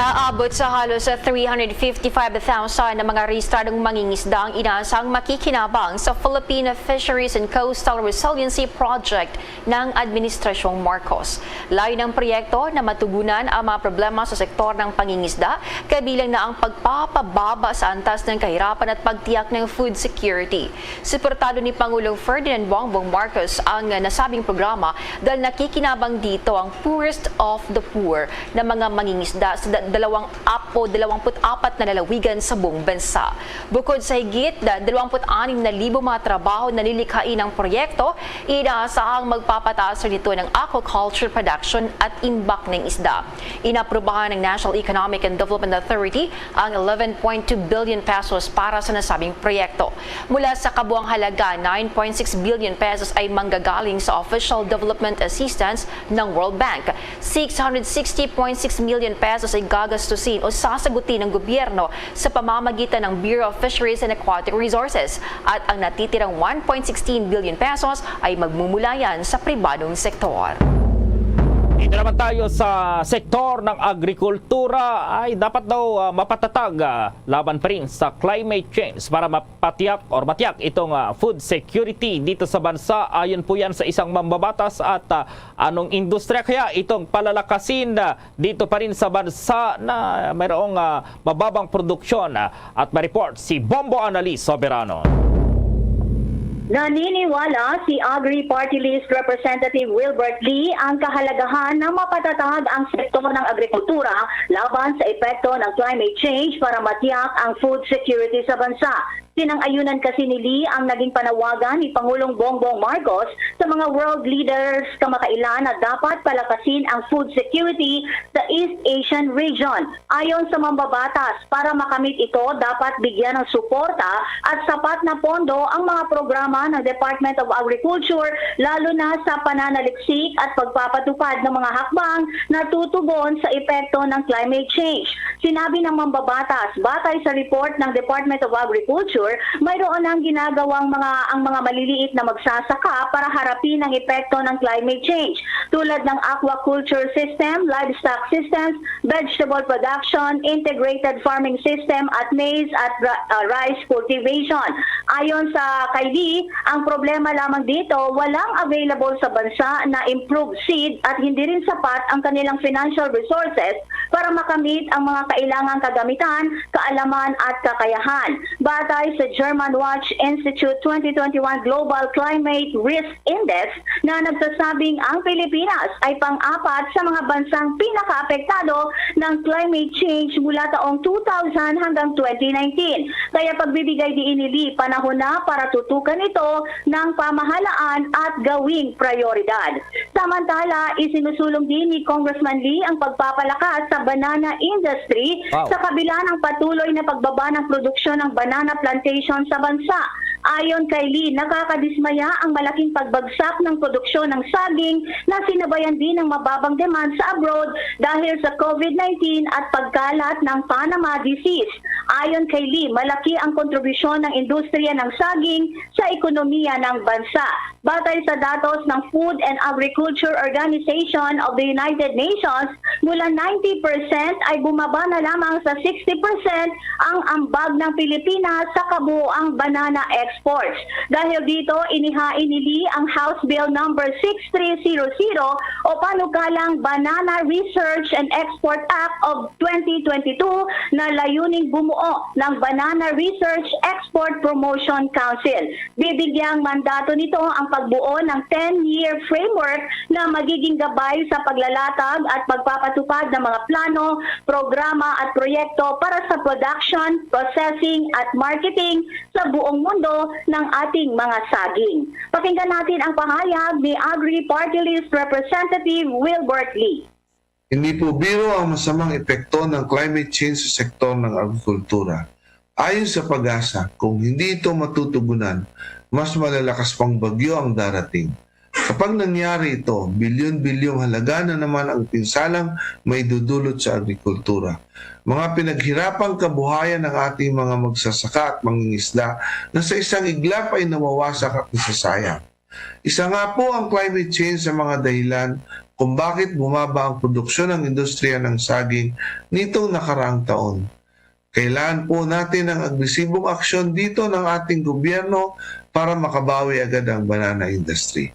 Aabot sa halos three hundred fifty-five thousand na mga rehistradong mangingisda ang inasang makikinabang sa Philippine Fisheries and Coastal Resiliency Project ng Administrasyong Marcos. Layo ng proyekto na matugunan ang mga problema sa sektor ng pangingisda, kabilang na ang pagpapababa sa antas ng kahirapan at pagtiyak ng food security. Suportado ni Pangulong Ferdinand Bongbong Marcos ang nasabing programa dahil nakikinabang dito ang poorest of the poor na mga mangingisda sa da-, dalawang apo, dalawampu't apat na lalawigan sa buong bansa. Bukod sa higit na dalawampu't anim na libo mga trabaho na lilikhain ng proyekto, inaasahang magpapataas rin ito ng aquaculture production at imbak ng isda. Inaprubahan ng National Economic and Development Authority ang eleven point two billion pesos para sa nasabing proyekto. Mula sa kabuang halaga, nine point six billion pesos ay manggagaling sa official development assistance ng World Bank. Six hundred sixty point six million pesos ay gagastusin o sasagutin ng gobyerno sa pamamagitan ng Bureau of Fisheries and Aquatic Resources, at ang natitirang one point sixteen billion pesos ay magmumula yan sa pribadong sektor. Dito naman tayo sa sektor ng agrikultura, ay dapat daw, ah, mapatatag, ah, laban pa rin sa climate change para mapatiyak or matiyak itong, ah, food security dito sa bansa. Ayon po yan sa isang mambabatas at, ah, anong industriya kaya itong palalakasin, ah, dito pa rin sa bansa na mayroong, ah, mababang produksyon, ah, at may report si Bombo Annalise Soberano. Naniniwala si Agri Party List Representative Wilbert Lee ang kahalagahan ng mapatatag ang sektor ng agrikultura laban sa epekto ng climate change para matiyak ang food security sa bansa. Sinang-ayunan kasi ni Lee ang naging panawagan ni Pangulong Bongbong Marcos sa mga world leaders kamakailan na dapat palakasin ang food security sa East Asian region. Ayon sa mambabatas, para makamit ito, dapat bigyan ng suporta at sapat na pondo ang mga programa ng Department of Agriculture, lalo na sa pananaliksik at pagpapatupad ng mga hakbang na tutugon sa epekto ng climate change. Sinabi ng mambabatas, batay sa report ng Department of Agriculture, mayroon ang ginagawang mga, ang mga maliliit na magsasaka para harapin ang epekto ng climate change, tulad ng aquaculture system, livestock systems, vegetable production, integrated farming system, at maize at ra-, ah, rice cultivation. Ayon sa kay Lee, ang problema lamang dito, walang available sa bansa na improved seed at hindi rin sapat ang kanilang financial resources para makamit ang mga kailangang kagamitan, kaalaman at kakayahan. Batay sa German Watch Institute twenty twenty-one Global Climate Risk Index na nagsasabing ang Pilipinas ay pang-apat sa mga bansang pinakaapektado ng climate change mula taong two thousand hanggang twenty nineteen. Kaya pagbibigay diin ni Lee, panahon na para tutukan ito ng pamahalaan at gawing prioridad. Samantala, isinusulong din ni Congressman Lee ang pagpapalakas sa banana industry Wow. sa kabila ng patuloy na pagbaba ng produksyon ng banana plantation sa bansa. Ayon kay Lee, nakakadismaya ang malaking pagbagsak ng produksyon ng saging na sinabayan din ng mababang demand sa abroad dahil sa covid nineteen at pagkalat ng Panama disease. Ayon kay Lee, malaki ang kontribusyon ng industriya ng saging sa ekonomiya ng bansa. Batay sa datos ng Food and Agriculture Organization of the United Nations, mula ninety percent ay bumaba na lamang sa sixty percent ang ambag ng Pilipinas sa kabuoang banana exports. Dahil dito, inihain ni Lee ang House Bill number six three zero zero o panukalang Banana Research and Export Act of twenty twenty-two na layuning bumuo ng Banana Research Export Promotion Council. Bibigyang mandato nito ang pagbuo ng ten-year framework na magiging gabay sa paglalatag at pagpapatupad ng mga plano, programa at proyekto para sa production, processing at marketing sa buong mundo ng ating mga saging. Pakinggan natin ang pahayag ni Agri Party List Representative Wilbert Lee. Hindi po biro ang masamang epekto ng climate change sa sektor ng agrikultura. Ayon sa PAGASA, kung hindi ito matutugunan, mas malalakas pang bagyo ang darating. Kapag nangyari ito, bilyon-bilyong halaga na naman ang pinsalang maidudulot sa agrikultura. Mga pinaghirapang kabuhayan ng ating mga magsasaka at mangingisda na sa isang iglap ay nawawasak at nasasayang. Isa nga po ang climate change sa mga dahilan kung bakit bumaba ang produksyon ng industriya ng saging nitong nakaraang taon. Kailangan po natin ng agresibong aksyon dito ng ating gobyerno para makabawi agad ang banana industry.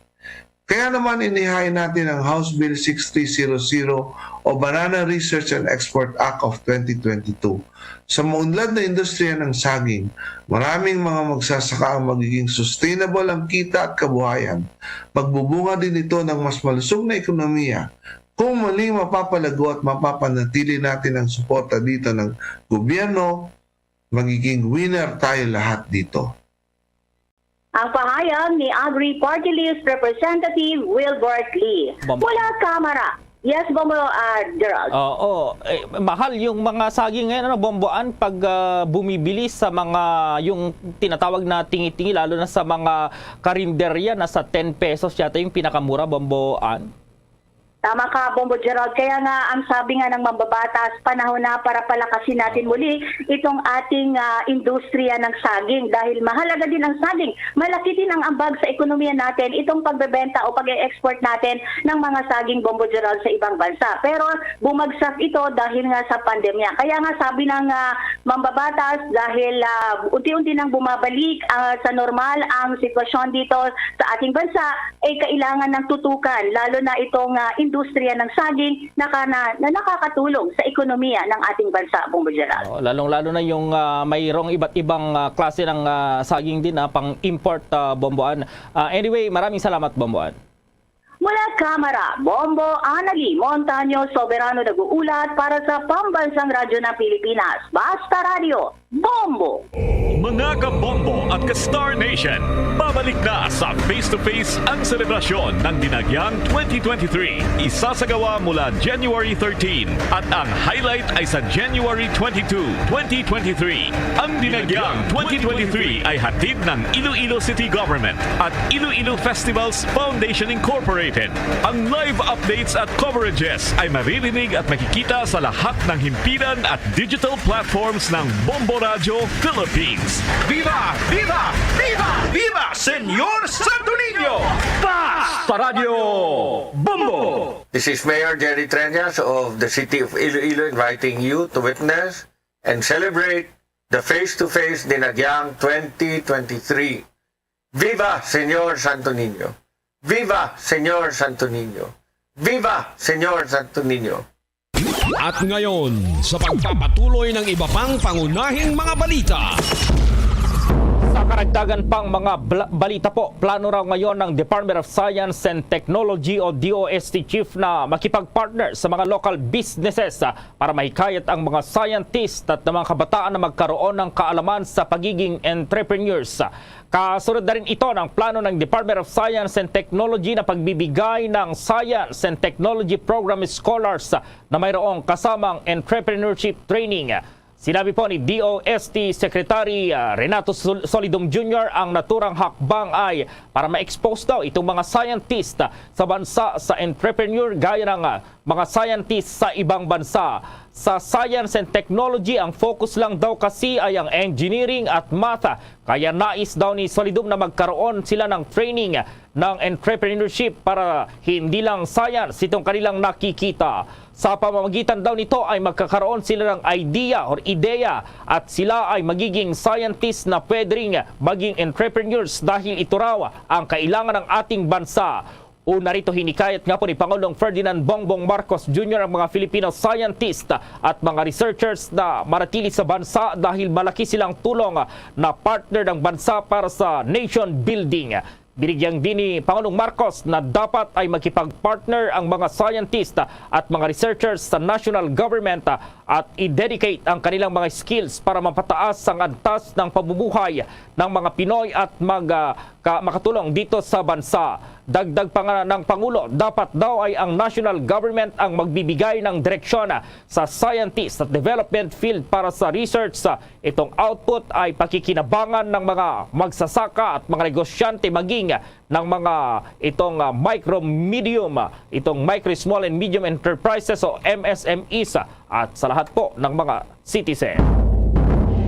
Kaya naman inihain natin ang House Bill six three zero zero o Banana Research and Export Act of twenty twenty-two. Sa maunlad na industriya ng saging, maraming mga magsasaka ang magiging sustainable ang kita at kabuhayan. Magbubunga din ito ng mas malusog na ekonomiya. Kung mali mapapalago at mapapanatili natin ang suporta dito ng gobyerno, magiging winner tayo lahat dito. Ang pahayag ni Agri Party List Representative Wilbert Lee. Bom- Mula Kamara. Yes, Bombo, ah, Gerald. Oo. Eh, mahal yung mga saging ngayon, ano, Bomboan, pag, ah, bumibili sa mga, yung tinatawag na tingi-tingi, lalo na sa mga karinderya, nasa ten pesos yata yung pinakamura, Bomboan. Tama ka, Bombo Gerald. Kaya nga, ang sabi nga ng mambabatas, panahon na para palakasin natin muli itong ating, ah, industriya ng saging dahil mahalaga din ang saging. Malaki din ang ambag sa ekonomiya natin itong pagbebenta o pag-e-export natin ng mga saging, Bombo Gerald, sa ibang bansa. Pero bumagsak ito dahil nga sa pandemya. Kaya nga, sabi ng, ah, mambabatas, dahil, ah, unti-unti nang bumabalik, ah, sa normal ang sitwasyon dito sa ating bansa, ay kailangan ng tutukan, lalo na itong, ah, industriya ng saging na, ka- na, na nakakatulong sa ekonomiya ng ating bansa, Bombo Gerald. Oo, lalong-lalo na yung, ah, mayroong iba't ibang, ah, klase ng, ah, saging din, ah, pang-import, ah, Bomboan. Ah, anyway, maraming salamat, Bomboan. Mula Kamara, Bombo Anali Montaño Soberano nag-uulat para sa Pambansang Radyo ng Pilipinas, Basta Radyo, Bombo! Mga kabombo at ka-Star Nation, babalik na sa Face to Face ang selebrasyon ng Dinagyang twenty twenty-three. Isasagawa mula January thirteen at ang highlight ay sa January twenty-two, twenty twenty-three. Ang Dinagyang twenty twenty-three ay hatid ng Iloilo City Government at Iloilo Festivals Foundation Incorporated. Ang live updates at coverages ay maririnig at makikita sa lahat ng himpilan at digital platforms ng Bombo Radyo Philippines. Viva! Viva! Viva! Viva Señor Santo Niño! Basta Radyo Bombo! This is Mayor Jerry Treñas of the City of Iloilo inviting you to witness and celebrate the Face to Face Dinagyang twenty twenty-three. Viva Señor Santo Niño! Viva Señor Santo Niño! Viva Señor Santo Niño! At ngayon, sa pagpapatuloy ng iba pang pangunahing mga balita. Sa karagdagan pang mga bla-, balita po, plano raw ngayon ng Department of Science and Technology o D O S T chief na makipag-partner sa mga local businesses, ah, para mahikayat ang mga scientist at ng mga kabataan na magkaroon ng kaalaman sa pagiging entrepreneurs. Kasunod na rin ito ng plano ng Department of Science and Technology na pagbibigay ng Science and Technology Program Scholars na mayroong kasamang entrepreneurship training. Sinabi po ni D O S T Secretary, ah, Renato Sol-, Solidum Junior, ang naturang hakbang ay para ma-expose daw itong mga scientist sa bansa sa entrepreneur gaya ng, ah, mga scientist sa ibang bansa. sa science and technology, ang focus lang daw kasi ay ang engineering at math. Kaya nais daw ni Solidum na magkaroon sila ng training ng entrepreneurship para hindi lang science itong kanilang nakikita. Sa pamamagitan daw nito ay magkakaroon sila ng idea or ideya at sila ay magiging scientist na pwede ring maging entrepreneurs dahil ito raw ang kailangan ng ating bansa. Una rito, hinikayat nga po ni Pangulong Ferdinand Bongbong Marcos Junior ang mga Filipino scientist at mga researchers na manatili sa bansa dahil malaki silang tulong na partner ng bansa para sa nation building. Binigyang din ni Pangulong Marcos na dapat ay makipag-partner ang mga scientist at mga researchers sa national government at i-dedicate ang kanilang mga skills para mapataas ang antas ng pamumuhay ng mga Pinoy at mag, ah, ka-, makatulong dito sa bansa. Dagdag pa nga ng Pangulo, dapat daw ay ang national government ang magbibigay ng direksyon sa scientist at development field para sa research. Itong output ay pakikinabangan ng mga magsasaka at mga negosyante, maging ng mga itong, ah, micro, medium, ah, itong micro, small and medium enterprises o M S M Es, ah, at sa lahat po ng mga citizen.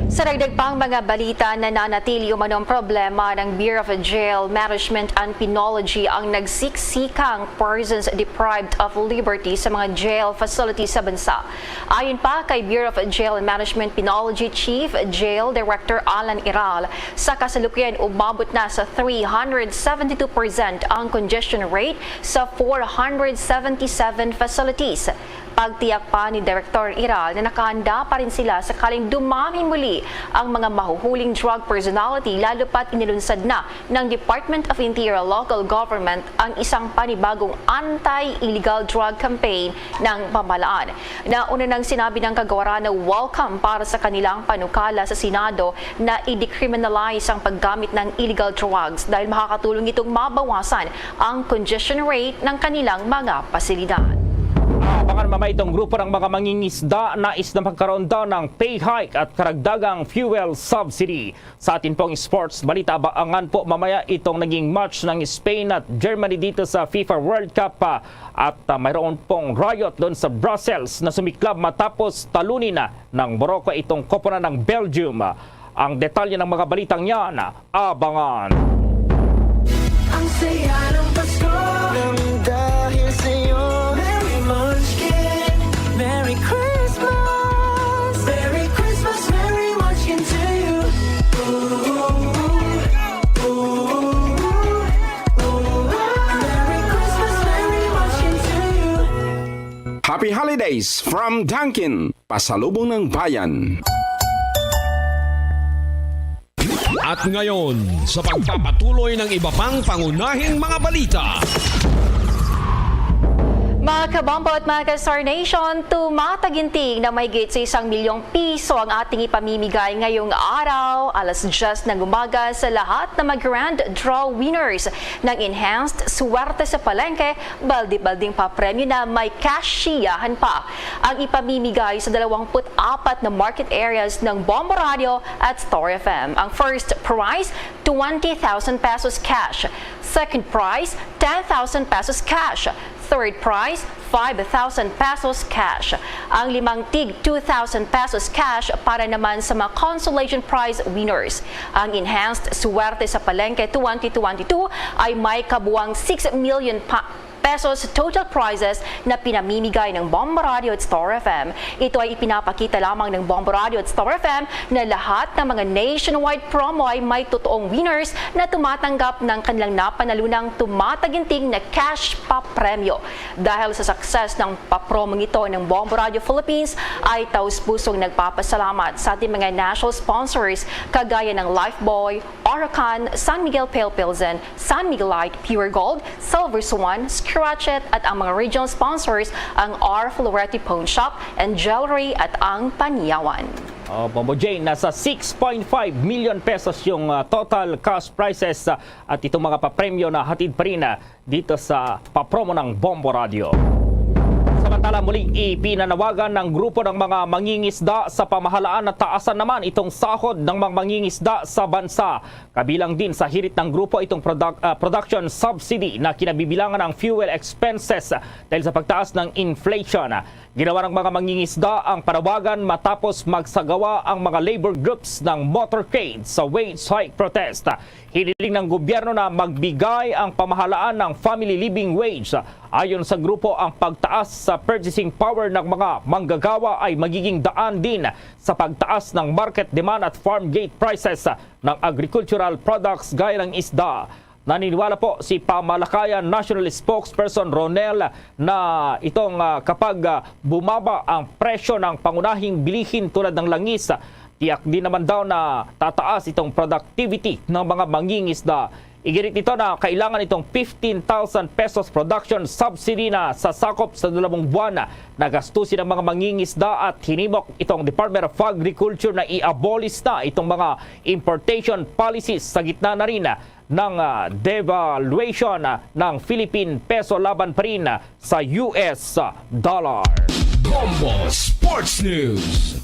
Sa dagdag pang mga balita, nananatili umano ang problema ng Bureau of Jail Management and Penology ang nagsiksikang persons deprived of liberty sa mga jail facilities sa bansa. Ayon pa kay Bureau of Jail Management Penology Chief Jail Director Alan Iral, sa kasalukuyan umabot na sa three hundred seventy-two percent ang congestion rate sa four hundred seventy-seven facilities. Pagtiyak pa ni Director Iral na nakahanda pa rin sila sakaling dumami muli ang mga mahuhuling drug personality, lalo pat inilunsad na ng Department of Interior Local Government ang isang panibagong anti-illegal drug campaign ng pamahalaan. Nauna nang sinabi ng Kagawaran na welcome para sa kanilang panukala sa Senado na i-decriminalize ang paggamit ng illegal drugs dahil makakatulong itong mabawasan ang congestion rate ng kanilang mga pasilidad. Abangan mamaya itong grupo ng mga mangingisda, nais na magkaroon daw ng pay hike at karagdagang fuel subsidy. Sa atin pong sports balita, abangan po mamaya itong naging match ng Spain at Germany dito sa FIFA World Cup, ah, at, ah, mayroon pong riot doon sa Brussels na sumiklab matapos talunin na ng Morocco itong koponan ng Belgium. Ang detalye ng mga balitang yan, abangan. Ang saya ng Pasko. Nang dahil sa'yo, Merry Munchkin. Merry Christmas. Merry Christmas, Merry Munchkin to you. Ooh, ooh, ooh, ooh. Merry Christmas, Merry Munchkin to you. Happy holidays from Dunkin, pasalubong ng bayan. At ngayon, sa pagpapatuloy ng iba pang pangunahing mga balita. Mga kabombo at mga ka-Star Nation, tumataginting na mahigit sa isang milyong piso ang ating ipamimigay ngayong araw, alas diyes ng umaga, sa lahat ng mga grand draw winners ng Enhanced Swerte sa Palengke. Baldi-balding papremyo na may kasyahan pa ang ipamimigay sa dalawampu't apat na market areas ng Bombo Radio at Star F M. Ang first prize, twenty thousand pesos cash. Second prize, ten thousand pesos cash. Third prize, five thousand pesos cash. Ang limang tig two thousand pesos cash para naman sa mga consolation prize winners. Ang Enhanced Swerte sa Palengke twenty twenty-two ay may kabuang six million pa-, pesos total prizes na pinamimigay ng Bombo Radio at Star F M. Ito ay ipinapakita lamang ng Bombo Radio at Star F M na lahat ng mga nationwide promo ay may totoong winners na tumatanggap ng kanilang napanalunang tumataginting na cash papremyo. Dahil sa success ng papromong ito ng Bombo Radio Philippines, ay taus-pusong nagpapasalamat sa ating mga national sponsors kagaya ng Lifebuoy, Orocan, San Miguel Pale Pilsen, San Miguelite, Pure Gold, Silver Swan, Scratchet, at ang mga regional sponsors, ang R Florete Pawn Shop and Jewelry at ang Panyawan. Oh, Bombo Jane, nasa six point five million pesos yung, ah, total cash prizes, ah, at itong mga papremyo na hatid pa rin, ah, dito sa papromo ng Bombo Radio. Sa Tala, muling ipinanawagan ng grupo ng mga mangingisda sa pamahalaan na taasan naman itong sahod ng mga mangingisda sa bansa. Kabilang din sa hirit ng grupo itong produc- ah, production subsidy na kinabibilangan ng fuel expenses dahil sa pagtaas ng inflation. Ginawa ng mga mangingisda ang panawagan matapos magsagawa ang mga labor groups ng motorcade sa wage hike protest. Hiniling ng gobyerno na magbigay ang pamahalaan ng family living wage. Ayon sa grupo, ang pagtaas sa purchasing power ng mga manggagawa ay magiging daan din sa pagtaas ng market demand at farm gate prices ng agricultural products gaya ng isda. Naniniwala po si Pamalakayan National Spokesperson Ronel na itong, ah, kapag, ah, bumaba ang presyo ng pangunahing bilihin tulad ng langis, tiyak din naman daw na tataas itong productivity ng mga mangingisda. Iginit nito na kailangan itong fifteen thousand pesos production subsidy na sa sakop sa dalawang buwan na gastusin ng mga mangingisda at hinimok itong Department of Agriculture na i-abolish na itong mga importation policies sa gitna na rin ng, ah, devaluation, ah, ng Philippine peso laban pa rin, ah, sa U S dollar. Bombo Sports News.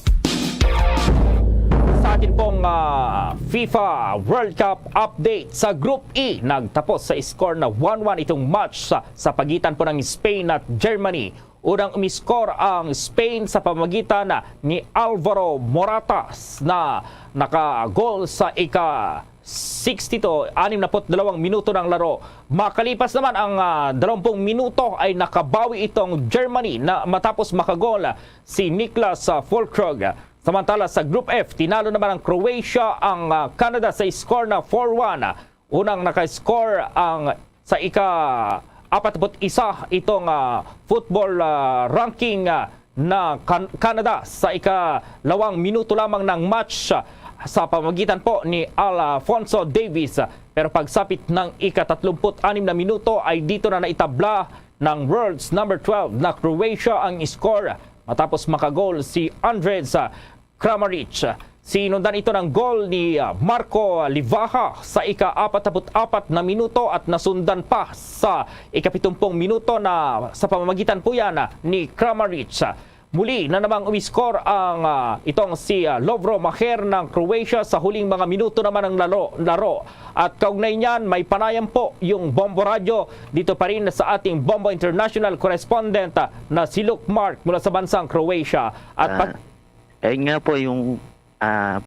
Sa atin pong, ah, FIFA World Cup update, sa Group E, nagtapos sa score na one one itong match sa, sa pagitan po ng Spain at Germany. Unang umiscore ang Spain sa pamamagitan ni Alvaro Morata na nakagol sa ika sixty-two, anim na put dalawang minuto ng laro. Makalipas naman ang, ah, dalawampung minuto ay nakabawi itong Germany na matapos makagol si Niklas, ah, Füllkrug. Samantala sa Group F, tinalo naman ang Croatia ang, ah, Canada sa score na four one. Unang naka-score ang sa ika apat put isa itong, ah, football, ah, ranking, ah, na Can-, Canada sa ikalawang minuto lamang ng match, ah, sa pamagitan po ni Alfonso Davies. Pero pagsapit ng ika-tatlumpu't-anim na minuto ay dito na naitabla ng world's number twelve na Croatia ang score matapos makagol si Andres, ah, Kramaric. Sinundan ito ng gol ni, ah, Marco Livaja sa ika-apat-naput-apat na minuto at nasundan pa sa ika-pitumpung minuto na sa pamamagitan po yan, ah, ni Kramaric. Muli na namang umiskor ang, ah, itong si, ah, Lovro Maher ng Croatia sa huling mga minuto naman ng laro, laro. At kaugnay niyan, may panayam po yung Bombo Radyo dito pa rin sa ating Bombo International correspondent, ah, na si Luke Mark mula sa bansang Croatia. At pag- Ah, ayun nga po yung, ah,